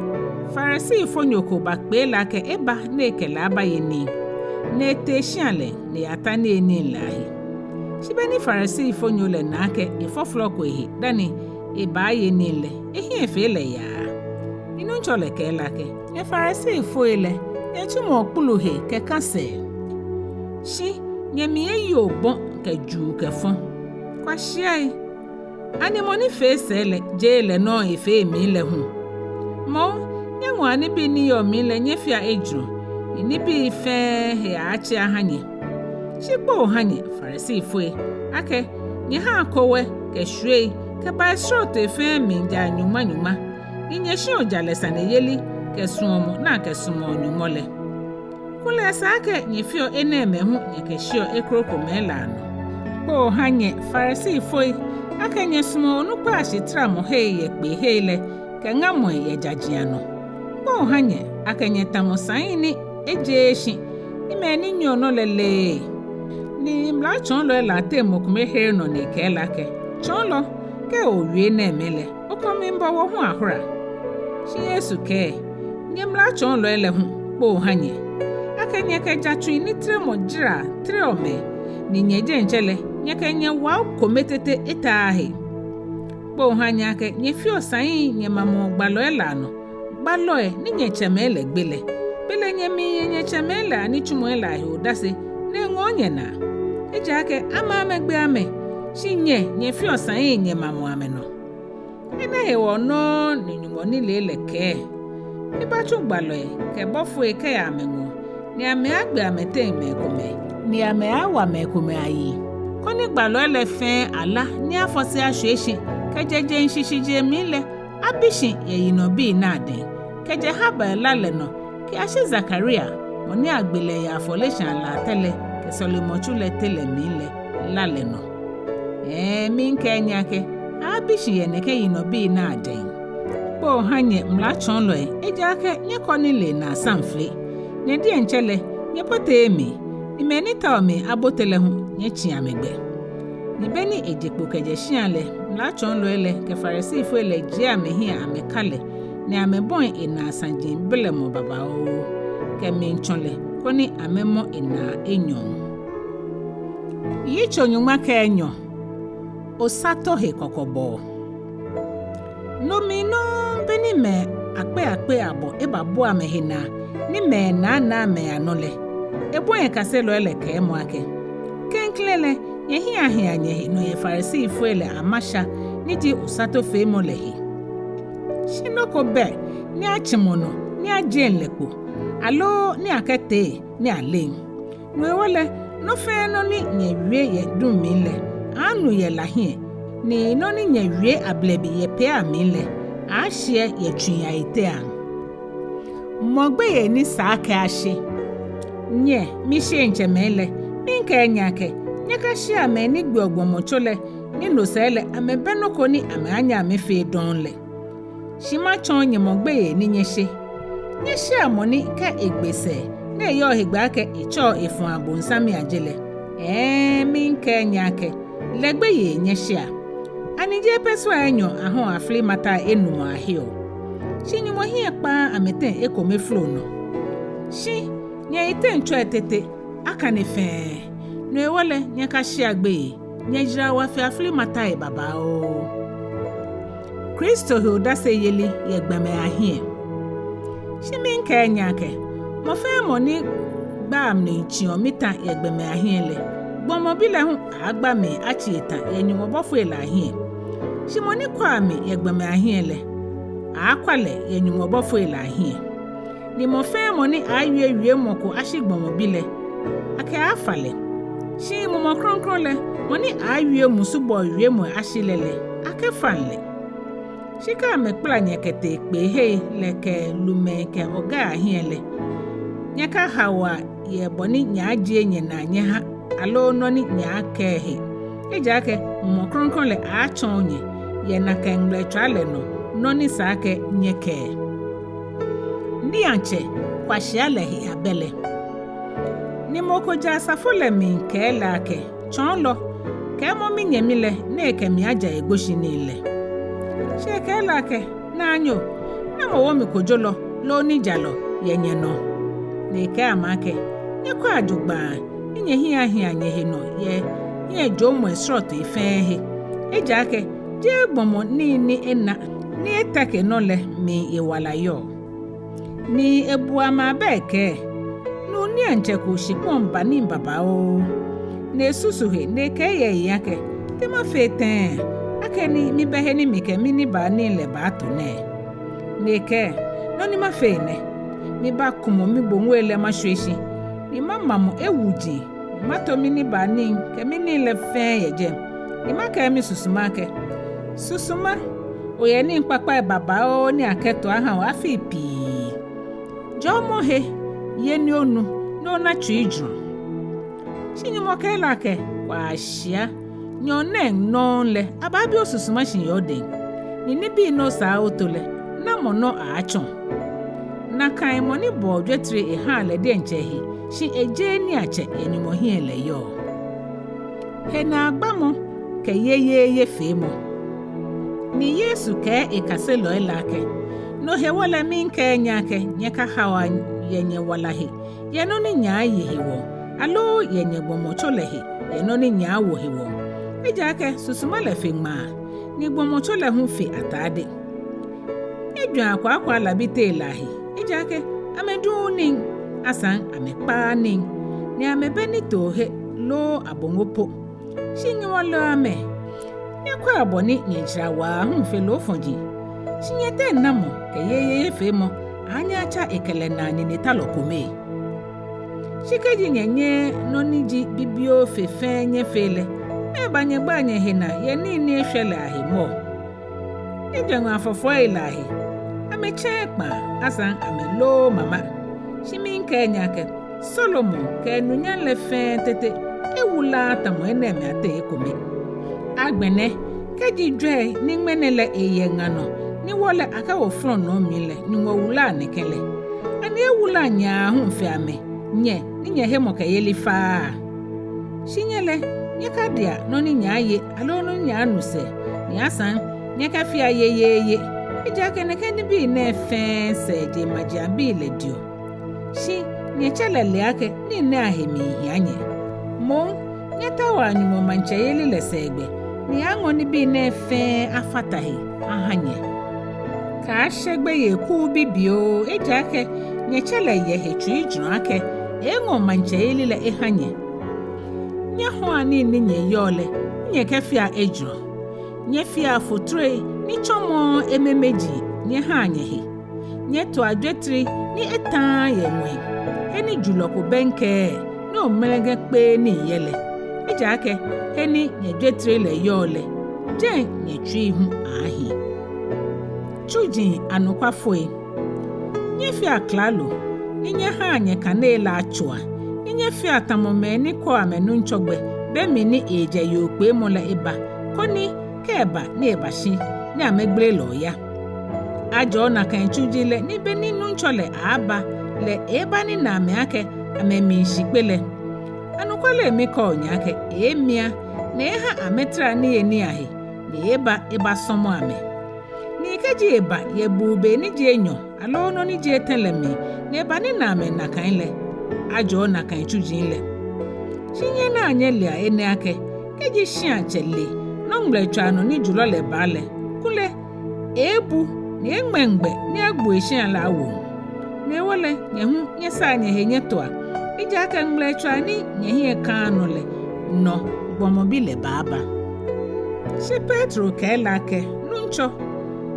Farisifonyo ko bakpee lɛ akɛ eba ni ekɛ lɛ abaye nii. Ni etee shia lɛ, ni eyata niyenii lɛ ahe. Shi be ni Farisifonyo lɛ na akɛ efɔflɔko ehe dani ebaaye nii lɛ, ehiɛ fee lɛ yaa. Ni Nuŋtsɔ lɛ kɛɛ lɛ akɛ, nyɛ Farisifoi lɛ, nyɛtsumɔɔ kpulu he kɛ kã sɛɛ, shi nyɛmli eyi obɔ kɛ juu kɛ fɔ. Kwashiai! Ani mɔ ni fee sɛɛ lɛ, jeee lɛ nɔŋŋ efee emli lɛ hu? Moŋ, nyɛŋɔa nibii ni yɔɔ mli lɛ nyɛfea ejurɔ, ni nibii fɛɛ he aaatse aha nyɛ. Shi kpoo ha nyɛ, Farisifoi, akɛ nyɛhaa kowɛ kɛ shwiei kɛ bai srɔtoi fɛɛ miijaa nyɔŋma nyɔŋma, ni nyɛshiɔ jalɛ saneyeli kɛ suɔmɔ ni akɛsumɔɔ Nyɔŋmɔ lɛ. Kulɛ esa akɛ nyɛfeɔ enɛɛmɛi hu nyɛkɛshiɔ ekrokomɛi lɛ anɔ. Kpoo ha nyɛ, Farisifoi, Akɛ nyɛsumɔɔ onukpai ashitaramɔhei yɛ kpeehei lɛ kɛ ŋamɔi yɛ jaji anɔ. Kpoo ha nyɛ akɛ nyɛtamɔ sai ni ejeee shi, ni mɛi ni nyiɛɔ nɔ lɛ leee. Ni mlatsɔɔlɔi lɛ ateŋ mɔ kome here nɔ ni ekɛɛ lɛ akɛ, Tsɔɔlɔ, kɛ owie enɛɛmɛi lɛ, okɔ miibɔ wɔ hu ahora. Shi Yesu kɛɛ, Nyɛ mlatsɔɔlɔi lɛ hu, kpoo ha nyɛ, akɛ nyɛkɛ jatsui ni tremɔ jaraa tereɔ mɛi, ni nyɛ diɛŋtsɛ lɛ nyɛkɛ nyɛwao kome tete etaaa he. Kpoo ha nyɛ akɛ nyɛfeɔ sai nyɛmamɔɔ gbalɔi lɛ anɔ, gbalɔi ni nyɛtsɛmɛi lɛ gbe lɛ. Belɛ nyɛmiiye nyɛtsɛmɛi lɛ anitsumɔi lɛ ahe odase, ni eŋɔɔ nyɛnaa. Ejaakɛ amɛ amɛgbe amɛ, shi nyɛ nyɛfeɔ sai nyɛmamɔɔ amɛnɔ. Enɛ hewɔ nɔŋŋ ni Nyɔŋmɔ nilee lɛ kɛɛ, Mibaatsu gbalɔi kɛ bɔfoi kɛya amɛŋɔɔ, ni amɛaagbe amɛteŋ mɛi komɛi, ni amɛaawa mɛi komɛi ayiŋ, koni gbalɔi lɛ fɛɛ ala ni afɔse ashwie shi kɛjɛ jeŋ shishijee mli lɛ, abi shi yɛ yinɔbii lɛ adɛŋ, kɛjɛ Habel la lɛ nɔ kɛyashi Zakaria, mɔ ni agbe lɛ yɛ afɔleshaa latɛ lɛ kɛ sɔlemɔtsu lɛ teŋ lɛ mli lɛ la lɛ nɔ. Ɛɛ, miikɛɛ nyɛ akɛ, aabi shi yɛ nɛkɛ yinɔbii lɛ adɛŋ. Kpoo ha nyɛ mlatsɔɔlɔi, ejaakɛ nyɛkɔ nilee naa samfli. Nyɛ diɛŋtsɛ lɛ, nyɛboteee mli, ni mɛi ni taoɔ mli abote lɛ hu, nyɛtsi amɛgbɛ. Ni be ni eje kpo kɛjɛ shia lɛ, mlatsɔɔlɔi lɛ kɛ Farisifoi lɛ jie amɛhiɛ amɛka lɛ, ni amɛbɔi enaa saji blɛmɔ babaoo, kɛmiitsɔ lɛ, koni amɛmɔ enaa enyɔ. Yitso nyɔŋma kɛ enyɔ. Osato he kɔkɔbɔɔ. No mli nɔŋŋ be ni mɛi akpei akpei abɔ ebabua amɛhe naa, ni mɛi naanaa amɛya nɔ lɛ, ebɔi ekaselɔi lɛ kɛɛmɔ akɛ, Klɛŋklɛŋ lɛ, nyɛhiɛ ahi nyɛhe nɔ yɛ Farisifoi lɛ amasha ni ji osatofeemɔ lɛ he. Shi nɔ ko bɛ ni atsimɔ nɔ ni ajieŋ lɛ kpo, aloo ni akɛtee ni aleŋ. No hewɔ lɛ, nɔ fɛɛ nɔ ni nyɛwie yɛ duŋ mli lɛ, aaanu yɛ la hiɛ, ni nɔ ni nyɛwie ablɛbi yɛ pee amli lɛ, aashiɛ yɛ tsui ayiteaŋ. Mɔ gbeyei ni sa akɛ ashe. Nyɛ, mishieŋtsɛmɛi lɛ, miikɛɛ nyɛ akɛ, nyɛkashea mɛi ni gbeɔ gbɔmɔtso lɛ ni no sɛɛ lɛ amɛbɛ nɔ ko ni amɛaanyɛ amɛfee dɔŋŋ lɛ. Shi matsɔɔ nyɛ mɔ gbeyei ni nyɛshe. Nyɛshea mɔ ni kɛ egbe sɛɛ ni eyɔɔ hegbɛ akɛ etsɛɔ efɔɔ abonsam aje lɛ. Ɛɛ, miikɛɛ nyɛ akɛ, lɛ gbeyei nyɛshea. Ani jeee pesewa enyɔ ahɔɔ afili matai enumɔ aheɔ? Shi Nyɔŋmɔ hiɛ kpaaa amɛteŋ ekome folo nɔ. Shi nyɛyiteŋ tsɔi tete, akane fɛɛ. No hewɔ lɛ, nyɛkashea gbeyei, nyɛjara wa fe afili matai babaoo. Kristo he odaseyeli yɛ gbɔmɛi ahiɛ. Shi miikɛɛ nyɛ akɛ, mɔ fɛɛ mɔ ni gbaa mli tsiɔ mita yɛ gbɔmɛi ahiɛ lɛ, gbɔmɔ Bi lɛ hu aaagba mli atsi eta yɛ Nyɔŋmɔ bɔfoi lɛ ahiɛ. Shi mɔ ni kwaa mi yɛ gbɔmɛi ahiɛ lɛ, aaakwa lɛ yɛ Nyɔŋmɔ bɔfoi lɛ ahiɛ. Ni mɔ fɛɛ mɔ ni aaawie wiemɔ ko ashi gbɔmɔ Bi lɛ, akɛaafa lɛ. Shi Mumɔ Krɔŋkrɔŋ lɛ, mɔ ni aaawie musubɔɔ wiemɔ ashi lɛ lɛ, akɛfaŋ lɛ. Shi kɛ amɛkpala nyɛ kɛtee kpeehei lɛ kɛ lumɛi kɛ ogɛi ahiɛ lɛ, nyɛkahaoa yɛ bɔ ni nyɛaajie nyɛnaa nyɛha, aloo nɔ ni nyɛaakɛɛ he. Ejaakɛ Mumɔ Krɔŋkrɔŋ lɛ aaatsɔɔ nyɛ yɛ nakai ŋmɛlɛtswaa lɛ nɔ nɔ ni sa akɛ nyɛkɛɛ. Niiatsɛ kwashia lɛ he abɛ lɛ. Ni mɔ ko jɛ asafo lɛ mli kɛɛ lɛ akɛ, Tsɔɔlɔ, kɛɛmɔ minyɛmi lɛ ni ekɛ mi aja egboshinii lɛ. Shi ekɛɛ lɛ akɛ, Naanyo, namɔ wo mi kojolɔ loo nijalɔ yɛ nyɛnɔ? Ni ekɛɛ amɛ akɛ, Nyɛkwɛa jogbaŋŋ ni nyɛhiɛ ahia nyɛhe nɔ yɛ hiɛjoomɔi srɔtoi fɛɛ he. Ejaakɛ jeee gbɔmɔ nii ni ena ni eteke nɔ lɛ mli ewala yɔɔ. Ni ebu amɛ abɛ ekɛɛ, Nuu niiatsɛ ko shikpɔŋ ba nii babaoo. Ni esusu he ni ekɛɛ yɛ eyiŋ akɛ, Te mafee tɛŋŋ, akɛni mibɛ he ni mikɛ minibaanii lɛ baato nɛɛ? Ni ekɛɛ, Nɔ ni mafee nɛ, mibaakumɔ miboŋoi lɛ mashwie shi, ni mamamɔ ewuji, ni mato minibaanii kɛ minii lɛ fɛɛ yɛ jɛi, ni makɛɛ misusuma akɛ, Susuma, oyɛ nii kpakpai babaoo ni akɛto aha o afii pii. Jɔɔmɔ he, ye ni onu, ni ona tsuijurɔ. Shi Nyɔŋmɔ kɛɛ lɛ akɛ, Kwashia, Nyɔɔŋ nɛɛ nɔŋŋ lɛ, abaabi osusuma shi yɛ odɛŋ, ni nibii ni osaa oto lɛ, namɔ nɔ aaatsɔ? Nakai mɔ ni bɔɔ jwetri ehaa lɛ diɛŋtsɛ ehe, shi ejeee niiatsɛ yɛ Nyɔŋmɔ hiɛ lɛ yɔɔ. Henaagbamɔ kɛ yeyeeyefeemɔ. Ni Yesu kɛɛ ekaselɔi lɛ akɛ, no hewɔ lɛ miikɛɛ nyɛ akɛ, nyɛkahaoa yɛ nyɛwala he yɛ nɔ ni nyɛaaye hewɔ, aloo yɛ nyɛgbɔmɔtso lɛ he yɛ nɔ ni nyɛaawo hewɔ. Ejaakɛ susuma lɛ fe ŋmaa, ni gbɔmɔtso lɛ hu fe atade. Nyɛjwɛŋa kwaakwaalabitei lɛ ahe, ejaakɛ amɛduuu nii, asaŋ amɛkpaaa nii, ni amɛbɛ nitoohe loo aboŋo po. Shi nyɛwaleɔ amɛ. Nyɛkwɛa bɔ ni nyɛjara wa hu fe loofɔji. Shi nyɛteŋ namɔ kɛ yeyeeyefeemɔ aaanyɛ atsa ekɛ lɛ naa ninetalɔ kome? Shi kɛji nyɛnyɛɛɛ nɔ ni ji bibioo fe fɛɛ nyɛfee lɛ, mɛɛba nyɛgbaa nyɛhe naa yɛ nii ni eshwɛ lɛ ahe mɔ? Nyɛjwɛŋa afɔfɔi lɛ ahe. Amɛtsɛɛɛ kpaa, asaŋ amɛlooo mama. Shi miikɛɛ nyɛ akɛ, Solomon kɛ enunyam lɛ fɛɛ tete ewulaaa tamɔ enɛɛmɛi ateŋ ekome. Agbɛnɛ, kɛji jwɛi ni ŋmɛnɛ lɛ eyɛ ŋa nɔ, ni wɔ lɛ akɛwo flɔnɔɔ mli lɛ, Nyɔŋmɔ wulaa nɛkɛ lɛ, ani ewulaŋ nyɛ aahu fe amɛ, nyɛ ni nyɛhemɔkɛyeli faaa? Shi nyɛ lɛ, nyɛkadia nɔ ni nyɛaaye aloo nɔ ni nyɛaanu sɛɛ, ni asaŋ nyɛkafea yeyeeye, ejaakɛ nɛkɛ nibii nɛɛ fɛɛ sɛɛ jeŋmajiaŋbii lɛ diɔ. Shi nyɛtsɛ lɛ le akɛ nii nɛɛ ahe miihia nyɛ. Moŋ, nyɛtaoa Nyɔŋmɔ maŋtsɛyeli lɛ sɛɛgbɛ, ni aŋɔ nibii nɛɛ fɛɛ afata he aha nyɛ. Kaashe gbeyei kuu bibioo, ejaakɛ nyɛtsɛ lɛ yɛ he tsuijurɔ akɛ eeeŋɔ maŋtsɛyeli lɛ eha nyɛ. Nyɛhɔa nii ni nyɛyɔɔ lɛ, ni nyɛkɛfea ejurɔ. Nyɛfea fotroi ni tsɔmɔɔ ememeji nyɛhaa nyɛhe. Nyɛtoa jwetri ni etaaa yɛ ŋwɛi, he ni julɔ ko bɛŋkɛɛɛ ni omlɛŋgɛ kpeee nii yɛ lɛ. Ejaakɛ he ni nyɛjwetri lɛ yɔɔ lɛ, jɛi nyɛtsui hu aaahi. Tsuji anɔkwafoi. Nyɛfea klalo, ni nyɛhaa nyɛkanei lɛ atswaa, ni nyɛfea tamɔ mɛi ni kwɛɔ amɛnuŋtsɔ gbɛ be mli ni eejɛ yookpeemɔ lɛ eba, koni kɛ eba ni eba shi, ni amɛgbele lɛ oya. Ajɔɔ nakai tsuji lɛ ni be ni nuŋtsɔ lɛ aaaba lɛ eeebanina amɛ akɛ amɛmiishikpe lɛ. Anɔkwale mikɛɔ nyɛ akɛ eeemia, ni eeeha amɛtara niyenii ahe, ni eeeba ebasɔmɔ amɛ. Ni kɛji eba yɛ buu be ni ji enyɔ aloo nɔ ni ji etɛ lɛ mli, ni ebanina amɛ nakai lɛ, ajɔɔ nakai tsuji lɛ. Shi nyɛnaa nyɛlea enɛ akɛ, kɛji shiatsɛ le nɔ ŋmlɛtswaa nɔ ni julɔ lɛ baa lɛ, kulɛ eeebu, ni eŋmɛŋ gbɛ ni agbo eshia lɛ awo. No hewɔ lɛ, nyɛ hu nyɛsaa nyɛhe nyɛtoa, ejaakɛ ŋmlɛtswaa ni nyɛhiɛ kaaa nɔ lɛ nɔ gbɔmɔ bi lɛ baaba. Shi Petro kɛɛ lɛ akɛ, Nuŋtsɔ,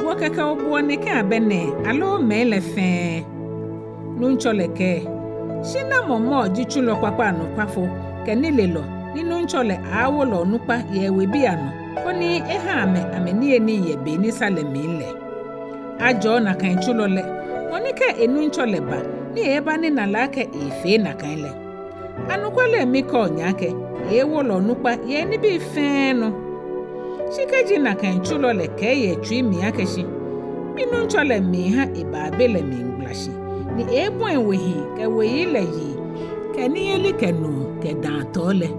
wɔ kɛkɛ obuɔ nɛkɛ abɛ nɛɛ, aloo mɛi lɛ fɛɛ? Nuŋtsɔ lɛ kɛɛ, Shi namɔ mɔ ji tsulɔ kpakpa anɔkwafo kɛ nilelɔ ni nuŋtsɔ lɛ aaawo lɛ onukpa yɛ ewebii anɔ, koni eha amɛ amɛniyenii yɛ be ni sa lɛ mli lɛ? Ajɔɔ nakai tsulɔ lɛ, mɔ ni kɛ enuŋtsɔ lɛ ba ni eeebanina lɛ akɛ eefee nakai lɛ. Anɔkwale mikɛɔ nyɛ akɛ, eeewo lɛ onukpa yɛ nibii fɛɛ nɔ. Shi kɛji nakai tsulɔ lɛ kɛɛ yɛ etsui mli akɛ shi, Minuŋtsɔ lɛ miiha ebaabe lɛ miigbala shi, ni eeebɔi wehii kɛ weyii lɛ yii, kɛ niyeli kɛ nuu kɛ dãatɔɔ lɛ,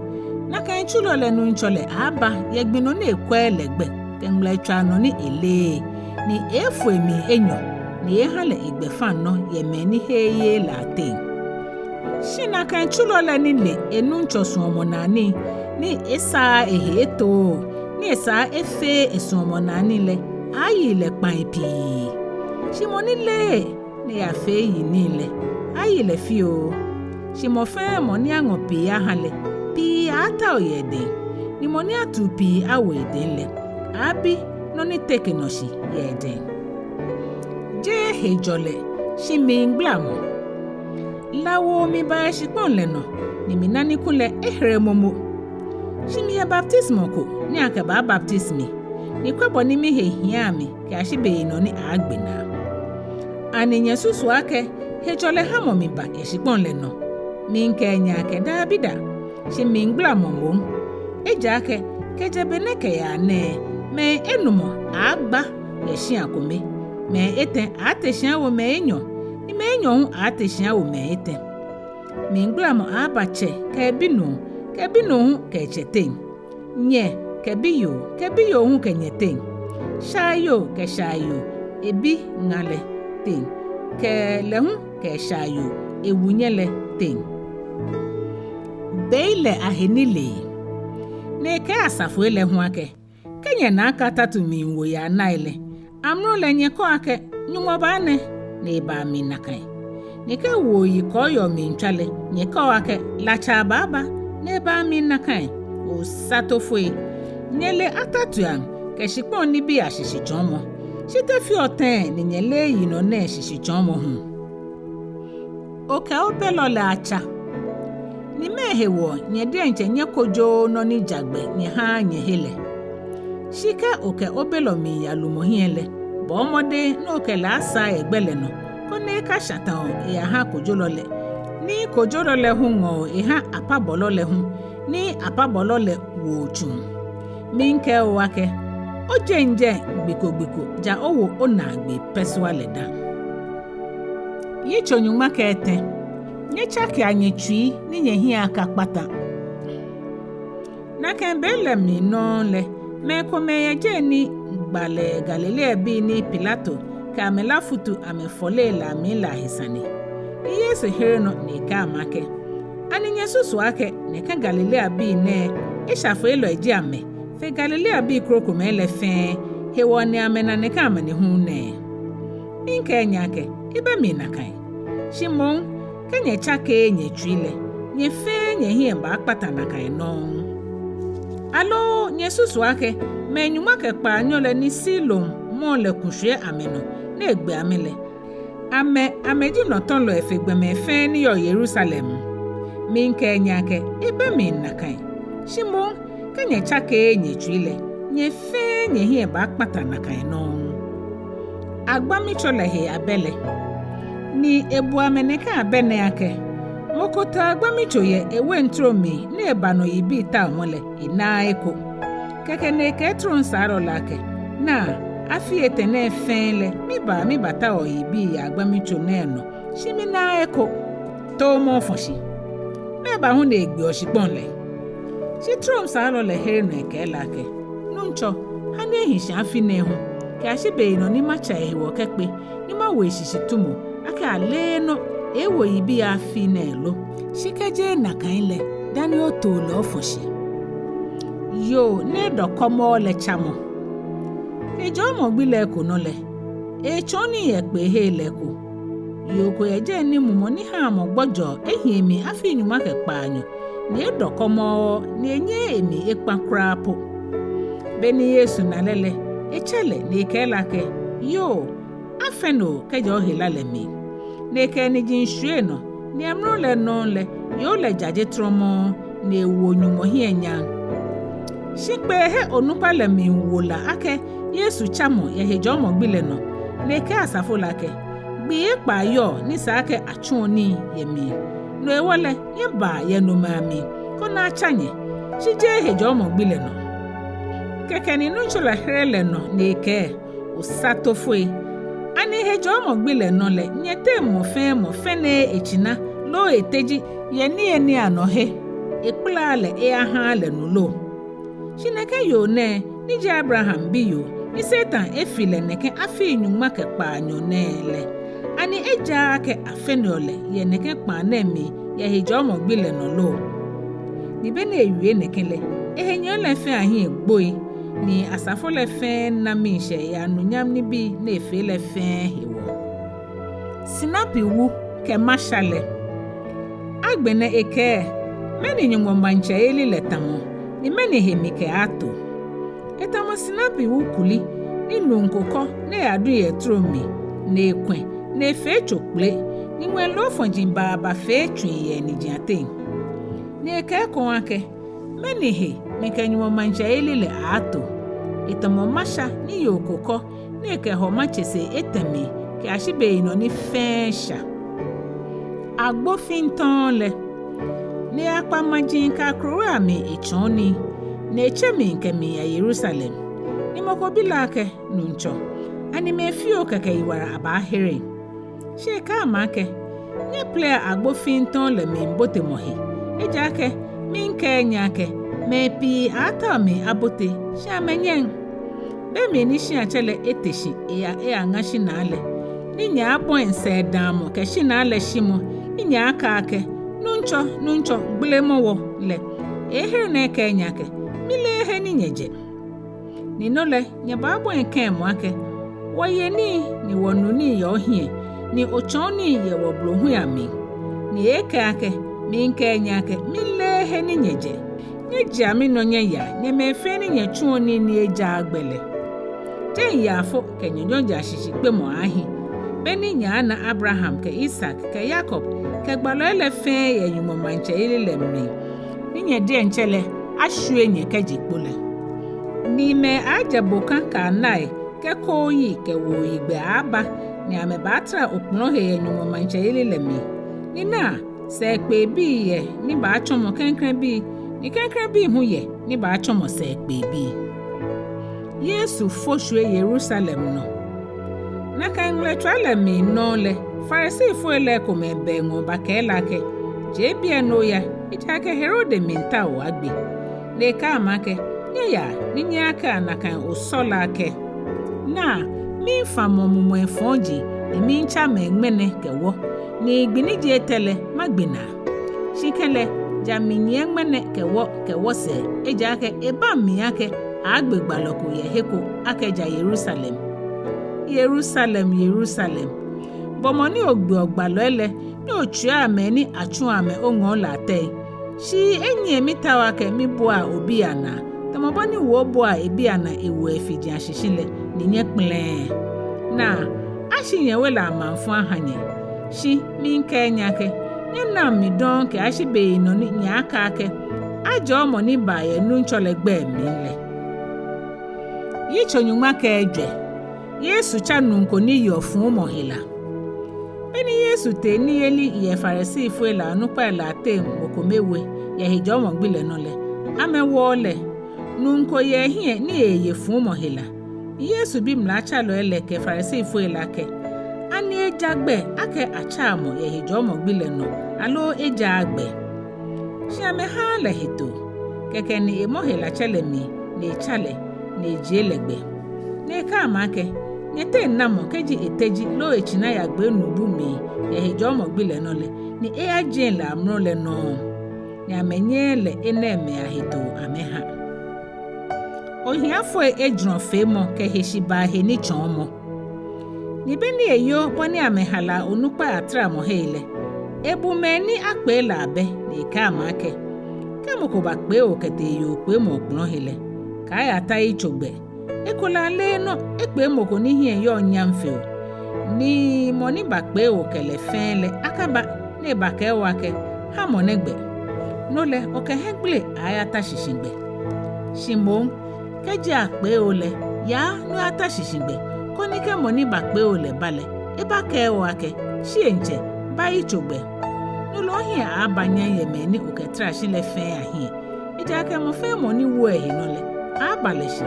nakai tsulɔ lɛ nuŋtsɔ lɛ aaaba yɛ gbi nɔ ni ekwɛɛɛ lɛ gbɛ kɛ ŋmlɛtswaa nɔ ni eleee, ni eeefo emli enyɔ, ni eeeha lɛ egbɛfaŋnɔ yɛ mɛi ni heee yeee lɛ ateŋ. Shi nakai tsulɔ lɛ ni le enuŋtsɔ suɔmɔnaa nii, ni esaaa ehe etooo, ni esaa efeee esuɔmɔnaa nii lɛ, aaayi lɛ kpãi pii. Shi mɔ ni leee ni eyafee yinii lɛ, aaayi lɛ fioo. Shi mɔ fɛɛ mɔ ni aŋɔ pii aha lɛ, pii aaatao yɛ edɛŋ, ni mɔ ni atu pii awo edɛŋ lɛ, aaabi nɔ ni teke nɔ shi yɛ edɛŋ. Jeee hejɔlɛ, shi mligbalamɔ. La woo miba yɛ shikpɔŋ lɛ nɔ, ni mina ni kulɛ ehere momo. Shi miyɛ baptisimɔ ko ni akɛbaabaptisi mi, ni kwɛ bɔ ni mihe hiaa mi kɛyashi beyinɔ ni aaagbe naa. Ani nyɛsusuɔ akɛ hejɔlɛhamɔ miba yɛ shikpɔŋ lɛ nɔ? Miikɛɛ nyɛ akɛ, dabida, shi mligbalamɔ moŋ. Ejaakɛ Kɛjɛ be nɛɛ kɛyaa nɛɛ, mɛi enumɔ aaagba yɛ shia kome, mɛi etɛ aaate shi awo mɛi enyɔ, ni mɛi enyɔ hu aaate shi awo mɛi etɛ. Mligbalamɔ aaaba Tsɛ kɛ ebinuu, kɛ ebinuu hu kɛ etsɛ teŋ, nyɛ kɛ biyoo, kɛ biyoo hu kɛ nyɛ teŋ, shaayoo kɛ shaayoo ebi ŋa lɛ teŋ, kɛ lɛ hu kɛ shaayoo ewunyɛ lɛ teŋ. Bei lɛ ahe nilee. Ni ekɛɛ asafoi lɛ hu akɛ, kɛ nyɛna akɛ atatu miiwo yɛ anai lɛ, amrɔ lɛ nyɛkɛɔ akɛ, Nyɔŋmɔ baa nɛ, ni ebaa mli nakai. Ni kɛ wuoyi kɔɔyɔɔ miitswa lɛ, nyɛkɛɔ akɛ, Latsaa baaba, ni ebaa mli nakai. Osatofoi, nyɛle atatuiaŋ kɛ shikpɔŋ nibii ashishitsɔɔmɔ, shi te feɔ tɛŋŋ ni nyɛleee yinɔ nɛɛ shishitsɔɔmɔ hu? Okɛ obelɔ lɛ atsa. Ni mɛɛ hewɔ nyɛ diɛŋtsɛ nyɛkojooo nɔ ni ja gbɛ nyɛhaaa nyɛhe lɛ? Shi kɛ okɛ obelɔ miiya lumɔ hiɛ lɛ, bɔɔ mɔdɛŋ ni okɛ lɛ asaa yɛ gbɛ lɛ nɔ, koni ekashã tã oyaha kojolɔ lɛ, ni kojolɔ lɛ hu ŋɔ o eha apabɔlɔ lɛ hu, ni apabɔlɔ lɛ wo o tsuŋ. Miikɛɛ o akɛ, ojeŋ jɛi gbi ko gbi ko ja owo onaagbee pɛsua lɛ dã. Yitso nyɔŋma kɛ etɛ. Nyɛtsakea nyɛtsui ni nyɛhiɛ akakpata. Nakai be lɛ mli nɔŋŋ lɛ, mɛi komɛi yɛ jɛi ni gba lɛ Galileabii ni Pilato kɛ amɛ lá futu amɛfɔle lɛ amli lɛ ahe sane. Ni Yesu here nɔ ni ekɛɛ amɛ akɛ, ani nyɛsusuɔ akɛ nɛkɛ Galileabii nɛɛ eshafeelɔi ji amɛ fe Galileabii krokomɛi lɛ fɛɛ, hewɔ ni amɛna nɛkɛ amanehulu nɛɛ? Miikɛɛ nyɛ akɛ, ebɛ mli nakai. Shi moŋ, kɛ nyɛtsakeee nyɛtsui lɛ, nyɛ fɛɛ nyɛhiɛ baakpata nakai nɔŋŋ. Aloo nyɛsusuɔ akɛ mɛi nyɔŋma kɛ kpaanyɔ lɛ ni Siloam mɔ lɛ ku shwie amɛnɔ ni egbe amɛ lɛ, amɛ, amɛji nɔtɔlɔi fe gbɔmɛi fɛɛ ni yɔɔ Yerusalem? Miikɛɛ nyɛ akɛ, ebɛ mli nakai. Shi moŋ, kɛ nyɛtsakeee nyɛtsui lɛ, nyɛ fɛɛ nyɛhiɛ baakpata nakai nɔŋŋ. Agbamitso lɛ he abɛ lɛ. Ni ebu amɛ nɛkɛ abɛ nɛɛ akɛ, mɔ ko ta agbamitso yɛ ewein trom mli ni eba nɔ yibii taomɔ lɛ, enaaa eko. Kɛkɛ ni ekɛɛ tromsaarɔ lɛ akɛ, naa, afii etɛ nɛɛ fɛɛ lɛ, mibaa mibataoɔ yibii yɛ agbamitso nɛɛ nɔ, shi minaaa eko. Toomɔ ofɔ shi. Mɛɛba hu ni egbeɔ shikpɔŋ lɛ? Shi tromsaarɔ lɛ here nɔ ekɛɛ lɛ akɛ, Nuŋtsɔ, ha ni ehi shi afi nɛɛ hu, kɛyashi beyinɔ ni matsa ehewɔ kɛkpe, ni mawo eshishi tumo, akɛ aleenɔ ewo yibii yɛ afi nɛɛ lo. Shi kɛ jeee nakai lɛ, dani otoo lɛ ofɔ shi. Yoo ni edɔ kɔmɔɔ lɛ tsamɔ. Hejɔɔmɔ gbi lɛ eko nɔ lɛ, etsɔɔ nii yɛ kpeehei lɛ eko. Yoo ko yɛ jɛi ni mumɔ ni haa mɔ gbɔjɔɔ ehi emli afii nyɔŋma kɛ kpaanyɔ, ni edɔ kɔmɔɔ ni enyɛɛɛ emli ekpa kwraa po. Beni Yesu na lɛ lɛ, etsɛ lɛ ni ekɛɛ lɛ akɛ, yoo, afɛne o kɛjɛ ohe la lɛ mli. Ni ekɛ eniji shwie enɔ, ni amrɔ lɛ nɔŋŋ lɛ, yoo lɛ jaje trɔmɔɔ, ni ewo Nyɔŋmɔ hiɛ nyam. Shi kpeehe onukpa lɛ miiwo la akɛ Yesu tsamɔ yɛ hejɔɔmɔ gbi lɛ nɔ, ni ekɛɛ asafo lɛ akɛ, gbii ekpaa yɔɔ ni sa akɛ atsuɔ nii yɛ mli. No hewɔ lɛ, nyɛbaa yɛ nomɛi amli, koni atsa nyɛ, shi jeee hejɔɔmɔ gbi lɛ nɔ. Kɛkɛ ni Nuŋtsɔ lɛ here lɛ nɔ ni ekɛɛ, osatofoi, ani hejɔɔmɔ gbi lɛ nɔ lɛ nyɛteŋ mɔ fɛɛ mɔ fɛneee etsina loo eteji yɛ niyenii anɔ he ekpalaa lɛ eyahaa lɛ nu lo? Shi nɛkɛ yoo nɛɛ, ni ji Abraham biyoo, ni Satan efi lɛ nɛkɛ afii nyɔŋma kɛ kpaanyɔ nɛɛ lɛ, ani ejaaa akɛ afɛneɔ lɛ yɛ nɛkɛ kpaa nɛɛ mli yɛ hejɔɔmɔ gbi lɛ nɔ lo? Ni beni ewie nɛkɛ lɛ, ehenyɛlɔi lɛ fɛɛ ahiɛ gboi, ni asafo lɛ fɛɛ na miishɛɛ yɛ anunyam nibii ni efee lɛ fɛɛ hewɔ. Sinapi wu kɛ masha lɛ. Agbɛnɛ ekɛɛ, mɛni Nyɔŋmɔ maŋtsɛyeli lɛ tamɔ, ni mɛni he mikɛaato? Etamɔ sinapi wu kuli ni nuu ko kɔ ni eyadu yɛ trom mli, ni ekwɛ̃, ni efee tso kpele, ni ŋwɛi loofɔji baaba fee tsui yɛ eniji ateŋ. Ni ekɛɛ ekoŋŋ akɛ, mɛni he mikɛ Nyɔŋmɔ maŋtsɛyeli lɛ aaato? Etamɔ masha ni yoo ko kɔ ni ekɛ hɔma tsese etɛ mli kɛyashi beyinɔ ni fɛɛ sha. Agbo fintɔŋ lɛ. Ni eyakpa maji kɛ akrowai amli etsɔɔ nii, ni etsɛ mli kɛmiiya Yerusalɛm. Ni mɔ ko bi lɛ akɛ, Nuŋtsɔ, ani mɛi fioo kɛkɛ yiwala abaahere? Shi ekɛɛ amɛ akɛ, Nyɛplenee agbo fiŋtɔŋ lɛ mlibotemɔ he, ejaakɛ miikɛɛ nyɛ akɛ, mɛi pii aaatao mli abote, shi amɛnyɛŋ. Be mli ni shiatsɛ lɛ ete shi eya eyaŋa shinaa lɛ, ni nyɛaabɔi sɛɛdaamɔ kɛ shinaa lɛ shimɔ, ni nyɛaakɛɛ akɛ, Nuŋtsɔ, Nuŋtsɔ, gbelemɔ wɔ lɛ, eeehere nɔ ekɛɛ nyɛ akɛ, Mileee he ni nyɛjɛ. Ni no lɛ, nyɛbaabɔi kɛ̃ɛmɔ akɛ, Wɔye nii ni wɔnu nii yɛ ohiɛ, ni otsɔɔ nii yɛ wɔblohui amli. Ni eeekɛɛ akɛ, Miikɛɛ nyɛ akɛ, Mileee he ni nyɛjɛ. Nyɛjea minɔ nyɛyaa, nyɛ mɛi fɛɛ ni nyɛtsuɔ nii ni ejaaa gbɛ lɛ. Jɛi yaafo kɛ nyanyɔji ashishikpemɔ aaahi, be ni nyɛaana Abraham kɛ Isak kɛ Yakob kɛ gbalɔi lɛ fɛɛ yɛ Nyɔŋmɔ maŋtsɛyeli lɛ mli, ni nyɛ diɛŋtsɛ lɛ ashwie nyɛ kɛje kpo lɛ. Ni mɛi aaajɛ bokã kɛ anai kɛ kooyi kɛ wuoyigbɛ aaaba, ni amɛbaatara okplɔ̃ he yɛ Nyɔŋmɔ maŋtsɛyeli lɛ mli. Ni naa, sɛɛkpeebii yɛ ni baatsɔmɔ klɛŋklɛŋbii, ni klɛŋklɛŋbii hu yɛ ni baatsɔmɔ sɛɛkpeebii. Yesu fo shwie Yerusalɛm nɔ. Nakai ŋmɛlɛtswaa lɛ mli nɔŋŋ lɛ, Farisifoi lɛ komɛi bɛ eŋɔɔ bakɛɛ lɛ akɛ, Je biɛ ni oya, ejaakɛ Herode miitao agbe. Ni ekɛɛ amɛ akɛ, Nyɛyaa ni nyɛyakɛa nakai osɔ lɛ akɛ, Naa, miifã mumɔi fɔji, ni miitsa mɛi ŋmɛnɛ kɛ wɔ, ni gbi ni ji etɛ lɛ magbe naa. Shi kɛlɛ, ja minyiɛ ŋmɛnɛ kɛ wɔ kɛ wɔsɛɛ, ejaakɛ ebaŋ mli akɛ aaagbe gbalɔ ko yɛ he ko akɛ ja Yerusalɛm. Yerusalɛm, Yerusalɛm, bo mɔ ni ogbeɔ gbalɔi lɛ, ni otswiaa mɛi ni atsuɔ amɛ oŋɔɔ lɛ atɛi. Shi enyiɛ mitao akɛ mibua obii anaa, tamɔ bɔ ni wuo buaa ebii anaa ewoɔ efiji ashishi lɛ, ni nyɛkpɛlɛɛɛ. Naa, ashi nyɛwe lɛ amaŋfɔ aha nyɛ. Shi miikɛɛ nyɛ akɛ, nyɛnaŋ mi dɔŋŋ kɛyashi beyinɔ ni nyɛaakɛɛ akɛ, Ajɔɔ mɔ ni baa yɛ Nuŋtsɔ lɛ gbɛi mli lɛ. Yitso nyɔŋma kɛ ejwɛ. Yesu tsa nuu ko ni yeɔ fuumɔ hela. Be ni Yesu tee niyeli yɛ Farisifoi lɛ onukpai lɛ ateŋ mɔ kome we yɛ hejɔɔmɔ gbi lɛ nɔ lɛ, amɛwɔɔ lɛ. Nuu ko yɛ ehiɛ ni eeye fuumɔ hela. Yesu bi mlatsalɔi lɛ kɛ Farisifoi lɛ akɛ, ani eja gbɛ akɛ atsaa mɔ yɛ hejɔɔmɔ gbi lɛ nɔ, aloo ejaaa gbɛ? Shi amɛhaaa lɛ hetoo. Kɛkɛ ni emɔ helatsɛ lɛ mli, ni etsa lɛ, ni ejie lɛ gbɛ. Ni ekɛɛ amɛ akɛ, nyɛteŋ na mɔ kɛji eteji loo etsina yagbee nubu mli yɛ hejɔɔmɔ gbi lɛ nɔ lɛ, ni eyajieŋ lɛ amrɔ lɛ nɔŋŋ. Ni amɛnyɛɛɛ lɛ enɛɛmɛi ahetoo amɛha. Ohiafoi ejurɔfeemɔ kɛ heshibaa he nitsɔɔmɔ. Ni be ni eyoo bɔ ni amɛhala onukpai ataramɔhei lɛ, ebu mɛi ni akpee lɛ abɛ, ni ekɛɛ amɛ akɛ, kɛ mɔ ko bakpee bo kɛtee yookpeemɔ okplɔ̃ he lɛ, kaayata yitso gbɛ. Ekolɛ aleenɔ ekpee mɔ ko ni hiɛ yɔɔ nyam fe bo. Ni mɔ ni bakpee bo kɛ lɛ fɛɛ lɛ akaba ni ebakɛɛ bo akɛ, ha mɔ nɛɛ gbɛ. No lɛ okɛ hiɛgbele aaayata shishi gbɛ. Shi moŋ, kɛji akpee bo lɛ, yaa ni oyata shishi gbɛ, koni kɛ mɔ ni bakpee bo lɛ ba lɛ, ebakɛɛ bo akɛ, shieŋtsɛ, ba yitso gbɛ. No lɛ ohiɛ aaaba nyam yɛ mɛi ni okɛtara shi lɛ fɛɛ ahiɛ. Ejaakɛ mɔ fɛɛ mɔ ni woɔ ehe nɔ lɛ, aaaba lɛ shi,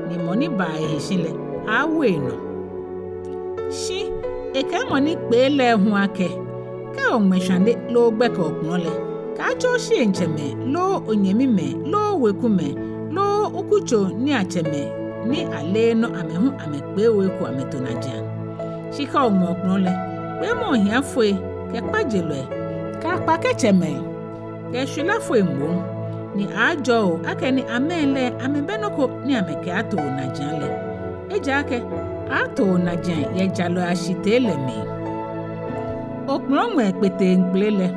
ni mɔ ni baa ehe shi lɛ, aaawo enɔ. Shi ekɛɛ mɔ ni kpee lɛ hu akɛ, kɛ oŋmɛ shwane loo ogbɛkɛ okplɔ̃ lɛ, kaatsɛ oshieŋtsɛmɛi loo onyɛmimɛi loo wekumɛi loo okutso niiatsɛmɛi ni aleenɔ amɛ hu amɛkpee bo eko amɛto najiaŋ. Shi kɛ oŋmɛ okplɔ̃ lɛ, kpeemɔ ohiafoi kɛ kpajelɔi kɛ akpakɛtsɛmɛi kɛ shwilafoi moŋ, ni aaajɔɔ bo akɛni amɛ lɛ amɛbɛ nɔ ko ni amɛkɛaato bo najiaŋ lɛ. Ejaakɛ aaato bo najiaŋ yɛ jalɔi ashitee lɛ mli. Okplɔŋmɛɛ kpeteŋkpele lɛ.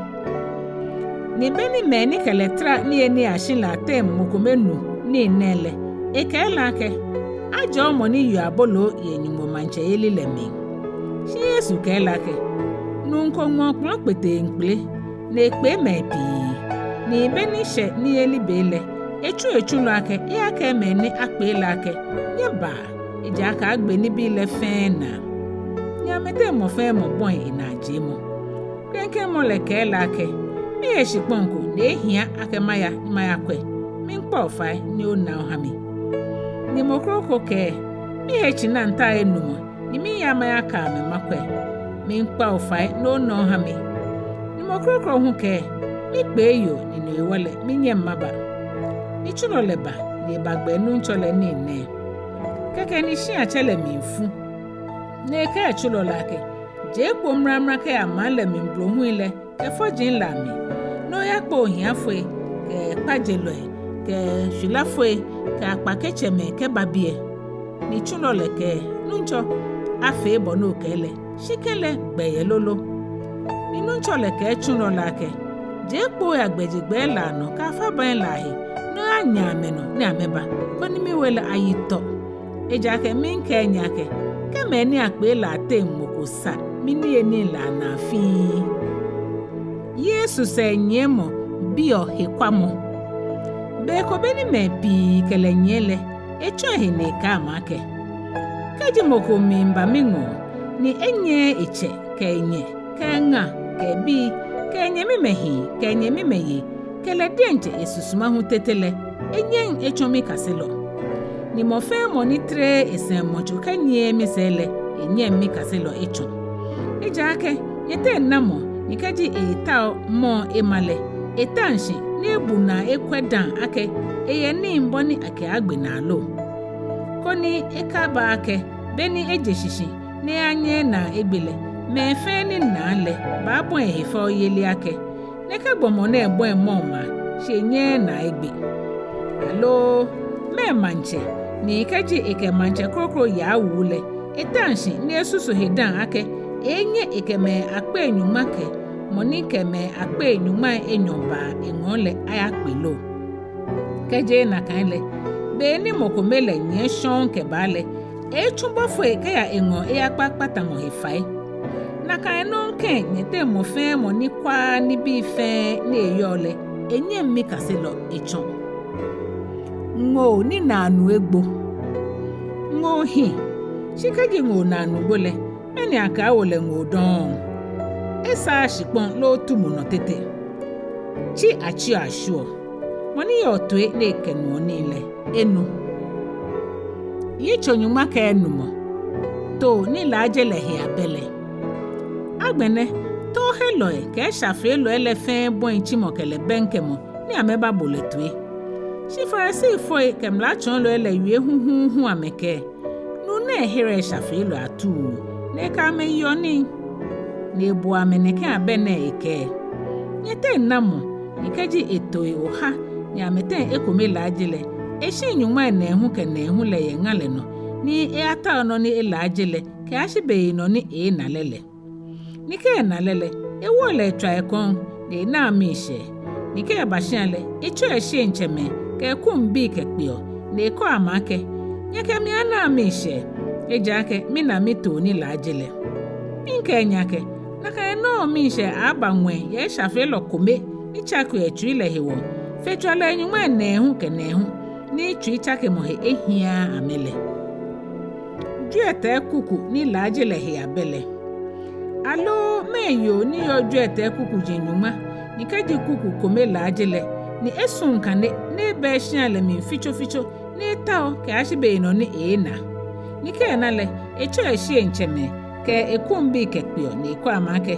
Ni be ni mɛi ni kɛ lɛ tara niyeniiashi lɛ ateŋ mɔ kome nu nii nɛɛ lɛ, ekɛɛ lɛ akɛ, ajɔɔ mɔ ni yeɔ aboloo yɛ Nyɔŋmɔ maŋtsɛyeli lɛ mli. Shi Yesu kɛɛ lɛ akɛ, nuu ko ŋmɛ okplɔŋ kpeteŋkpele, ni ekpee mɛi pii. Ni be ni eshɛ niyeli be lɛ, etsu etsulɔ akɛ eyakɛɛ mɛi ni akpee lɛ akɛ, nyɛbaa, ejaakɛ agbe nibii lɛ fɛɛ naa. Ni amɛteŋ mɔ fɛɛ mɔ bɔi enaajiemɔ. Klɛŋklɛŋ mɔ lɛ kɛɛ lɛ akɛ, miiye shikpɔŋ ko ni ehia akɛ maya ni mayakwɛ. miikpa bo fai ni ona oha mi. Ni mɔ kroko kɛɛ, mihe tsina nta enumɔ, ni miiya mayaka amɛ makwɛ. Miikpa bo fai ni ona oha mi. Ni mɔ kroko hu kɛɛ, mikpee yoo, ni no hewɔ lɛ, minyɛŋ maba. Ni tsulɔ lɛ ba, ni ebagbɛ enuŋtsɔ lɛ nii nɛɛ. Kɛkɛ ni shiatsɛ lɛ mli fu. Ni ekɛɛ tsulɔ lɛ akɛ, je kpo mramra kɛya maŋ lɛ mli blohui lɛ, kɛ fɔji lɛ amli, ni oyakpe ohiafoi, kɛ kpajelɔi, kɛ shwilafoi, kɛ akpaketsɛmɛi kɛba biɛ. Ni tsulɔ lɛ kɛɛ, nuŋtsɔ, afee bɔ ni okɛɛ lɛ, shi kɛlɛ gbɛ yɛ lolo. Ni nuŋtsɔ lɛ kɛɛ tsulɔ lɛ akɛ, je kpo oya gbɛjegbɛi lɛ anɔ kɛ afabaŋi lɛ ahe, ni oyanyɛ amɛnɔ ni amɛba, koni miwe lɛ ayi tɔ. Ejaakɛ miikɛɛ nyɛ akɛ, kɛ mɛi ni akpee lɛ ateŋ mɔ ko sa miniyenii lɛ anaa fii. Yesu sɛɛnyiɛmɔ biɔ hekwamɔ. Be ko be ni mɛi pii kɛ lɛ nyiɛ lɛ, etsɔ ehe ni ekɛɛ amɛ akɛ, kɛji mɔ ko miiba miŋɔɔ, ni enyɛɛɛ etsɛ, kɛ enyɛ, kɛ eŋa, kɛ ebii, kɛ enyɛmimɛi hii, kɛ enyɛmimɛi yei, kɛ lɛ diɛŋtsɛ esusuma hu tete lɛ, enyɛŋ etsɔ mikaselɔ. Ni mɔ fɛɛ mɔ ni tereee esɛŋmɔtso kɛnyiɛɛɛ misɛɛ lɛ, enyɛŋ mikaselɔ etsɔ. Ejaakɛ nyɛteŋ namɔ ni kɛji eetao mɔ ema lɛ, etaŋ shi ni ebu naa ekwɛ dã akɛ eyɛ nii bɔ ni akɛaagbe naa lo? Koni ekaba akɛ be ni eje shishi ni eyaanyɛ enaa egbe lɛ, mɛi fɛɛ ni naa lɛ baabɔi ehe fɛoyeli akɛ, nɛkɛ gbɔmɔ nɛɛ bɔi mɔɔ maa, shi enyɛɛɛ enaa egbe. Aloo mɛɛ maŋtsɛ ni kɛji ekɛ maŋtsɛ kroko yaa wu lɛ, etaŋ shi ni esusu he dã akɛ, eeenyɛ ekɛ mɛi akpei nyɔŋma kɛ mɔ ni kɛ mɛi akpei nyɔŋmai enyɔ baa eŋɔɔ lɛ ayakpe lo? Kɛ jeee nakai lɛ, be ni mɔ kome lɛ nyiɛ shɔŋŋ kɛbaa lɛ, eeetsu bɔfoi kɛya eŋɔɔ eyakpa kpatamɔ he fai. Nakai nɔŋŋ kɛ nyɛteŋ mɔ fɛɛ mɔ ni kwaa nibii fɛɛ ni eyɔɔ lɛ, enyɛŋ mikaselɔ etsɔ. Ŋoo ni naa nu egbo. Ŋoo hi, shi kɛji ŋoo naa nu gbo lɛ, mɛni akɛaawo lɛ ŋoo dɔŋŋ? Esaaa shikpɔŋ loo tumu nɔ tete. Tsi atsiɔ ashwieɔ, mɔ ni yɔɔ toi ni ekɛnuɔ nii lɛ, enu. Yitso nyɔŋma kɛ enumɔ. Too ni laaje lɛ he abɛ lɛ. Agbɛnɛ, toohelɔi kɛ eshafeelɔi lɛ fɛɛ bɔi tsimɔ kɛ lɛ bɛŋkɛmɔ ni amɛbabo lɛ toi. Shi Farisifoi kɛ mlatsɔɔlɔi lɛ wie huhuuhu amɛkɛɛ, nuu nɛɛ hereɔ eshafeelɔi atuu, ni ekɛ amɛ yeɔ nii. Ni ebuɔ amɛ nɛkɛ abɛ nɛɛ ekɛɛ, nyɛteŋ namɔ ni kɛji etoi oha ni amɛteŋ ekome laaje lɛ, eshiŋ nyɔŋmai nɛɛhu kɛ nɛɛhu lɛ yɛ ŋa lɛ nɔ, ni eyatao nɔ ni elaaje lɛ kɛyashi beyinɔ ni eeena lɛ lɛ? Ni kɛ ena lɛ lɛ, ewoɔ lɛ etswaa ekɔŋ, ni enaa miishɛɛ. Ni kɛ eba shia lɛ, etsɛɔ eshieŋtsɛmɛi kɛ ekuŋbii kɛkpeɔ, ni ekɛɔ amɛ akɛ, nyɛkɛ mi anaa miishɛɛ, ejaakɛ mina mitoo ni laaje lɛ. Miikɛɛ nyɛ akɛ, nakai nɔŋŋ miishɛɛ aaaba ŋwɛi yɛ eshafeelɔ kome ni tsakeɔ etsui lɛ hewɔ, fe tswalɔi nyɔŋmai nɛɛhu kɛ nɛɛhu ni tsuitsakemɔ he ehiaaa amɛ lɛ. Jwiɛtɛi kuku ni laaje lɛ he abɛ lɛ. Aloo mɛɛ yoo ni yɔɔ jwiɛtɛi kukuji nyɔŋma, ni kɛji kuku kome laaje lɛ, ni esuŋ kane ni eba eshia lɛ mli fitsofitso ni etao kɛyashi beyinɔ ni eeena? Ni kɛ ena lɛ, etsɛɔ eshieŋtsɛmɛi kɛ ekuŋbii kɛkpeɔ, ni ekɛɔ amɛ akɛ,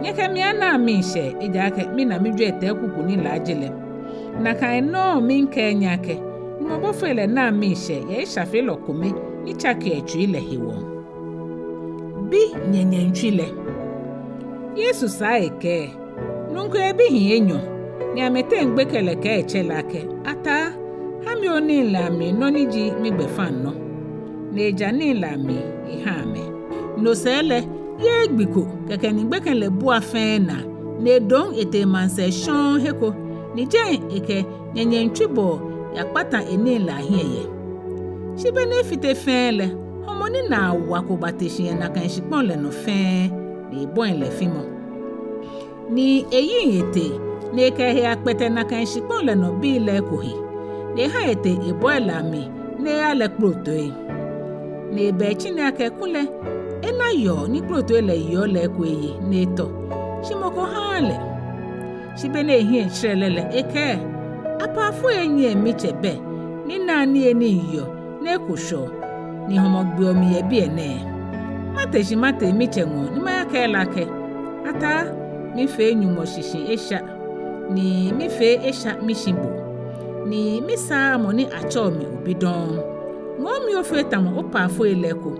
nyɛkɛ mi anaa miishɛɛ, ejaakɛ mina mijwiɛtɛi kuku ni laaje lɛ. Nakai nɔŋŋ miikɛɛ nyɛ akɛ, Nyɔŋmɔ bɔfoi lɛ naa miishɛɛ yɛ eshafeelɔ kome ni tsakeɔ etsui lɛ hewɔ. Bi nyɛnyɛŋtswi lɛ. Yesu saa ekɛɛ, nuu ko yɛ bihii enyɔ, ni amɛteŋ gbekɛ lɛ kɛɛ etsɛ lɛ akɛ, ataa, ha mi onii lɛ amli nɔ ni ji migbɛfaŋnɔ. Ni eja nii lɛ amli eha amɛ. No sɛɛ lɛ, yɛ gbi ko, kɛkɛ ni gbekɛ lɛ bua fɛɛ naa, ni edoŋ etee maŋsɛɛ shɔŋŋ he ko, ni jɛi ekɛ nyɛnyɛŋtswibɔɔ yakpata enii lɛ ahiɛ yɛ. Shi be ni efite fɛɛ lɛ, hɔmɔ ni naa wa ko bate shi yɛ nakai shikpɔŋ lɛ nɔ fɛɛ, ni ebɔi lɛ fimɔ. Ni eyiŋ etee, ni ekɛ ehe yakpɛtɛ nakai shikpɔŋ lɛ nɔ bii lɛ eko he, ni eha etee ebɔi lɛ amli, ni eha lɛ kplotoi. Ni eba etsine akɛ kulɛ ena yɔɔ ni kplotoi lɛ yeɔ lɛ eko eye ni etɔ, shi mɔ ko haaa lɛ. Shi be ni ehiɛ tserɛ lɛ lɛ, ekɛɛ, Apaafoi enyiɛ mitsɛ bɛ ni naa niyenii yɔɔ ni eko shwɛɔ, ni hɔmɔ gbeɔ mi yɛ biɛ nɛɛ. Mate shi matee mitsɛ ŋɔɔ ni mayakɛɛ lɛ akɛ, Ataa, mifee Nyɔŋmɔ shishi esha, ni mifee esha mishi bo, ni misaaa mɔ ni atsɛɔ mi obi dɔŋŋ. Ŋɔɔ mi ofee tamɔ opaafoi lɛ eko.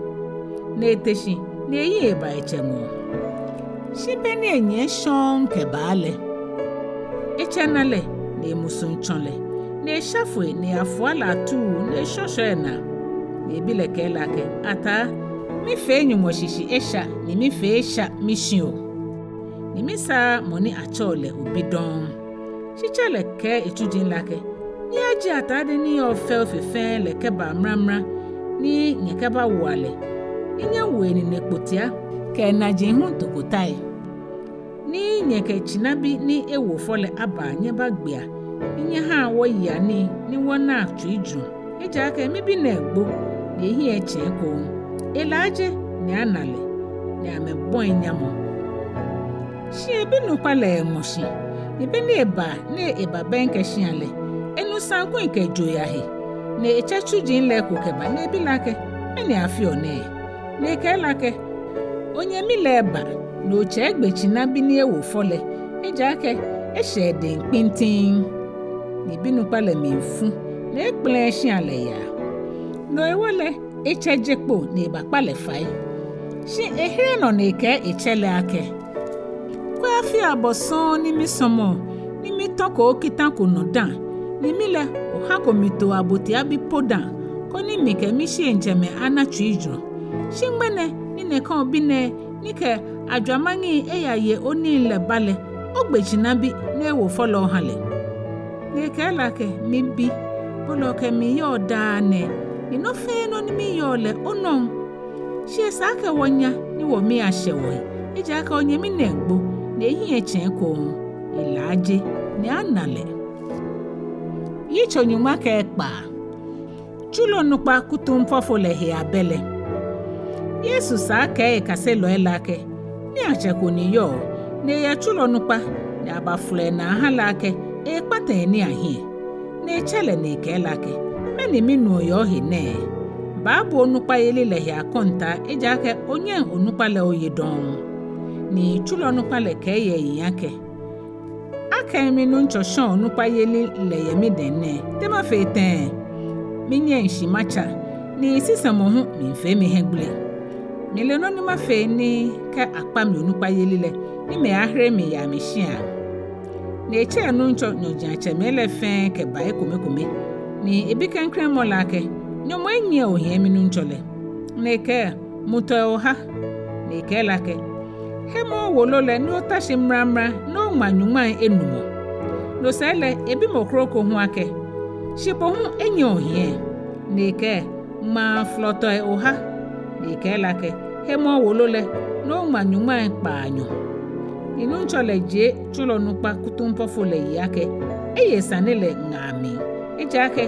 Ni ete shi ni eyiŋ eba etsɛ ŋɔɔ. Shi be ni enyiɛ shɔŋŋ kɛbaa lɛ, etsɛ na lɛ, ni emusuŋ tsɔ lɛ, ni esha foi, ni eyafua lɛ atuu, ni eshɔshɔ enaa. Ni ebi lɛ kɛɛ lɛ akɛ, Ataa, mifee Nyɔŋmɔ shishi esha, ni mifee esha mishi o, ni misaaa mɔ ni atsɛɔ lɛ obi dɔŋŋ. Shi tsɛ lɛ kɛɛ etsuji lɛ akɛ, Nyɛyaje atade ni yɔɔ fɛo fe fɛɛ lɛ kɛbaa mramra, ni nyɛkɛbawoa lɛ, ni nyɛwo enine kpotia kɛ enaji hu tokotai, ni nyɛkɛ tsinabi ni ewo fɔ lɛ abaa nyɛbagbea, ni nyɛhaa wɔyea nii ni wɔnaa tsuijurɔ. Ejaakɛ mibi nɛɛ gbo, ni ehiɛ etsɛ̃ ekoŋŋ. Elaaje, ni ana lɛ, ni amɛbɔi nyamɔ. Shi ebinukpa lɛ ŋmɔ shi, ni be ni eba ni ebabɛŋkɛ shia lɛ, enu saŋkui kɛ jo yɛ he. Ni etsɛ tsuji lɛ eko kɛba ni ebi lɛ akɛ, Mɛni afeɔ nɛɛ? Ni ekɛɛ lɛ akɛ, Onyɛmi lɛ eba, ni otsɛ egbe tsinabi ni ewo fɔ lɛ, ejaakɛ eshɛ edɛŋ kpintiŋŋ. Ni ebinukpa lɛ mli fu, ni ekpɛlɛɛɛ shia lɛ yaa. No hewɔ lɛ, etsɛ je kpo ni ebakpa lɛ fai. Shi ehere nɔ ni ekɛɛ etsɛ lɛ akɛ, Kwɛ afi abɔ sɔŋŋ ni misɔmɔɔ, ni mitɔko kita ko nɔ dã, ni mi lɛ ohako mitoo abotia bi po dã, koni mikɛ mishieŋtsɛmɛi ana tsuijurɔ. Shi ŋmɛnɛ ni nɛkɛ obi nɛɛ ni kɛ ajwamaŋi eyaye onii lɛ ba lɛ, ogbe tsinabi ni ewo fɔ lɛ oha lɛ. Ni ekɛɛ lɛ akɛ, Mibi, bo lɛ okɛ mi yɔɔ daa nɛɛ, ni nɔ fɛɛ nɔ ni miyɔɔ lɛ onɔŋ. Shi esa akɛ wɔnya ni wɔmii ashɛ wɔhe, ejaakɛ onyɛmi nɛɛ gbo, ni ehiɛ etsɛ̃ ekoŋŋ. Elaaje, ni ana lɛ. Yitso nyɔŋma kɛ ekpaa. Tsulɔ nukpa kutumpɔfo lɛ he abɛ lɛ. Yesu saa kɛɛ ekaselɔi lɛ akɛ, Niiatsɛ ko ni yɔɔ, ni eyɛ tsulɔ nukpa, ni abafolɔ enaa aha lɛ akɛ ekpata eniiaŋ hiɛ. Ni etsɛ lɛ ni ekɛɛ lɛ akɛ, Mɛni minuɔ yɛ ohe nɛɛ? Baabu onukpayeli lɛ he akɔntaa, ejaakɛ onyɛŋ onukpa lɛ oye dɔŋŋ. Ni tsulɔ nukpa lɛ kɛɛ yɛ eyiŋ akɛ, Akɛni minuŋtsɔ shɔ̃ɔ onukpayeli lɛ yɛ midɛŋ nɛɛ, te mafee tɛŋŋ? Minyɛŋ shi matsa, ni sisɛmɔ hu miifee mi hiɛgbele. Mile nɔ ni mafee ni kɛ akpa mi onukpayeli lɛ, ni mɛi ahere mi yɛ amɛshia. Ni etsɛ enuŋtsɔ nyɔjiatsɛmɛi lɛ fɛɛ kɛba ekomekome, ni ebi klɛŋklɛŋ mɔ lɛ akɛ, Nyɔŋmɔ enyiɛ ohiɛ minuŋtsɔ lɛ? Ni ekɛɛ, Mutɔi oha. Ni ekɛɛ lɛ akɛ, Hemɔ wolo lɛ ni ota shi mramra ni oŋma nyɔŋmai enumɔ. No sɛɛ lɛ ebi mɔ kroko hu akɛ, Shi bo hu enyiɛ ohiɛ? Ni ekɛɛ, Ŋmaa flɔtɔi oha. Ni ekɛɛ lɛ akɛ, Hemɔ wolo lɛ ni oŋma nyɔŋmai kpaanyɔ. Ni nuŋtsɔ lɛ jie tsulɔ nukpa kutumpɔfo lɛ yi akɛ eye sane lɛ ŋaa mli. Ejaakɛ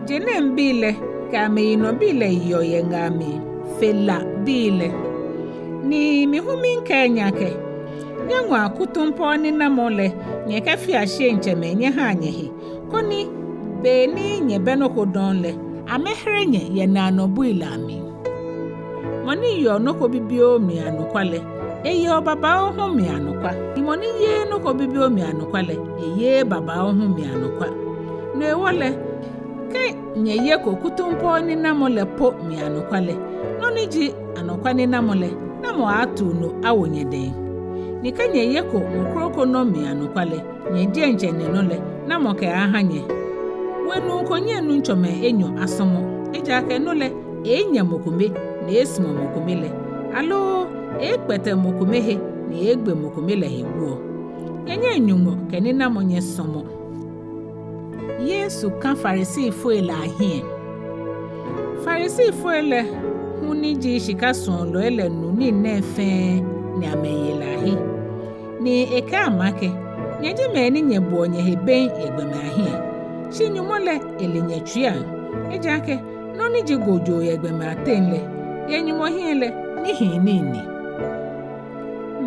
je nɛɛŋ bii lɛ kɛ amɛyinɔbii lɛ yeɔ yɛ ŋaa mli fe la bii lɛ. Ni mi hu miikɛɛ nyɛ akɛ, nyɛŋɔa kutumpɔɔ ninamɔ lɛ nyɛkɛfea shieŋtsɛmɛi nyɛhaa nyɛhe, koni be ni nyɛbɛ nɔ ko dɔŋŋ lɛ, amɛhere nyɛ yɛ naanɔ bui lɛ amli. Mɔ ni yeɔ nɔ ko bibioo mli anɔkwa lɛ, eyeɔ babaoo hu mli anɔkwa. Ni mɔ ni yeee nɔ ko bibioo mli anɔkwa lɛ, eyeee babaoo hu mli anɔkwa. No hewɔ lɛ, kɛ nyɛyeko kutumpɔɔ ninamɔ lɛ po mli anɔkwa lɛ, nɔ ni ji anɔkwa ninamɔ lɛ, namɔ aaatuu no awo nyɛdɛŋ? Ni kɛ nyɛyeko mɔ kroko nɔ mli anɔkwa lɛ, nyɛ diɛŋtsɛ nyɛnɔ lɛ, namɔ kɛaaha nyɛ? Wenuu ko nyɛŋ nuŋtsɔmɛi enyɔ asɔmɔ, ejaakɛ no lɛ eeenyɛ mɔ kome ni eeesumɔ mɔ kome lɛ, aloo eeekpɛtɛ mɔ kome he ni eeegbe mɔ kome lɛ he guɔ. Nyɛnyɛŋ Nyɔŋmɔ kɛ ninamɔ nyɛsɔmɔ. Yesu ka Farisifoi lɛ ahiɛ. Farisifoi lɛ hu ni ji shika suɔlɔi lɛ nu nii nɛɛ fɛɛ ni amɛye lɛ ahe. Ni ekɛɛ amɛ akɛ, nyɛ ji mɛi ni nyɛbuɔ nyɛhe bem yɛ gbɔmɛi ahiɛ, shi Nyɔŋmɔ lɛ ele nyɛtsuiiaŋ. Ejaakɛ nɔ ni ji gojoo yɛ gbɔmɛi ateŋ lɛ, yɛ Nyɔŋmɔ hiɛ lɛ, nihiinii ni.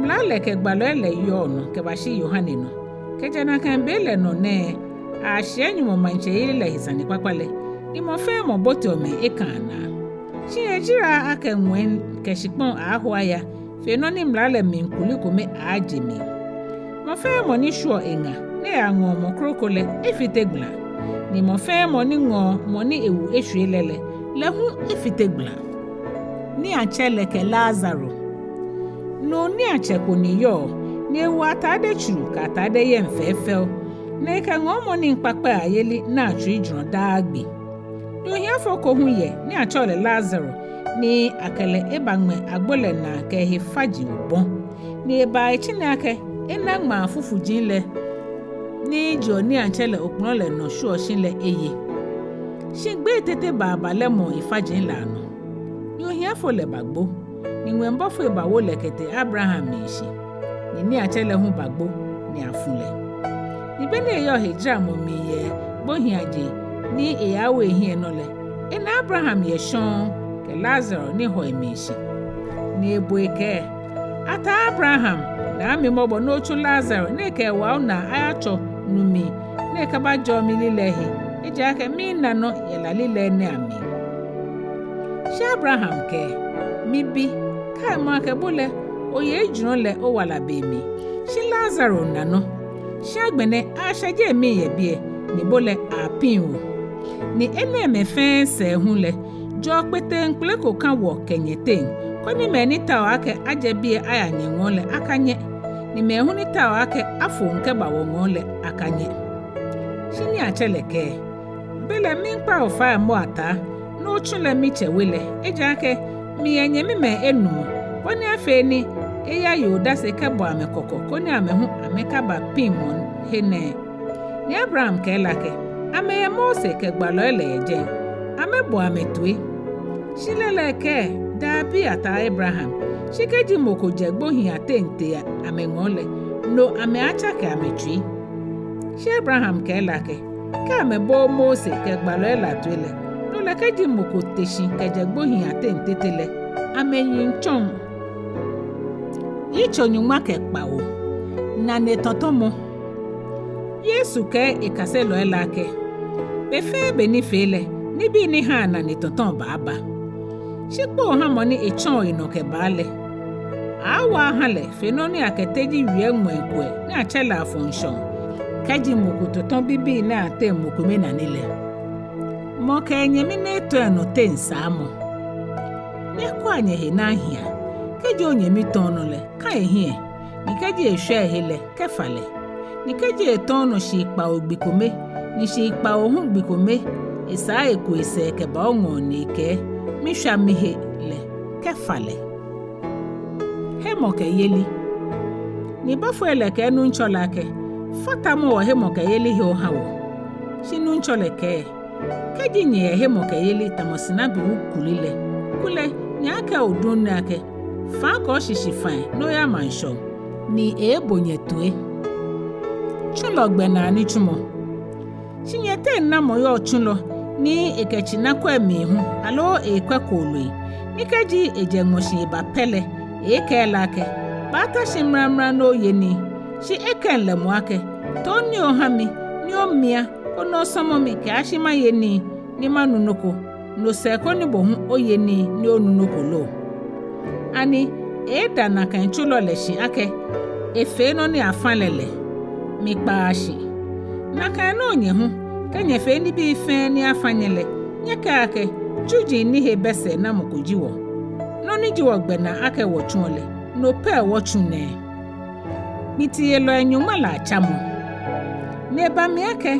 Mla lɛ kɛ gbalɔi lɛ yɔɔ nɔ kɛbashi Yohane nɔ. Kɛjɛ nakai be lɛ nɔ nɛɛ, aashiɛ Nyɔŋmɔ maŋtsɛyeli lɛ he sanekpakpa lɛ, ni mɔ fɛɛ mɔ boteɔ mɛi ekãa naa. Shi ejaraa akɛ ŋwɛi kɛ shikpɔŋ aaaho aya, fe nɔ ni mla lɛ mli kuli kome aaaje mli. Mɔ fɛɛ mɔ ni shwieɔ eŋa ni eyaŋɔɔ mɔ kroko lɛ, efite gbãlã. Ni mɔ fɛɛ mɔ ni ŋɔɔ mɔ ni ewu eshwie lɛ lɛ, lɛ hu efite gbãlã. Niiatsɛ lɛ kɛ Lazaro. Nuu niiatsɛ ko ni yɔɔ, ni ewo atade tsuru kɛ atade yɛŋ fɛfɛo, ni ekɛ ŋɔɔmɔ nii kpakpai ayeli naa tsuijurɔ daa gbi. Ni ohiafo ko hu yɛ ni atsɛɔ lɛ Lazaro, ni akɛ lɛ ebaŋmɛ agbo lɛ naa kɛ ehe faji obɔ. Ni ebaa etsine akɛ ena ŋmaa fufuji lɛ ni jeɔ niiatsɛ lɛ okplɔ̃ lɛ nɔ shwieɔ shi lɛ eye. Shi gbee tete baaba lɛmɔɔ efaji lɛ anɔ. Ni ohiafo lɛ bagbo, ni ŋwɛi bɔfoi bawo lɛ kɛtee Abraham mli shi. Ni niiatsɛ lɛ hu bagbo, ni afu lɛ. Ni be ni eyɔɔ hejaramɔ mli yɛ gbohiiaje ni eyawo ehiɛ nɔ lɛ, ena Abraham yɛ shɔŋŋ kɛ Lazaro ni hɔ emli shi. Ni ebo ekɛɛ, Ataa Abraham, naa mi mɔbɔ ni otsu Lazaro ni ekɛ ewao naa ayatsɔ nu mli ni ekɛbajɔɔ mililɛi he, ejaakɛ miina nɔ yɛ lalilɛi nɛɛ amli. Shi Abraham kɛɛ, Mibi, kaimɔ akɛ bo lɛ, oye ejurɔ lɛ owala be mli, shi Lazaro na nɔ. Shi agbɛnɛ ashɛje emii yɛ biɛ, ni bo lɛ aapiŋ bo. Ni enɛɛmɛi fɛɛ sɛɛ hu lɛ, jɔɔ kpeteŋkpele ko kã wɔ kɛ nyɛteŋ, koni mɛi ni taoɔ akɛ ajɛ biɛ aya nyɛŋɔɔ lɛ akanyɛ, ni mɛi hu ni taoɔ akɛ afoŋ kɛba wɔŋɔɔ lɛ akanyɛ. Shi niiatsɛ lɛ kɛɛ, Belɛ miikpa bo fai, mɔ Ataa, ni otsu lɛ mitsɛ we lɛ, ejaakɛ miyɛ nyɛmimɛi enumɔ, bɔ ni afee ni eyaye odase kɛbɔ amɛ kɔkɔ koni amɛ hu amɛkaba piŋmɔ he nɛɛ. Ni Abraham kɛɛ lɛ akɛ, Amɛyɛ Mose kɛ gbalɔi lɛ yɛ jɛi, amɛbo amɛ toi. Shi lɛ lɛ ekɛɛ, Dabi, Ataa Abraham, shi kɛji mɔ ko jɛ gbohii ateŋ tee amɛŋɔɔ lɛ, no amɛaatsake amɛtsui. Shi Abraham kɛɛ lɛ akɛ, Kɛ amɛbooo Mose kɛ gbalɔi lɛ atoi lɛ, no lɛ kɛji mɔ ko te shi kɛjɛ gbohii ateŋ tete lɛ, amɛyiŋ tsɔŋ. Yitso nyɔŋma kɛ kpawo. Nane tɔtɔmɔ. Yesu kɛɛ ekaselɔi lɛ akɛ, Be fɛɛ be ni fee lɛ, nibii ni haa nane tɔtɔmɔ baaba. Shi kpoo ha mɔ ni etsɔɔ enɔ kɛbaa lɛ. Aaawa aha lɛ fe nɔ ni akɛ teji wie ŋmɛi kuɛ ni atsɛ lɛ afɔŋ shɔŋ, kɛji mɔ ko tɔtɔ bibii nɛɛ ateŋ mɔ kome nane lɛ. Mɔ kɛ enyɛmi ni etɔ enɔ teŋ saamɔ. Nyɛkwɛa nyɛhe ni ahia. Kɛji onyɛmi tɔ onɔ lɛ, ka ehiɛ, ni kɛji eshwa ehe lɛ, kɛfa lɛ. Ni kɛji etɔ onɔ shii kpawo gbi kome, ni shii kpawo hu gbi kome esaa eku esɛɛ kɛba oŋɔɔ ni ekɛɛ, Mishwa mihe lɛ, kɛfa lɛ. Hemɔkɛyeli. Ni bɔfoi lɛ kɛɛ Nuŋtsɔ lɛ akɛ, Fatamɔ wɔhemɔkɛyeli he oha wɔ. Shi Nuŋtsɔ lɛ kɛɛ, Kɛji nyɛyɛ hemɔkɛyeli tamɔ sinabi wu kuli lɛ, kulɛ nyɛaakɛɛ odum nɛɛ akɛ, Fã kɛ oshishi fãi ni oya maŋ shɔŋ, ni eeebo nyɛ toi. Tsulɔ gbɛnaa nitsumɔ. Shi nyɛteŋ namɔ yɔɔ tsulɔ ni ekɛ tsina kwɛɔ mli hu, aloo eekwɛ kooloi, ni kɛji ejɛ ŋmɔshi eba pɛ lɛ, eeekɛɛ lɛ akɛ, Baata shi mramra ni oye nii? Shi ekɛŋ lɛ moŋ akɛ, Too nii oha mi, ni omia, koni osɔmɔ mi kɛyashi maye nii, ni manu nɔ ko, no sɛɛ koni bo hu oye nii ni onu nɔ ko lo? Ani eeeda nakai tsulɔ lɛ shi akɛ efee nɔ ni afã lɛ lɛ? Mikpaa shi. Nakai nɔŋŋ nyɛ hu, kɛ nyɛfee nibii fɛɛ ni afã nyɛ lɛ, nyɛkɛa akɛ, Tsuji ni he bɛ sɛɛ namɔ ko ji wɔ? Nɔ ni ji wɔ gbɛnaa akɛ wɔtsuɔ lɛ, no pɛ wɔtsu nɛɛ. Kpitiyelɔi nyɔŋma lɛ atsamɔ. Ni eba mli akɛ,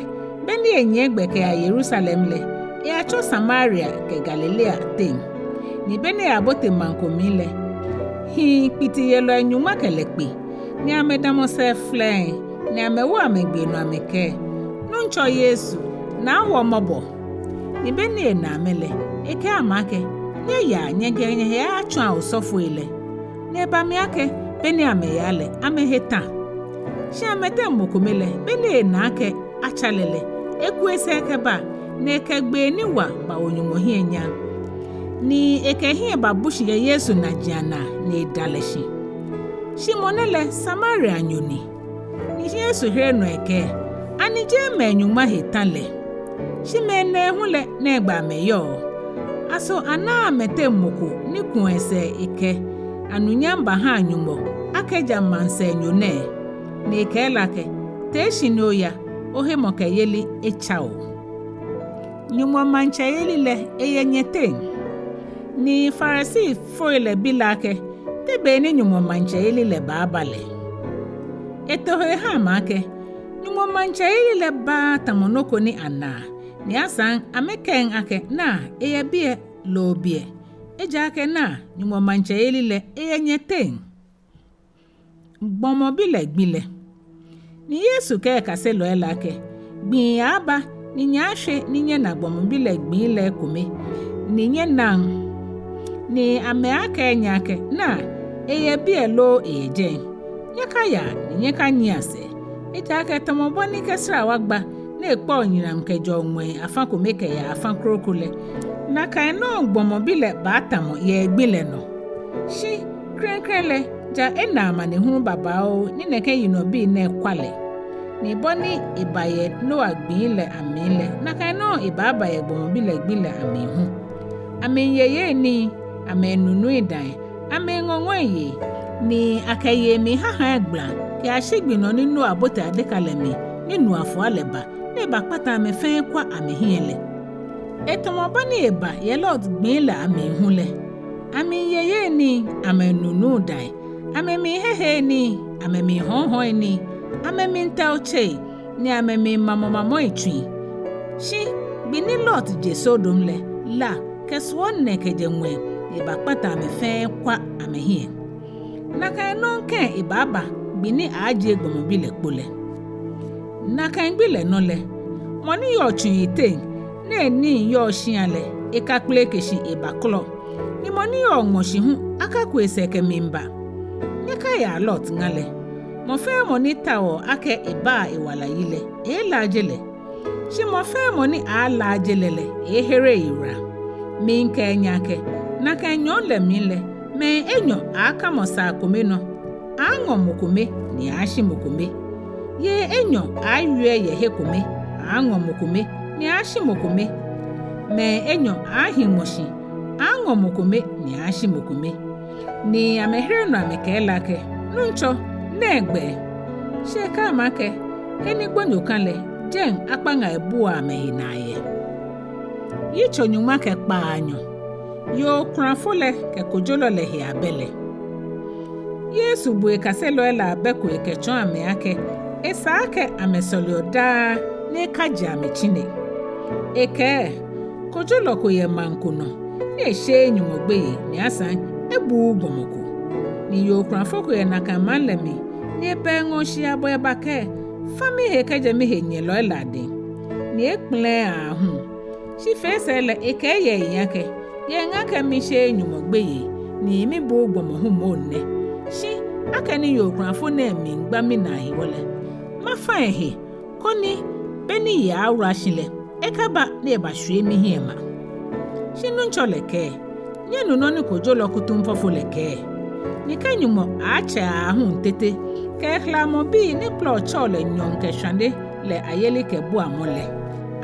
be ni enyiɛ gbɛ kɛya Yerusalem lɛ, eyatsɔ Samaria kɛ Galilea teŋ. Ni be ni eyabote maŋ ko mli lɛ, hii kpitiyelɔi nyɔŋma kɛ lɛ kpe, ni amɛdamɔ sɛɛ flɛŋŋ, ni amɛwo amɛgbee nɔ amɛkɛɛ, Nuŋtsɔ Yesu, na wɔ mɔbɔ. Ni be ni ena amɛ lɛ, ekɛɛ amɛ akɛ, Nyɛyaa nyɛkɛ nyɛhe ayatsɔa osɔfoi lɛ. Ni eba mli akɛ, be ni amɛyaa lɛ, amɛhe tã. Shi amɛteŋ mɔ kome lɛ, be ni ena akɛ atsa lɛ lɛ, eku esɛɛ kɛba, ni ekɛ gbee ni wa bawo Nyɔŋmɔ hiɛ nyam. Ni ekɛ ehiɛ babu shi yɛ Yesu najiaŋ naa, ni eda lɛ shi. Shi mɔ nɛɛ lɛ Samarianyo ni. Ni Yesu here nɔ ekɛɛ, Ani jeee mɛi nyɔŋma he tã lɛ? Shi mɛi nɛɛhu lɛ, nɛgbɛ amɛyɔɔ? Aso anaaa amɛteŋ mɔ ko ni kuɔ esɛɛ ekɛ anunyam bahaa Nyɔŋmɔ akɛ ja maŋsɛɛnyo nɛɛ? Ni ekɛɛ lɛ akɛ, Tee shi ni oya, ohemɔkɛyeli etsa o. Nyɔŋmɔ maŋtsɛyeli lɛ eyɛ nyɛteŋ. Ni Farisifoi lɛ bi lɛ akɛ, Te be ni Nyɔŋmɔ maŋtsɛyeli lɛ baaba lɛ? Eto he eha amɛ akɛ, Nyɔŋmɔ maŋtsɛyeli lɛ baaa tamɔ nɔ ko ni anaa, ni asaŋ amɛkɛŋ akɛ, Naa, eyɛ biɛ loo biɛ. Ejaakɛ naa, Nyɔŋmɔ maŋtsɛyeli lɛ eyɛ nyɛteŋ. Gbɔmɔ bi lɛ gbi lɛ. Ni Yesu kɛɛ ekaselɔi lɛ akɛ, Gbii aaaba ni nyɛaashwe ni nyɛna gbɔmɔ bi lɛ gbii lɛ ekome, ni nyɛnaŋ. Ni amɛaakɛɛ nyɛ akɛ, Naa, eyɛ biɛ loo eyɛ jɛi. Nyɛkayaa ni nyɛkanyiɛa sɛɛ. Ejaakɛ tamɔ bɔ ni kɛ srawa gba ni ekpɛɔ nyram kɛjɛɔ ŋwɛi afã kome kɛyaa afã kroko lɛ, nakai nɔŋŋ gbɔmɔ bi lɛ baatamɔ yɛ egbi lɛ nɔ. Shi klɛŋklɛŋ lɛ, ja ena amanehulu babaoo ni nɛkɛ yinɔbii nɛɛ kwa lɛ. Ni bɔ ni eba yɛ Noa gbii lɛ amli lɛ, nakai nɔŋŋ ebaaba yɛ gbɔmɔ bi lɛ gbi lɛ amli hu. Amɛmiiye yei nii, amɛmiinu nui dãi, amɛmiiŋɔ ŋwɛi yei, ni akɛ yei miihaha egbla kɛyashi gbi nɔ ni Noa bote adeka lɛ mli ni nu afua lɛ ba, ni ebakpata amɛ fɛɛ ekwa amɛhiɛ lɛ. Etamɔ bɔ ni eba yɛ Lot gbii lɛ amli hu lɛ. Amɛmiiye yei nii, amɛmiinu nuu dãi, amɛmiihehe nii, amɛmiihɔ̃ɔhɔ̃ nii, amɛmiitɛo tsei, ni amɛmiimamɔ mamɔi tsui. Shi gbi ni Lot je Sodom lɛ, la kɛ suɔlɔ nɛ kɛjɛ ŋwɛi, ebakpata amɛ fɛɛ ekwa amɛhiɛ. Nakai nɔŋŋ kɛ̃ ebaaba gbi ni aaajie gbɔmɔ bi lɛ kpo lɛ. Nakai gbi lɛ nɔ lɛ, mɔ ni yɔɔ tsu yiteŋ ni enii yɔɔ shĩa lɛ, ekakpeleke shi ebakɔlɔ, ni mɔ ni yɔɔ ŋmɔshi hu akaku esɛɛ kɛmiiba. Nyɛkayaa Lot ŋa lɛ. Mɔ fɛɛ mɔ ni taoɔ akɛ ebaa ewala yi lɛ, eeelaaje lɛ. Shi mɔ fɛɛ mɔ ni aalaaje lɛ lɛ, eeehere eyiwala. Miikɛɛ nyɛ akɛ, nakai nyɔɔŋ lɛ mli lɛ, mɛi enyɔ aaakamɔ saa kome nɔ, aaaŋɔ mɔ kome ni aaashi mɔ kome. Yei enyɔ aaawie yɛ he kome, aaaŋɔ mɔ kome ni aaashi mɔ kome. Mɛi enyɔ aaahi ŋmɔshi, aaaŋɔ mɔ kome ni aaashi mɔ kome. Ni amɛhere nɔ amɛkɛɛ lɛ akɛ, Nuŋtsɔ, nɛgbɛ? Shi ekɛɛ amɛ akɛ, He ni gbonyo kã lɛ, jɛi akpaŋa ebuaa amɛhe naa yɛ. Yitso nyɔŋma kɛ kpaanyɔ. Yoo okulafo lɛ kɛ kojolɔ lɛ he abɛ lɛ. Yesu bu ekaselɔi lɛ abɛ ko ekɛtsɔɔ amɛ akɛ, esa akɛ amɛsɔleɔ daa ni ekajie amɛ tsine. Ekɛɛ, Kojolɔ ko yɛ maŋ ko nɔ, ni esheee Nyɔŋmɔ gbeyei, ni asaŋ ebuuu gbɔmɔ ko. Ni yoo okulafo ko yɛ nakai maŋ lɛ mli, ni ebɛ eŋɔɔ shii abɔ ebakɛɛ, Fa mihe kɛjɛ mihenyɛlɔi lɛ adɛŋ. Ni ekpɛlɛɛɛ aahu. Shi fee sɛɛ lɛ ekɛɛ yɛ eyiŋ akɛ, Yɛ eŋa akɛ misheee Nyɔŋmɔ gbeyei, ni mibuuu gbɔmɔ hu moŋ nɛ. Shi akɛni yoo okulafo nɛɛ miigba minaa hewɔ lɛ, mafa ehe, koni be ni yei aawula shi lɛ, ekaba ni ebashwie mihiɛ ma. Shi Nuŋtsɔ lɛ kɛɛ, Nyɛnu nɔ ni kojolɔ kutumpɔfo lɛ kɛɛ? Ni kɛ Nyɔŋmɔ aaatsɛ aahu tete, kɛ ehalamɔ bii ni kpɛlɛɔ tsɛɔ lɛ nyɔɔŋ kɛ shwane lɛ ayelikɛbuamɔ lɛ,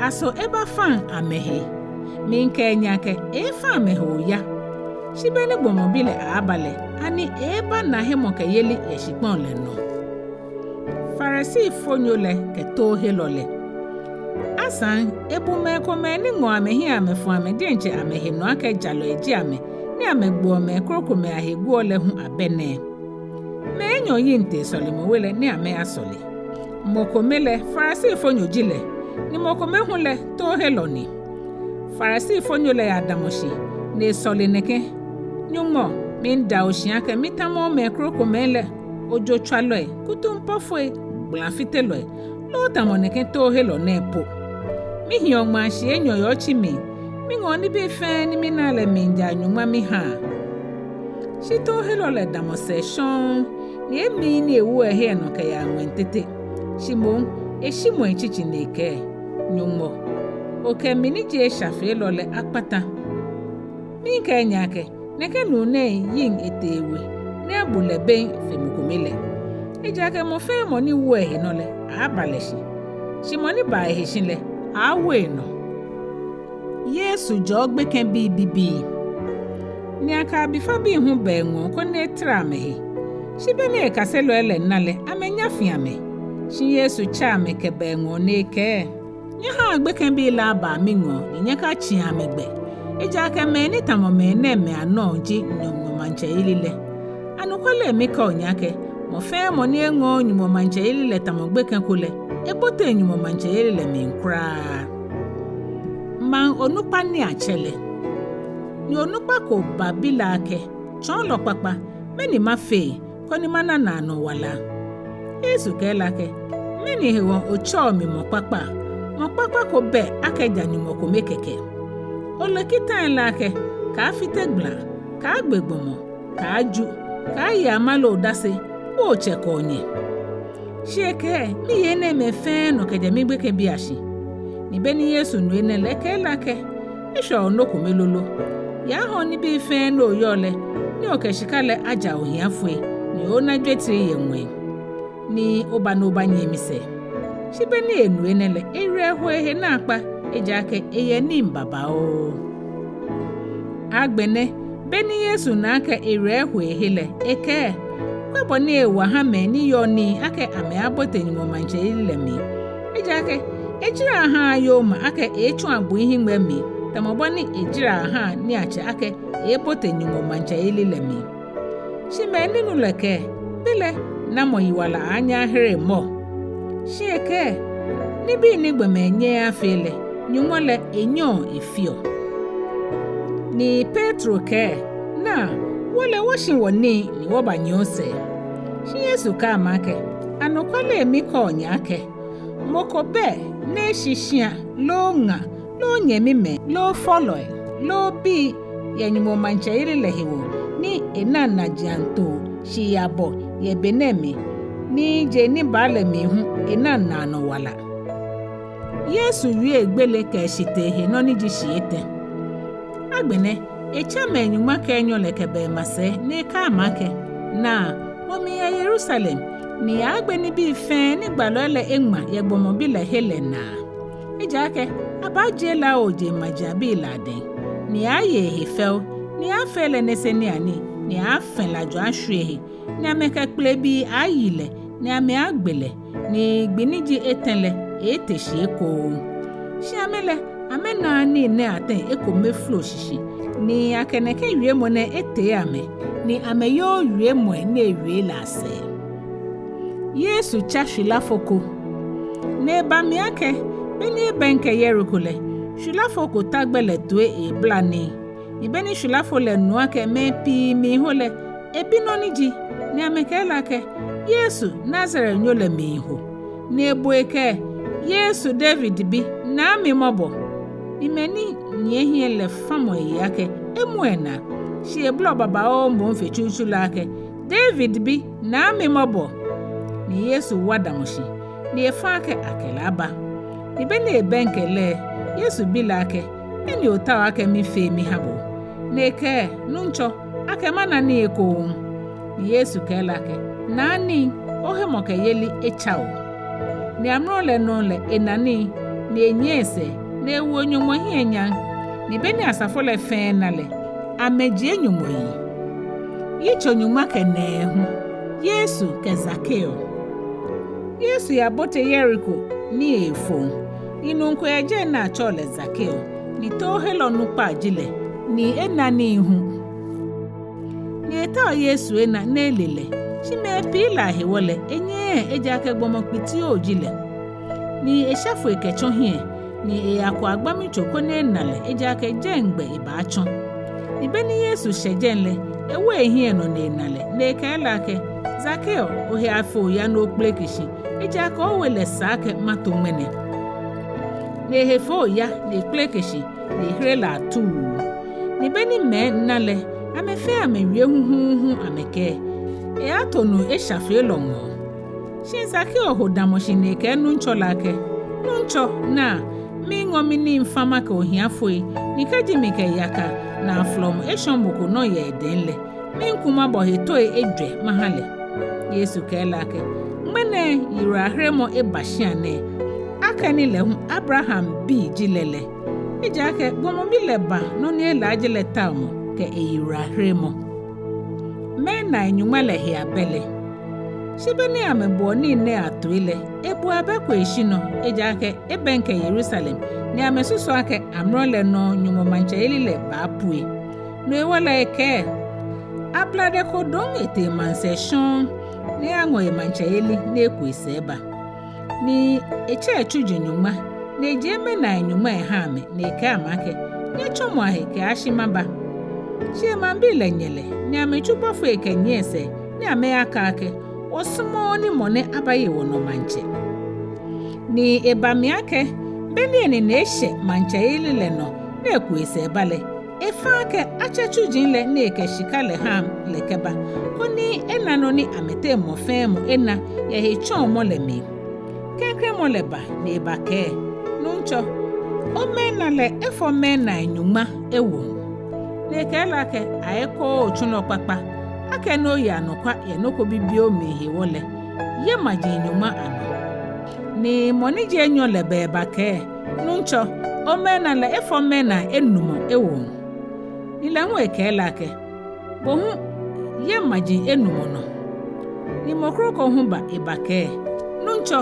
aso ebafaŋ amɛhe? Miikɛɛ nyɛ akɛ, eeefa amɛhe oya. Shi be ni gbɔmɔ bi lɛ aaaba lɛ, ani eeebana hemɔkɛyeli yɛ shikpɔŋ lɛ nɔ? Farisifonyo lɛ kɛ toohelɔ lɛ. Asaŋ, ebu mɛi komɛi ni ŋɔɔ amɛhiɛ amɛfɔ̃ɔ amɛ diɛŋtsɛ amɛhe nɔ akɛ jalɔi ji amɛ, ni amɛgboɔ mɛi krokomɛi ahe guɔ lɛ hu abɛ nɛɛ. Mɛi enyɔ yiŋ tee sɔlemɔwe lɛ ni amɛyasɔle. Mɔ kome lɛ, Farisifonyo ji lɛ, ni mɔ kome hu lɛ, toohelɔ ni. Farisifonyo lɛ yadamɔ shi, ni esɔle nɛkɛ, Nyɔŋmɔ, miida bo shi akɛ mitamɔɔɔ mɛi krokomɛi lɛ, ojotswalɔi, kutumpɔfoi, gbalafitelɔi, loo tamɔ nɛkɛ toohelɔ nɛɛ po. Mihiɔ ŋmaa shii enyɔ yɛ otsi mli, miŋɔɔ nibii fɛɛ ni minaa lɛ mlijaa nyɔŋma mihaa. Shi toohelɔ lɛ damɔ sɛɛ shɔŋŋ, ni emiii ni ewoɔ ehe nɔ kɛyaa ŋwɛi tete. Shi moŋ, eshimɔ etsitsi ni ekɛɛ, Nyɔŋmɔ, okɛ mi ni ji eshafeelɔ lɛ akpata. Miikɛɛ nyɛ akɛ, nɛkɛ nuu nɛɛ yiŋ etee we, ni abu lɛ bem fe mɔ kome lɛ. Ejaakɛ mɔ fɛɛ mɔ ni woɔ ehe nɔ lɛ, aaaba lɛ shi. shi mɔ ni baa ehe shi lɛ, aaawo enɔ. Yesu jɔɔ gbekɛbii bibii. Ni akɛ abifabii hu ba eŋɔɔ koni etara amɛhe. Shi be ni ekaselɔi lɛ na lɛ, amɛnya fe amɛ. Shi Yesu tsɛ amɛ kɛba eŋɔɔ ni ekɛɛ: Nyɛhaa gbekɛbii lɛ abaa miŋɔɔ, ni nyɛkatsĩa amɛ gbɛ. Ejaakɛ mɛi ni tamɔ mɛnɛɛmɛi anɔ ji Nyɔŋmɔ maŋtsɛyeli lɛ. Anɔkwale mikɛɔ nyɛ akɛ, mɔ fɛɛ mɔ ni eŋɔɔɔ Nyɔŋmɔ maŋtsɛyeli lɛ tamɔ gbekɛ ko lɛ, eboteŋ Nyɔŋmɔ maŋtsɛyeli lɛ mli kwraa. Maŋ onukpa niiatsɛ lɛ. Ni onukpa ko ba bi lɛ akɛ: Tsɔɔlɔ kpakpa, mɛni mafee, koni mana naanɔ wala? Yesu kɛɛ lɛ akɛ: Mɛni hewɔ otsɛɔ mi mɔ kpakpa? Mɔ kpakpa ko bɛ akɛ ja Nyɔŋmɔ kome kɛkɛ. Ole kitai lɛ akɛ: Kaafite gbala, kaagbe gbɔmɔ, kaaju, kaaye amale odase, bo otsɛ kɛ onyɛ. Shi ekɛɛ: Miye enɛɛmɛi fɛɛ nɔ kɛjɛ migbekɛbiiashi. Ni be ni Yesu nu enɛ lɛ, ekɛɛ lɛ akɛ: Eshwɛ bo nɔ kome lolo. Yaa hã onibii fɛɛ ni oyɔɔ lɛ, ni okɛ shika lɛ aja ohiafoi, ni oona jwetri yɛ ŋwɛi, ni oba ni obanyiɛ misɛɛ. Shi be ni enu enɛ lɛ, ewerɛ ho ehe naakpa, ejaakɛ eyɛ nii babaoo. Agbɛnɛ, be ni Yesu na akɛ ewerɛ eho ehe lɛ, ekɛɛ: Kwɛ bɔ ni ewa hã mɛi ni yɔɔ nii akɛ amɛaabote Nyɔŋmɔ maŋtsɛyeli lɛ mli. Ejaakɛ ejara ahãaa yoma akɛ eeetsu abui hiŋmɛi mli, tamɔ bɔ ni ejara ahãa niiatsɛ akɛ eeebote Nyɔŋmɔ maŋtsɛyeli lɛ mli. Shi mɛi ni nu lɛ kɛɛ: Belɛ namɔ yiwala aaanyɛ ahere mɔ? Shi ekɛɛ: Nibii ni gbɔmɛi nyɛɛɛ afee lɛ, Nyɔŋmɔ lɛ enyɛɔ efeɔ. Ni Petro kɛɛ: Naa, wɔ lɛ wɔshi wɔnii ni wɔbanyiɛ osɛɛ. Shi Yesu kɛɛ amɛ akɛ: Anɔkwale mikɛɔ nyɛ akɛ, mɔ ko bɛ ni eshi shĩa, loo ŋa, loo nyɛmimɛi, loo fɔlɔi, loo bii yɛ Nyɔŋmɔ maŋtsɛyeli lɛ hewɔ, ni enaŋ najiaŋtoo shii abɔ yɛ be nɛɛ mli, ni je ni baa lɛ mli hu enaŋ naanɔ wala. Yesu wie gbele kɛ eshitee he nɔ ni ji shii etɛ. Agbɛnɛ, etsɛ mɛi nyɔŋma kɛ enyɔ lɛ kɛba emasɛi ni ekɛɛ amɛ akɛ: Naa, wɔmiiya Yerusalem, ni aaagbe nibii fɛɛ ni gbalɔi lɛ eŋma yɛ Gbɔmɔ Bi lɛ he lɛ naa. Ejaakɛ abaajie lɛ awo jeŋmajiaŋbii lɛ adɛŋ, ni aaaye ehe fɛo, ni aaafee lɛ niseniianii, ni aaafɛ̃ lajɔ ashwie ehe, ni amɛkɛ kpelebii aaayi lɛ, ni amɛaagbe lɛ, ni gbi ni ji etɛ lɛ eeete shi ekoŋŋ. Shi amɛ lɛ, amɛnaaa nii nɛɛ ateŋ ekome folo shishi, ni akɛ nɛkɛ wiemɔ nɛɛ etee amɛ, ni amɛyooo wiemɔi ni ewie lɛ asɛɛ. Yesu tsa shwilafo ko. Ni eba mli akɛ, be ni ebɛŋkɛ Yeriko lɛ, shwilafo ko ta gbɛ lɛ toi eebla nii. Ni be ni shwilafo lɛ nu akɛ mɛi pii miiho lɛ, ebi nɔ ni ji, ni amɛkɛɛ lɛ akɛ: Yesu, Nazaretnyo lɛ miiho. Ni ebo ekɛɛ: Yesu, David bi, naa mi mɔbɔ. Ni mɛi ni nyiɛ hiɛ lɛ famɔ eyiŋ akɛ emu enaa. Shi ebolɔ babaoo moŋ fe tsutsu lɛ akɛ: David bi, naa mi mɔbɔ. Ni Yesu wa damɔ shi, ni efã akɛ akɛ lɛ aba. Ni be ni ebɛŋkɛ lɛ, Yesu bi lɛ akɛ: Mɛni otaoɔ akɛ mifee mihã bo? Ni ekɛɛ: Nuŋtsɔ, akɛ mana nii ekoŋŋ. Ni Yesu kɛɛ lɛ akɛ: Naa nii, ohemɔkɛyeli etsa o. Ni amrɔ lɛ nɔŋŋ lɛ ena nii, ni enyiɛ esɛɛ, ni ewo Nyɔŋmɔ hiɛ nyam. Ni be ni asafo lɛ fɛɛ na lɛ, amɛjie Nyɔŋmɔ yi. Yitso nyɔŋma kɛ nɛɛhu. Yesu kɛ Zakeo. Yesu yabote Yeriko ni eeefo. Ni nuu ko yɛ jɛi ni atsɛɔ lɛ Zakeo, ni toohelɔ nukpa ji lɛ, ni ena nii hu. Ni etaoɔ Yesu ena ni ele lɛ, shi mɛi pii lɛ ahewɔ lɛ, enyɛɛɛ, ejaakɛ gbɔmɔ kpitioo ji lɛ. Ni esha foi kɛtsɔ hiɛ, ni eyako agbamitso koni ena lɛ, ejaakɛ jɛi gbɛ ebaatsɔ. Ni be ni Yesu shɛ jɛi lɛ, ewo ehiɛ nɔ ni ena lɛ, ni ekɛɛ lɛ akɛ: Zakeo, ohe afee oya ni okpeleke shi, ejaakɛ owe lɛ sa akɛ mato ŋmɛnɛ. Ni ehe fee oya, ni ekpeleke shi, ni ehere lɛ atuu. Ni be ni mɛi na lɛ, amɛ fɛɛ amɛwie huhuuhu amɛkɛɛ: Eyato nuu eshafeelɔ ŋɔɔ. Shi Zakeo ho damɔ shi ni ekɛɛ Nuŋtsɔ lɛ akɛ: Nuŋtsɔ, naa, miiŋɔ minii mifã makɛ ohiafoi, ni kɛji mikɛ yaka naaflɔmɔ eshɔ mɔ ko nɔ yɛ edɛŋ lɛ, miiku mabɔ he toi ejwɛ mahã lɛ. Yesu kɛɛ lɛ akɛ: Ŋmɛnɛ yiwalaheremɔ eba shia nɛɛ, akɛni lɛ hu Abraham bi ji lɛ lɛ. Ejaakɛ gbɔmɔ bi lɛ ba nɔ ni elaaje lɛ taomɔ kɛ eyiwalaheremɔ. Mɛnai nyɔŋma lɛ he abɛ lɛ. Shi be ni amɛboɔ nii nɛɛ atoi lɛ, ebu abɛ ko eshi nɔ, ejaakɛ ebɛŋkɛ Yerusalem, ni amɛsusu akɛ amrɔ lɛ nɔŋŋ Nyɔŋmɔ maŋtsɛyeli lɛ baapue. No hewɔ lɛ ekɛɛ: Abladei ko dɔŋŋ etee maŋsɛɛ shɔŋŋ, ni eyaŋɔ emaŋtsɛyeli ni eku esɛɛ eba. Ni etsɛ etsuji nyɔŋma, ni ejie mɛnai nyɔŋma eha amɛ, ni ekɛɛ amɛ akɛ: Nyɛtsɔmɔa he kɛyashi maba. Shi emaŋbii lɛ nyɛ lɛ, ni amɛtsu bɔfoi kɛnyiɛ esɛɛ, ni amɛyakɛɛ akɛ: Wɔsumɔɔɔ ni mɔ nɛɛ abaye wɔnɔ maŋtsɛ. Ni eba mli akɛ, be ni enine eshɛ maŋtsɛyeli lɛ nɔ ni eku esɛɛ eba lɛ, efa akɛ atsɛ tsuji lɛ ni ekɛ shika lɛ ha lɛ kɛba, koni ena nɔ ni amɛteŋ mɔ fɛɛ mɔ ena yɛ hetsɔɔmɔ lɛ mli. Klɛŋklɛŋ mɔ lɛ ba ni ebakɛɛ: Nuŋtsɔ, omɛna lɛ efɔ mɛnai nyɔŋma ewo. Ni ekɛɛ lɛ akɛ: Aekoo, otsulɔ kpakpa, akɛni oye anɔkwa yɛ nɔ ko bibioo mli hewɔ lɛ, ye maji nyɔŋma anɔ. Ni mɔ ni ji enyɔ lɛ ba ebakɛɛ: Nuŋtsɔ, omɛna lɛ efɔ mɛnai enumɔ ewo. Ni lɛ hu ekɛɛ lɛ akɛ: Bo hu ye maji enumɔ nɔ. Ni mɔ kroko hu ba ebakɛɛ: Nuŋtsɔ,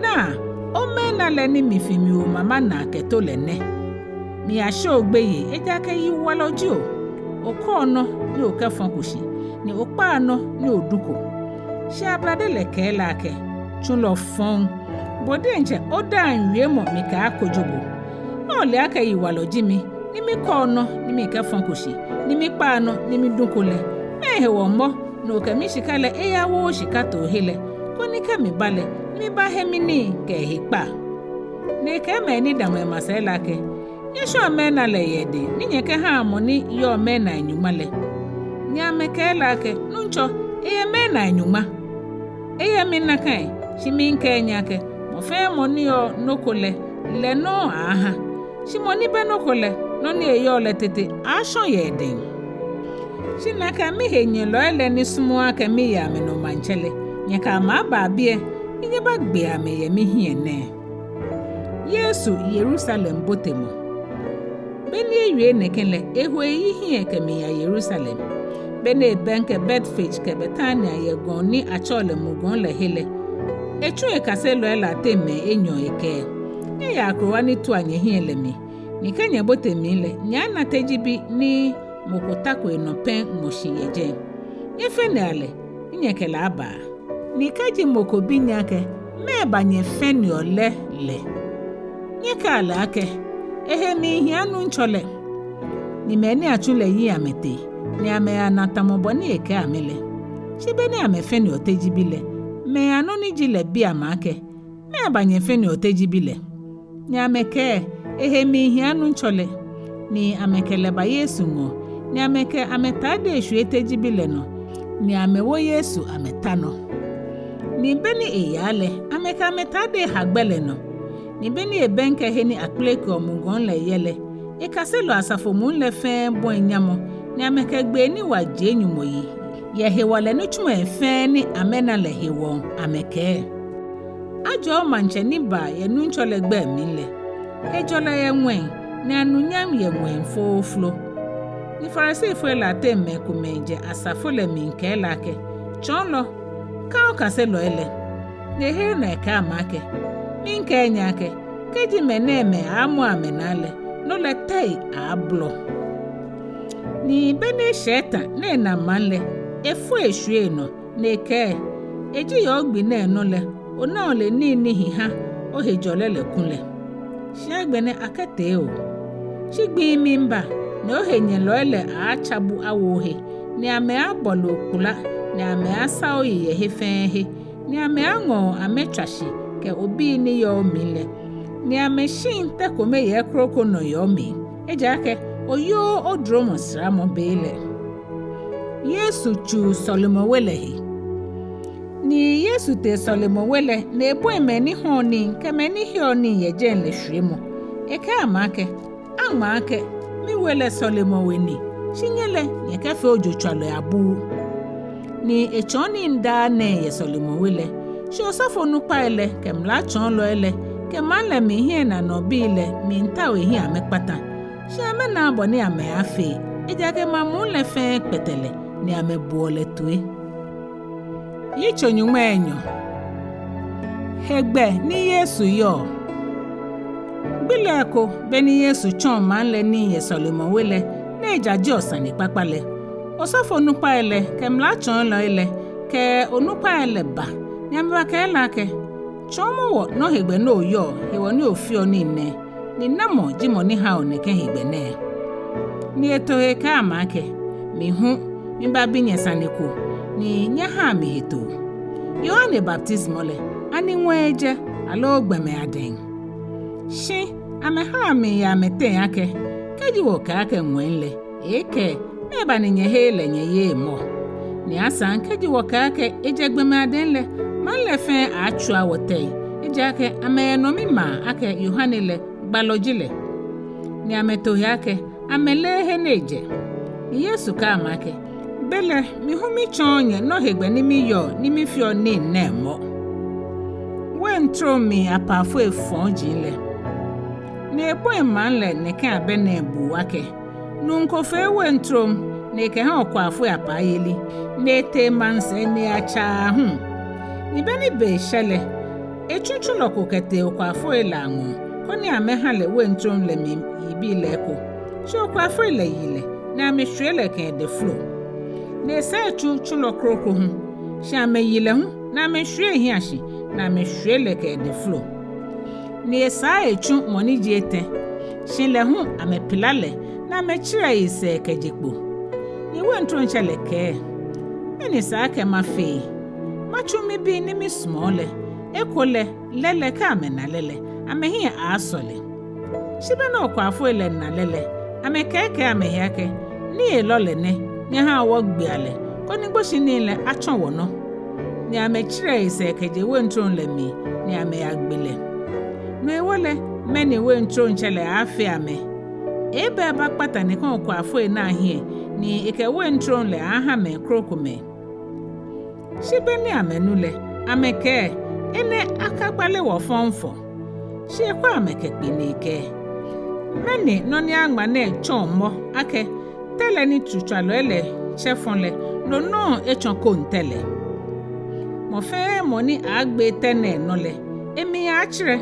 naa, omɛna lɛ ni mifi miwo mama naa kɛto lɛ nɛ. Miyasheɔ bo gbeyei, ejaakɛ yiwalɔ ji o. Okɛɔ nɔ ni okɛfɔko shi, ni okpaa nɔ ni oduko. Shi abladei lɛ kɛɛ lɛ akɛ: Tsulɔ fɔŋ, bo diɛŋtsɛ odaaŋ wiemɔ mikɛaakojo bo. Ni ole akɛ yiwalɔ ji mi, ni mikɛɔ nɔ ni mikɛfɔko shi, ni mikpaa nɔ ni miduko lɛ, mɛɛ hewɔ mɔ ni okɛ mishika lɛ eyawo shikatoohe lɛ, koni kɛ miba lɛ, ni mibahe minii kɛ ehe kpaa? Ni ekɛɛ mɛi ni damɔ emasɛi lɛ akɛ: Nyɛshwaa mɛnai lɛ yɛ edɛŋ, ni nyɛkɛhaa mɔ ni yɔɔ mɛnai nyɔŋma lɛ. Ni amɛkɛɛ lɛ akɛ: Nuŋtsɔ, eyɛ mɛnai nyɔŋma. Eyɛ mli nakai, shi miikɛɛ nyɛ akɛ, mɔ fɛɛ mɔ ni yɔɔ nɔ ko lɛ, lɛ nɔŋŋ aaaha. Shi mɔ ni bɛ nɔ ko lɛ, nɔ ni eyɔɔ lɛ tete aaashɔ̃ yɛ edɛŋ. Shi nakai mihenyɛlɔi lɛ ni sumɔɔɔ akɛ miye amɛnɔ maŋtsɛ lɛ, nyɛkɛ amɛ aba biɛ, ni nyɛbagbe amɛ yɛ mihiɛ nɛɛ. Yesu Yerusalem botemɔ. Be ni ewie nɛkɛ lɛ, eho eyi hiɛ kɛmiiya Yerusalem. Be ni ebɛŋkɛ Betfage kɛ Betania yɛ gɔŋ ni atsɛɔ lɛ Mugɔŋ lɛ he lɛ, etsu ekaselɔi lɛ ateŋ mɛi enyɔ ekɛɛ: Nyɛyɛ akrowa ni tua nyɛhiɛ lɛ mli, ni kɛ nyɛbote mli lɛ, nyɛaana tejibi ni mɔ ko tako enɔ pɛŋ ŋmɔ shi yɛ jɛi. Nyɛfɛnea lɛ, ni nyɛkɛ lɛ abaa. Ni kɛji mɔ ko bi nyɛ akɛ: Mɛɛba nyɛfɛneɔ lɛ lɛ? Nyɛkɛa lɛ akɛ: Ehe miihia Nuŋtsɔ lɛ. Ni mɛi ni atsu lɛ yi amɛtee, ni amɛyana tamɔ bɔ ni ekɛɛ amɛ lɛ. Shi be ni amɛfɛneɔ tejibi lɛ, mɛi anɔ ni ji lɛ bi amɛ akɛ: Mɛɛba nyɛfɛneɔ tejibi lɛ? Ni amɛkɛɛ: Ehe miihia Nuŋtsɔ lɛ. Ni amɛkɛ lɛ ba Yesu ŋɔɔ, ni amɛkɛ amɛtadei shwie tejibi lɛ nɔ, ni amɛwo Yesu amɛta nɔ. Ni be ni eyaa lɛ, amɛkɛ amɛtadei ha gbɛ lɛ nɔ. Ni be ni ebɛŋkɛ he ni akpelekeɔ Mugɔŋ lɛ yɛ lɛ, ekaselɔi asafo muu lɛ fɛɛ bɔi nyamɔ, ni amɛkɛ gbee ni wa jie Nyɔŋmɔ yi yɛ hewalɛ nitsumɔi fɛɛ ni amɛna lɛ hewɔ amɛkɛɛ: Ajɔɔ maŋtsɛ ni baa yɛ Nuŋtsɔ lɛ gbɛi mli lɛ. Hejɔlɛ yɛ ŋwɛi, ni anunyam yɛ ŋwɛi flooflo. Ni Farisifoi lɛ ateŋ mɛi komɛi jɛ asafo lɛ mli kɛɛ lɛ akɛ: Tsɔɔlɔ, ka okaselɔi lɛ. Ni ehere nɔ ekɛɛ amɛ akɛ: Miikɛɛ nyɛ akɛ, kɛji mɛnɛɛmɛi aamɔ amɛnaa lɛ, no lɛ tɛi aaabolɔ. Ni be ni eshɛ etã ni ena maŋ lɛ, efo eshwie enɔ, ni ekɛɛ: Eji yɛ ogbi nɛɛ nɔ lɛ, ona ole nii ni hi ha ohejɔlɛ lɛ kulɛ. Shi agbɛnɛ akɛtee o. Shi gbii miiba, ni ohenyɛlɔi lɛ aaatsa bu awo ohe, ni amɛaabɔle okpula, ni amɛaasa oyi yɛ he fɛɛ he, ni amɛaaŋɔ amɛtswa shi kɛ obii ni yɔɔ omli lɛ, ni amɛshiŋ tɛ kome yɛ kroko nɔ yɛ omli, ejaakɛ oyooo oduromɔ saramɔ be lɛ. Yesu tsuu sɔlemɔwe lɛ he. Ni Yesu tee sɔlemɔwe lɛ, ni ebɔi mɛi ni hɔɔ nii kɛ mɛi ni heɔ nii yɛ jɛi lɛ shwiemɔ. Ekɛɛ amɛ akɛ: Aŋma akɛ, miwe lɛ sɔlemɔwe ni, shi nyɛ lɛ nyɛkɛfee ojotswalɔi abuu. Ni etsɔɔ nii daa nɛɛ yɛ sɔlemɔwe lɛ, shi osɔfonukpai lɛ kɛ mlatsɔɔlɔi lɛ kɛ maŋ lɛ mli hiɛnaanɔbii lɛ miitao ehiɛ amɛkpata, shi amɛnaaa bɔ ni amɛaafee, ejaakɛ maŋ muu lɛ fɛɛ kpɛtɛ lɛ, ni amɛboɔ lɛ toi. Yitso nyɔŋmai enyɔ. Hegbɛ ni Yesu yɔɔ. Gbi lɛ eko, beni Yesu tsɔɔ maŋ lɛ nii yɛ sɔlemɔwe lɛ, ni ejajeɔ sanekpakpa lɛ, osɔfonukpai lɛ kɛ mlatsɔɔlɔi lɛ kɛ onukpai lɛ ba, ni amɛbakɛɛ lɛ akɛ: Tsɔɔmɔ wɔ nɔ hegbɛ ni oyɔɔ hewɔ ni ofeɔ nii nɛɛ, ni namɔ ji mɔ ni ha o nɛkɛ hegbɛ nɛɛ? Ni eto he ekɛɛ amɛ akɛ: Mi hu, mibabi nyɛ sane ko, ni nyɛhaa mi hetoo. Yohane baptisimɔ lɛ, ani ŋwɛi ejɛ, aloo gbɔmɛi adɛŋ? Shi amɛhala mli yɛ amɛteŋ akɛ: Kɛji wɔkɛɛ akɛ ŋwɛi lɛ, ekɛɛ: Mɛɛba ni nyɛheee lɛ nyɛyeee mɔ? Ni asaŋ kɛji wɔkɛɛ akɛ ejɛ gbɔmɛi adɛŋ lɛ, maŋ lɛ fɛɛ aatswia wɔ tɛi, ejaakɛ amɛyɛ nɔmimaa akɛ Yohane lɛ gbalɔ ji lɛ. Ni amɛto he akɛ amɛleee he ni ejɛ. Ni Yesu kɛɛ amɛ akɛ: Belɛ mi hu mitsɔɔɔ nyɛ nɔ hegbɛ ni miyɔɔ ni mifeɔ nii nɛɛ mɔ. Weintrom mli apaafoi fɔji lɛ. Ni ebɔi maŋ lɛ nɛkɛ abɛ nɛɛ buu akɛ: Nuu ko fee weintrom, ni ekɛha okwaafoi apaayeli, ni etee maŋsɛɛ ni eyatsa aahu. Ni beni be shɛ lɛ, etsu tsulɔ ko kɛtee okwaafoi lɛ aŋɔɔ, koni amɛha lɛ weintrom lɛ mli yibii lɛ eko. Shi okwaafoi lɛ yi lɛ, ni amɛshwie lɛ kɛ edɛflo. Ni esaa etsu tsulɔ kroko hu, shi amɛyi lɛ hu, ni amɛshwie ehiɛ shi, ni amɛshwie lɛ kɛ edɛflo. Ni esaa etsu mɔ ni ji etɛ, shi lɛ hu amɛpila lɛ, ni amɛtsirɛ eyi sɛɛ kɛje kpo. Ni weintrontsɛ lɛ kɛɛ: Mɛni sa akɛ mafee? Matsu mibi ni misumɔɔ lɛ, ekolɛ lɛɛlɛŋ kɛ amɛna lɛ lɛ, amɛhiɛ aaasɔle. Shi beni okwaafoi lɛ na lɛ lɛ, amɛkɛɛkɛɛ amɛhe akɛ: Niyelɔ lɛ nɛ, nyɛhaa wɔgbea lɛ, koni gboshinii lɛ atsɔ wɔnɔ. Ni amɛtsirɛ eyi sɛɛ kɛje weintrom lɛ mli, ni amɛyagbe lɛ. No hewɔ lɛ, mɛni weintrontsɛ lɛ aaafee amɛ? Eeeba ebakpata nɛkɛ okwaafoi nɛɛ ahiɛ, ni ekɛ weintrom lɛ aaha mɛi krokomɛi. Shi beni amɛnu lɛ, amɛkɛɛ: Enɛ akagbale wɔ fɔŋfɔŋ. Shi ekwɛ amɛ kɛkpe ni ekɛɛ: Mɛni nɔ ni aŋma nɛɛ tsɔɔ mɔ akɛ: Tɛ lɛ ni tsutswalɔi lɛ tsɛ fɔ lɛ, no nɔŋŋ etsɔ koŋtɛ lɛ? Mɔ fɛɛ mɔ ni aagbee tɛ nɛɛ nɔ lɛ, emli aaatsirɛ.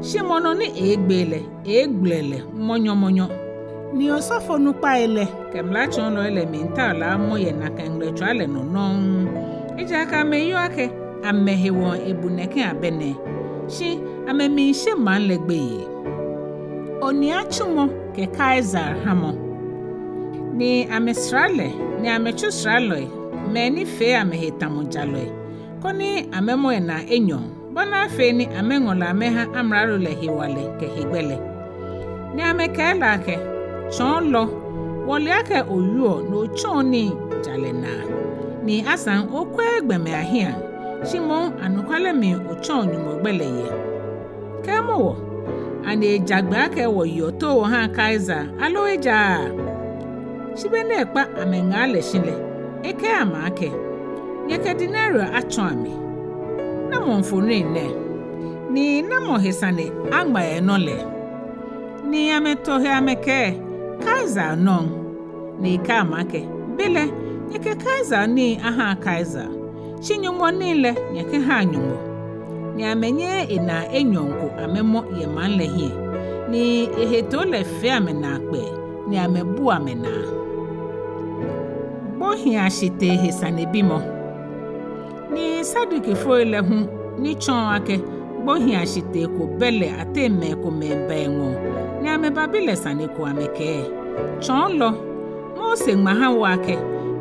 Shi mɔ nɔ ni eeegbee lɛ, eeegbɛlɛ lɛ mɔnyɔmɔnyɔ. Ni osɔfonukpai lɛ kɛ mlatsɔɔlɔi lɛ miitao lɛ amɔ yɛ nakai ŋmɛlɛtswaa lɛ nɔ nɔŋŋ, ejaakɛ amɛyoo akɛ amɛhewɔ ebu nɛkɛ abɛ nɛɛ, shi amɛmiishe maŋ lɛ gbeyei. Oniatsumɔ kɛ Kaisare hamɔ. Ni amɛsra lɛ, ni amɛtsu saralɔi, mɛi ni fee amɛhe tamɔ jalɔi, koni amɛmɔ enaa enyɔ, bɔ ni afee ni amɛŋɔ lɛ amɛha amralo lɛ hewalɛ kɛ hegbɛ lɛ. Ni amɛkɛɛ lɛ akɛ: Tsɔɔlɔ, wɔle akɛ owieɔ ni otsɔɔ nii jalɛ naa, ni asaŋ okwɛɛɛ gbɔmɛi ahiɛ, shi moŋ anɔkwale mli otsɔɔ Nyɔŋmɔ gbɛ lɛ yɛ. Kɛɛmɔ wɔ, ani eja gbɛ akɛ wɔyeɔ too wɔhaa Kaisare, aloo ejaaa? Shi beni ekpa amɛŋaa lɛ shi lɛ, ekɛɛ amɛ akɛ: Nyɛkɛ denario atsɔa mi. Namɔ mfoniri nɛ? Ni namɔ he sane aŋma yɛ enɔ lɛ? Ni amɛto he amɛkɛɛ: Kaisare nɔŋŋ. Ni ekɛɛ amɛ akɛ: Belɛ, nyɛkɛ Kaisare nii ahaa Kaisare, shi Nyɔŋmɔ nii lɛ nyɛkɛhaa Nyɔŋmɔ. Ni amɛnyɛɛɛ enaa enyɔ ko amɛmɔ yɛ maŋ lɛ hiɛ, ni ehetoo lɛ fee amɛ naakpɛɛ, ni amɛbua amɛnaa. Gbohiiashitee he sanebimɔ. Ni Sadukifoi lɛ hu ni tsɔɔ akɛ gbohiiashitee ko bɛ lɛ ateŋ mɛi komɛi ba eŋɔɔ, ni amɛbabi lɛ sane ko amɛkɛɛ: Tsɔɔlɔ, Mose ŋma ha wɔ akɛ,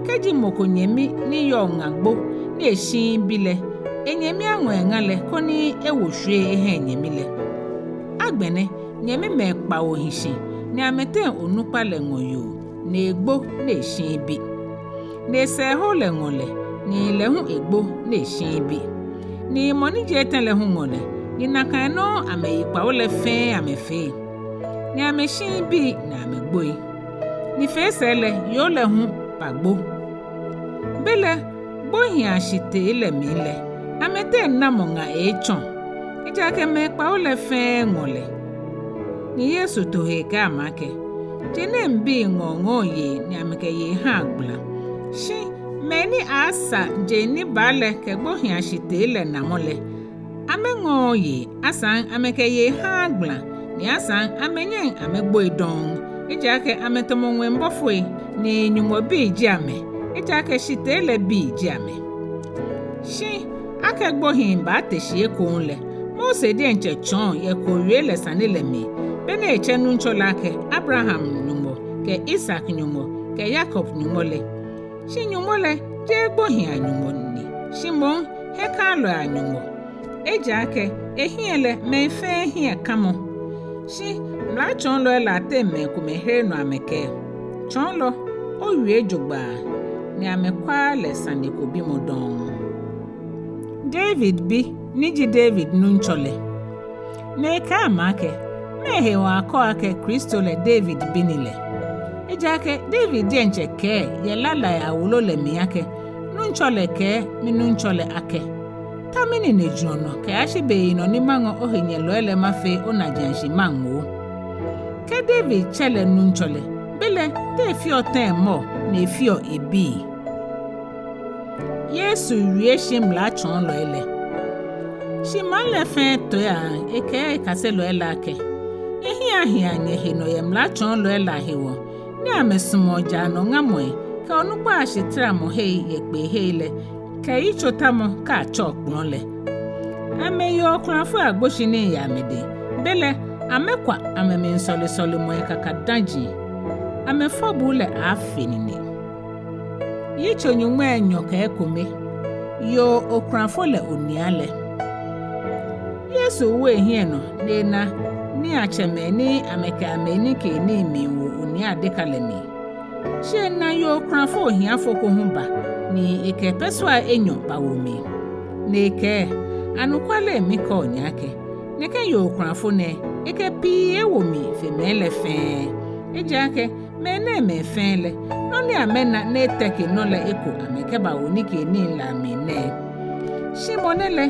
kɛji mɔ ko nyɛmi ni yɔɔ ŋa gbo ni eshiii bi lɛ, enyɛmi aŋɔ eŋa lɛ koni ewo shwiei eha enyɛmi lɛ. Agbɛnɛ nyɛmimɛi kpawo hi shi, ni amɛteŋ onukpa lɛ ŋɔ yoo, ni egbo ni eshiii bi. Ni esɛɛhoo lɛ ŋɔ lɛ, ni lɛ hu egbo ni eshiii bi. Ni mɔ ni ji etɛ lɛ hu ŋɔ lɛ, ni nakai nɔŋŋ amɛyi kpawo lɛ fɛɛ amɛfee. Ni amɛshiii bii ni amɛgboi. Ni fee sɛɛ lɛ yoo lɛ hu bagbo. Belɛ gbohiiashitee lɛ mli lɛ, amɛteŋ namɔ ŋa eeetsɔ? Ejaakɛ mɛi kpawo lɛ fɛɛ ŋɔ lɛ. Ni Yesu to he ekɛɛ amɛ akɛ, Je nɛɛŋ bii ŋɔɔ ŋɔɔ yei ni amɛkɛ yei haa gbala. Shi mɛi ni aaasa jeŋ ni baa lɛ kɛgbohia shitee lɛ namɔ lɛ, amɛŋɔɔɔ yei, asaŋ amɛkɛ yei haaa gbala, ni asaŋ amɛnyɛŋ amɛgboi dɔŋŋ. Ejaakɛ amɛtamɔ ŋwɛi bɔfoi, ni Nyɔŋmɔ bii ji amɛ, ejaakɛ shitee lɛ bii ji amɛ. Shi akɛ gbohii baate shi ekoŋŋ lɛ, Mose diɛŋtsɛ tsɔɔ yɛ koowie lɛ sane lɛ mli, be ni etsɛ Nuŋtsɔ lɛ akɛ Abraham Nyɔŋmɔ, kɛ Isak Nyɔŋmɔ, kɛ Yakob Nyɔŋmɔ lɛ. Shi Nyɔŋmɔ lɛ, jeee gbohii a-Nyɔŋmɔ ni, shi moŋ hiɛkãalɔi a-Nyɔŋmɔ. Ejaakɛ ehiɛ lɛ mɛi fɛɛ hiɛ kãmɔ. Shi mlatsɔɔlɔi lɛ ateŋ mɛi komɛi here nɔ amɛkɛɛ, Tsɔɔlɔ, owie jogbaŋŋ. Ni amɛkwaaa lɛ sane ko bimɔ dɔŋŋ. David bi ni ji David nuŋtsɔ lɛ. Ni ekɛɛ amɛ akɛ, Mɛɛ hewɔ akɛɔ akɛ Kristo lɛ David bi ni lɛ? Ejaakɛ David diɛŋtsɛ kɛɛ yɛ Lalai awolo lɛ mli akɛ, Nuŋtsɔ lɛ kɛɛ minuŋtsɔ lɛ akɛ, Ta minine jurɔ nɔ kɛyashi beyinɔ ni maŋɔ ohenyɛlɔi lɛ mafee onajiashi maŋoo. Kɛ David tsɛ lɛ nuŋtsɔ lɛ, belɛ te efeɔ tɛŋŋ mɔ ni efeɔ ebi? Yesu wie shi mlatsɔɔlɔi lɛ. Shi maŋ lɛ fɛɛ toi aahu ekɛɛ ekaselɔi lɛ akɛ, Nyɛhiɛ ahia nyɛhe nɔ yɛ mlatsɔɔlɔi lɛ ahewɔ, ni amɛsumɔɔ jaanɔŋamɔi kɛ onukpai ashitramɔhei yɛ kpeehei lɛ, kɛ yitsotamɔ kɛ atsɛ okplɔ̃ lɛ. Amɛyeɔ okulafoi agboshinii yɛ amɛdɛŋ, belɛ amɛkwa amɛmli sɔlemɔi kakadaji. Amɛfɔbuu lɛ aaafe nine. Yitso nyɔŋmai enyɔ kɛ ekome. Yoo okulafo lɛ onia lɛ. Yesu wo ehiɛ nɔ ni ena niiatsɛmɛi ni amɛkɛ amɛnikeenii miiwo onia adeka lɛ mli. Shi ena yoo okulafo ohiafo ko hu ba, ni ekɛ pɛsua enyɔ bawo mli. Ni ekɛɛ, Anɔkwale mikɛɔ nyɛ akɛ, nɛkɛ yoo okulafo nɛɛ, ekɛ pii ewo mli fe mɛi lɛ fɛɛ. Ejaakɛ mɛnɛɛmɛi fɛɛ lɛ, nɔ ni amɛna ni eteke nɔ lɛ eko amɛkɛbawo nikeenii lɛ amli nɛɛ. Shi mɔ nɛɛ lɛ,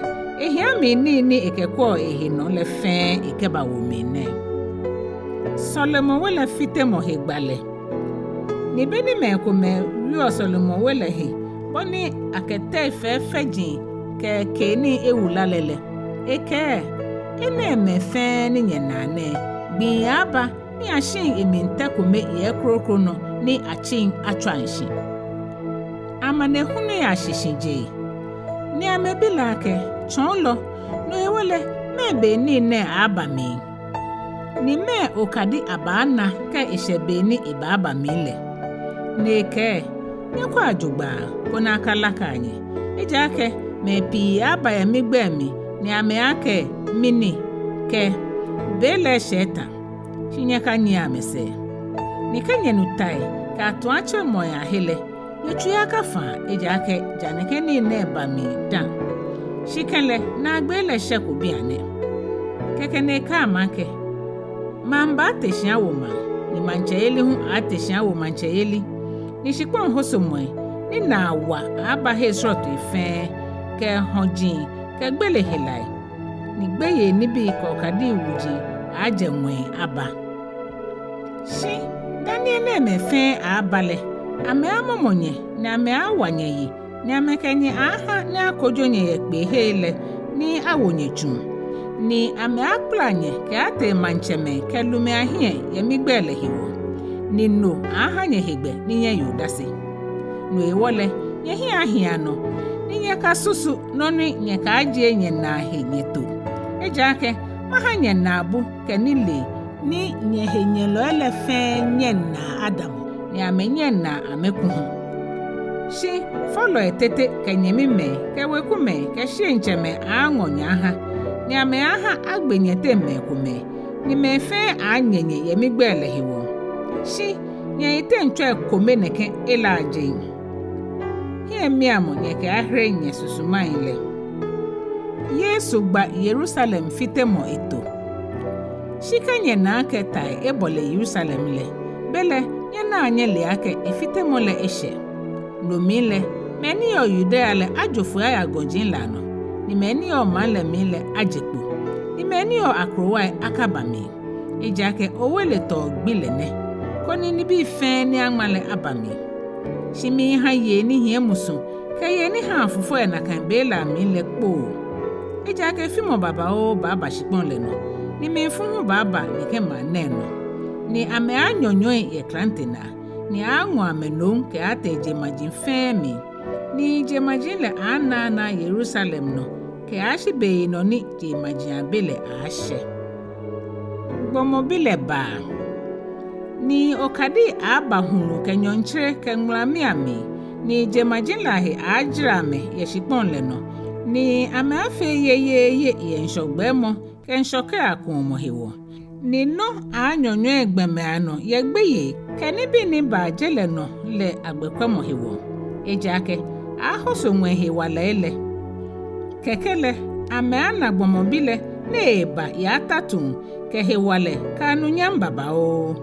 ehia mli nii ni ekɛkwɛɔ ehe nɔ lɛ fɛɛ ekɛbawo mli nɛɛ. Sɔlemɔwe lɛ fitemɔ he gbalɛ. Ni be ni mɛi komɛi wieɔ sɔlemɔwe lɛ he bɔ ni akɛtɛi fɛɛfɛji kɛ keenii ewula lɛ lɛ, ekɛɛ, Enɛɛmɛi fɛɛ ni nyɛnaa nɛɛ, gbii aaaba ni ashiŋ emli tɛ kome yɛ ekroko nɔ ni atsiŋ atswaŋ shi. Amanehulu yɛ ashishi jee. Ni amɛbi lɛ akɛ, Tsɔɔlɔ, no hewɔ lɛ, mɛɛ be nii nɛɛ aaaba mli? Ni mɛɛ okadi abaana kɛ eshɛ be ni ebaaba mli lɛ? Ni ekɛɛ, Nyɛkwɛa jogbaŋŋ, koni akalaka nyɛ. Ejaakɛ mɛi pii aaaba yɛ migbɛi mli, ni amɛaakɛɛ, Mɛni? kɛ Be lɛ eshɛ etã. Shi nyɛkanyiɛ amɛsɛɛ. Ni kɛ nyɛnu tai kɛ atuatsemɔi ahe lɛ, nyɛtsui akafaa, ejaakɛ ja nɛkɛ nii nɛɛ ba mli dã. Shi kɛlɛ, naagbee lɛ shɛko bianɛ. Kɛkɛ ni ekɛɛ amɛ akɛ, Maŋ baate shi awo maŋ, ni maŋtsɛyeli hu aaate shi awo maŋtsɛyeli, ni shikpɔŋ hosomɔi ni naa wa aaaba hei srɔtoi fɛɛ, kɛ hɔji kɛ gbele helai, ni gbeyei nibii kɛ okadii wuji aajɛ ŋwɛi aba. Shi dani enɛɛmɛi fɛɛ aaaba lɛ, amɛaamɔmɔ nyɛ, ni amɛaawa nyɛyi, ni amɛkɛ nyɛ aaaha ni akojo nyɛ yɛ kpeehei lɛ ni awo nyɛ tsuŋ, ni amɛaakpala nyɛ kɛaatee maŋtsɛmɛi kɛ lumɛi ahiɛ yɛ migbɛi lɛ hewɔ, ni no aaaha nyɛhe gbɛ ni nyɛye odase. No hewɔ lɛ, nyɛhiɛ ahia nɔ, ni nyɛkasusu nɔ ni nyɛkɛaajie nyɛnaa he nyɛto. Ejaakɛ maha nyɛ naabu kɛ nilee ni nyɛhenyɛlɔi lɛ fɛɛ nyɛŋ naa adamɔ, ni amɛnyɛŋ naa amɛku hu. Shi fɔlɔi tete kɛ nyɛmimɛi kɛ wekumɛi kɛ shieŋtsɛmɛi aaaŋɔ nyɛ aha, ni amɛaaha agbe nyɛteŋ mɛi komɛi, ni mɛi fɛɛ aaanyɛ nyɛ yɛ migbɛi lɛ hewɔ. Shi nyɛyiteŋ tsɔi kome nɛkɛ elaajeŋ. Hiɛmiamɔ nyɛkɛaahere nyɛsusumai lɛ. Yesu gba Yerusalem fitemɔ eto. Shi kɛ nyɛna akɛ tai ebɔle Yerusalem lɛ, belɛ nyɛnaa nyɛlea akɛ efitemɔ lɛ eshɛ. No mli lɛ, mɛi ni yɔɔ Yudea lɛ ajo foi aya gɔji lɛ anɔ, ni mɛi ni yɔɔ maŋ lɛ mli lɛ aje kpo. ni mɛi ni yɔɔ akrowai akaba mli. Ejaakɛ Owele tɔɔ gbi lɛ nɛ, koni nibii fɛɛ ni aŋma lɛ aba mli. Shi miiha yei ni hiɛ musu kɛ yei ni haa fufɔ yɛ nakai be lɛ amli lɛ kpoo. Ejaakɛ fimɔ babaoo baaba shikpɔŋ lɛ nɔ, ni mlifu hu baaba nɛkɛ maŋ nɛɛ nɔ. Ni amɛaanyɔnyɔi yɛ klante naa, ni aaaŋɔ amɛ nom kɛaatee jeŋmaji fɛɛ mli. Ni jeŋmaji lɛ aaanaanaa Yerusalem nɔ kɛyashi beyinɔ ni jeŋmaji abɛ lɛ aaashɛ. Gbɔmɔ bi lɛ baa. Ni okadii aaaba hulu kɛ nyɔɔŋtsere kɛ ŋulamii amli, ni jeŋmaji lɛ ahe aaajara amɛ yɛ shikpɔŋ lɛ nɔ, ni amɛaafee yeyeeye yɛ ŋshɔ gbɛɛmɔ kɛ ŋshɔ kɛ akuɔmɔ hewɔ. Ni nɔ aaanyɔnyɔi gbɔmɛi anɔ yɛ gbeyei kɛ nibii ni baa je lɛ nɔ lɛ agbɛkwɛmɔ hewɔ. Ejaakɛ aaahoso ŋwɛi hewalɛi lɛ. Kɛkɛ lɛ, amɛaana gbɔmɔ bi lɛ ni eeba yɛ atatuŋ kɛ hewalɛ kɛ anunyam babaoo.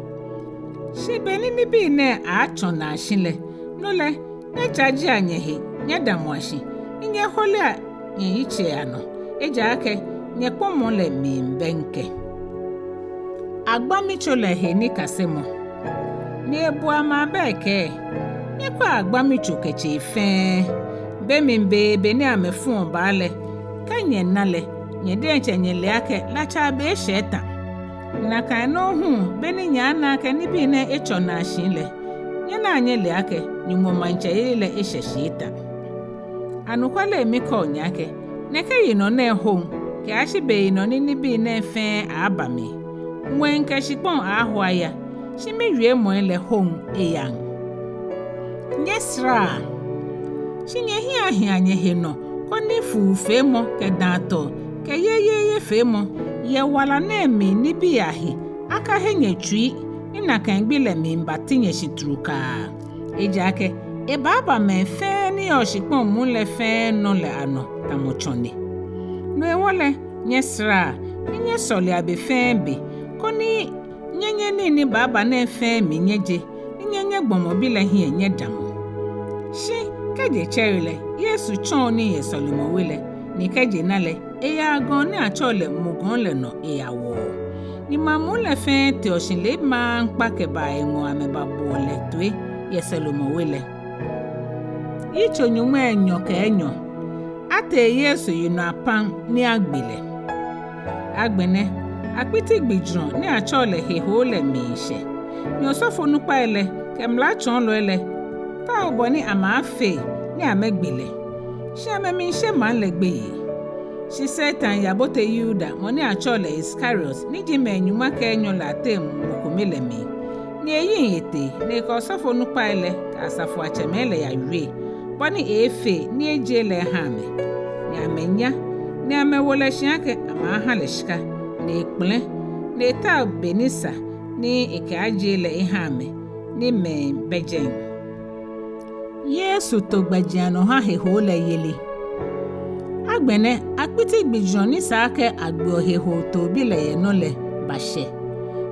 Shi beni nibii nɛɛ aatsɔ naa shi lɛ, no lɛ, nyɛjajea nyɛhe nyɛdamɔa shi, ni nyɛholea nyɛyitsei anɔ, ejaakɛ nyɛkpɔmɔ lɛ miibɛŋkɛ. Agbamitso lɛ he nikasemɔ. Ni ebu amɛ abɛ ekɛɛ: Nyɛkwɛa agbamitso kɛ tsei fɛɛ. Be mli beebe ni amɛfuɔ baa lɛ, kɛ nyɛna lɛ, nyɛ diɛŋtsɛ nyɛle akɛ latsaa be eshɛ etã. Nakai nɔŋŋ hu, beni nyɛaana akɛ nibii nɛɛ etsɔ naa shi lɛ, nyɛnaa nyɛle akɛ Nyɔŋmɔ maŋtsɛyeli lɛ eshɛ shi etã. Anɔkwale mikɛɔ nyɛ akɛ, nɛkɛ yinɔ nɛɛ hoŋ kɛyashi beyinɔ ni nibii nɛɛ fɛɛ aaaba mli. Ŋwɛi kɛ shikpɔŋ aaho aya, shi miwiemɔi lɛ hoŋ eyaŋ. Nyɛsaraa. Shi nyɛhiɛ ahia nyɛhe nɔ, koni fuufeemɔ kɛ dãatɔɔ kɛ yeyeeyefeemɔ yɛ wala nɛɛ mli nibii ahe akahe nyɛtsui, ni nakai gbi lɛ miibati nyɛ shi trukaa. Ejaakɛ ebaaba mɛi fɛɛ ni yɔɔ shikpɔŋ muu lɛ fɛɛ nɔ lɛ anɔ tamɔ tsɔne. No hewɔ lɛ, nyɛsaraa, ni nyɛsɔlea be fɛɛ be, koni nyɛnyɛ nii ni baaba nɛɛ fɛɛ mli nyɛje, ni nyɛnyɛ gbɔmɔ bi lɛ hiɛ nyɛdamɔ. Shi kɛ je tsɛre lɛ, Yesu tsɔɔ nii yɛ sɔlemɔwe lɛ, ni kɛ je na lɛ, eyaa gɔŋ ni atsɛɔ lɛ Mugɔŋ lɛ nɔ eyawɔɔ. Ni maŋ muu lɛ fɛɛ teɔ shi lɛ maŋkpa kɛbaa eŋɔɔ amɛbaboɔ lɛ toi yɛ sɔlemɔwe lɛ. Yitso nyɔŋmai enyɔ kɛ enyɔ. Atee Yesu yinɔ apam ni agbe lɛ. Agbɛnɛ, akpiti gbijurɔ ni atsɛɔ lɛ Hehoo lɛ miishɛ. Ni osɔfonukpai lɛ kɛ mlatsɔɔlɔi lɛ taoɔ bɔ ni amɛaafee ni amɛgbe lɛ, shi amɛmiishe maŋ lɛ gbeyei. Shi Satan yabote Yuda, mɔ ni atsɛɔ lɛ Iskariot, ni ji mɛi nyɔŋma kɛ enyɔ lɛ ateŋ mɔ kome lɛ mli. Ni eyiŋ etee, ni ekɛ osɔfonukpai lɛ kɛ asafoiatsɛmɛi lɛ yawie bɔ ni eeefee ni ejie lɛ eha amɛ. Ni amɛnya, ni amɛwo lɛ shi akɛ amɛaaha lɛ shika, ni ekpɛlɛ, ni etao be ni sa ni ekɛaajie lɛ eha amɛ, ni mɛi bɛ jɛi. Yesu to gbɛjianɔ ha Hehoo lɛ yeli. Agbɛnɛ, akpiti gbijurɔ ni sa akɛ agbeɔ Hehoo toobi lɛ yɛ nɔ lɛ bashɛ,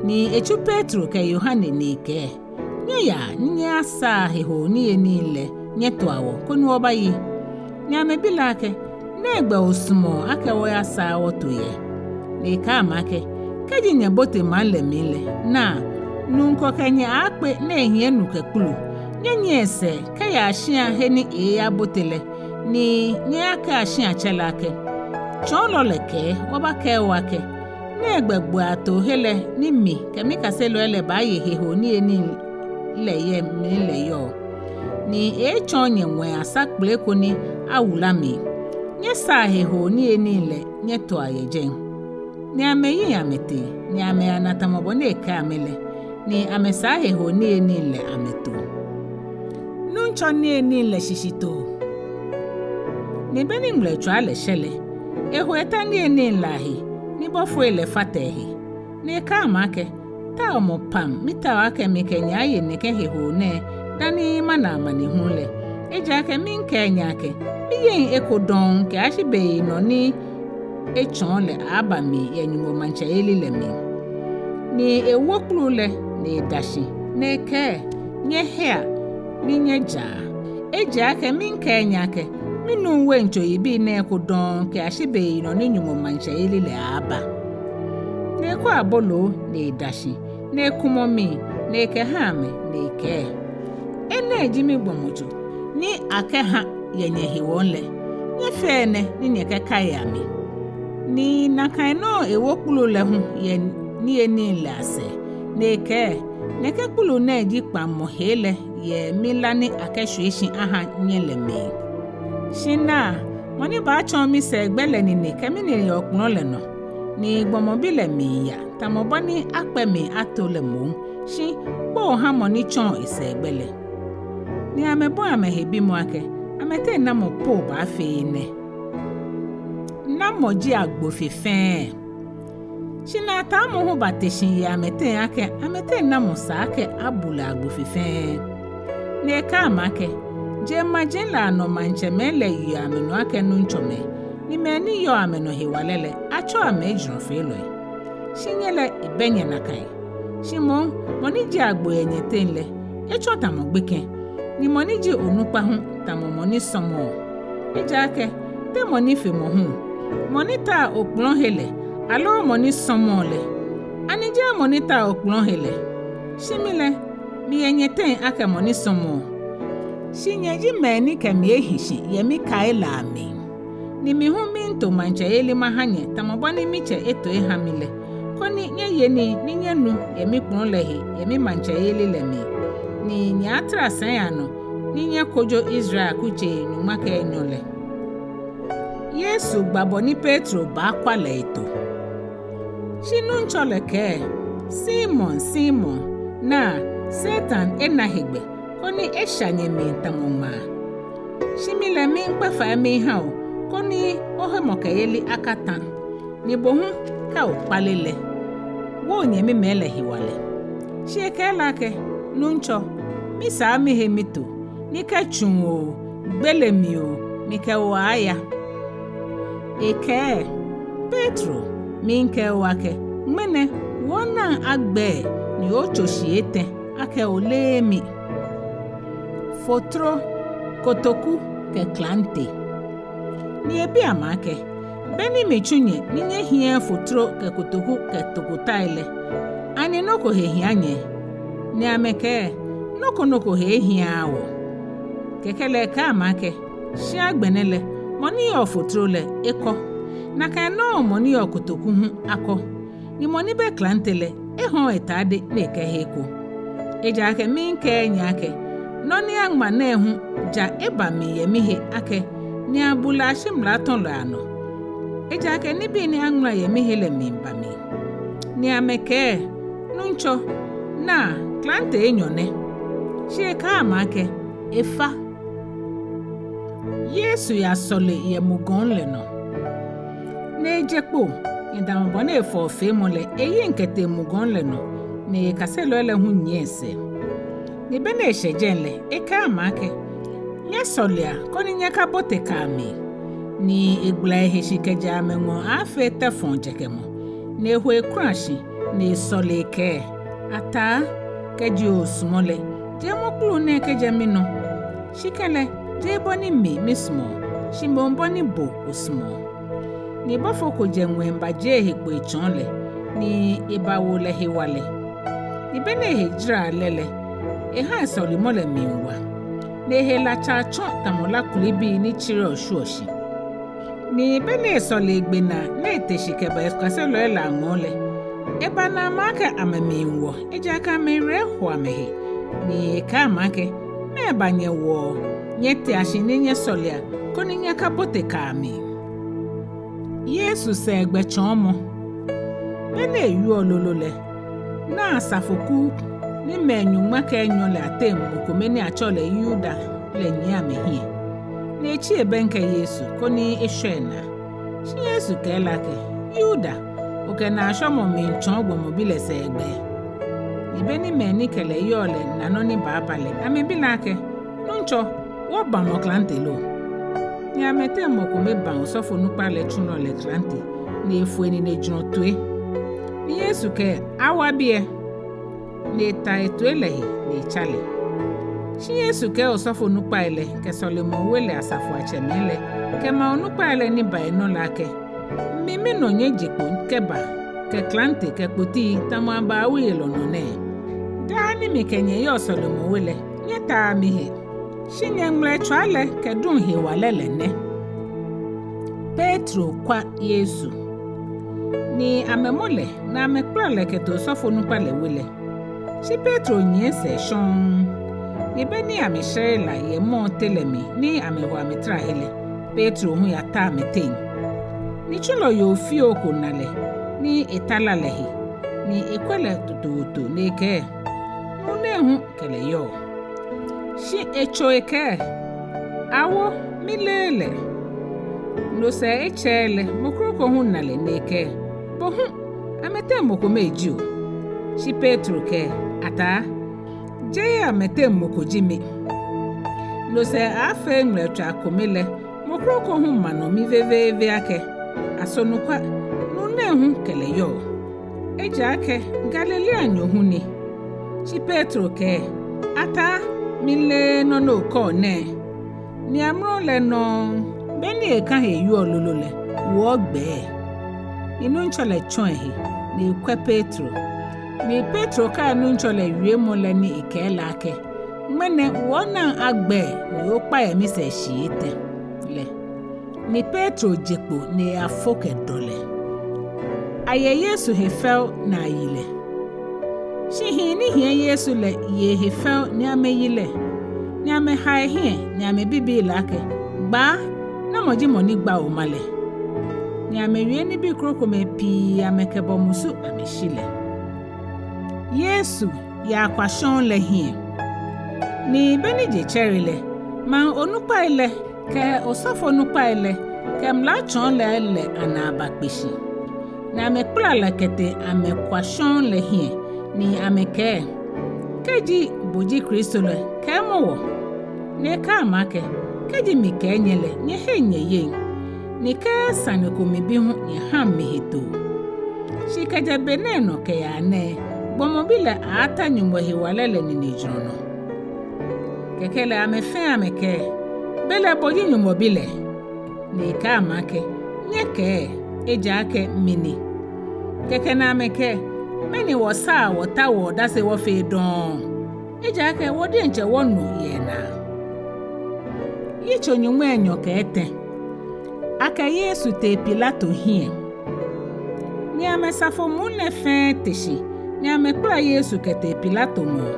ni etsu Petro kɛ Yohane ni ekɛɛ: Nyɛyaa ni nyɛyasaa Hehoo niyenii lɛ nyɛtoa wɔ, koni wɔbaye. Ni amɛbi lɛ akɛ: Nɛgbɛ osumɔɔ akɛ wɔyasaa wɔto yɛ? Ni ekɛɛ amɛ akɛ: Kɛji nyɛbote maŋ lɛ mli lɛ, naa, nuu ko kɛ nyɛ aaakpe ni ehiɛ nu kɛ kpulu. Nyɛnyiɛ esɛɛ kɛya shia he ni eeeyabote lɛ, ni nyɛyakɛa shiatsɛ lɛ akɛ: Tsɔɔlɔ lɛ kɛɛ wɔbakɛɛ bo akɛ, nɛgbɛ gbɔi atoohe lɛ ni mi kɛ mikaselɔi lɛ baaye Hehoo niyenii lɛ yɛ mli lɛ yɔɔ? Ni eeetsɔɔ nyɛ ŋwɛi asa kpele ko ni awula mli. Nyɛsaa Hehoo niyenii lɛ nyɛtoa yɛ jɛi. Ni amɛyiŋ amɛtee, ni amɛyana tamɔ bɔ ni ekɛɛ amɛ lɛ, ni amɛsaa Hehoo niyenii lɛ amɛto. Nuŋtsɔ niyenii lɛ shishitoo. Ni beni ŋmlɛtswaa lɛ shɛ lɛ, eho eta niyenii lɛ ahe, ni bɔfoi lɛ fata ehe. Ni ekɛɛ amɛ akɛ: Taomɔ pam mitaoɔ akɛ mikɛ nyɛ aye nɛkɛ hehoo nɛɛ dani mana amanehulu lɛ. Ejaakɛ miikɛɛ nyɛ akɛ, miyeŋ eko dɔŋŋ kɛyashi beyinɔ ni etsɔɔ lɛ aaaba mli yɛ Nyɔŋmɔ maŋtsɛyeli lɛ mli. Ni ewo kpulu lɛ, ni eda shi, ni ekɛɛ: Nyɛhea ni nyɛjaa. Ejaakɛ miikɛɛ nyɛ akɛ, Minuuu waintso yibii nɛɛ eko dɔŋŋ kɛyashi beyinɔ ni Nyɔŋmɔ maŋtsɛyeli lɛ aaaba. Ni ekɔ aboloo, ni eda shi, ni ekumɔ mli, ni ekɛha amɛ, ni ekɛɛ: Enɛ ji migbɔmɔtso ni akɛha yɛ nyɛhewɔ lɛ. Nyɛfea enɛ ni nyɛkɛkaia mi. Ni nakai nɔŋŋ ewo kpulu lɛ hu yɛ niyenii lɛ asɛɛ, ni ekɛɛ: Nɛkɛ kpulu nɛɛ ji kpaŋmɔ hee lɛ yɛ mila ni akɛshwie shi aha nyɛ lɛ mli. Shi naa, mɔ ni baatsɔɔ misɛɛgbɛ lɛ nine kɛ minine yɛ okplɔ̃ lɛ nɔ, ni gbɔmɔ bi lɛ miiya, tamɔ bɔ ni akpɛ mli ato lɛ moŋ, shi kpoo ha mɔ ni tsɔɔ esɛɛgbɛ lɛ. Ni amɛbɔi amɛhe bimɔ akɛ: Amɛteŋ namɔ po baafee enɛ? Namɔ ji agbo fe fɛɛ? Shi naataamɔ hu bate shi yɛ amɛteŋ akɛ: Amɛteŋ namɔ sa akɛ abu lɛ agbo fe fɛɛ? Ni ekɛɛ amɛ akɛ: Jeŋmaji lɛ anɔ maŋtsɛmɛi lɛ yeɔ amɛnɔ akɛ nuŋtsɔmɛi, ni mɛi ni yɔɔ amɛnɔ hewalɛ lɛ, atsɛɔ amɛ ejurɔfeelɔi. Shi nyɛ lɛ, ebɛ nyɛ nakai. Shi moŋ, mɔ ni ji agbo yɛ nyɛteŋ lɛ, etsɔ tamɔ gbekɛ, ni mɔ ni ji onukpa hu tamɔ mɔ ni sɔmɔɔ. Ejaakɛ te mɔ ni fe mɔ hu? Mɔ ni taa okplɔ̃ he lɛ, aloo mɔ ni sɔmɔɔ lɛ? Ani jeee mɔ ni taa okplɔ̃ he lɛ? Shi mi lɛ, miyɛ nyɛteŋ akɛ mɔ ni sɔmɔɔ. Shi nyɛ ji mɛi ni kɛ mi ehi shi yɛ mikai lɛ amli. Ni mi hu miito maŋtsɛyeli maha nyɛ tamɔ bɔ ni mitsɛ eto eha mi lɛ, koni nyɛye nii ni nyɛnu yɛ mikplɔ̃ lɛ he yɛ mimaŋtsɛyeli lɛ mli, ni nyɛaatara sɛi anɔ ni nyɛkojo Israel kutsei nyɔŋma kɛ enyɔ lɛ. Yesu gba bɔ ni Petro baakwa lɛ eto. Shi Nuŋtsɔ lɛ kɛɛ: Simon, Simon, naa, Satan ena hegbɛ koni esha nyɛ mli tamɔ ŋmaa. Shi mi lɛ miikpa fai miiha o, koni ohemɔkɛyeli akatã, ni bo hu kɛ okpale lɛ, wo onyɛmimɛi lɛ hewalɛ. Shi ekɛɛ lɛ akɛ: Nuŋtsɔ, misaa mihe mito, ni kɛ tsuŋ oo, gbele mli oo, mikɛ bo aya. Ekɛɛ: Petro, miikɛɛ bo akɛ, ŋmɛnɛ, onaŋ agbɛɛ ni otso shi etɛ akɛ oleee mi. Fotro, kotoku kɛ klante. Ni ebi amɛ akɛ: Be ni mitsu nyɛ ni nyɛhiɛɛɛ fotro kɛ kotoku kɛ tokotai lɛ, ani nɔ ko he hia nyɛ? Ni amɛkɛɛ: Nɔ ko nɔ ko he ehiaaa wɔ. Kɛkɛ lɛ ekɛɛ amɛ akɛ: Shi agbɛnɛ lɛ, mɔ ni yɔɔ fotro lɛ, ekɔ. Nakai nɔŋŋ mɔ ni yɔɔ kotoku hu akɔ. Ni mɔ ni bɛ klante lɛ, ehɔɔ etade ni ekɛhe eko. Ejaakɛ miikɛɛ nyɛ akɛ, nɔ ni aŋma nɛɛ hu ja eba mli yɛ mihe akɛ, ni abu lɛ ashi mlatɔlɔi anɔ. Ejaakɛ nibii ni aŋmala yɛ mihe lɛ miiba mli. Ni amɛkɛɛ: Nuŋtsɔ, naa, klante enyɔ nɛ. Shi ekɛɛ amɛ akɛ: Efa. Yesu yasɔle yɛ mugɔŋ lɛ nɔ. Ni eje kpo, ni edamɔ bɔ ni efɔɔ feemɔ lɛ, eyiŋ kɛtee mugɔŋ lɛ nɔ, ni kaselɔi lɛ hu nyiɛ esɛɛ. Ni be ni eshɛ jɛi lɛ, ekɛɛ amɛ akɛ: Nyɛsɔlea koni nyɛkabote kaa mli. Ni egbala ehe shi kɛjɛ amɛŋɔɔ aaafee tɛfɔŋ jɛkɛmɔ. Ni eho ekula shi, ni esɔle ekɛɛ: Ataa, kɛji osumɔ lɛ, jiemɔ kpulu nɛɛ kɛjɛ minɔ. Shi kɛlɛ, jeee bɔ ni mi misumɔɔ, shi moŋ bɔ ni bo osumɔɔ. Ni bɔfo ko jɛ ŋwɛi bajie ehe kpo etsɔɔ lɛ, ni ebawo lɛ hewalɛ. Ni be ni ehe jara lɛ lɛ, eha esɔlemɔ lɛ mli wa. Ni ehe la tsa tsɔ tamɔ lá kulibii ni tsiri oshwieɔ shi. Ni be ni esɔle egbe naa ni ete shi kɛba ekaselɔi lɛ aŋɔɔ lɛ, ebana amɛ akɛ amɛmiiwɔ, ejaakɛ amɛwerɛ eho amɛhe. Ni ekɛɛ amɛ akɛ: Mɛɛba nyɛwɔɔ? Nyɛtea shi ni nyɛsɔlea koni nyɛkabote kaa mli. Yesu sɛɛgbɛ tsɔɔmɔ. Be ni ewieɔ lolo lɛ, naa asafoku ni mɛi nyɔŋma kɛ enyɔ lɛ ateŋ mɔ kome ni atsɛɔ lɛ Yuda lɛ nyiɛ amɛhiɛ. Ni etsi ebɛŋkɛ Yesu koni eshwɛ enaa. Shi Yesu kɛɛ lɛ akɛ: Yuda, okɛ naashwɔmɔ miitsɔɔ gbɔmɔ bi lɛ sɛɛgbɛ? Ni be ni mɛi ni kɛ lɛ yɔɔ lɛ na nɔ ni baaba lɛ, amɛbi lɛ akɛ: Nuŋtsɔ, wɔbamɔ klante lo? Ni amɛteŋ mɔ kome ba osɔfonukpa lɛ tsulɔ lɛ klante, ni efo enine jurɔ toi. Ni Yesu kɛɛ: Awa biɛ. Ni eta etoi lɛ he ni etsa lɛ. Shi Yesu kɛɛ osɔfonukpai lɛ kɛ sɔlemɔwe lɛ asafoiatsɛmɛi lɛ kɛ maŋ onukpai lɛ ni ba enɔ lɛ akɛ, Mi minɔ nyɛje kpo kɛba kɛ klante kɛ kpotii tamɔ abaa wuyelɔ nɔ nɛɛ? Daa ni mikɛ nyɛ yɔɔ sɔlemɔwe lɛ, nyɛtaaa mihe, shi nyɛŋmɛlɛtswaa lɛ kɛ duŋ hewalɛ lɛ nɛ. Petro kwa Yesu. Ni amɛmɔ lɛ, ni amɛkpala lɛ kɛtee osɔfonukpa lɛ we lɛ. Shi Petro nyiɛ sɛɛ shɔŋŋ. Ni be ni amɛshɛre la yɛ mɔɔ te lɛ mli ni amɛho amɛtara he lɛ, Petro hu yata amɛteŋ. Ni tsulɔ yoo fioo ko na lɛ ni eta la lɛ he, ni ekwɛ lɛ totooto ni ekɛɛ, Nuu nɛɛ hu kɛ lɛ yɔɔ. Shi etso ekɛɛ, Awo, mileee lɛ. No sɛɛ etsɛɛɛ lɛ mɔ kroko hu na lɛ ni ekɛɛ, Bo hu, amɛteŋ mɔ kome ji o. Shi Petro kɛɛ, Ataa, jeee amɛteŋ mɔ ko ji mi. No sɛɛ aaafee ŋmɛlɛtswaa kome lɛ mɔ kroko hu ma nɔ mi veveeve akɛ, Aso nukwa, nuu nɛɛ hu kɛ lɛ yɔɔ. Ejaakɛ Galileanyo hu ni. Shi Petro kɛɛ, Ataa, mileee nɔ ni okɛɔ nɛɛ. Ni amrɔ lɛ nɔŋŋ, be ni eka he eyɔɔ lolo lɛ, wuɔ gbɛɛ. Ni Nuŋtsɔ lɛ tsɔ ehe, ni ekwɛ Petro. Ni Petro kai Nuŋtsɔ lɛ wiemɔ lɛ ni ekɛɛ lɛ akɛ, Ŋmɛnɛ wuɔ naŋ agbɛɛ ni okpa yɛ misɛɛ shii etɛ lɛ. Ni Petro je kpo ni eyafo kɛ dɔlɛ. Aye Yesu he fɛo ni ayi lɛ. Shi hii ni hiɛ Yesu lɛ ye ehe fɛo ni amɛyi lɛ, ni amɛha ehiɛ, ni amɛbibii lɛ akɛ, Gbaa, namɔ ji mɔ ni gba oma lɛ? Ni amɛwie nibii krokomɛi pii amɛkɛbɔ musu amɛshi lɛ. Yesu yɛ akwashɔŋ lɛ hiɛ. Ni be ni je tsɛre lɛ, maŋ onukpai lɛ kɛ osɔfonukpai lɛ kɛ mlatsɔɔlɔi lɛ anaa bakpe shi. Ni amɛkpala lɛ kɛtee amɛkwashɔŋ lɛ hiɛ, ni amɛkɛɛ, Kɛji bo ji Kristo lɛ, kɛɛmɔ wɔ. Ni ekɛɛ amɛ akɛ, Kɛji mikɛɛ nyɛ lɛ, nyɛheŋ nyɛyeŋ. Ni kɛ sane ko mibi hu, nyɛhaŋ mi hetoo. Shi kɛjɛ be nɛɛ nɔ kɛyaa nɛɛ, Gbɔmɔ Bi lɛ aaata Nyɔŋmɔ hewalɛ lɛ ninejurɔ nɔ. Kɛkɛ lɛ amɛ fɛɛ amɛkɛɛ, Belɛ bo ji Nyɔŋmɔ Bi lɛ? Ni ekɛɛ amɛ akɛ, Nyɛkɛɛ, ejaakɛ mi ni. Kɛkɛ ni amɛkɛɛ, Mɛni wɔsaa wɔtaoɔ odase wɔfee dɔŋŋ? Ejaakɛ wɔ diɛŋtsɛ wɔnu yɛ enaa. Yitso nyɔŋmai enyɔ kɛ etɛ. Akɛ Yesu tee Pilato hiɛ. Ni amɛsafo muu lɛ fɛɛ te shi, ni amɛkpala Yesu kɛtee Pilato ŋɔɔ,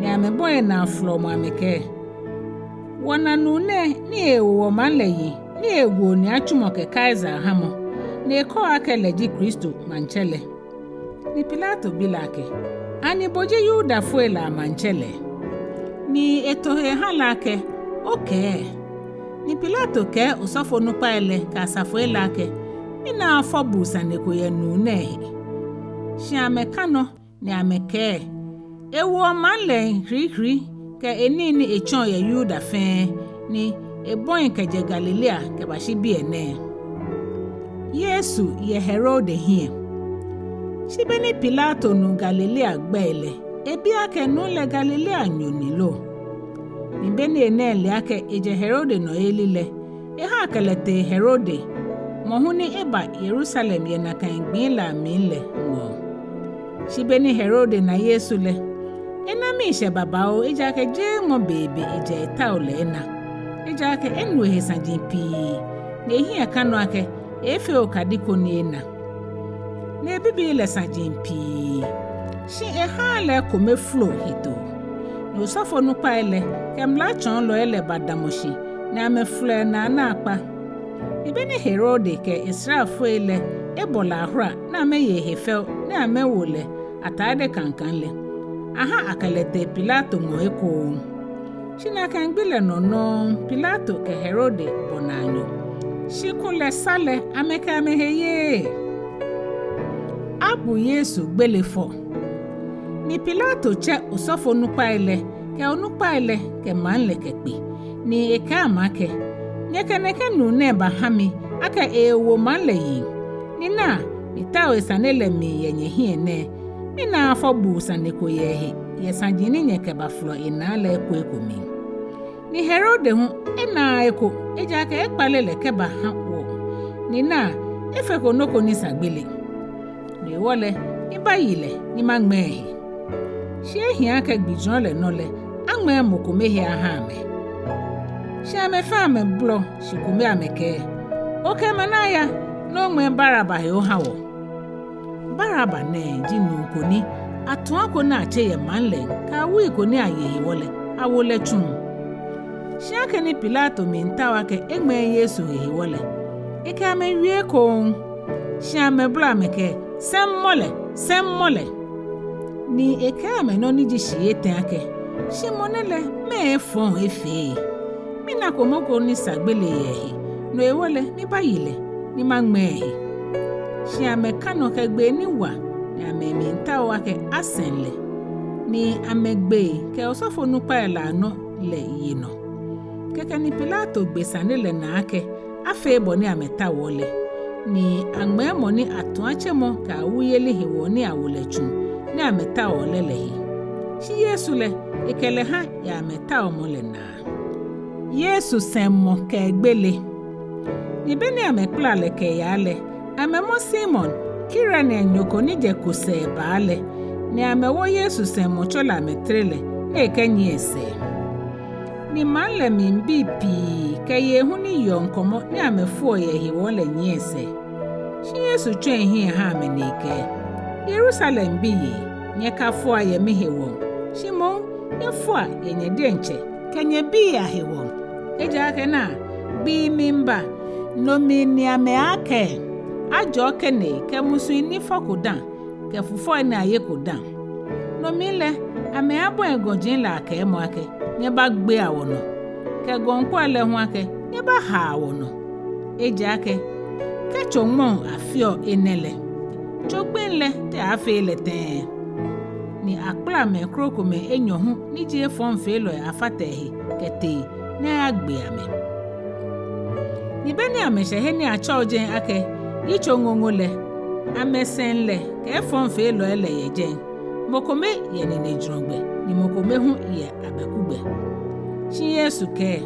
ni amɛbɔi enaa flɔmɔ amɛkɛɛ, Wɔna nuu nɛɛ ni ewo wɔmaŋ lɛ yiŋ, ni ewo ni atsumɔ kɛ Kaisare hamɔ, ni ekɛɔ akɛ lɛ ji Kristo maŋtsɛ lɛ. Ni Pilato bi lɛ akɛ, Ani bo ji Yudafoi lɛ amaŋtsɛ lɛ? Ni eto he eha lɛ akɛ, Okɛɛ. Ni Pilato kɛɛ osɔfonukpai lɛ kɛ asafoi lɛ akɛ, Minaaa fɔbuu sane ko yɛ nuu nɛɛ he. Shi amɛka nɔ ni amɛkɛɛ, Ewo wɔmaŋ lɛ yiŋ hirihiri kɛ enii ni etsɔɔ yɛ Yuda fɛɛ, ni ebɔi kɛjɛ Galilea kɛbashi biɛ nɛɛ. Yesu yɛ Herode hiɛ. Shi be ni Pilato nu Galilea gbɛi lɛ, ebi akɛ nuu lɛ Galileanyo ni lo. Ni be ni ena ele akɛ ejɛ Herode nɔyeli lɛ, eha akɛ lɛ tee Herode, mɔ hu ni eba Yerusalem yɛ nakai gbii lɛ amli lɛ ŋɔɔ. Shi be ni Herode na Yesu lɛ, ena miishɛɛ babaoo, ejaakɛ jeeŋmɔ beebe ejɛ etao lɛ ena. Ejaakɛ enu ehe saji pii, ni ehiɛ ka nɔ akɛ eeefee okadi ko ni ena. Ni ebibii lɛ saji pii, shi ehaaa lɛ ekome folo hetoo. Ni osɔfonukpai lɛ kɛ mlatsɔɔlɔi lɛ badamɔ shi, ni amɛfolɔ enaa naakpa. Ni be ni Herode kɛ esraafoi lɛ ebɔ lɛ ahora ni amɛye ehe fɛo ni amɛwo lɛ atade kaŋkaŋ lɛ, aha akɛ lɛ tee Pilato ŋɔɔ ekoŋŋ. Shi nakai gbi lɛ nɔ nɔŋŋ Pilato kɛ Herode bɔ naanyo. Shi kulɛ sa lɛ amɛkɛ amɛhe yeee. Abu Yesu gbele fɔ. Ni Pilato tsɛ osɔfonukpai lɛ kɛ onukpai lɛ kɛ maŋ lɛ kɛkpe, ni ekɛɛ amɛ akɛ, Nyɛkɛ nɛkɛ nuu nɛɛ baha mi akɛ eewo maŋ lɛ yiŋ. Ni naa, mitao esane lɛ mli yɛ nyɛhiɛ nɛɛ, minaaa fɔbuu sane ko yɛ ehe yɛ saji ni nyɛkɛbafolɔ enaa lɛ eko eko mli. Ni Herode hu enaaa eko, ejaakɛ ekpale lɛ kɛbaha wɔ. Ni naa, efeko nɔ ko ni sa gbele. No hewɔ lɛ, mibayi lɛ ni maŋmɛɛ ehe. Shi ehiii akɛ gbijurɔ lɛ nɔ lɛ, aŋmɛɛ mɔ kome he aha amɛ. Shi amɛfɛɛ amɛbolɔ shi kome amɛkɛɛ: Okɛ mɛni aya, ni oŋmɛɛ Baraba he oha wɔ? Baraba nɛɛ ji nuu ko ni atua ko ni atse yɛ maŋ lɛŋ kɛ awui ko ni aye hewɔ lɛ, awo lɛ tsuŋ. Shi akɛni Pilato miitao akɛ eŋmɛɛ Yesu he hewɔ lɛ, ekɛ amɛ wie ekoŋŋ. Shi amɛbolɔ amɛkɛɛ: Sɛŋmɔ lɛ, sɛŋmɔ lɛ! Ni ekɛɛ amɛ nɔ ni ji shii etɛ akɛ: Shi mɔ nɛɛ lɛ, mɛɛ efɔŋ efee? Minako mɔ ko ni sa gbele yɛ ehe, no hewɔ lɛ, mibayi lɛ ni maŋmɛɛ ehe. Shi amɛka nɔ kɛ gbee ni wa, ni amɛmiitao akɛ asɛŋ lɛ, ni amɛgbee kɛ osɔfonukpai lɛ anɔ lɛ ye nɔ. Kɛkɛ ni Pilato gbe sane lɛ naa akɛ afee bɔ ni amɛtaoɔ lɛ, ni aŋmɛɛ mɔ ni atuatsemɔ kɛ awuyeli hewɔ ni awo lɛ tsuŋ ni amɛtaoɔ lɛ lɛ he. Shi Yesu lɛ, ekɛ lɛ ha yɛ amɛtaomɔ lɛ naa. Yesu sɛŋmɔ kɛ egbele. Ni be ni amɛkpala lɛ kɛyaa lɛ, amɛmɔ Simon, Kirenenyo ko ni jɛ kosɛɛ baa lɛ, ni amɛwo Yesu sɛŋmɔtso lɛ amɛtere lɛ, ni ekɛnyiɛ esɛɛ. Ni maŋ lɛ mli bii pii kɛ yei hu ni yeɔ ŋkɔmɔ ni amɛfoɔ yɛ ehewɔ lɛ nyiɛ esɛɛ. Shi Yesu tsɔ ehiɛ eha amɛ ni ekɛɛ: Yerusalem biyei, nyɛkafoa yɛ mihewɔ, shi moŋ nyɛfoa yɛ nyɛ diɛŋtsɛ kɛ nyɛbii ahewɔ. Ejaakɛ naa, gbii miiba, no mli ni amɛaakɛɛ: Ajɔɔ kene kɛ musui ni fɔko dã, kɛ fufɔi ni ayeko dã. No mli lɛ, amɛaabɔi gɔji lɛ akɛɛmɔ akɛ: Nyɛbagbea wɔnɔ, kɛ gɔŋkpɔi lɛ hu akɛ: Nyɛbahaa wɔnɔ. Ejaakɛ kɛ tso ŋmɔŋ afeɔ enɛ lɛ, tso gbiŋ lɛ te aaafee lɛ tɛŋŋ? Ni akpala mɛi krokomɛi enyɔ hu ni ji efɔŋfeelɔi afata ehe kɛtee ni ayagbe amɛ. Ni be ni amɛshɛ he ni atsɛɔ jɛi akɛ Yitso Ŋoŋo lɛ, amɛsɛŋ lɛ kɛ efɔŋfeelɔi lɛ yɛ jɛi, mɔ kome yɛ ninejurɔgbɛ, ni mɔ kome hu yɛ abɛkugbɛ. Shi Yesu kɛɛ: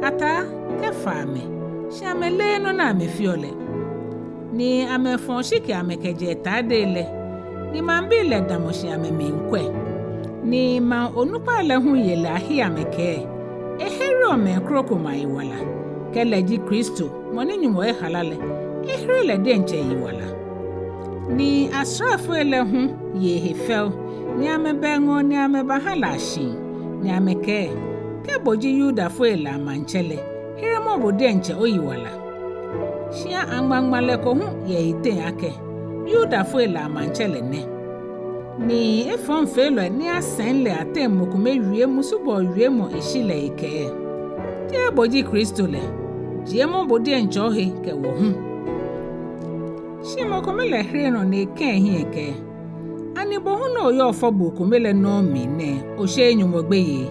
Ataa, kɛfa amɛ, shi amɛleee nɔ ni amɛfeɔ lɛ. Ni amɛfɔ oshiki amɛkɛjɛ etade lɛ, ni maŋbii lɛ damɔ shi amɛmiikwɛ. Ni maŋ onukpai lɛ hu ye lɛ ahe amɛkɛɛ: Ehereɔ mɛi krokomɛi ayiwala. Kɛ lɛ ji Kristo, mɔ ni Nyɔŋmɔ ehala lɛ, ehere lɛ diɛŋtsɛ eyiwala. Ni asraafoi lɛ hu ye ehe fɛo, ni amɛba eŋɔɔ ni amɛbaha lɛ ashiŋ, ni amɛkɛɛ: Kɛ bo ji Yudafoi lɛ amaŋtsɛ lɛ, heremɔ bo diɛŋtsɛ oyiwala. Shi aŋma ŋmalɛ ko hu yɛ eyiteŋ akɛ: Yudafoi lɛ amaŋtsɛ lɛ nɛ. Ni efɔŋfeelɔi ni asɛŋ lɛ ateŋ mɔ kome wie musubɔɔ wiemɔ eshi lɛ ekɛɛ: Jeee bo ji Kristo lɛ? Jiemɔ bo diɛŋtsɛ ohe kɛ wɔ hu. Shi mɔ kome lɛ here nɔ ni ekã ehiɛ ekɛɛ: Ani bo hu ni oyɔɔ fɔbuu kome lɛ nɔŋŋ mli nɛɛ, osheee Nyɔŋmɔ gbeyei?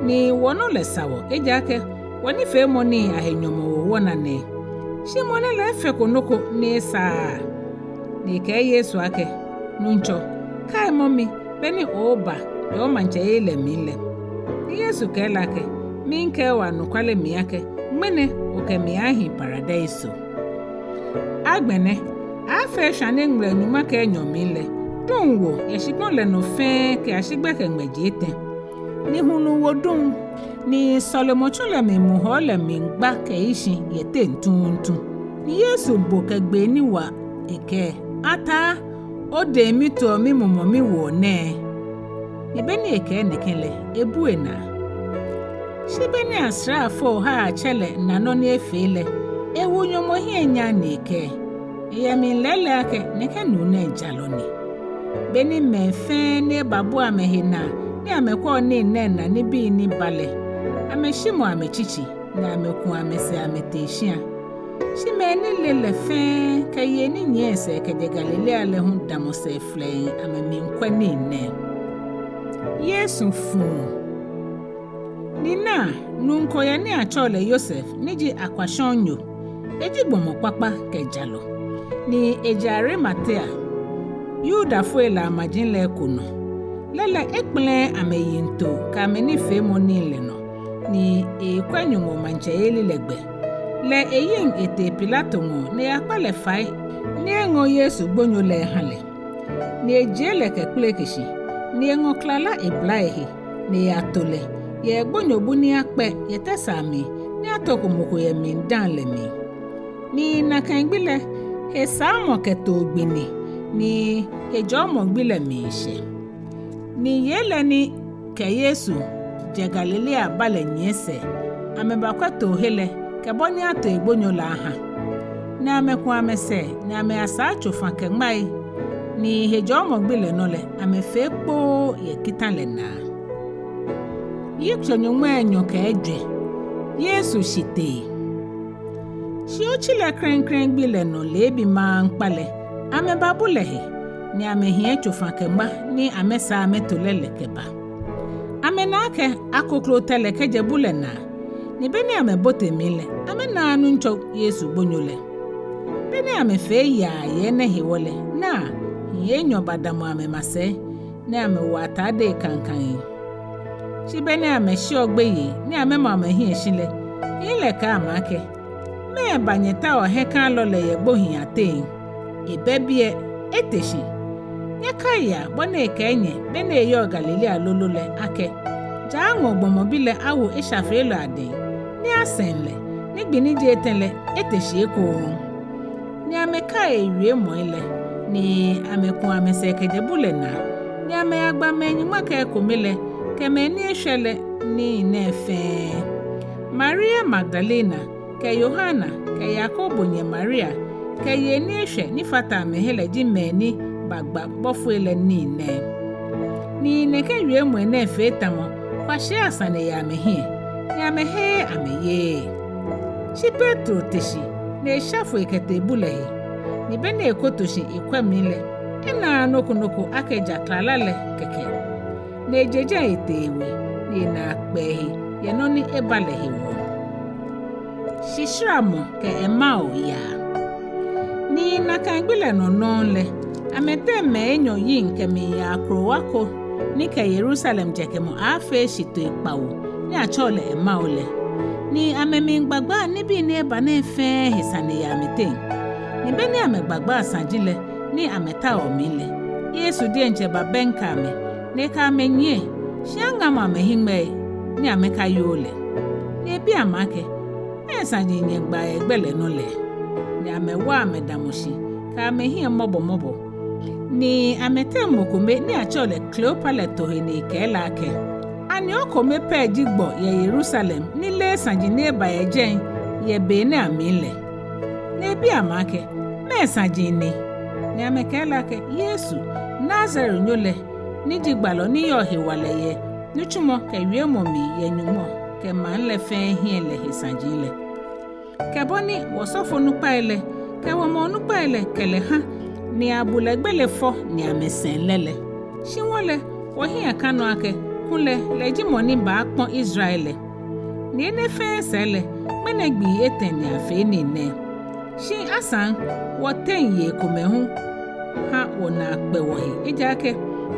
Ni wɔnɔ lɛ sa wɔ, ejaakɛ wɔnifeemɔnii ahe nyɔmɔwoo wɔna nɛɛ. Shi mɔ nɛɛ lɛ efeko nɔ ko ni esaaa. Ni ekɛɛ Yesu akɛ: Nuŋtsɔ, kaimɔ mi be ni ooba yɛ omaŋtsɛyeli lɛ mli lɛ. Ni Yesu kɛɛ lɛ akɛ: Miikɛɛ o anɔkwale mli akɛ, ŋmɛnɛ okɛ mi aaahi Paradeiso. Agbɛnɛ, aaafee shwane ŋmlɛ nyɔŋma kɛ enyɔ mli lɛ, duŋ wo yɛ shikpɔŋ lɛ nɔ fɛɛ kɛyashi gbɛkɛ ŋmɛji etɛ. Ni hulu wo duŋ, ni sɔlemɔtsu lɛ mli muhɔɔ lɛ miigba kɛyi shi yɛ teŋ tuuntu. Ni Yesu bo kɛ gbee ni wa ekɛɛ: Ataa, odɛŋ mitoɔ mimumɔ miwoɔ nɛɛ. Ni be ni ekɛɛ nɛkɛ lɛ, ebu enaa. Shi be ni asraafoi ohaiatsɛ lɛ na nɔ ni efee lɛ, ewo Nyɔŋmɔ hiɛ nyam ni ekɛɛ: Eyɛ mli lɛɛlɛŋ akɛ nɛkɛ nuu nɛɛ jalɔ ni. Be ni mɛi fɛɛ ni ebabua amɛhe naa ni amɛkwɛɔ nii nɛɛ naa nibii ni ba lɛ, amɛshimɔ amɛtsitsi, ni amɛku amɛsɛɛ amɛtee shia. Shi mɛi ni le lɛ fɛɛ kɛ yei ni nyiɛ esɛɛ kɛjɛ Galilea lɛ hu damɔ sɛɛ flɛŋŋ amɛmiikwɛ nii nɛɛ. Yesu fuu. Ni naa, nuu ko yɛ ni atsɛɔ lɛ Yosef, ni ji akwashɔŋnyo. Eji gbɔmɔ kpakpa kɛ jalɔ. Ni ejɛ Arimatea, Yudafoi lɛ amaji lɛ eko nɔ. Lɛ lɛ ekpɛlɛɛɛ amɛyiŋtoo kɛ amɛnifeemɔ nii lɛ nɔ, ni ekwɛ Nyɔŋmɔ maŋtsɛyeli lɛ gbɛ. Lɛ eyiŋ etee Pilato ŋɔɔ ni eyakpa lɛ fai ni eŋɔ Yesu gbonyo lɛ eha lɛ. Ni ejie lɛ kɛkpeleke shi, ni eŋɔ klala ebla ehe, ni eyato lɛ yɛ gbonyobu ni akpɛ yɛ tɛsaa mli, ni atoko mɔ ko yɛ mli dã lɛ mli. Ni nakai gbi lɛ, hesaamɔ kɛ too gbi ni, ni hejɔɔmɔ gbi lɛ miishɛ. Ni yei lɛ ni kɛ Yesu jɛ Galilea ba lɛ nyiɛ sɛɛ, amɛbakwɛ toohe lɛ kɛ bɔ ni ato egbonyo lɛ aha. Ni amɛku amɛsɛɛ, ni amɛyasaa tsofa kɛ ŋmai, ni hejɔɔmɔ gbi lɛ nɔ lɛ, amɛfee kpoo yɛ kita lɛ naa. Yitso nyɔŋmai enyɔ kɛ ejwɛ. Yesu shitee. Shi otsi lɛ klɛŋklɛŋ gbi lɛ nɔ leebi maŋkpa lɛ, amɛbabu lɛ he, ni amɛhiɛ tsofa kɛ ŋma ni amɛsaa amɛto lɛ lɛ kɛba. Amɛna akɛ akokloo tɛ lɛ kɛjɛ bu lɛ naa, ni be ni amɛbote mli lɛ, amɛnaaa Nuŋtsɔ Yesu gbonyo lɛ. Be ni amɛfee yaa yɛ enɛ hewɔ lɛ, naa, hii enyɔ badamɔ amɛmasɛi, ni amɛwo atadei kaŋkaŋi. Shi be ni amɛsheɔ gbeyei ni amɛma amɛhiɛ shi lɛ, hii lɛ kɛɛ amɛ akɛ: Mɛɛba nyɛtaoɔ hiɛkalɔ lɛ yɛ gbohii ateŋ? Ebɛ biɛ, ete shi. Nyɛkaia bɔ ni ekɛɛ nyɛ be ni eyɔɔ Galilea lolo lɛ akɛ: Ja aŋɔ gbɔmɔ bi lɛ awo eshafeelɔi adɛŋ, ni asɛŋ lɛ, ni gbi ni ji etɛ lɛ ete shi ekoŋŋ. Ni amɛkai ewiemɔi lɛ, ni amɛku amɛsɛɛ kɛjɛ bu lɛ naa, ni amɛyagba mɛi nyɔŋma kɛ ekome lɛ kɛ mɛi ni eshwɛ lɛ nii nɛɛ fɛɛ: Maria Magdalena kɛ Yohana kɛ Yakobo nyɛ Maria kɛ yei ni eshwɛ ni fata amɛhe lɛ ji mɛi ni bagba bɔfoi lɛ nii nɛɛ. Ni nɛkɛ wiemɔi nɛɛ fee tamɔ kwashiai asane yɛ amɛhiɛ, ni amɛheee amɛyeee. Shi Petro te shi ni esha foi kɛtee bu lɛ he. Ni be ni ekoto shi ekwɛ mli lɛ, enaaa nɔ ko nɔ ko akɛ ja klala lɛ kɛkɛ. Ni eje jɛi etee ewe, ni enaa kpɛ ehe yɛ nɔ ni eba lɛ hewɔ. Shisharamɔ kɛ Emao yaa. Ni nakai gbi lɛ nɔ nɔŋŋ lɛ, amɛteŋ mɛi enyɔ yiŋ kɛmiiya akrowa ko ni kɛ Yerusalem jɛkɛmɔ aaafee shitoi kpawo ni atsɛɔ lɛ Emao lɛ. Ni amɛmiigbagbaa nibii ni eba nɛɛ fɛɛ he sane yɛ amɛteŋ. Ni be ni amɛgbagbaa saji lɛ ni amɛtaoɔ mli lɛ, Yesu diɛŋtsɛ babɛŋkɛ amɛ, ni ekɛ amɛ nyiɛ, shi aŋamɔ amɛhiŋmɛii ni amɛkayoo lɛ. Ni ebi amɛ akɛ: Mɛɛ saji nyɛgbaa yɛ gbɛ lɛ nɔ lɛ? Ni amɛwa amɛdamɔ shi kɛ amɛhiɛ mɔbɔmɔbɔ. Ni amɛteŋ mɔ kome ni atsɛɔ lɛ Kleopa lɛ to he ni ekɛɛ lɛ akɛ: Ani okome pɛ ji gbɔ yɛ Yerusalem ni leee saji ni eba yɛ jɛi yɛ bei nɛɛ amli lɛ? Ni ebi amɛ akɛ: Mɛɛ saji ni? Ni amɛkɛɛ lɛ akɛ: Yesu, Nazarenyo lɛ, ni ji gbalɔ ni yɔɔ hewalɛ yɛ nitsumɔ kɛ wiemɔ mli yɛ Nyɔŋmɔ kɛ maŋ lɛ fɛɛ hiɛ lɛ he saji lɛ, kɛ bɔ ni wɔsɔfonukpai lɛ kɛ wɔmaŋ onukpai lɛ kɛ lɛ ha ni abu lɛ gbele fɔ ni amɛsɛŋ lɛ lɛ. Shi wɔ lɛ, wɔhiɛ ka nɔ akɛ kulɛ lɛ ji mɔ ni baakpɔ Israel lɛ. Ni enɛ fɛɛ sɛɛ lɛ, ŋmɛnɛ gbii etɛ ni afee nii nɛɛ. Shi asaŋ, wɔteŋ yei komɛi hu ha wɔnaa kpɛ wɔhe, ejaakɛ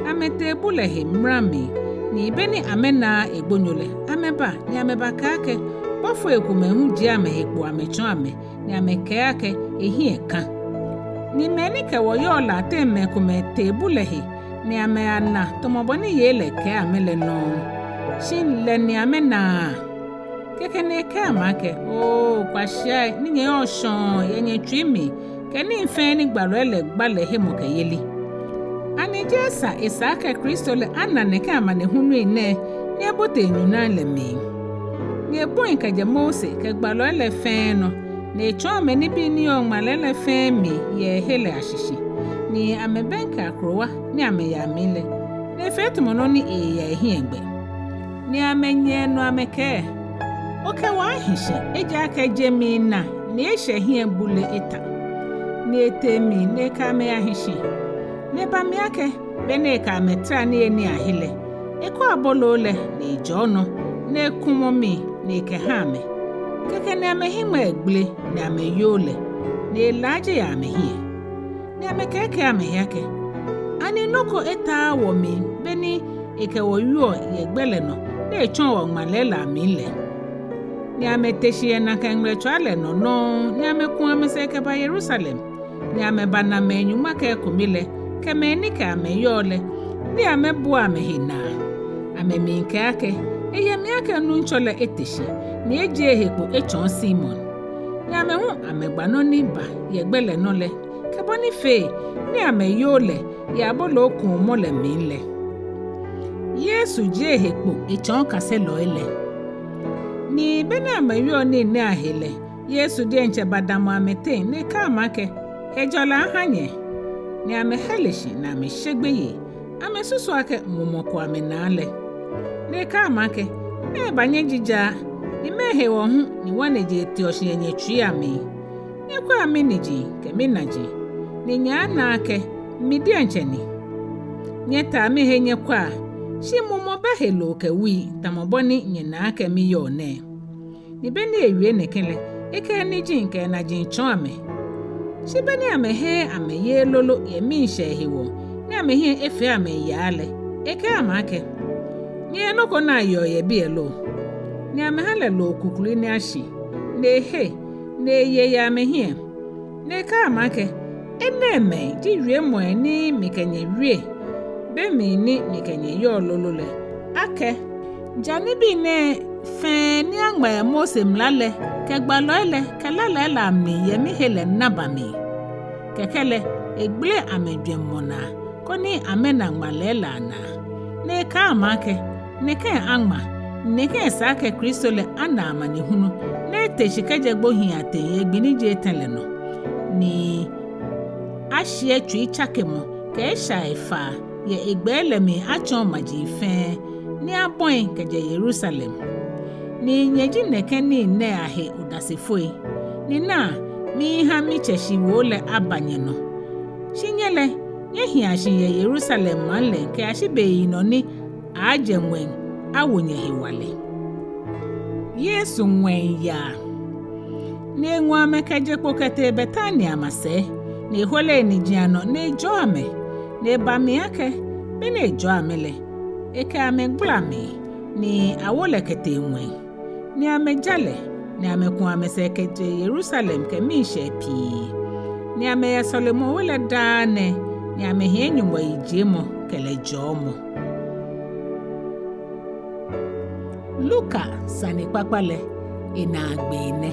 amɛtee bu lɛ he mra mli, ni be ni amɛnaaa egbonyo lɛ, amɛba ni amɛbakɛɛ akɛ bɔfoi komɛi hu jie amɛhe kpo amɛtsɔɔ amɛ, ni amɛkɛɛ akɛ ehiɛ ka. Ni mɛi ni kɛ wɔ yɔɔ lɛ ateŋ mɛi komɛi tee bu lɛ he, ni amɛyana tamɔ bɔ ni yei lɛ kɛɛ amɛ lɛ nɔŋŋ. Shi lɛ ni amɛnaaa. Kɛkɛ ni ekɛɛ amɛ akɛ: Oo, kwashiai ni nyɛyɔɔ shɔŋŋ yɛ nyɛtsui mli kɛ nii fɛɛ ni gbalɔi lɛ gba lɛ hemɔkɛyeli! Ani jeee sa esa akɛ Kristo lɛ ana nɛkɛ amanehului nɛɛ ni ebote enyɔŋ nɛɛ mli? Ni ebɔi kɛjɛ Mose kɛ gbalɔi lɛ fɛɛ nɔ, ni etsɔɔ amɛ nibii ni yɔɔ ŋmalɛi lɛ fɛɛ mli yɛ ehe lɛ ashishi. Ni amɛbɛŋkɛ akrowa ni amɛyaa mli lɛ, ni efee tamɔ nɔ ni eeya ehiɛ gbɛ. Ni amɛnyɛ enɔ amɛkɛɛ: Okɛ wɔ ahi shi, ejaakɛ je miina ni eshɛ hiɛ bule eta. Ni etee mli ni ekɛ amɛ yahi shi. Ni eba mli akɛ be ni ekɛ amɛ tara niyenii ahe lɛ, ekɔ aboloo lɛ ni ejɔɔ nɔ, ni ekumɔ mli ni ekɛha amɛ. Kɛkɛ ni amɛhiŋmɛii gbele ni amɛyoo lɛ, ni elaaje yɛ amɛhiɛ. Ni amɛkɛɛkɛɛ amɛhe akɛ: Ani nɔ ko etaaa wɔmli be ni ekɛ wɔ wieɔ yɛ gbɛ lɛ nɔ, ni etsɔɔ wɔ ŋmalɛi lɛ amli lɛ? Ni amɛte shi yɛ nakai ŋmɛlɛtswaa lɛ nɔ nɔŋŋ, ni amɛku amɛsɛɛ kɛba Yerusalem, ni amɛbana mɛi nyɔŋma kɛ ekome lɛ, kɛ mɛi ni kɛ amɛ yɔɔ lɛ, ni amɛbua amɛhe naa. Amɛmiikɛɛ akɛ, eyɛ mli akɛ Nuŋtsɔ lɛ ete shi, ni ejie ehe kpo etsɔɔ Simon. Ni amɛ hu amɛgba nɔ ni ba yɛ gbɛ lɛ nɔ lɛ, kɛ bɔ ni fee ni amɛyoo lɛ yɛ abolookuumɔ lɛ mli lɛ. Yesu jie ehe kpo etsɔɔ kaselɔi lɛ. Ni be ni amɛwieɔ nii nɛɛ ahe lɛ, Yesu diɛŋtsɛ badamɔ amɛteŋ ni ekɛɛ amɛ akɛ, hejɔlɛ aha nyɛ. Ni amɛhɛle shi ni amɛshe gbeyei, amɛsusu akɛ mumɔ ko amɛnaa lɛ. Ni ekɛɛ amɛ akɛ, mɛɛba nyɛjijaa, ni mɛɛ hewɔ hu ni ŋwanejee teɔ shi yɛ nyɛtsuii amli? Nyɛkwɛa miniji kɛ minaji, ni nyɛaana akɛ mi diɛŋtsɛ ni. Nyɛtaa mihe nyɛkwɛa, shi mumɔ bɛ heloo kɛ wui, tamɔ bɔ ni nyɛna akɛ miyɔɔ nɛɛ. Ni be ni ewie nɛkɛ lɛ, ekɛ eniji kɛ enaji tsɔɔ amɛ. Shi be ni amɛheee amɛyeee lolo yɛ miishɛɛ hewɔ, ni amɛhiɛ efee amɛ yaa lɛ, ekɛɛ amɛ akɛ, nyɛyɛ nɔ ko ni ayeɔ yɛ biɛ lo? Ni amɛha lɛ loo kuklui ni ashi, ni ehe, ni eye yɛ amɛhiɛ. Ni ekɛɛ amɛ akɛ, enɛɛmɛi ji wiemɔi ni mikɛ nyɛ wie be mli ni mikɛ nyɛ yɔɔ lolo lɛ, akɛ, ja nibii nɛɛ fɛɛ ni aŋma yɛ Mose mla lɛ kɛ gbalɔi lɛ kɛ lalɛi lɛ amli yɛ mihe lɛ na ba mli. Kɛkɛ lɛ egbele amɛjwɛŋmɔ naa, koni amɛna ŋmalɛi lɛ anaa. Ni ekɛɛ amɛ akɛ, nɛkɛ aŋma, nɛkɛ esa akɛ Kristo lɛ ana amanehunu, ni ete shi kɛjɛ gbohii ateŋ yɛ gbi ni ji etɛ lɛ nɔ, ni ashiɛ tsuitsakemɔ kɛ eshaifaa yɛ egbɛi lɛ mli atsɔɔ maji fɛɛ, ni abɔi kɛjɛ Yerusalem. Ni nyɛ ji nɛkɛ nii nɛɛ ahe odasefoi. Ni naa, miiha mitsɛ shiwoo lɛ aba nyɛnɔ. Shi nyɛ lɛ, nyɛhia shi yɛ Yerusalem maŋ lɛŋ kɛyashi beyinɔ ni aaajɛ ŋwɛi awo nyɛ hewalɛ. Yesu ŋwɛi yaa. Ni eŋɔ amɛ kɛje kpo kɛtee Betania masɛi, ni ehole eniji anɔ ni ejɔɔ amɛ, ni eba mli akɛ, be ni ejɔɔ amɛ lɛ, ekɛ amɛ gbala mli, ni awo lɛ kɛtee ŋwɛi. Ni amɛja lɛ, ni amɛku amɛsɛɛ kɛje Yerusalem kɛ miishɛɛ pii. Ni amɛyɛ sɔlemɔwe lɛ daa nɛɛ, ni amɛhiɛ Nyɔŋmɔ yijiemɔ kɛ lɛ jɔɔmɔ. Luka sanekpakpa lɛ, enaagbee nɛ.